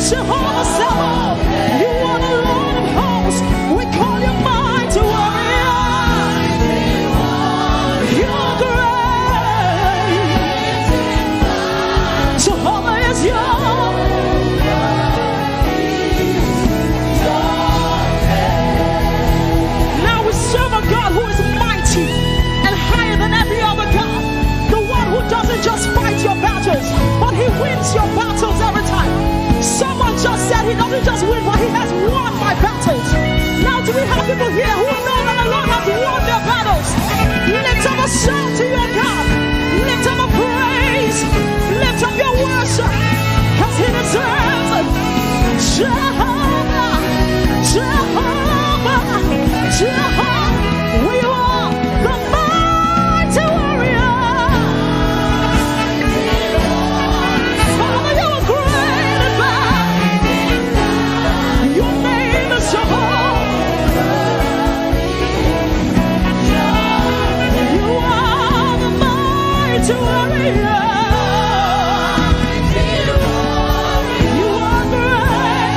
Jehovah Sabaoth, you are the Lord of hosts. We call you mighty warrior. You're great. Jehovah is your. Now we serve a God who is mighty and higher than every other God. The one who doesn't just fight your battles, but he wins your battles every time. Someone just said he doesn't just win, but he has won my battles. Now, do we have people here who know that the Lord has won their battles? Lift up a shout to your God. Lift up a praise. Lift up your worship. Because he deserves it. Jehovah, Jehovah, Jehovah. We are the mighty warrior. Father, you are great and mighty. Your name is Jehovah. You are the mighty warrior. You are great.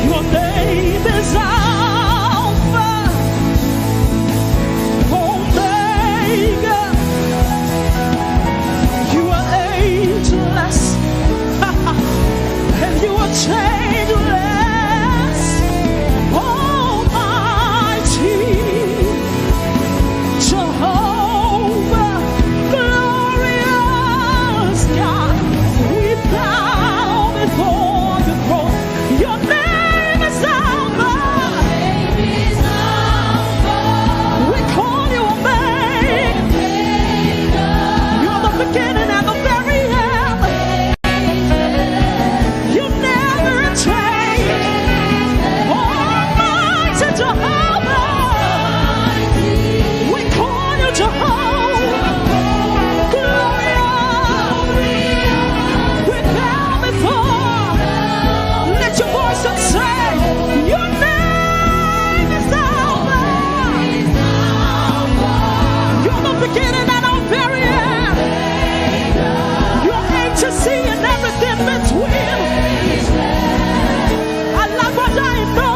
Your name is Alpha, Omega. You are ageless, and you are changeless. Almighty Jehovah, glorious God, we bow before your throne. Your name is Alpha. We call you Omega. You're the beginning and the very end. You never change. Almighty Jehovah. We call you Jehovah. Glorious. We bow before. Lift your voice and say, your name is Alpha. You're the beginning and our very end. You're A to Z and everything between. Alágbádá iná.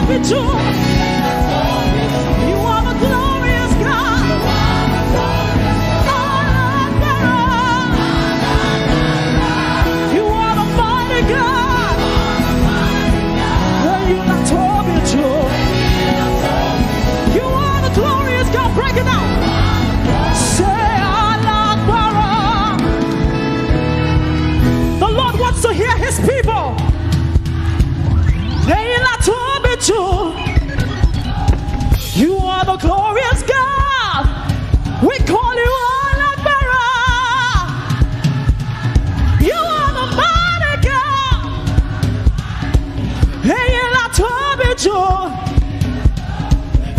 Be true. You are the glorious God. You are the mighty God. When you are Toby Joe. You are the glorious God. Break it down. Say, "Alagbara." The Lord wants to hear his people. Eyi Toby Joe. You are the glorious God. We call you Alagbara. You are the mighty God. Eyi Toby Joe.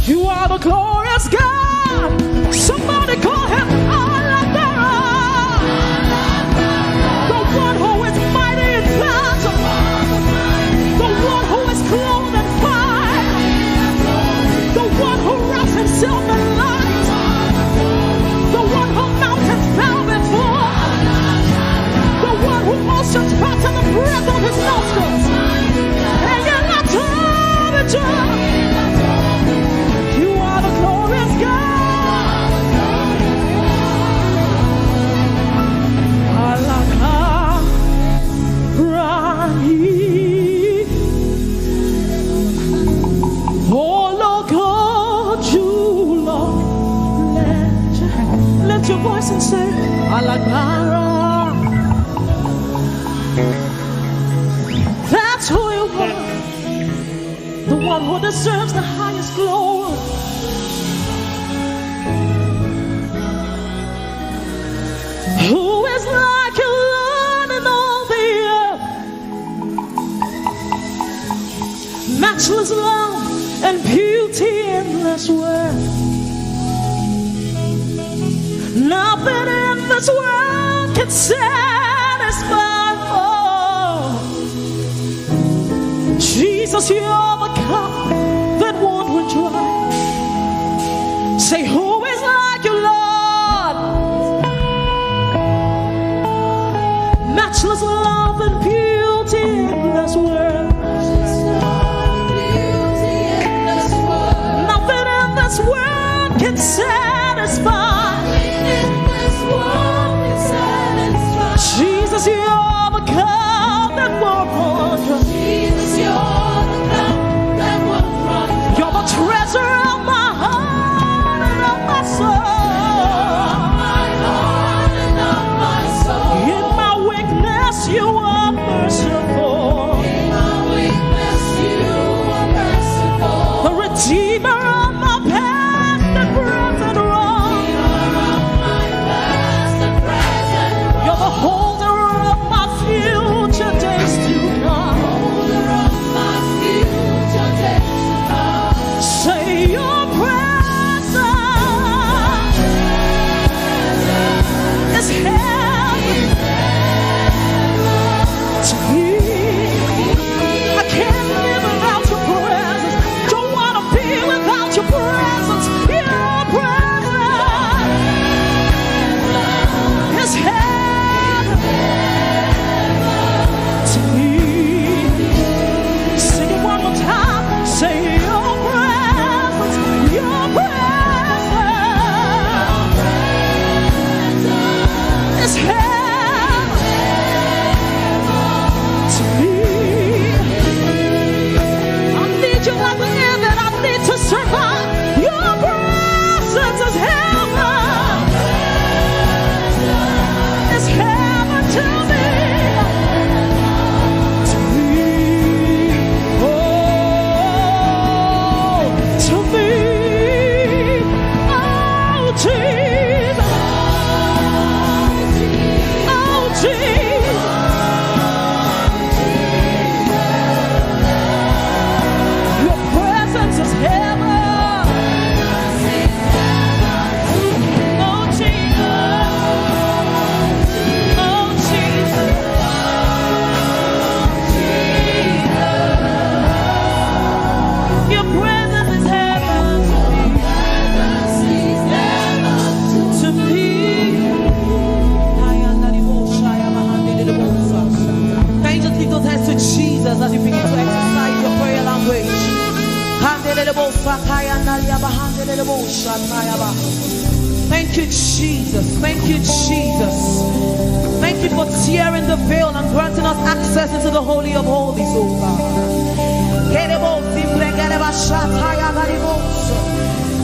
You are the glorious God. Somebody call him Alagbara. The one who is mighty in battle. The one who is clothed in fire. The one who wraps himself in light. The one who mountains bow before. The one who oceans pass in the breath of his nostrils. And you're not trying to try. You are the glorious God. Alaka Rani. Oloko Julo. Lift your, lift your voice and say, "Alagbara." That's who you are. The one who deserves the highest glory. Who is like you, Lord, in all the earth? Matchless love and beauty, endless worth. Nothing in this world can satisfy. Oh, Jesus, you're the cup that won't run dry. Say, "Who is like you, Lord?" Matchless love and beauty in this world. Nothing in this world can satisfy. Jesus, you're the cup that won't run dry. You're the treasure of my heart and of my soul. In my weakness, you are merciful. The Redeemer of my past and present Thank you, Jesus. Thank you, Jesus. Thank you for tearing the veil and granting us access into the Holy of Holies, oh God.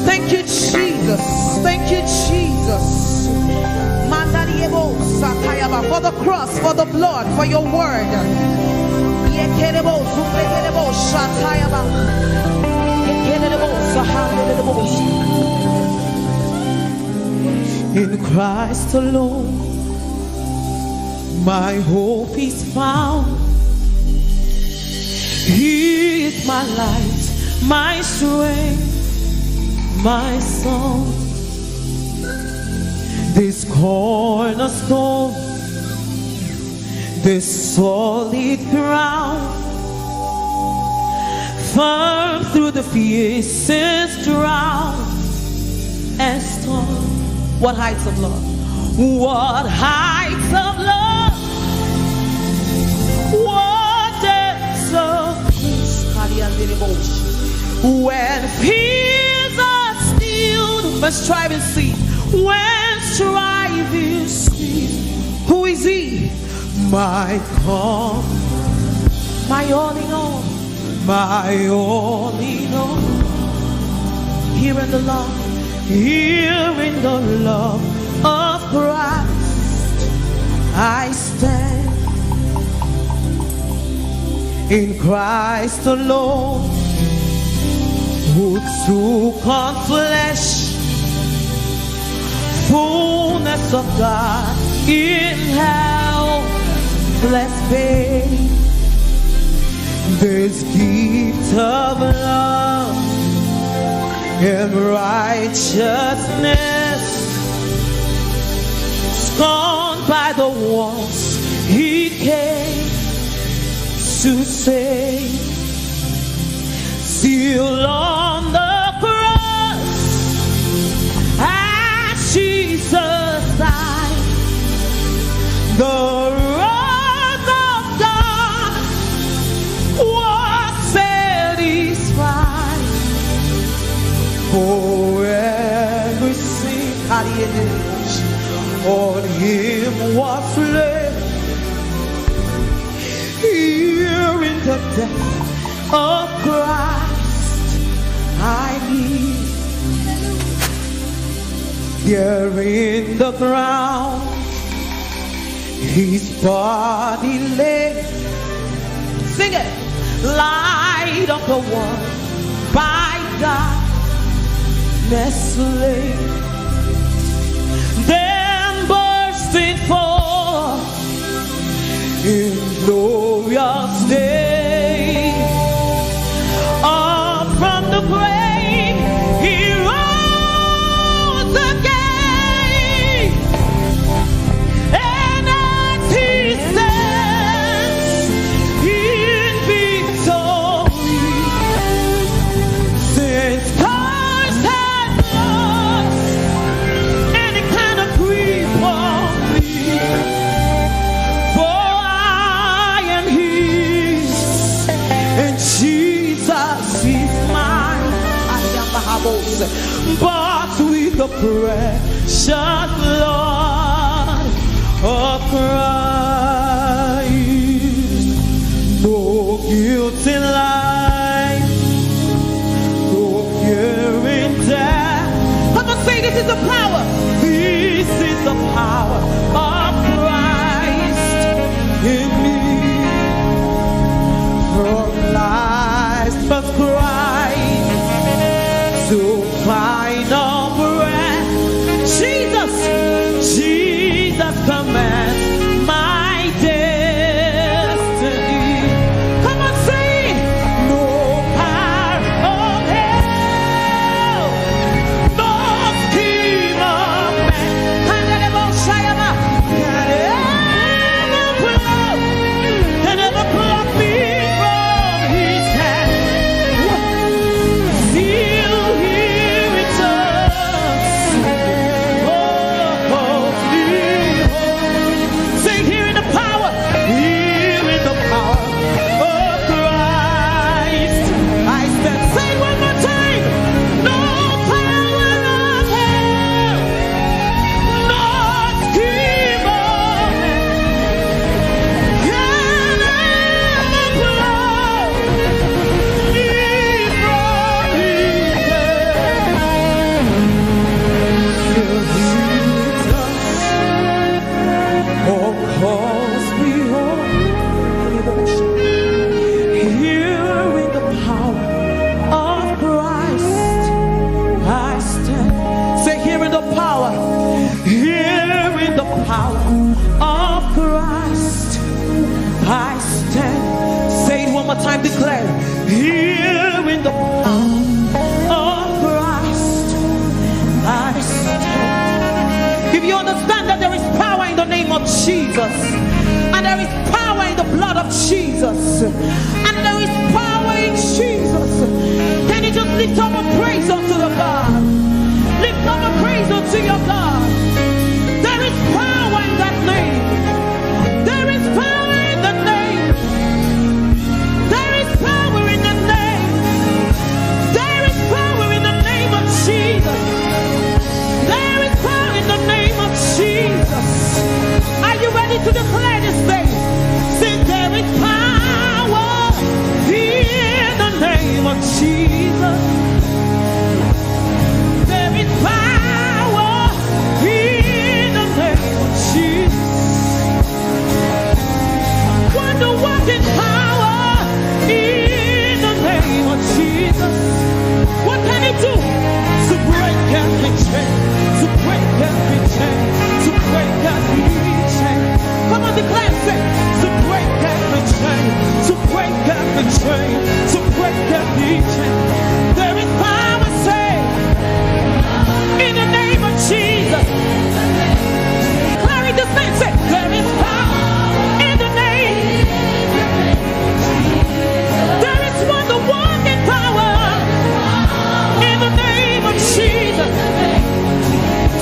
Thank you, Jesus. Thank you, Jesus. For the cross, for the blood, for your word. In Christ alone, my hope is found. He is my light, my strength, my song. This cornerstone, this solid ground, firm through the fiercest drought and storm. What heights of love? What heights of love? What depths of peace? When fears are stilled, when striving cease, when striving cease, who is he? My calm, my all in all, my all in all. Here in the love, here in the love of Christ, I stand. In Christ alone, who took on flesh, fullness of God in helpless babe. This gift of love and righteousness, scorned by the ones he came to save. Still on the cross, as Jesus died, the wrath of God was satisfied for every sin. On him was slain. Here in the death of Christ, I live. Here in the ground, his body lay. Sing it. Light of the world, by darkness slain. Then bursting forth in glorious day, up from the grave he rose again, and as he stands in victory, since Christ has lost any kind of grief for me, for I am his, and Jesus is mine. But with the precious blood of Christ, no guilt in life, no fear in death. Come on, say, this is the power. This is the power of Christ in me. From life's first cry to final breath, Jesus, Jesus commands my destiny. Come on, sing. No power of hell, no scheme of man. of Christ, I stand. Say it one more time, declare. Here in the power of Christ, I stand. If you understand that there is power in the name of Jesus, and there is power in the blood of Jesus, and there is power in Jesus, can you just lift up a praise unto the God? Lift up a praise unto your God. There is power in that name. There is power in the name. There is power in the name. There is power in the name of Jesus. There is power in the name of Jesus. Are you ready to declare this thing? Say, there is power in the name of Jesus. There is power in the name of Jesus. Wonder working power in the name of Jesus. What can it do? To break every chain, to break every chain, to break every chain. Come on, declare and say, to break every chain, to break every chain, to break every chain. There is power, say, in the name of Jesus. Declare it, just say, say, there is power in the name. There is wonder working power in the name of Jesus.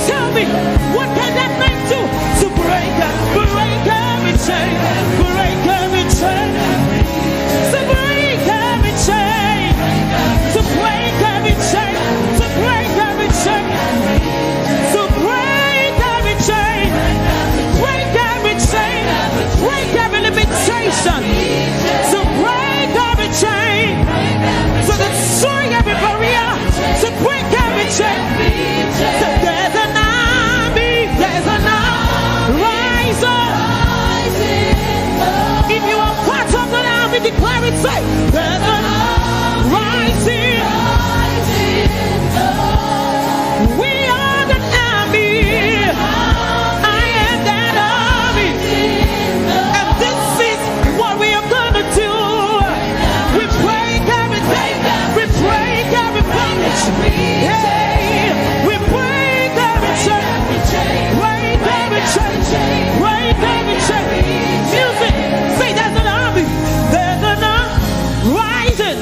Tell me, what can that name do? To break up, break every chain, break every chain. To break every chain, to break every chain, to break every chain, to break every chain, break every chain, break every limitation, to break every chain, to destroy every barrier, to break every chain. So there's an army, there's an army. Rise up. If you are part of the army, declare it, say, there's an army rising. We are the army. I am that army. And this is what we are gonna do. We break everything. We break every bondage. Hey, we break every chain. Break every chain. Break every chain. Music. Say, there's an army. There's an army rising.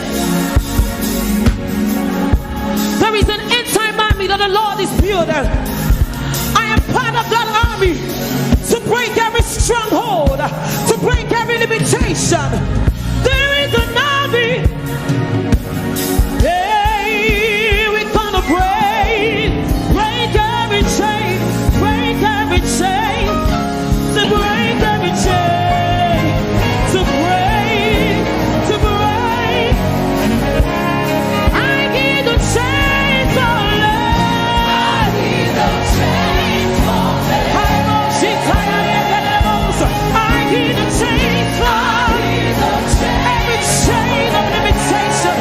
There is an end time army that the Lord is building. I am part of that army to break every stronghold, to break every limitation. There is an army. Hey, we're gonna break, break every chain, break every chain, to break every chain, to break, to break. I hear the chains falling. I hear the chains falling. I hear the chains falling. Every chain of limitation,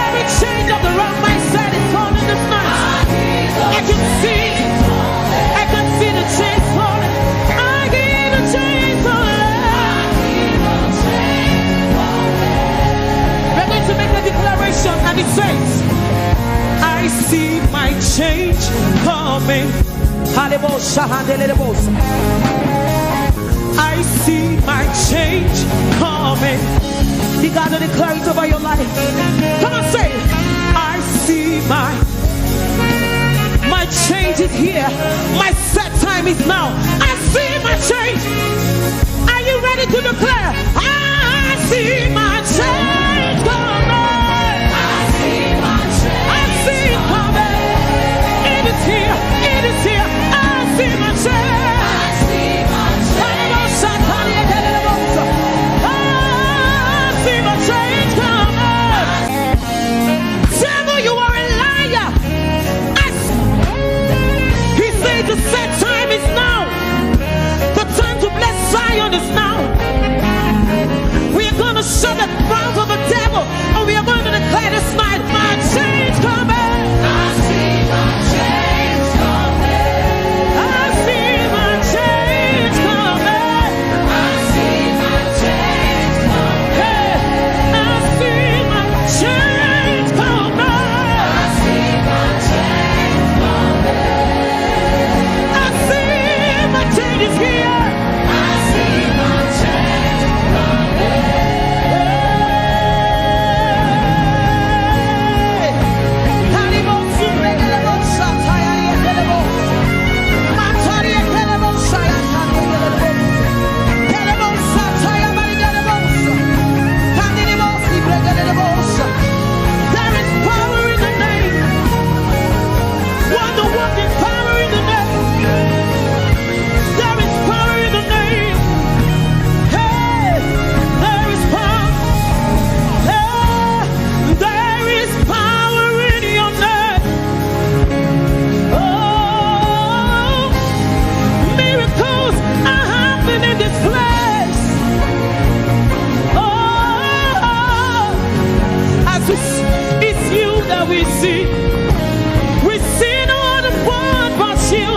every chain of the wrong mindset is falling this night. I can see it. I can see the chains falling. I hear the chains falling. We're going to make a declaration, and it says, I see my change coming. Halebosha, handelebosha. I see my change coming. You gotta declare it over your life. Come on, say, I see my, my change is here. My set time is now. I see my change. Are you ready to declare? I see my change coming. I see my change. I see it coming. It is here. It is here. I see my change. I see my change. I see my change coming. We see, we see no other one but you.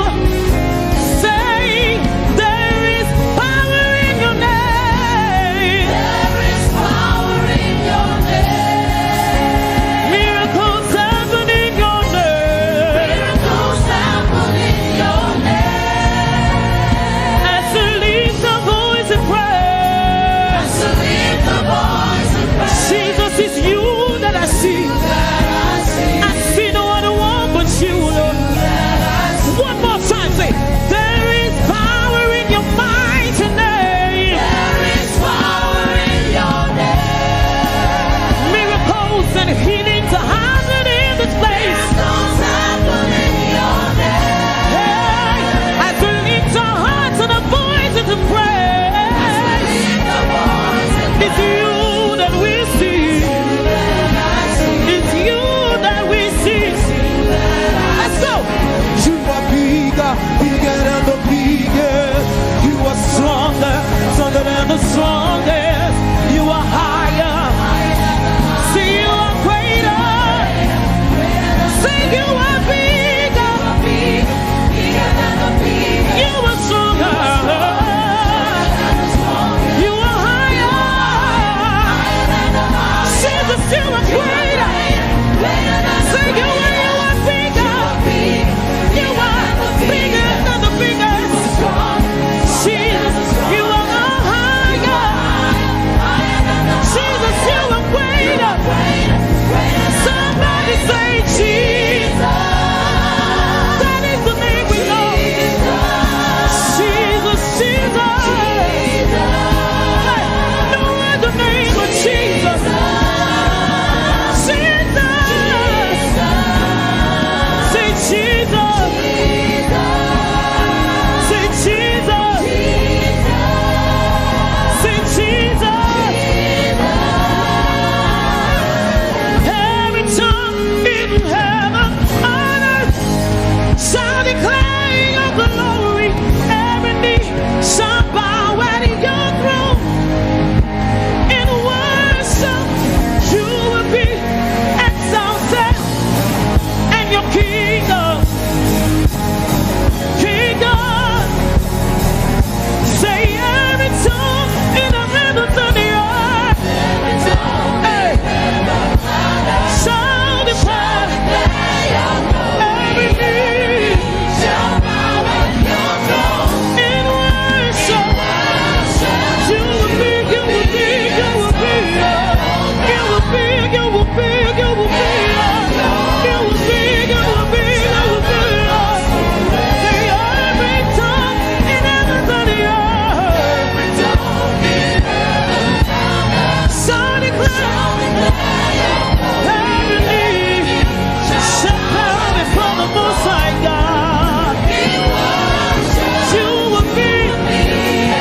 Say, there is power in your name. There is power in your name. Miracles happen in your name. Miracles happen in your name. As we lift our voice in prayer. As we lift our voice in prayer. Jesus, is you that I see. I see no other one but you, Lord. One more time, say, there is power in your mighty name. There is power in your name. Miracles and healings are happening in this place. Miracles happen in your name. Hey, as we lift our hearts and our voices to praise. It's you that we see. It's you that we see. Let's go. You are bigger, bigger than the biggest. You are stronger, stronger than the strongest. You are higher. See, you are greater. See, you are bigger. You are stronger. You are higher. Jesus, you are greater. Say you are, you are bigger. You are bigger than the biggest. Jesus, you are higher. Jesus, you are greater. Somebody say Jesus. That is the name we know. Jesus, Jesus. Hey, no other name but Jesus. Jesus. Say Jesus. Say Jesus. Say Jesus. Every tongue in heaven, on earth, shall declare your glory. Every knee shall bow at your throne. In worship, you will be exalted, and your kingdom, kingdom. Say every tongue in the heavens and the earth. Hey. Shout it loud. Every knee shall bow at your throne. In worship, you will be, you will be, you will be, you will be, you will be, you will be, you will be, you will be. Say every tongue in heaven and the earth. Shout it loud. Every knee shall bow before the Most High God. You will be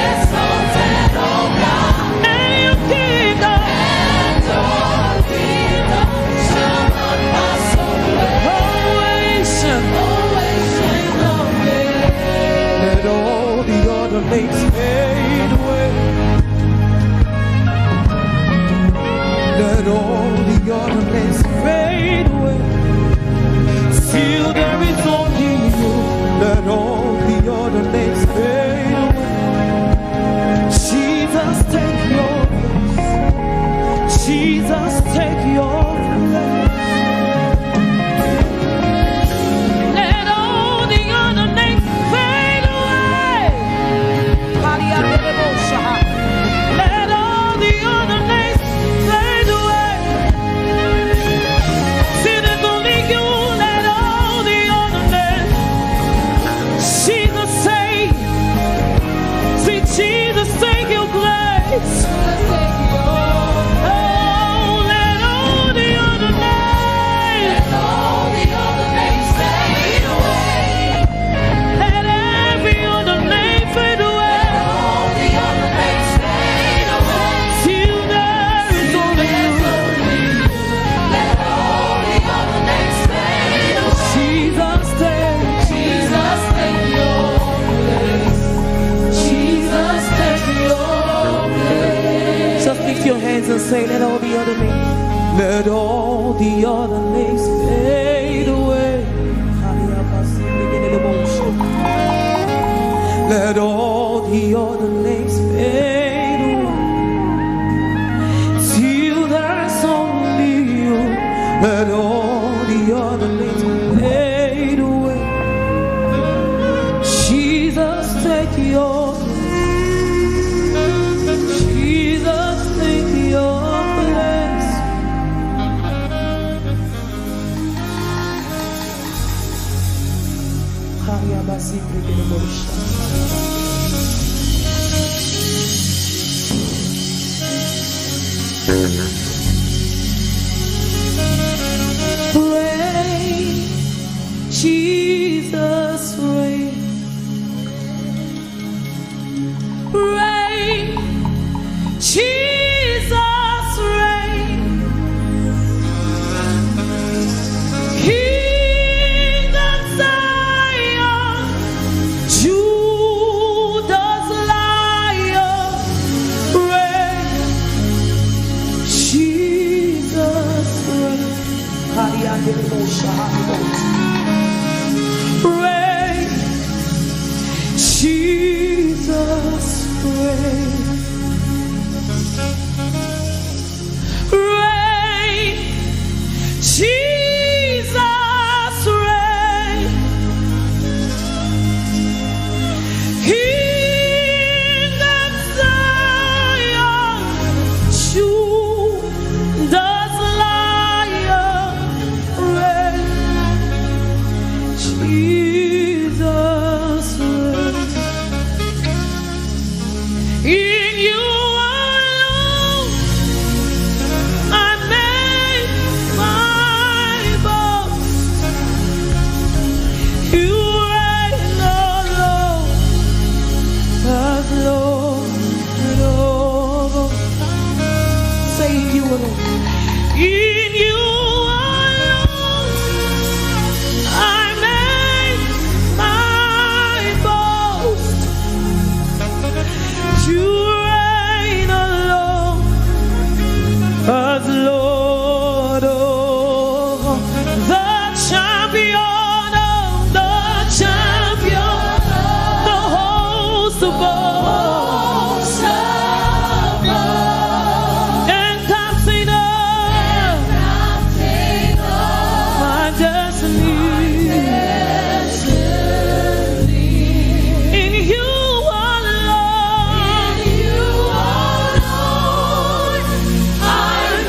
exalted, O God. And your kingdom. Always. Let all the other names fade away. Let all the other names fade away. Till there is only you. Let all the other names fade away. Jesus, take your place. Jesus, take your place. Let all the other names fade away. Let all the other names fade away. See, there's only you. Let all the other names. Jesus, say, see, Jesus, take your place. Oh, let all the other names. Let every other name fade away. Till there is only you. Jesus, take. Jesus, take your place. Just lift your hands and say, let all the other names. Let all the other names. Let all the other names fade away. Till there's only you. Let all the other names fade away. Jesus, take your place. Jesus, take your place. Reign, Jesus, reign. Reign, Jesus, reign. King of Zion, Judah's Lion, reign, Jesus, reign. Reign, Jesus, reign. Reign, Jesus, reign. King of Zion, Judah's Lion, reign, Jesus, reign. In you alone I make my boast. You reign alone as Lord of all. Say, in you alone. In you alone I make my boast. You reign alone as Lord of all. The champion of the champion, the host of all, and captain of my destiny. In you alone, in you alone I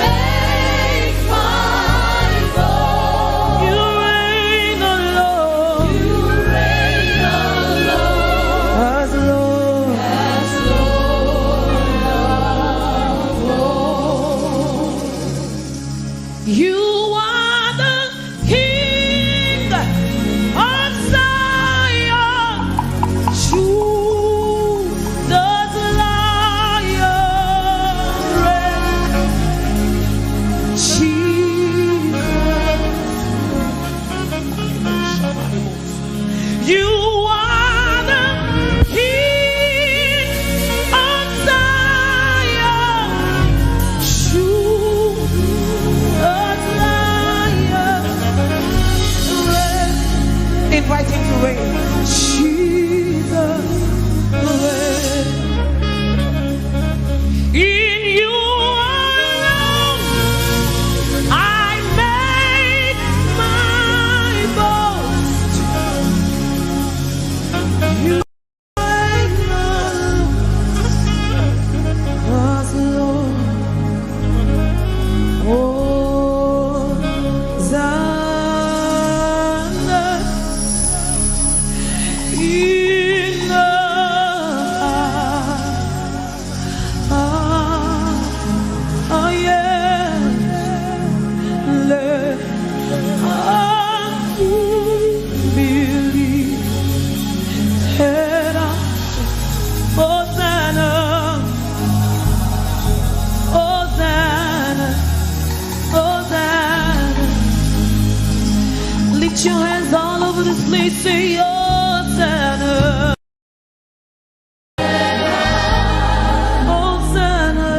make my boast. You reign alone. You reign alone as Lord. As Lord of all. You are the King of Zion, Judah's Lion, reign, Jesus. You are the King of Zion, Judah's Lion, reign. Invite him to reign. Jesus, reign. In you alone I make my boast. You reign alone as Lord. Hosanna in the ah, ah, yeah. Let all who believe, head up, Hosanna, Hosanna, Hosanna. Lift your hands all over this place, say, Hosanna. Hosanna.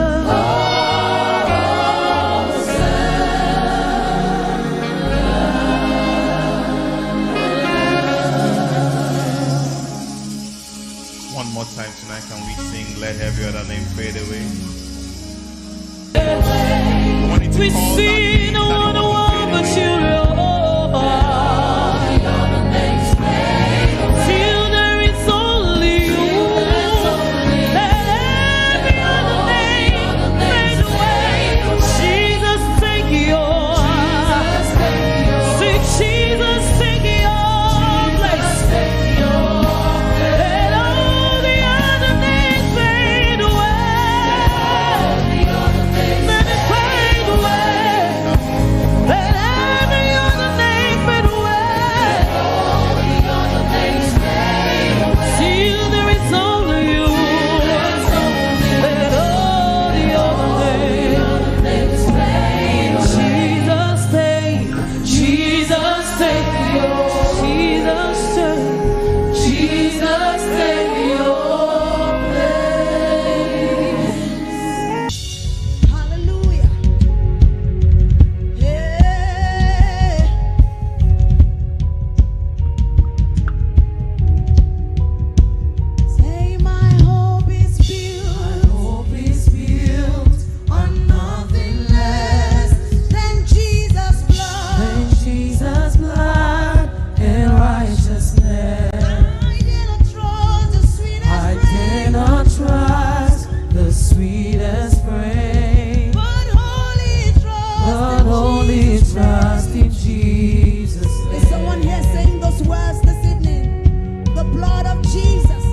in Jesus' name. Is someone here saying those words this evening? The blood of Jesus.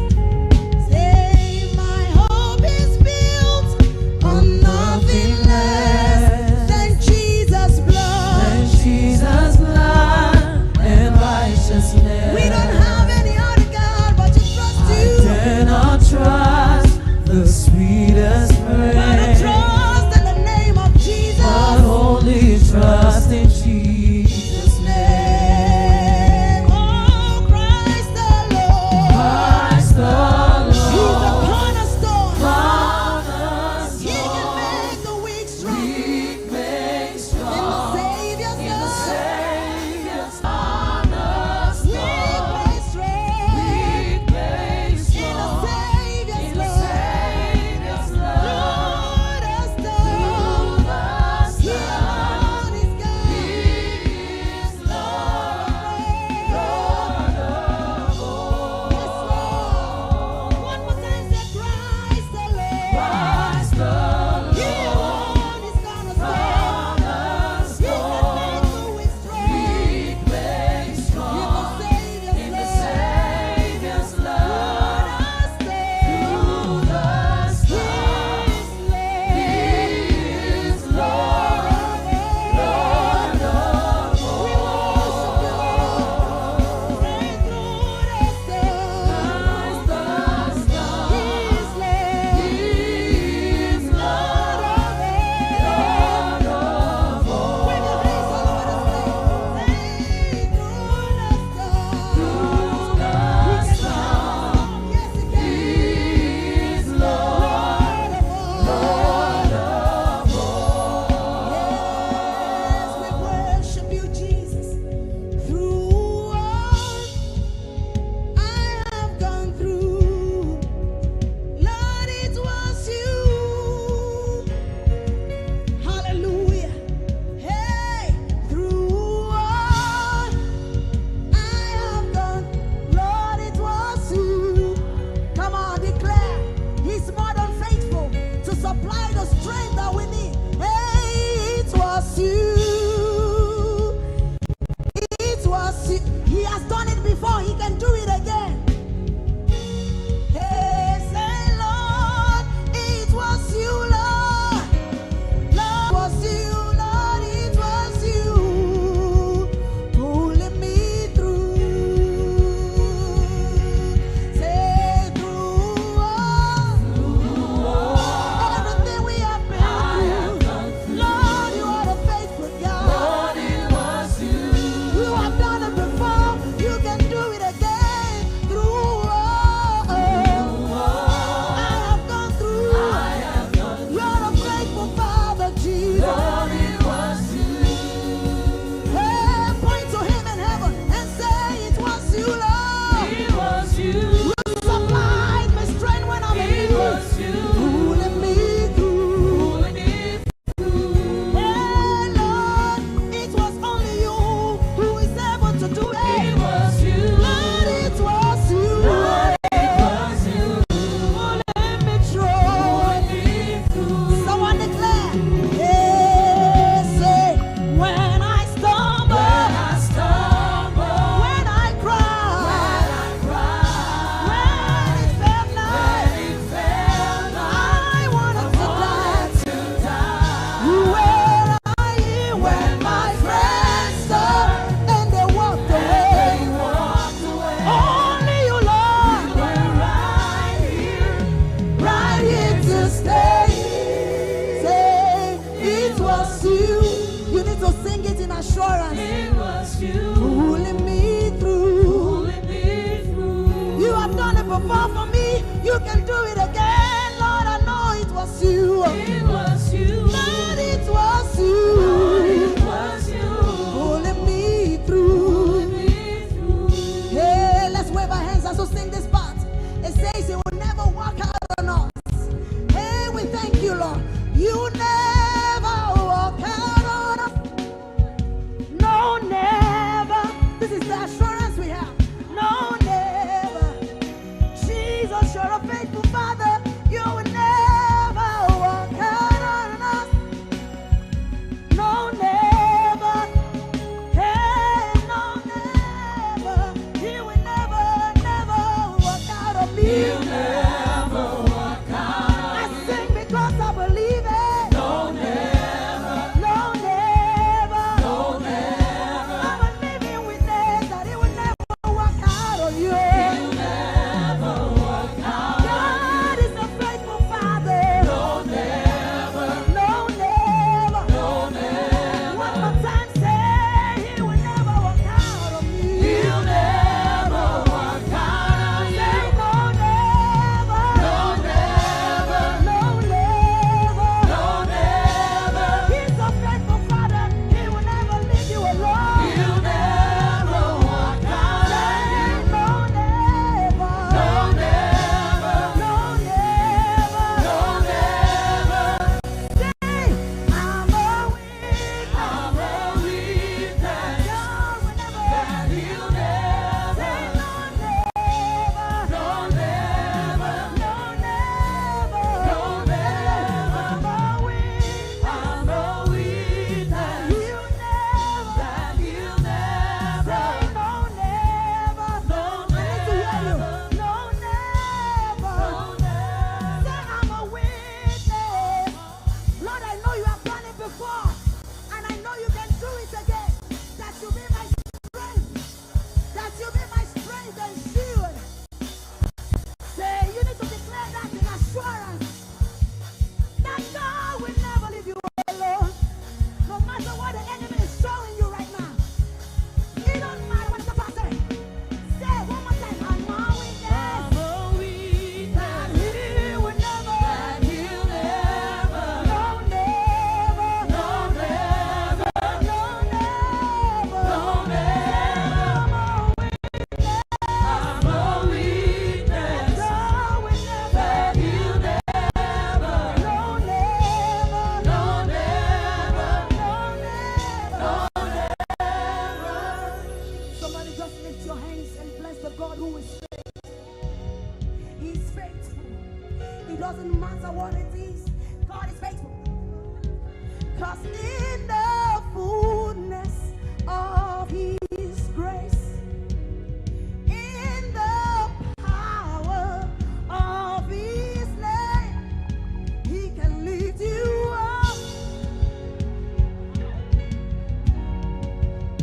Say, "My hope is built on nothing less than Jesus' blood." Than Jesus' blood and righteousness. We don't have any other God but to trust you. I dare not trust the sweetest friend. But I trust in the name of Jesus. But only trust in Jesus' name. Oh, Christ the Lord. Christ the Lord. He's the cornerstone. Cornerstone. He can make the weak strong. Weak made strong. In the Savior's love. Weak made strong. In the Savior's love. Through the storm. He alone is God. Yes, Lord. One more time, say, "Christ the Lord." Christ the Lord. He alone is cornerstone. He can make the weak strong. He can make strong. In the Savior's love. Through the storm. He is Lord. He is Lord. Lord of all. We worship you, Lord. Say, "Through the storm." Christ the Lord. He is Lord. He is Lord of all. Lord of all. Wave your hands all over the place. Say, "Through the storm." Through the storm. Yes, he can. He is Lord. Lord of all. Lord of all. Yes, we worship you, Jesus. Through all I have gone through, Lord, it was you. Hallelujah. Hey, through all I have gone, Lord, it was you. Come on, declare. He's more than faithful to supply the strength that we need. Hey, it was you. It was you. He has done it before. He can do it again. Hey, say, "Lord, it was you, Lord. Lord, it was you, Lord, it was you pulling me through." Say, "Through all, everything we have been through, Lord, you are the faithful God. Lord, it was you. You have done it before. You can do it again." Through all I have gone through, you're a faithful Father, Jesus. Lord, it was you. Hey, point to him in heaven and say, "It was you, Lord." It was you. You supplied my strength when I'm in need. It was you. Pulling me through. Pulling me Hey, Lord, it was only you who is able to do it. It was you. Lord, it was you. Lord, it was you. Who let me through. Who let me through. Someone declare. Hey, say, "When I stumble, when I stumble, when I cry, when I cry, when it felt like, when it felt like I wanted to die." You were right here when my friends turned and they walked away. Only you, Lord, you were right here, right here to stay. Say, "It was you." You need to sing it in assurance. It was you. Pulling me through. Pulling me through. You have done it before for me. You can do it again. Lord, I know it was you. It was you. Lord, it was you. Lord, it was you. Pulling me through. Pulling me through. Hey, let's wave our hands as we sing this part. It says he will never walk out on us. Hey, we thank you, Lord. You never walk out on us. No, never. This is the assurance we have. No, never. Jesus, you're a faithful Father.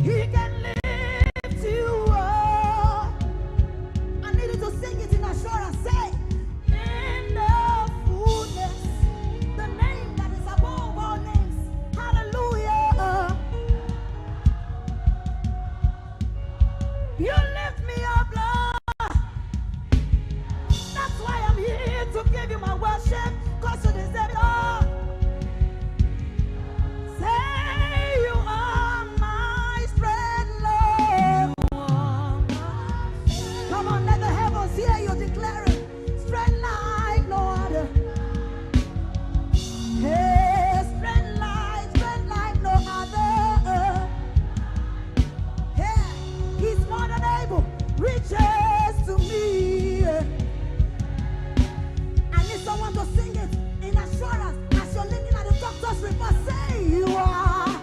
He can lift you up. I need you to sing it in assurance. Say, in the fullness, the name that is above all names. Hallelujah. You lift me up, Lord. That's why I'm here to give you my worship, 'cause you deserve it all. Say, you are my strength, Lord. Come on, let the heavens hear you declaring, strength like no other. Hey, strength like, strength like no other. Hey, he's more than able, reaches to me. I need someone to sing it in assurance as you're looking at the doctor's report. Say, you are.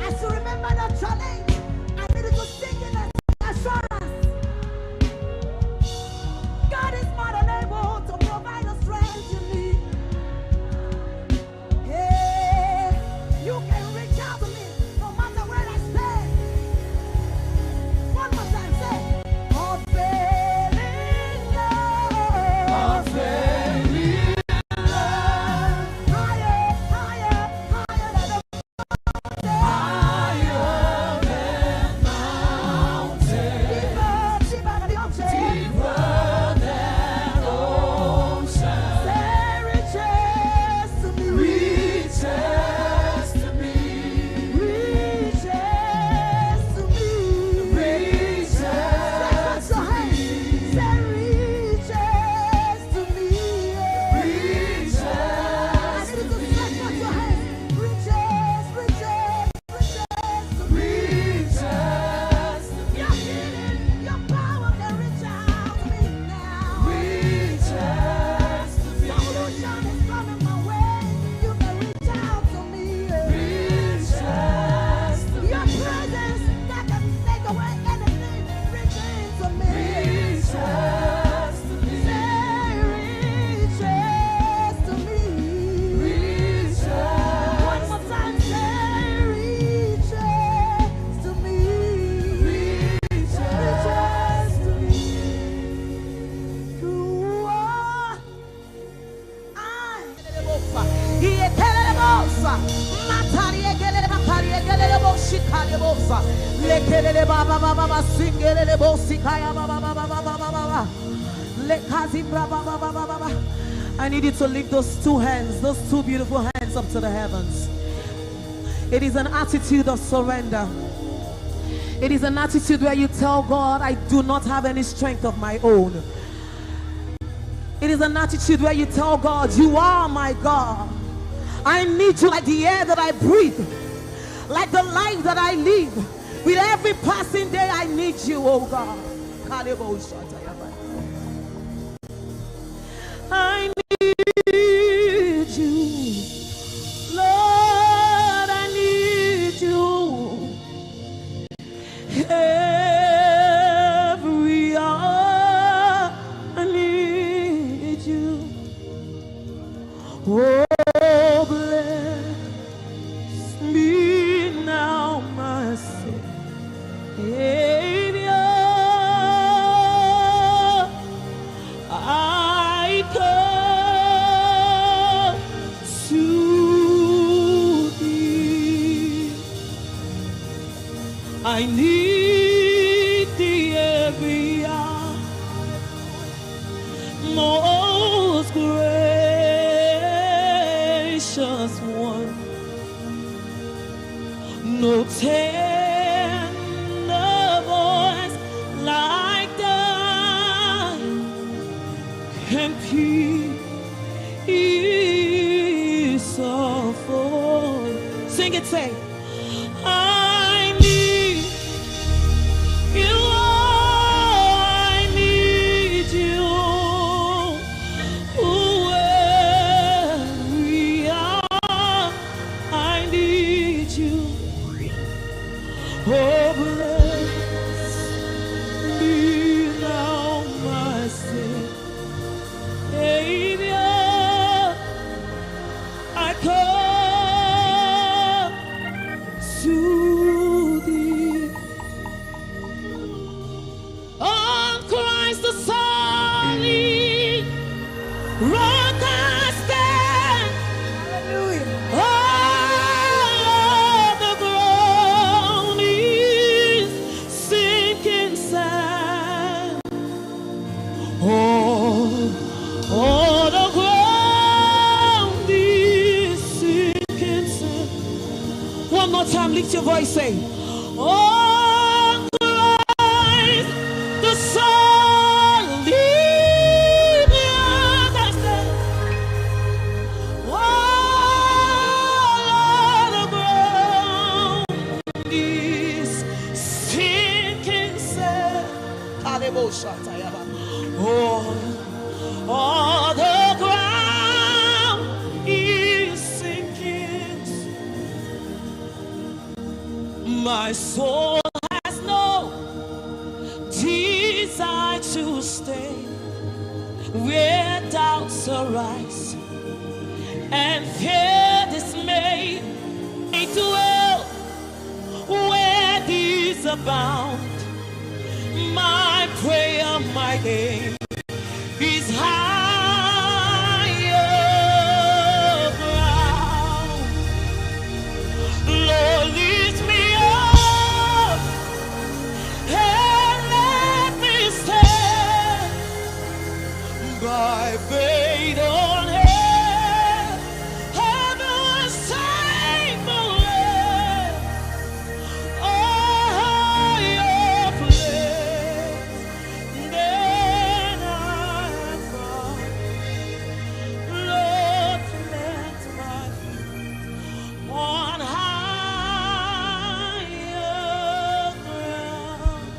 As you remember the challenge, I need you to sing it in assurance. God is more than able to provide the strength you need. Hey, you can reach out to me no matter where I stand. One more time, say, unfailing love. Higher, higher, higher than the mountain. Deeper, deeper than the ocean. Say, reaches to me. Reaches to me. Reaches to me. Stretch out your hands. Say, reaches to me. Reaches to me. I need you to stretch out your hands. Reaches, reaches. Reaches to me. Your healing, your power can reach out to me now. Reaches to me. Solution is coming my way. You can reach out to me. Reaches to me. Your presence that can take away anything. Reaches to me. Reaches to me. Say, reaches to me. Reaches. One more time, say, reaches to me. Reaches. Reaches to me. You are. I. Yekelelebosa. Matari yekelele bakari yekelelebosi kalebosa. Lekelele baba baba basingelelebosi kaya baba baba baba baba. Lekazimbra baba baba baba. I need you to lift those two hands, those two beautiful hands up to the heavens. It is an attitude of surrender. It is an attitude where you tell God, I do not have any strength of my own. It is an attitude where you tell God, you are my God. I need you like the air that I breathe, like the life that I live. With every passing day, I need you, oh God. I need you. Lord, I need you. Every hour I need you. Oh, bless me now, my Savior. I come to thee. I need thee every hour, most gracious one. No tender voice like thine can peace afford. Sing it, say, I need you, I need you. Ooh, every hour I need you. Oh, bless me now, my Savior. I come to voice, say, "Oh, Christ, the solid rock I stand. All of the ground is sinking sand." Kalebo shatayaba. Oh, all the ground is sinking. My soul has no desire to stay where doubts arise and fear dismay. It will where these abound. My prayer, my aim is higher ground. Lord, lift me up and let me stand by faith on high, heaven's same land. A higher place than I have found. Lord, plant my feet on higher ground.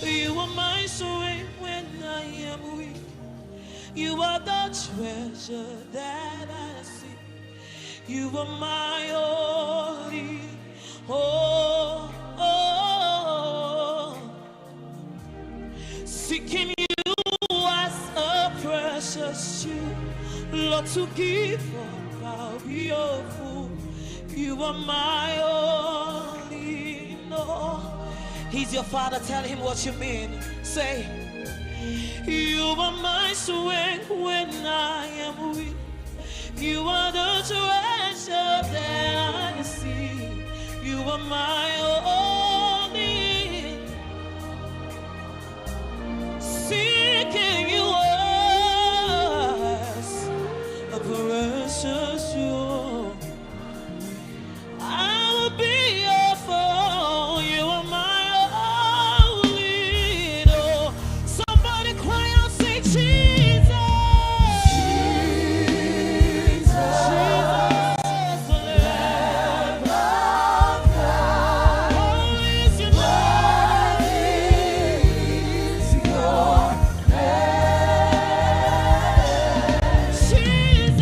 You are my strength when I am weak. You are the treasure that I seek. You are my all in all. Seeking you as a precious jewel, Lord, to give up, I'll be your fool. You are my all in all. He's your father, tell him what you mean. Say, "You are my strength when I am weak. You are the treasure that I seek. You are my all in." Seeking you as a precious jewel. I will be your fool. You are my all in all. Somebody cry out, say, "Jesus." Jesus.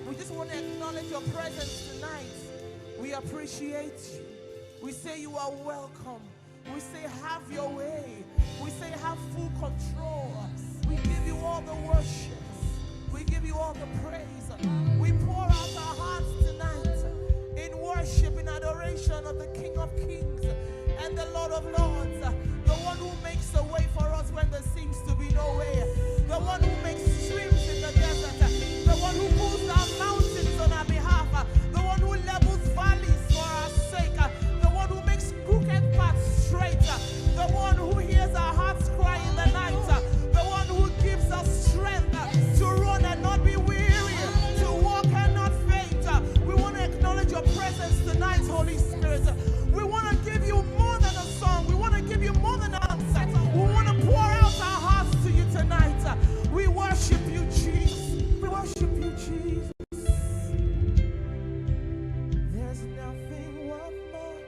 We just want to acknowledge your presence tonight. We appreciate you. We say you are welcome. We say, "Have your way." We say, "Have full control." We give you all the worship. We give you all the praise. We pour out our hearts tonight in worship, in adoration of the King of Kings and the Lord of Lords, the one who makes a way for us when there seems to be no way, the one who makes streams in the desert, the one who pulls down mountains on our behalf, the one who levels valleys for our sake, the one who makes crooked paths straight, the one who hears our hearts cry in the night, the one who gives us strength to run and not be weary, to walk and not faint. We want to acknowledge your presence tonight, Holy Spirit. We want to give you more than a song. We want to give you more than an answer. We want to pour out our hearts to you tonight. We worship you, Jesus. We worship you, Jesus. There's nothing worth more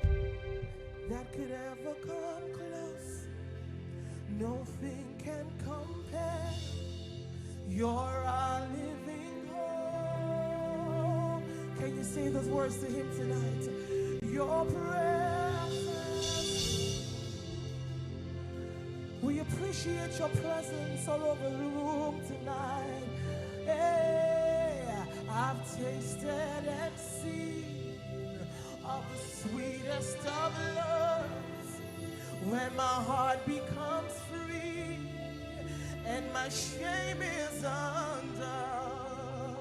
that could ever come close. Nothing can compare. You're our living hope. Can you say those words to him tonight? Your presence. We appreciate your presence all over the room tonight. Hey, I've tasted and seen of the sweetest of loves. When my heart becomes free and my shame is undone,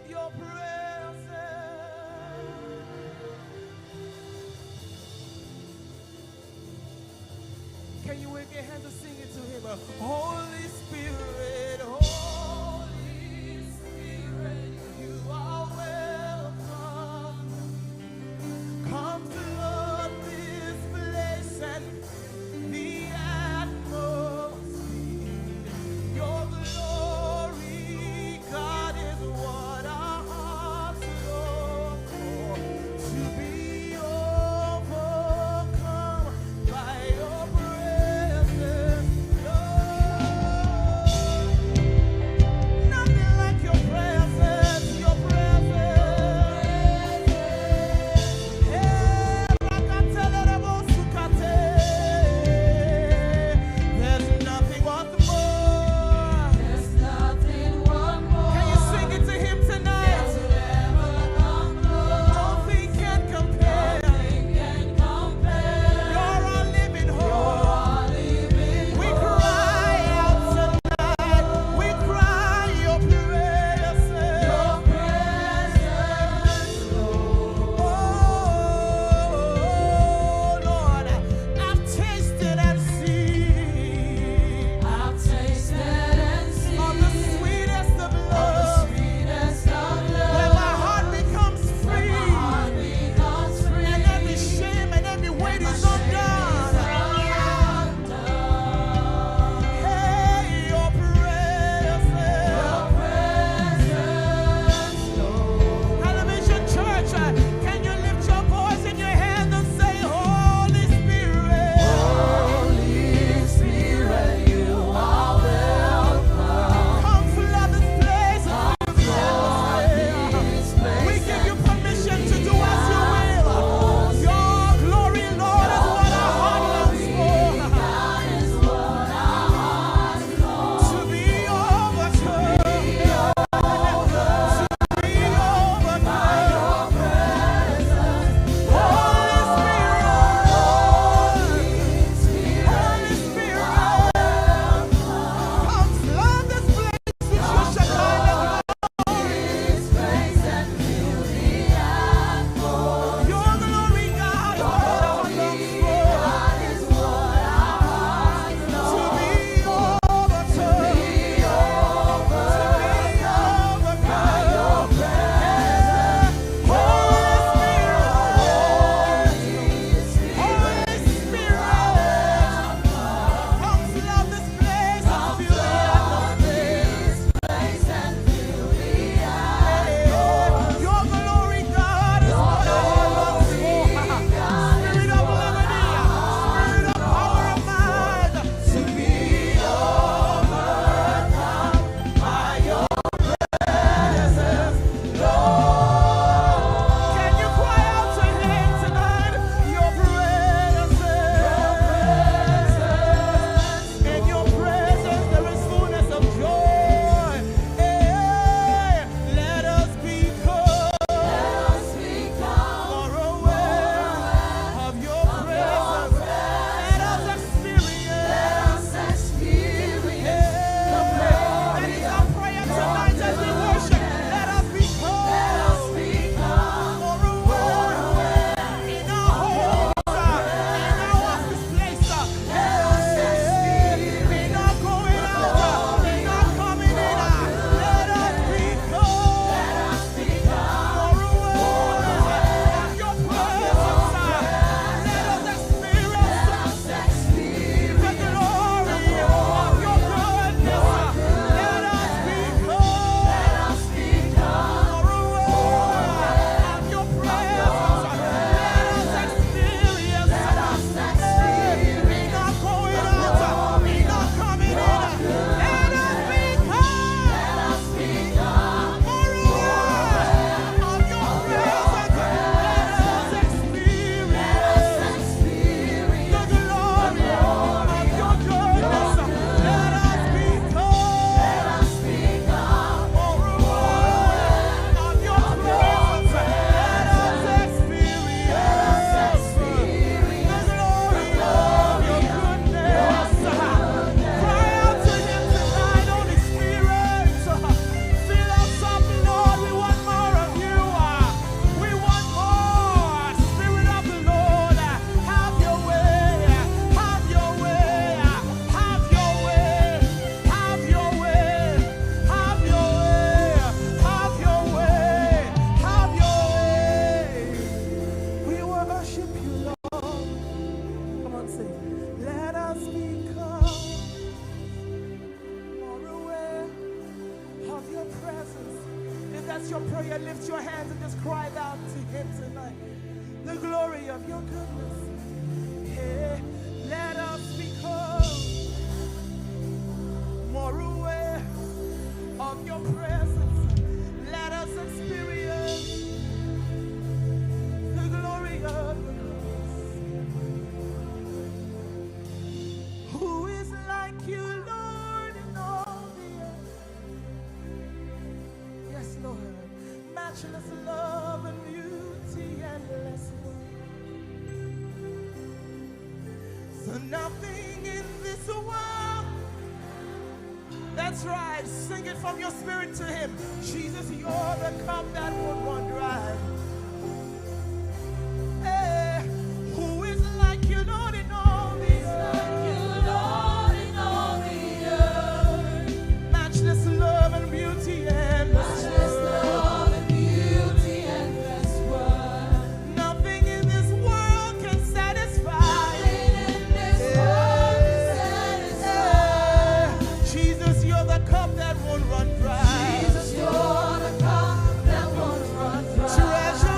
your presence. Can you wave your hands and sing it to him? Holy Spirit, Holy Spirit, you are welcome. Come flood this place and the atmosphere. Your glory, God, is what our hearts long for. To be overcome by your presence, Lord. Lift your hands and just cry out to him tonight. The glory of your goodness. Hey, let us become more aware of your presence. Let us experience the glory of your goodness. Who is like you, Lord, in all the earth? Yes, Lord. Matchless love and beauty, endless worth. So nothing in this world. That's right. Sing it from your spirit to him. Jesus, you're the cup that won't run dry. Hey, who is like you, Lord, in all the earth? Matchless love and beauty, endless worth. Nothing in this world can satisfy. Jesus, you're the cup that won't run dry. Treasure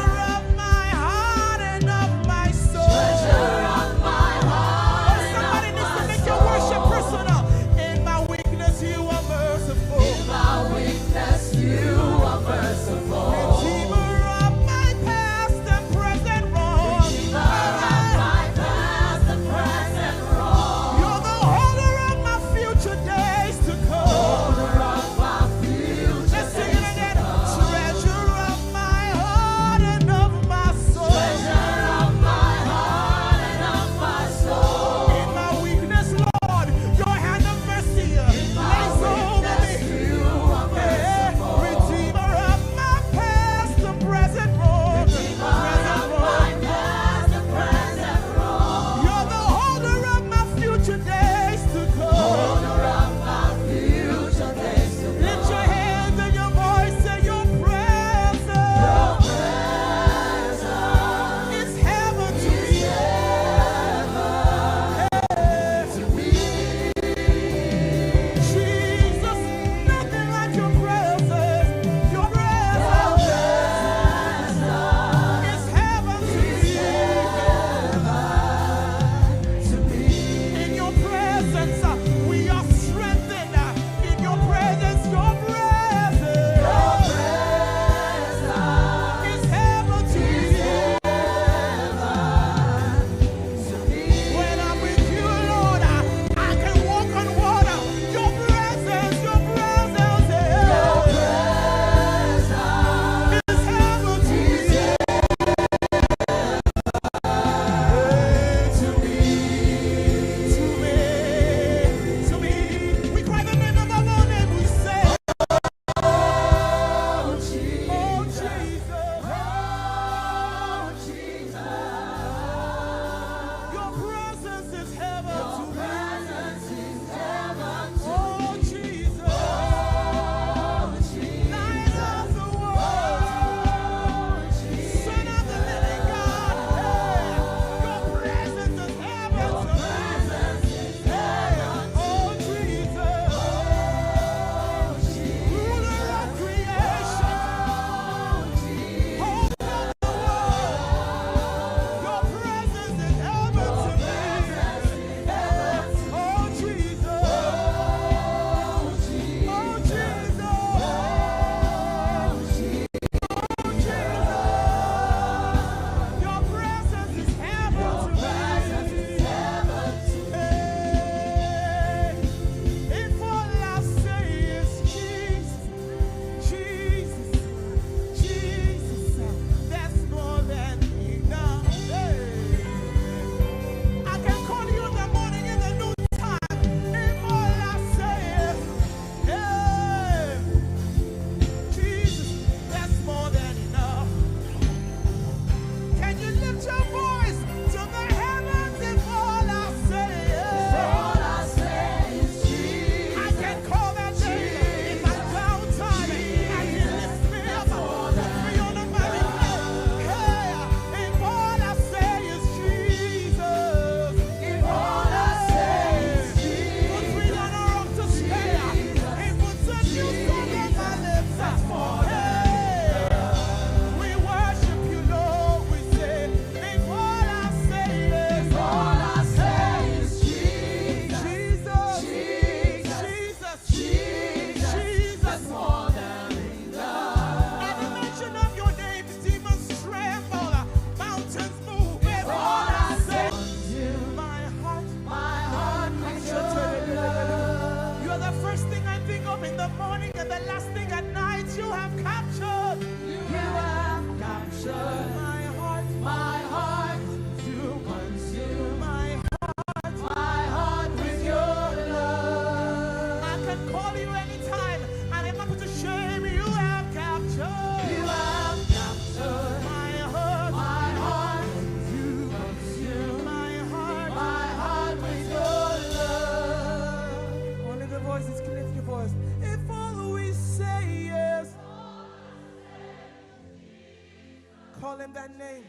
Claim that name.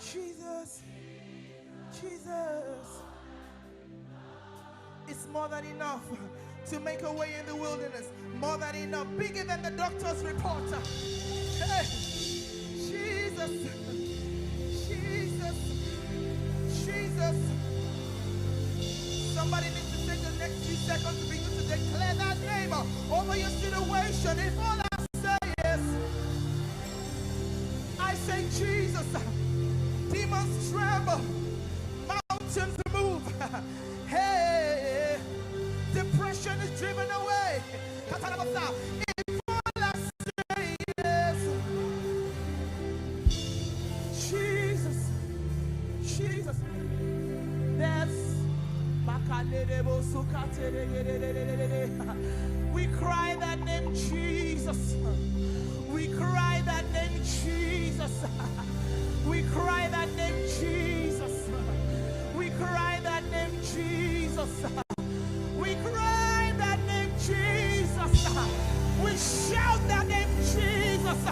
Jesus. Jesus. It's more than enough to make a way in the wilderness. More than enough. Bigger than the doctor's report. Hey, Jesus. Jesus. Jesus. Somebody needs to take the next few seconds to begin to declare that name over your situation. If all I say is, I say, Jesus, demons tremble, mountains move. Hey, depression is driven away. Katarabasa. If all I say is, Jesus, Jesus, that's we cry that name, Jesus. We cry that name, Jesus. We cry that name, Jesus. We cry that name, Jesus. We cry that name, Jesus. We shout that name, Jesus.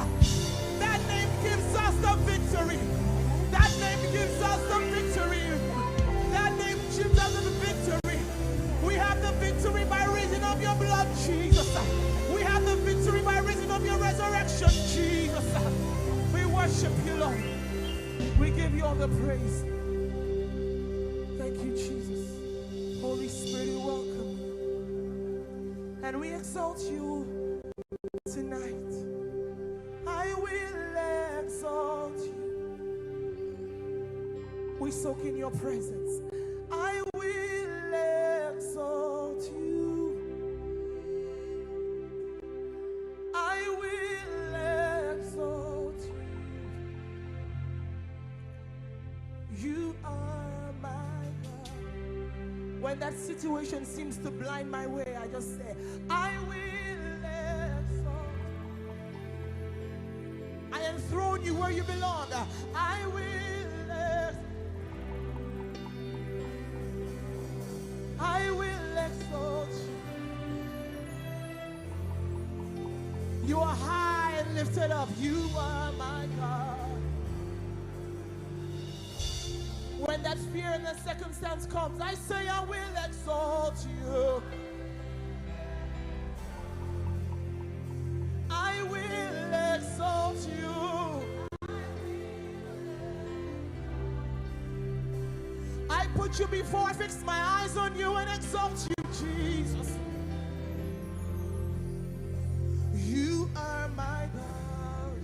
That name gives us the victory. That name gives us the victory. That name gives us the victory. We have the victory by reason of your blood, Jesus. We have the victory by reason of your resurrection, Jesus. We worship you, Lord. We give you all the praise. Thank you, Jesus. Holy Spirit, we welcome you. And we exalt you tonight. I will exalt you. We soak in your presence. I will exalt you. I will exalt you. You are my God. When that situation seems to blind my way, I just say, I will exalt. I enthrone you where you belong. I will ex- I will exalt you. You are high and lifted up. You are my God. When that fear and that circumstance comes, I say, I will exalt you. I will exalt you. I put you before, I fix my eyes on you and exalt you, Jesus. You are my God.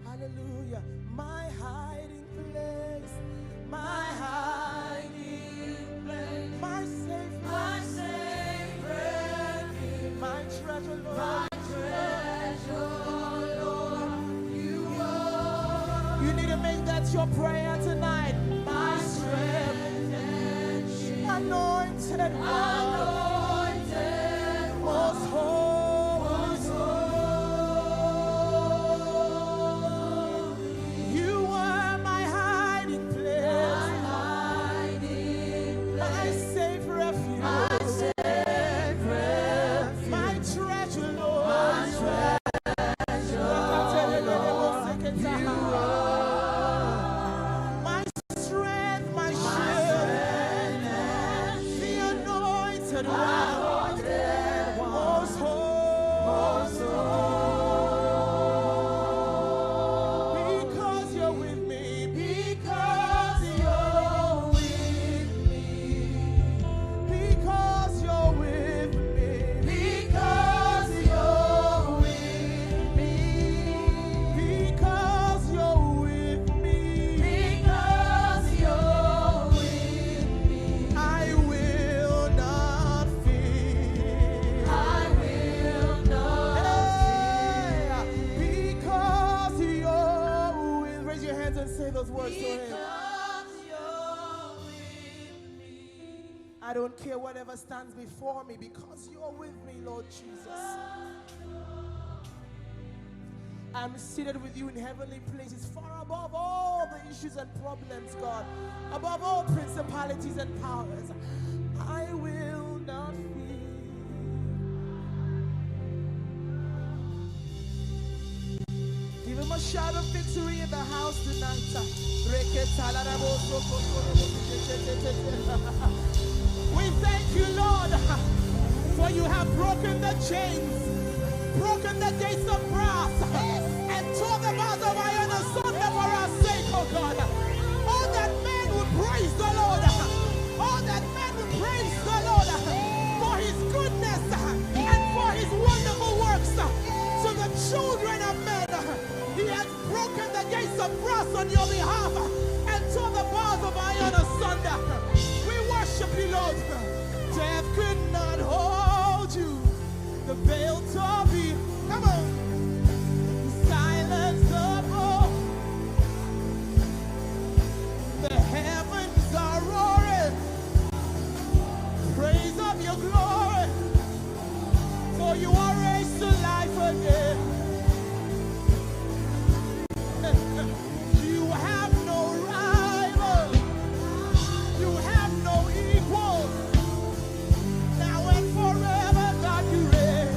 Hallelujah. My hiding place, my hiding place, my safe, my safe refuge, my treasure, Lord. My treasure, Lord, you are. You need to make that your prayer tonight. My strength and shield. Anointed one. Anointed one. Most holy. Most holy. You are my hiding place. My hiding place. My safe refuge. My safe refuge. My treasure, Lord. My treasure, Lord. You are. My strength, my shield, the anointed one. Most holy. Because you're with me, because you're with me, because you're with me, because you're with me, because you're with me, because you're with me, I will not fear. I will not fear. Because you're with, raise your hands and say those words to him. Because you're with me. I don't care whatever stands before me, because you're with me, Lord Jesus. I'm seated with you in heavenly places, far above all the issues and problems, God, above all principalities and powers. I will not fear. Shout of victory in the house tonight. We thank you, Lord, for you have broken the chains, broken the gates of brass, and tore the bars of iron asunder for our sake, oh God. Oh, that men will praise the Lord. Oh, that men will praise the Lord for his goodness and for his wonderful works to the children of men. He has broken the gates of brass on your behalf and tore the bars of iron asunder. We worship you, Lord. Death could not hold you. The veil tore be. Come on. Silence the book. The heavens are roaring. Praise of your glory. For you are raised to life again. You have no rival. You have no equal. Now and forever, God, you reign.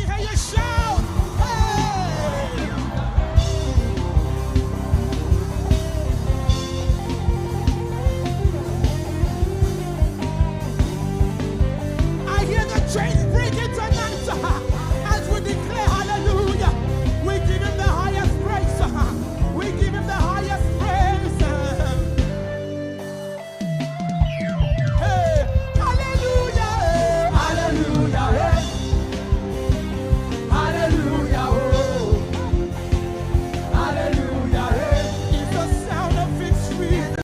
Can you shout? Hey! I hear the chains breaking tonight, uh, as we declare hallelujah. We give him the highest praise, uh, we give him the highest praise, uh. Hey, hallelujah, hey, hallelujah, hey. Hallelujah, oh. Hallelujah, hey. It's the sound of victory. It's the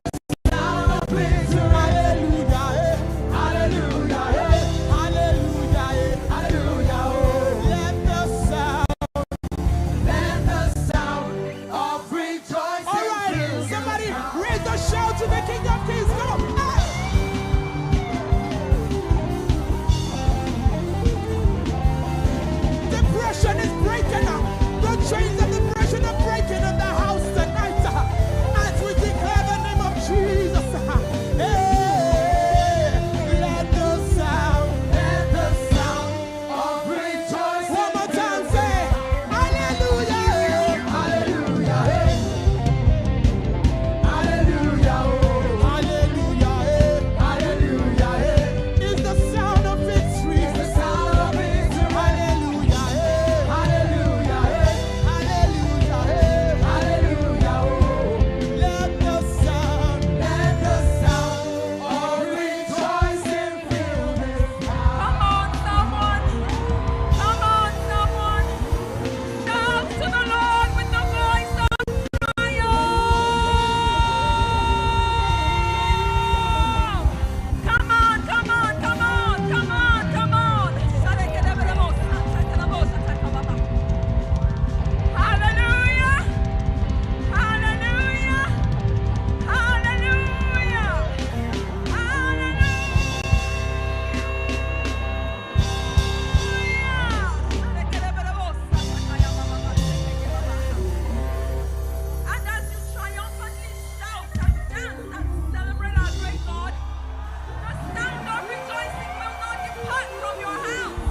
sound of victory. Hallelujah, hey. Hallelujah, hey. Hallelujah, hey. Hallelujah, oh. Let the sound, let the sound of rejoicing. All right, somebody raise a shout to the King of Kings. Come on. Hey! Depression is breaking up. The chains of depression are breaking in the house tonight, uh, as we declare the name of Jesus, uh. Hey, let the sound, let the sound of rejoicing. One more time, say, hallelujah. Hallelujah. Hallelujah, oh. Hallelujah, eh. Hallelujah, eh. It's the sound of victory. It's the sound of victory. Hallelujah, eh. Hallelujah, eh. Hallelujah, eh. Hallelujah, oh. Let the sound, let the sound of rejoicing fill this house. Come on, someone. Come on, someone. Shout to the Lord with the voice of triumph. Come on, come on, come on, come on, come on. Hallelujah. Hallelujah. Hallelujah. Hallelujah. And as you triumphantly shout and dance and celebrate our great God, the sound of rejoicing will not depart from your house.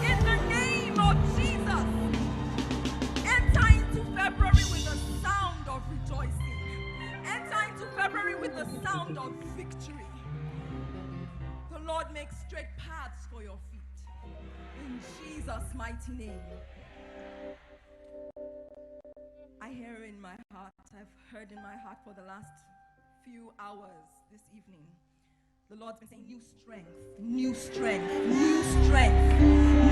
In the name of Jesus, enter into February with the sound of rejoicing. Enter into February with the sound of victory. The Lord makes straight paths for your feet. In Jesus' mighty name. I hear in my heart, I've heard in my heart for the last few hours this evening, the Lord's been saying, "New strength, new strength, new strength,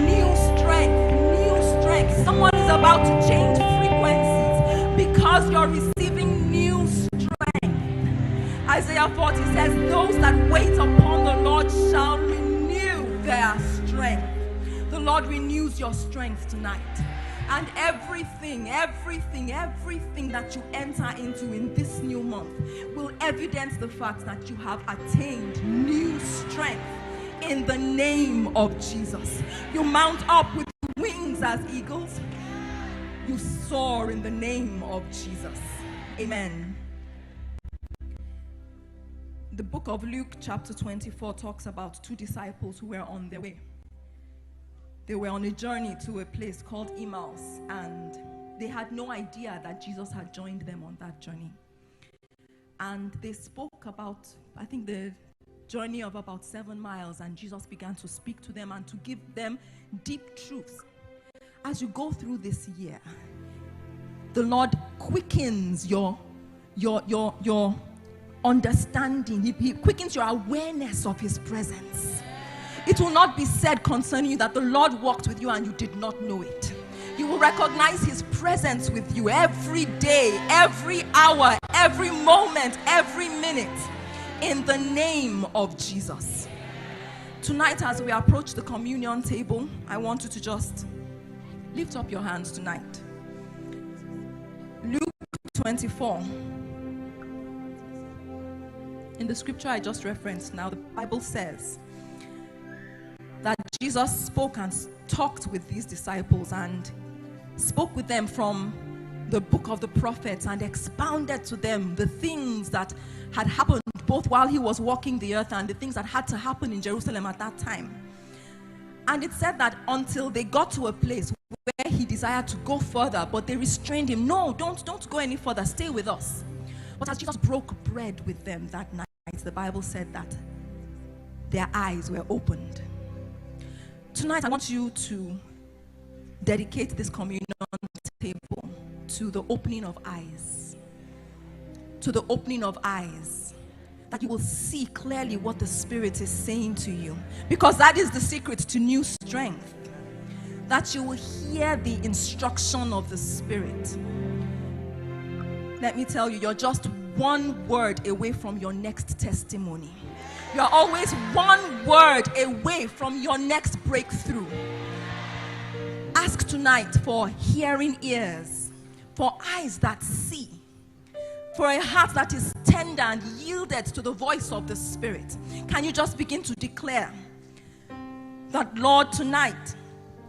new strength, new strength." Someone is about to change frequencies because you're receiving new strength. Isaiah forty says, "Those that wait upon the Lord shall renew their strength." The Lord renews your strength tonight. And everything, everything, everything that you enter into in this new month will evidence the fact that you have attained new strength in the name of Jesus. You mount up with wings as eagles. You soar in the name of Jesus. Amen. The book of Luke, chapter twenty-four, talks about two disciples who were on their way. They were on a journey to a place called Emmaus, and they had no idea that Jesus had joined them on that journey. And they spoke about, I think, the journey of about seven miles, and Jesus began to speak to them and to give them deep truths. As you go through this year, the Lord quickens your, your, your, your understanding. He, he quickens your awareness of His presence. It will not be said concerning you that the Lord walked with you and you did not know it. You will recognize His presence with you every day, every hour, every moment, every minute, in the name of Jesus. Tonight, as we approach the communion table, I want you to just lift up your hands tonight. Luke twenty-four. In the scripture I just referenced now, the Bible says that Jesus spoke and s-, talked with these disciples and spoke with them from the book of the prophets and expounded to them the things that had happened both while He was walking the earth and the things that had to happen in Jerusalem at that time. And it said that until they got to a place where he desired to go further, but they restrained him. "No, don't, don't go any further. Stay with us." But as Jesus broke bread with them that night, the Bible said that their eyes were opened. Tonight, I want you to dedicate this communion table to the opening of eyes. To the opening of eyes. That you will see clearly what the Spirit is saying to you. Because that is the secret to new strength. That you will hear the instruction of the Spirit. Let me tell you, you're just one word away from your next testimony. You're always one word away from your next breakthrough. Ask tonight for hearing ears, for eyes that see, for a heart that is tender and yielded to the voice of the Spirit. Can you just begin to declare that, "Lord, tonight,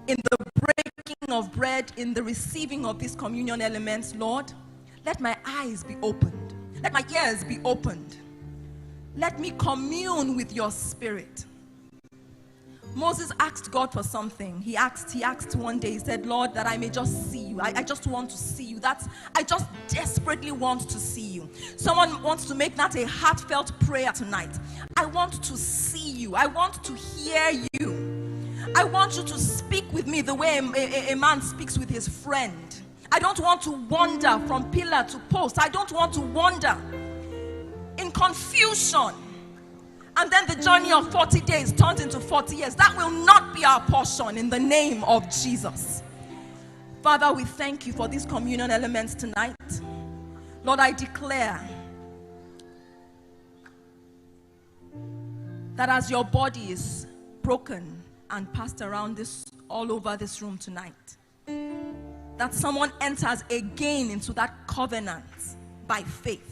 in the breaking of bread, in the receiving of these communion elements, Lord, let my eyes be opened, let my ears be opened, let me commune with your Spirit"? Moses asked God for something. He asked, he asked one day, he said, "Lord, that I may just see you. I, I just want to see you. That's, I just desperately want to see you." Someone wants to make that a heartfelt prayer tonight. "I want to see you. I want to hear you. I want you to speak with me the way a, a, a man speaks with his friend. I don't want to wander from pillar to post. I don't want to wander in confusion." And then the journey of forty days turns into forty years. That will not be our portion in the name of Jesus. Father, we thank you for these communion elements tonight. Lord, I declare that as your body is broken and passed around this, all over this room tonight, that someone enters again into that covenant by faith.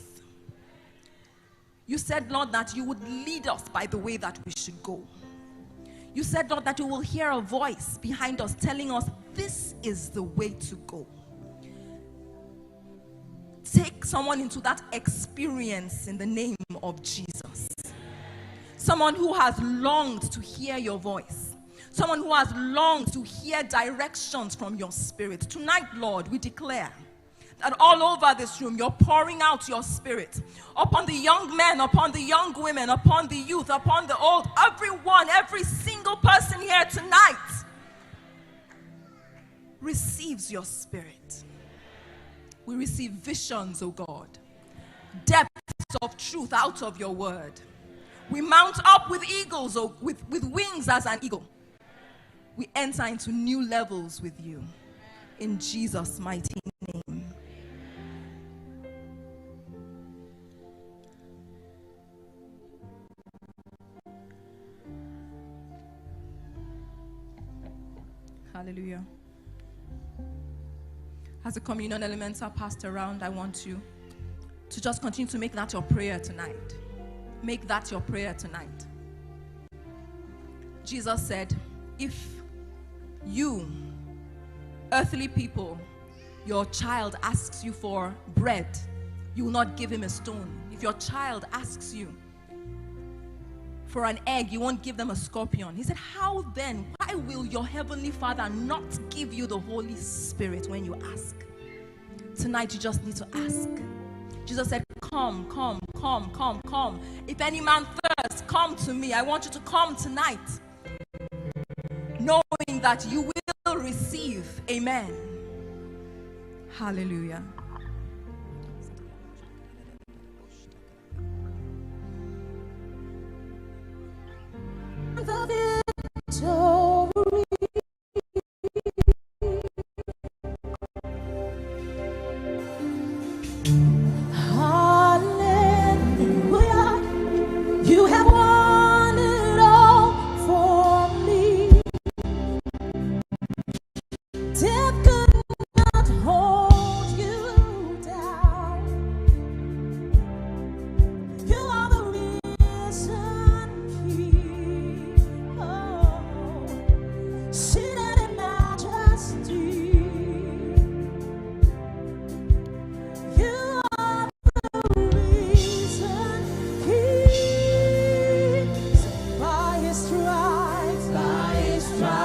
You said, Lord, that you would lead us by the way that we should go. You said, Lord, that you will hear a voice behind us telling us, "This is the way to go." Take someone into that experience in the name of Jesus. Someone who has longed to hear your voice. Someone who has longed to hear directions from your Spirit. Tonight, Lord, we declare that all over this room, you're pouring out your Spirit upon the young men, upon the young women, upon the youth, upon the old, everyone, every single person here tonight receives your Spirit. We receive visions, oh God, depths of truth out of your word. We mount up with eagles, oh, with, with wings as an eagle. We enter into new levels with you. In Jesus' mighty name. Hallelujah. As the communion elements are passed around, I want you to just continue to make that your prayer tonight. Make that your prayer tonight. Jesus said, "If you, earthly people, your child asks you for bread, you will not give him a stone. If your child asks you for an egg, you won't give them a scorpion." He said, "How then, why will your heavenly Father not give you the Holy Spirit when you ask?" Tonight, you just need to ask. Jesus said, "Come, come, come, come, come. If any man thirst, come to me." I want you to come tonight, knowing that you will receive. Amen. Hallelujah. The victory. Hallelujah. You have won it all for me. Death could not hold you down. You are the risen King. Oh, seated in majesty. You are the risen King. By his stripes, by his stripes.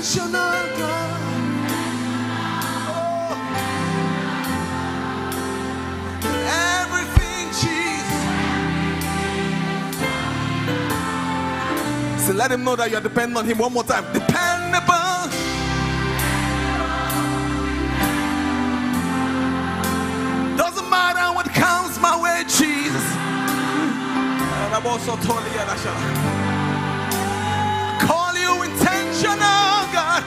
Intentional God. Oh. Everything, Jesus. So let him know that you're dependent on him one more time. Dependable. Doesn't matter what comes my way, Jesus. Call you intentional, God.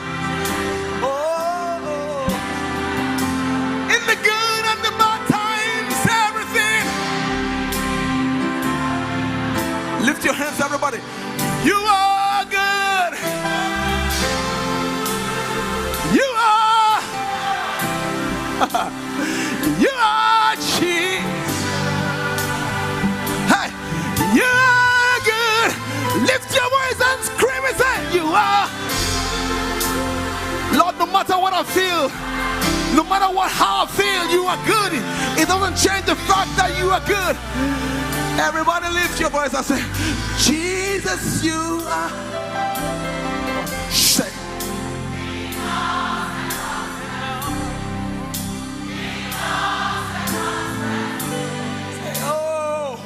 Oh, in the good and the bad times, everything. Lift your hands, everybody. You are good. You are. You are Jesus. Hey, you are good. Lift your voice and scream and say, "You are." Lord, no matter what I feel, no matter what, how I feel, you are good. It doesn't change the fact that you are good. Everybody lift your voice and say, "Jesus, you are." Say, say, "Oh,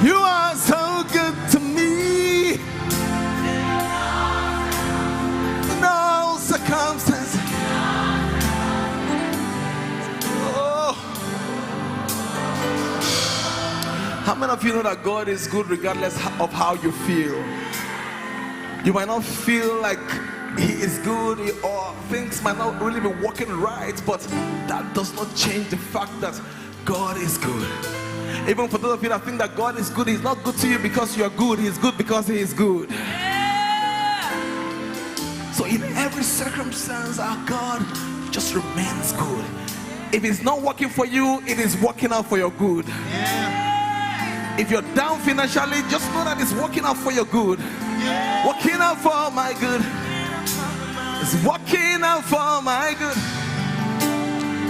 you are so good to me." In all circumstances. Oh. How many of you know that God is good regardless of how you feel? You might not feel like he is good, or things might not really be working right, but that does not change the fact that God is good. Even for those of you that think that God is good, he's not good to you because you are good. He's good because he is good. So in every circumstance, our God just remains good. If it's not working for you, it is working out for your good. If you're down financially, just know that it's working out for your good. Working out for my good. It's working out for my good.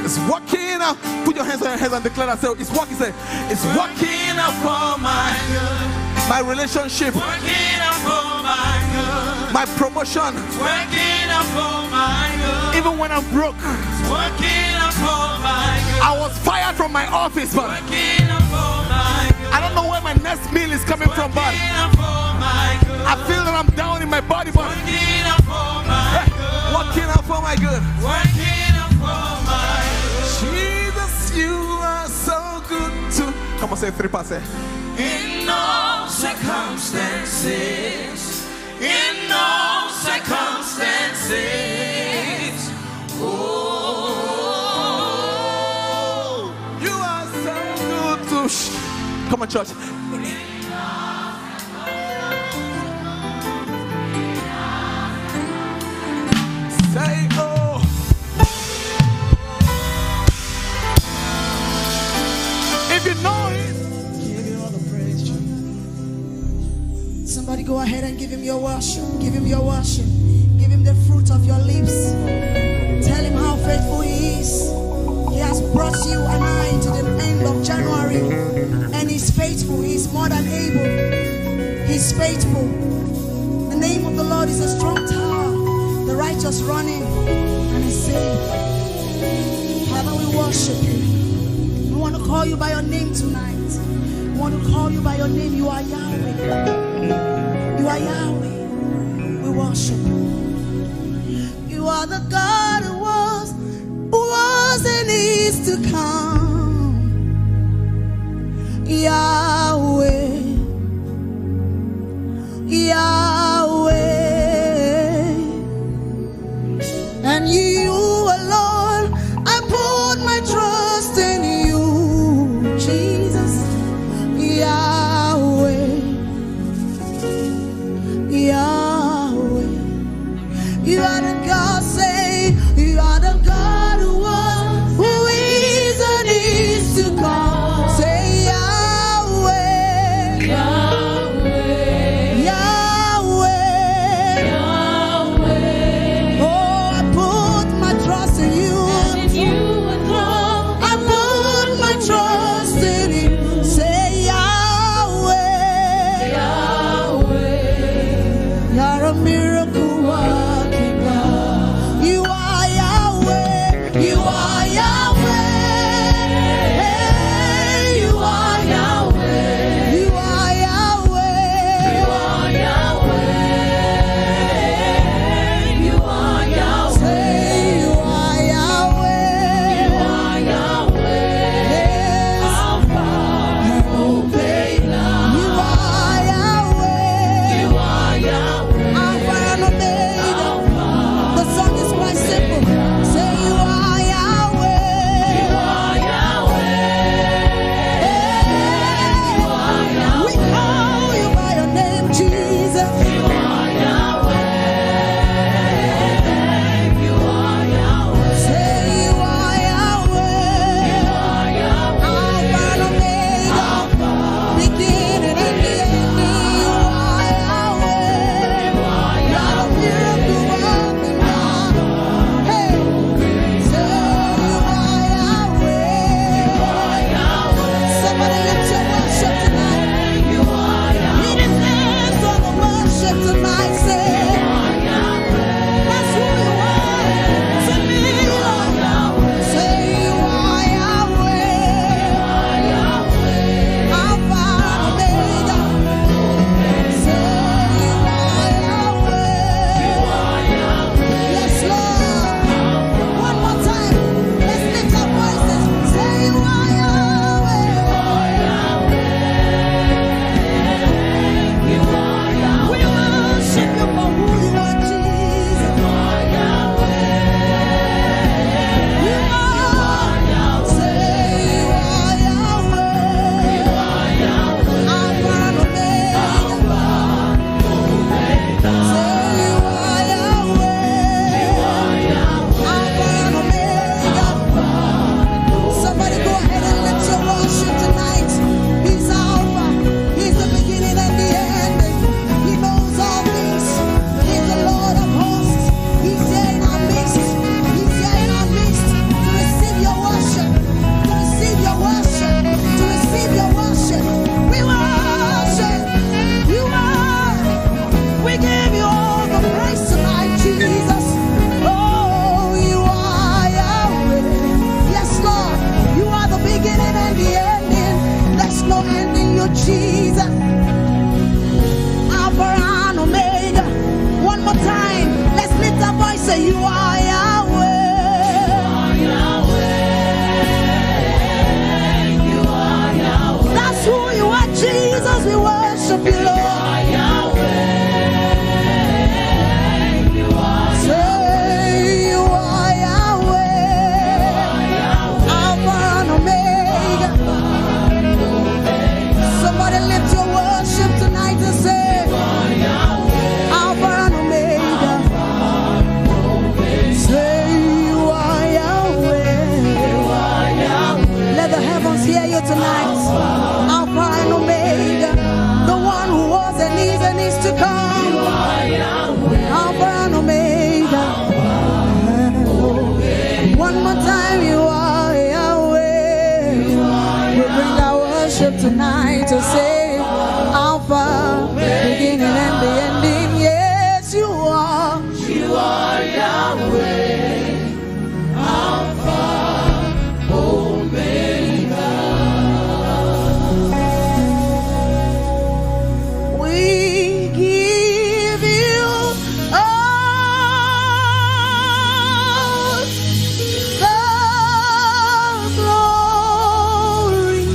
It's working out. Put your hands on your head and declare that. Say, "It's working." Say, "It's working out for my good." My relationship. Working out for my good. My promotion. Working out for my good. Even when I'm broke. Working out for my good. I was fired from my office, but working out for my good. I don't know where my next meal is coming from, but working out for my good. I feel that I'm down in my body, but working out for my good. Working out for my good. Working out for my good. Jesus, you are so good to. Come on, say three parts. Say, in all circumstances, in all circumstances. Oh, you are so good to sh-, come on, church. Say, oh. If you know it, give you all the praise. Somebody go ahead and give him your worship. Give him your worship. Give him the fruit of your lips. Tell him how faithful he is. He has brought you and I to the end of January. And he's faithful. He's more than able. He's faithful. The name of the Lord is a strong tower. The righteous run in and is saved. Father, we worship you. We want to call you by your name tonight. We want to call you by your name. You are Yahweh. You are Yahweh. We worship you. You are the God who was, who was and is to come. Yahweh. Yahweh. And you alone, I put my trust in you, Jesus. Yahweh, Yahweh. You are the God, say, you are the God who was, who is, and hear you tonight. Alpha and Omega, the one who was and is and is to come. Alpha and Omega. One more time, you are Yahweh. We bring our worship tonight to say, Alpha, beginning and the ending. Yes, you are. You are Yahweh. Alpha, Omega. We give you all the glory.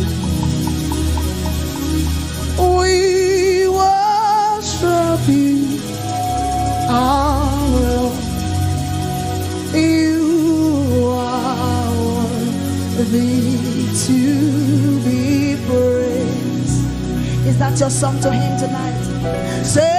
We worship you, our Lord. You are worthy to be praised. Is that your song to him tonight? Say,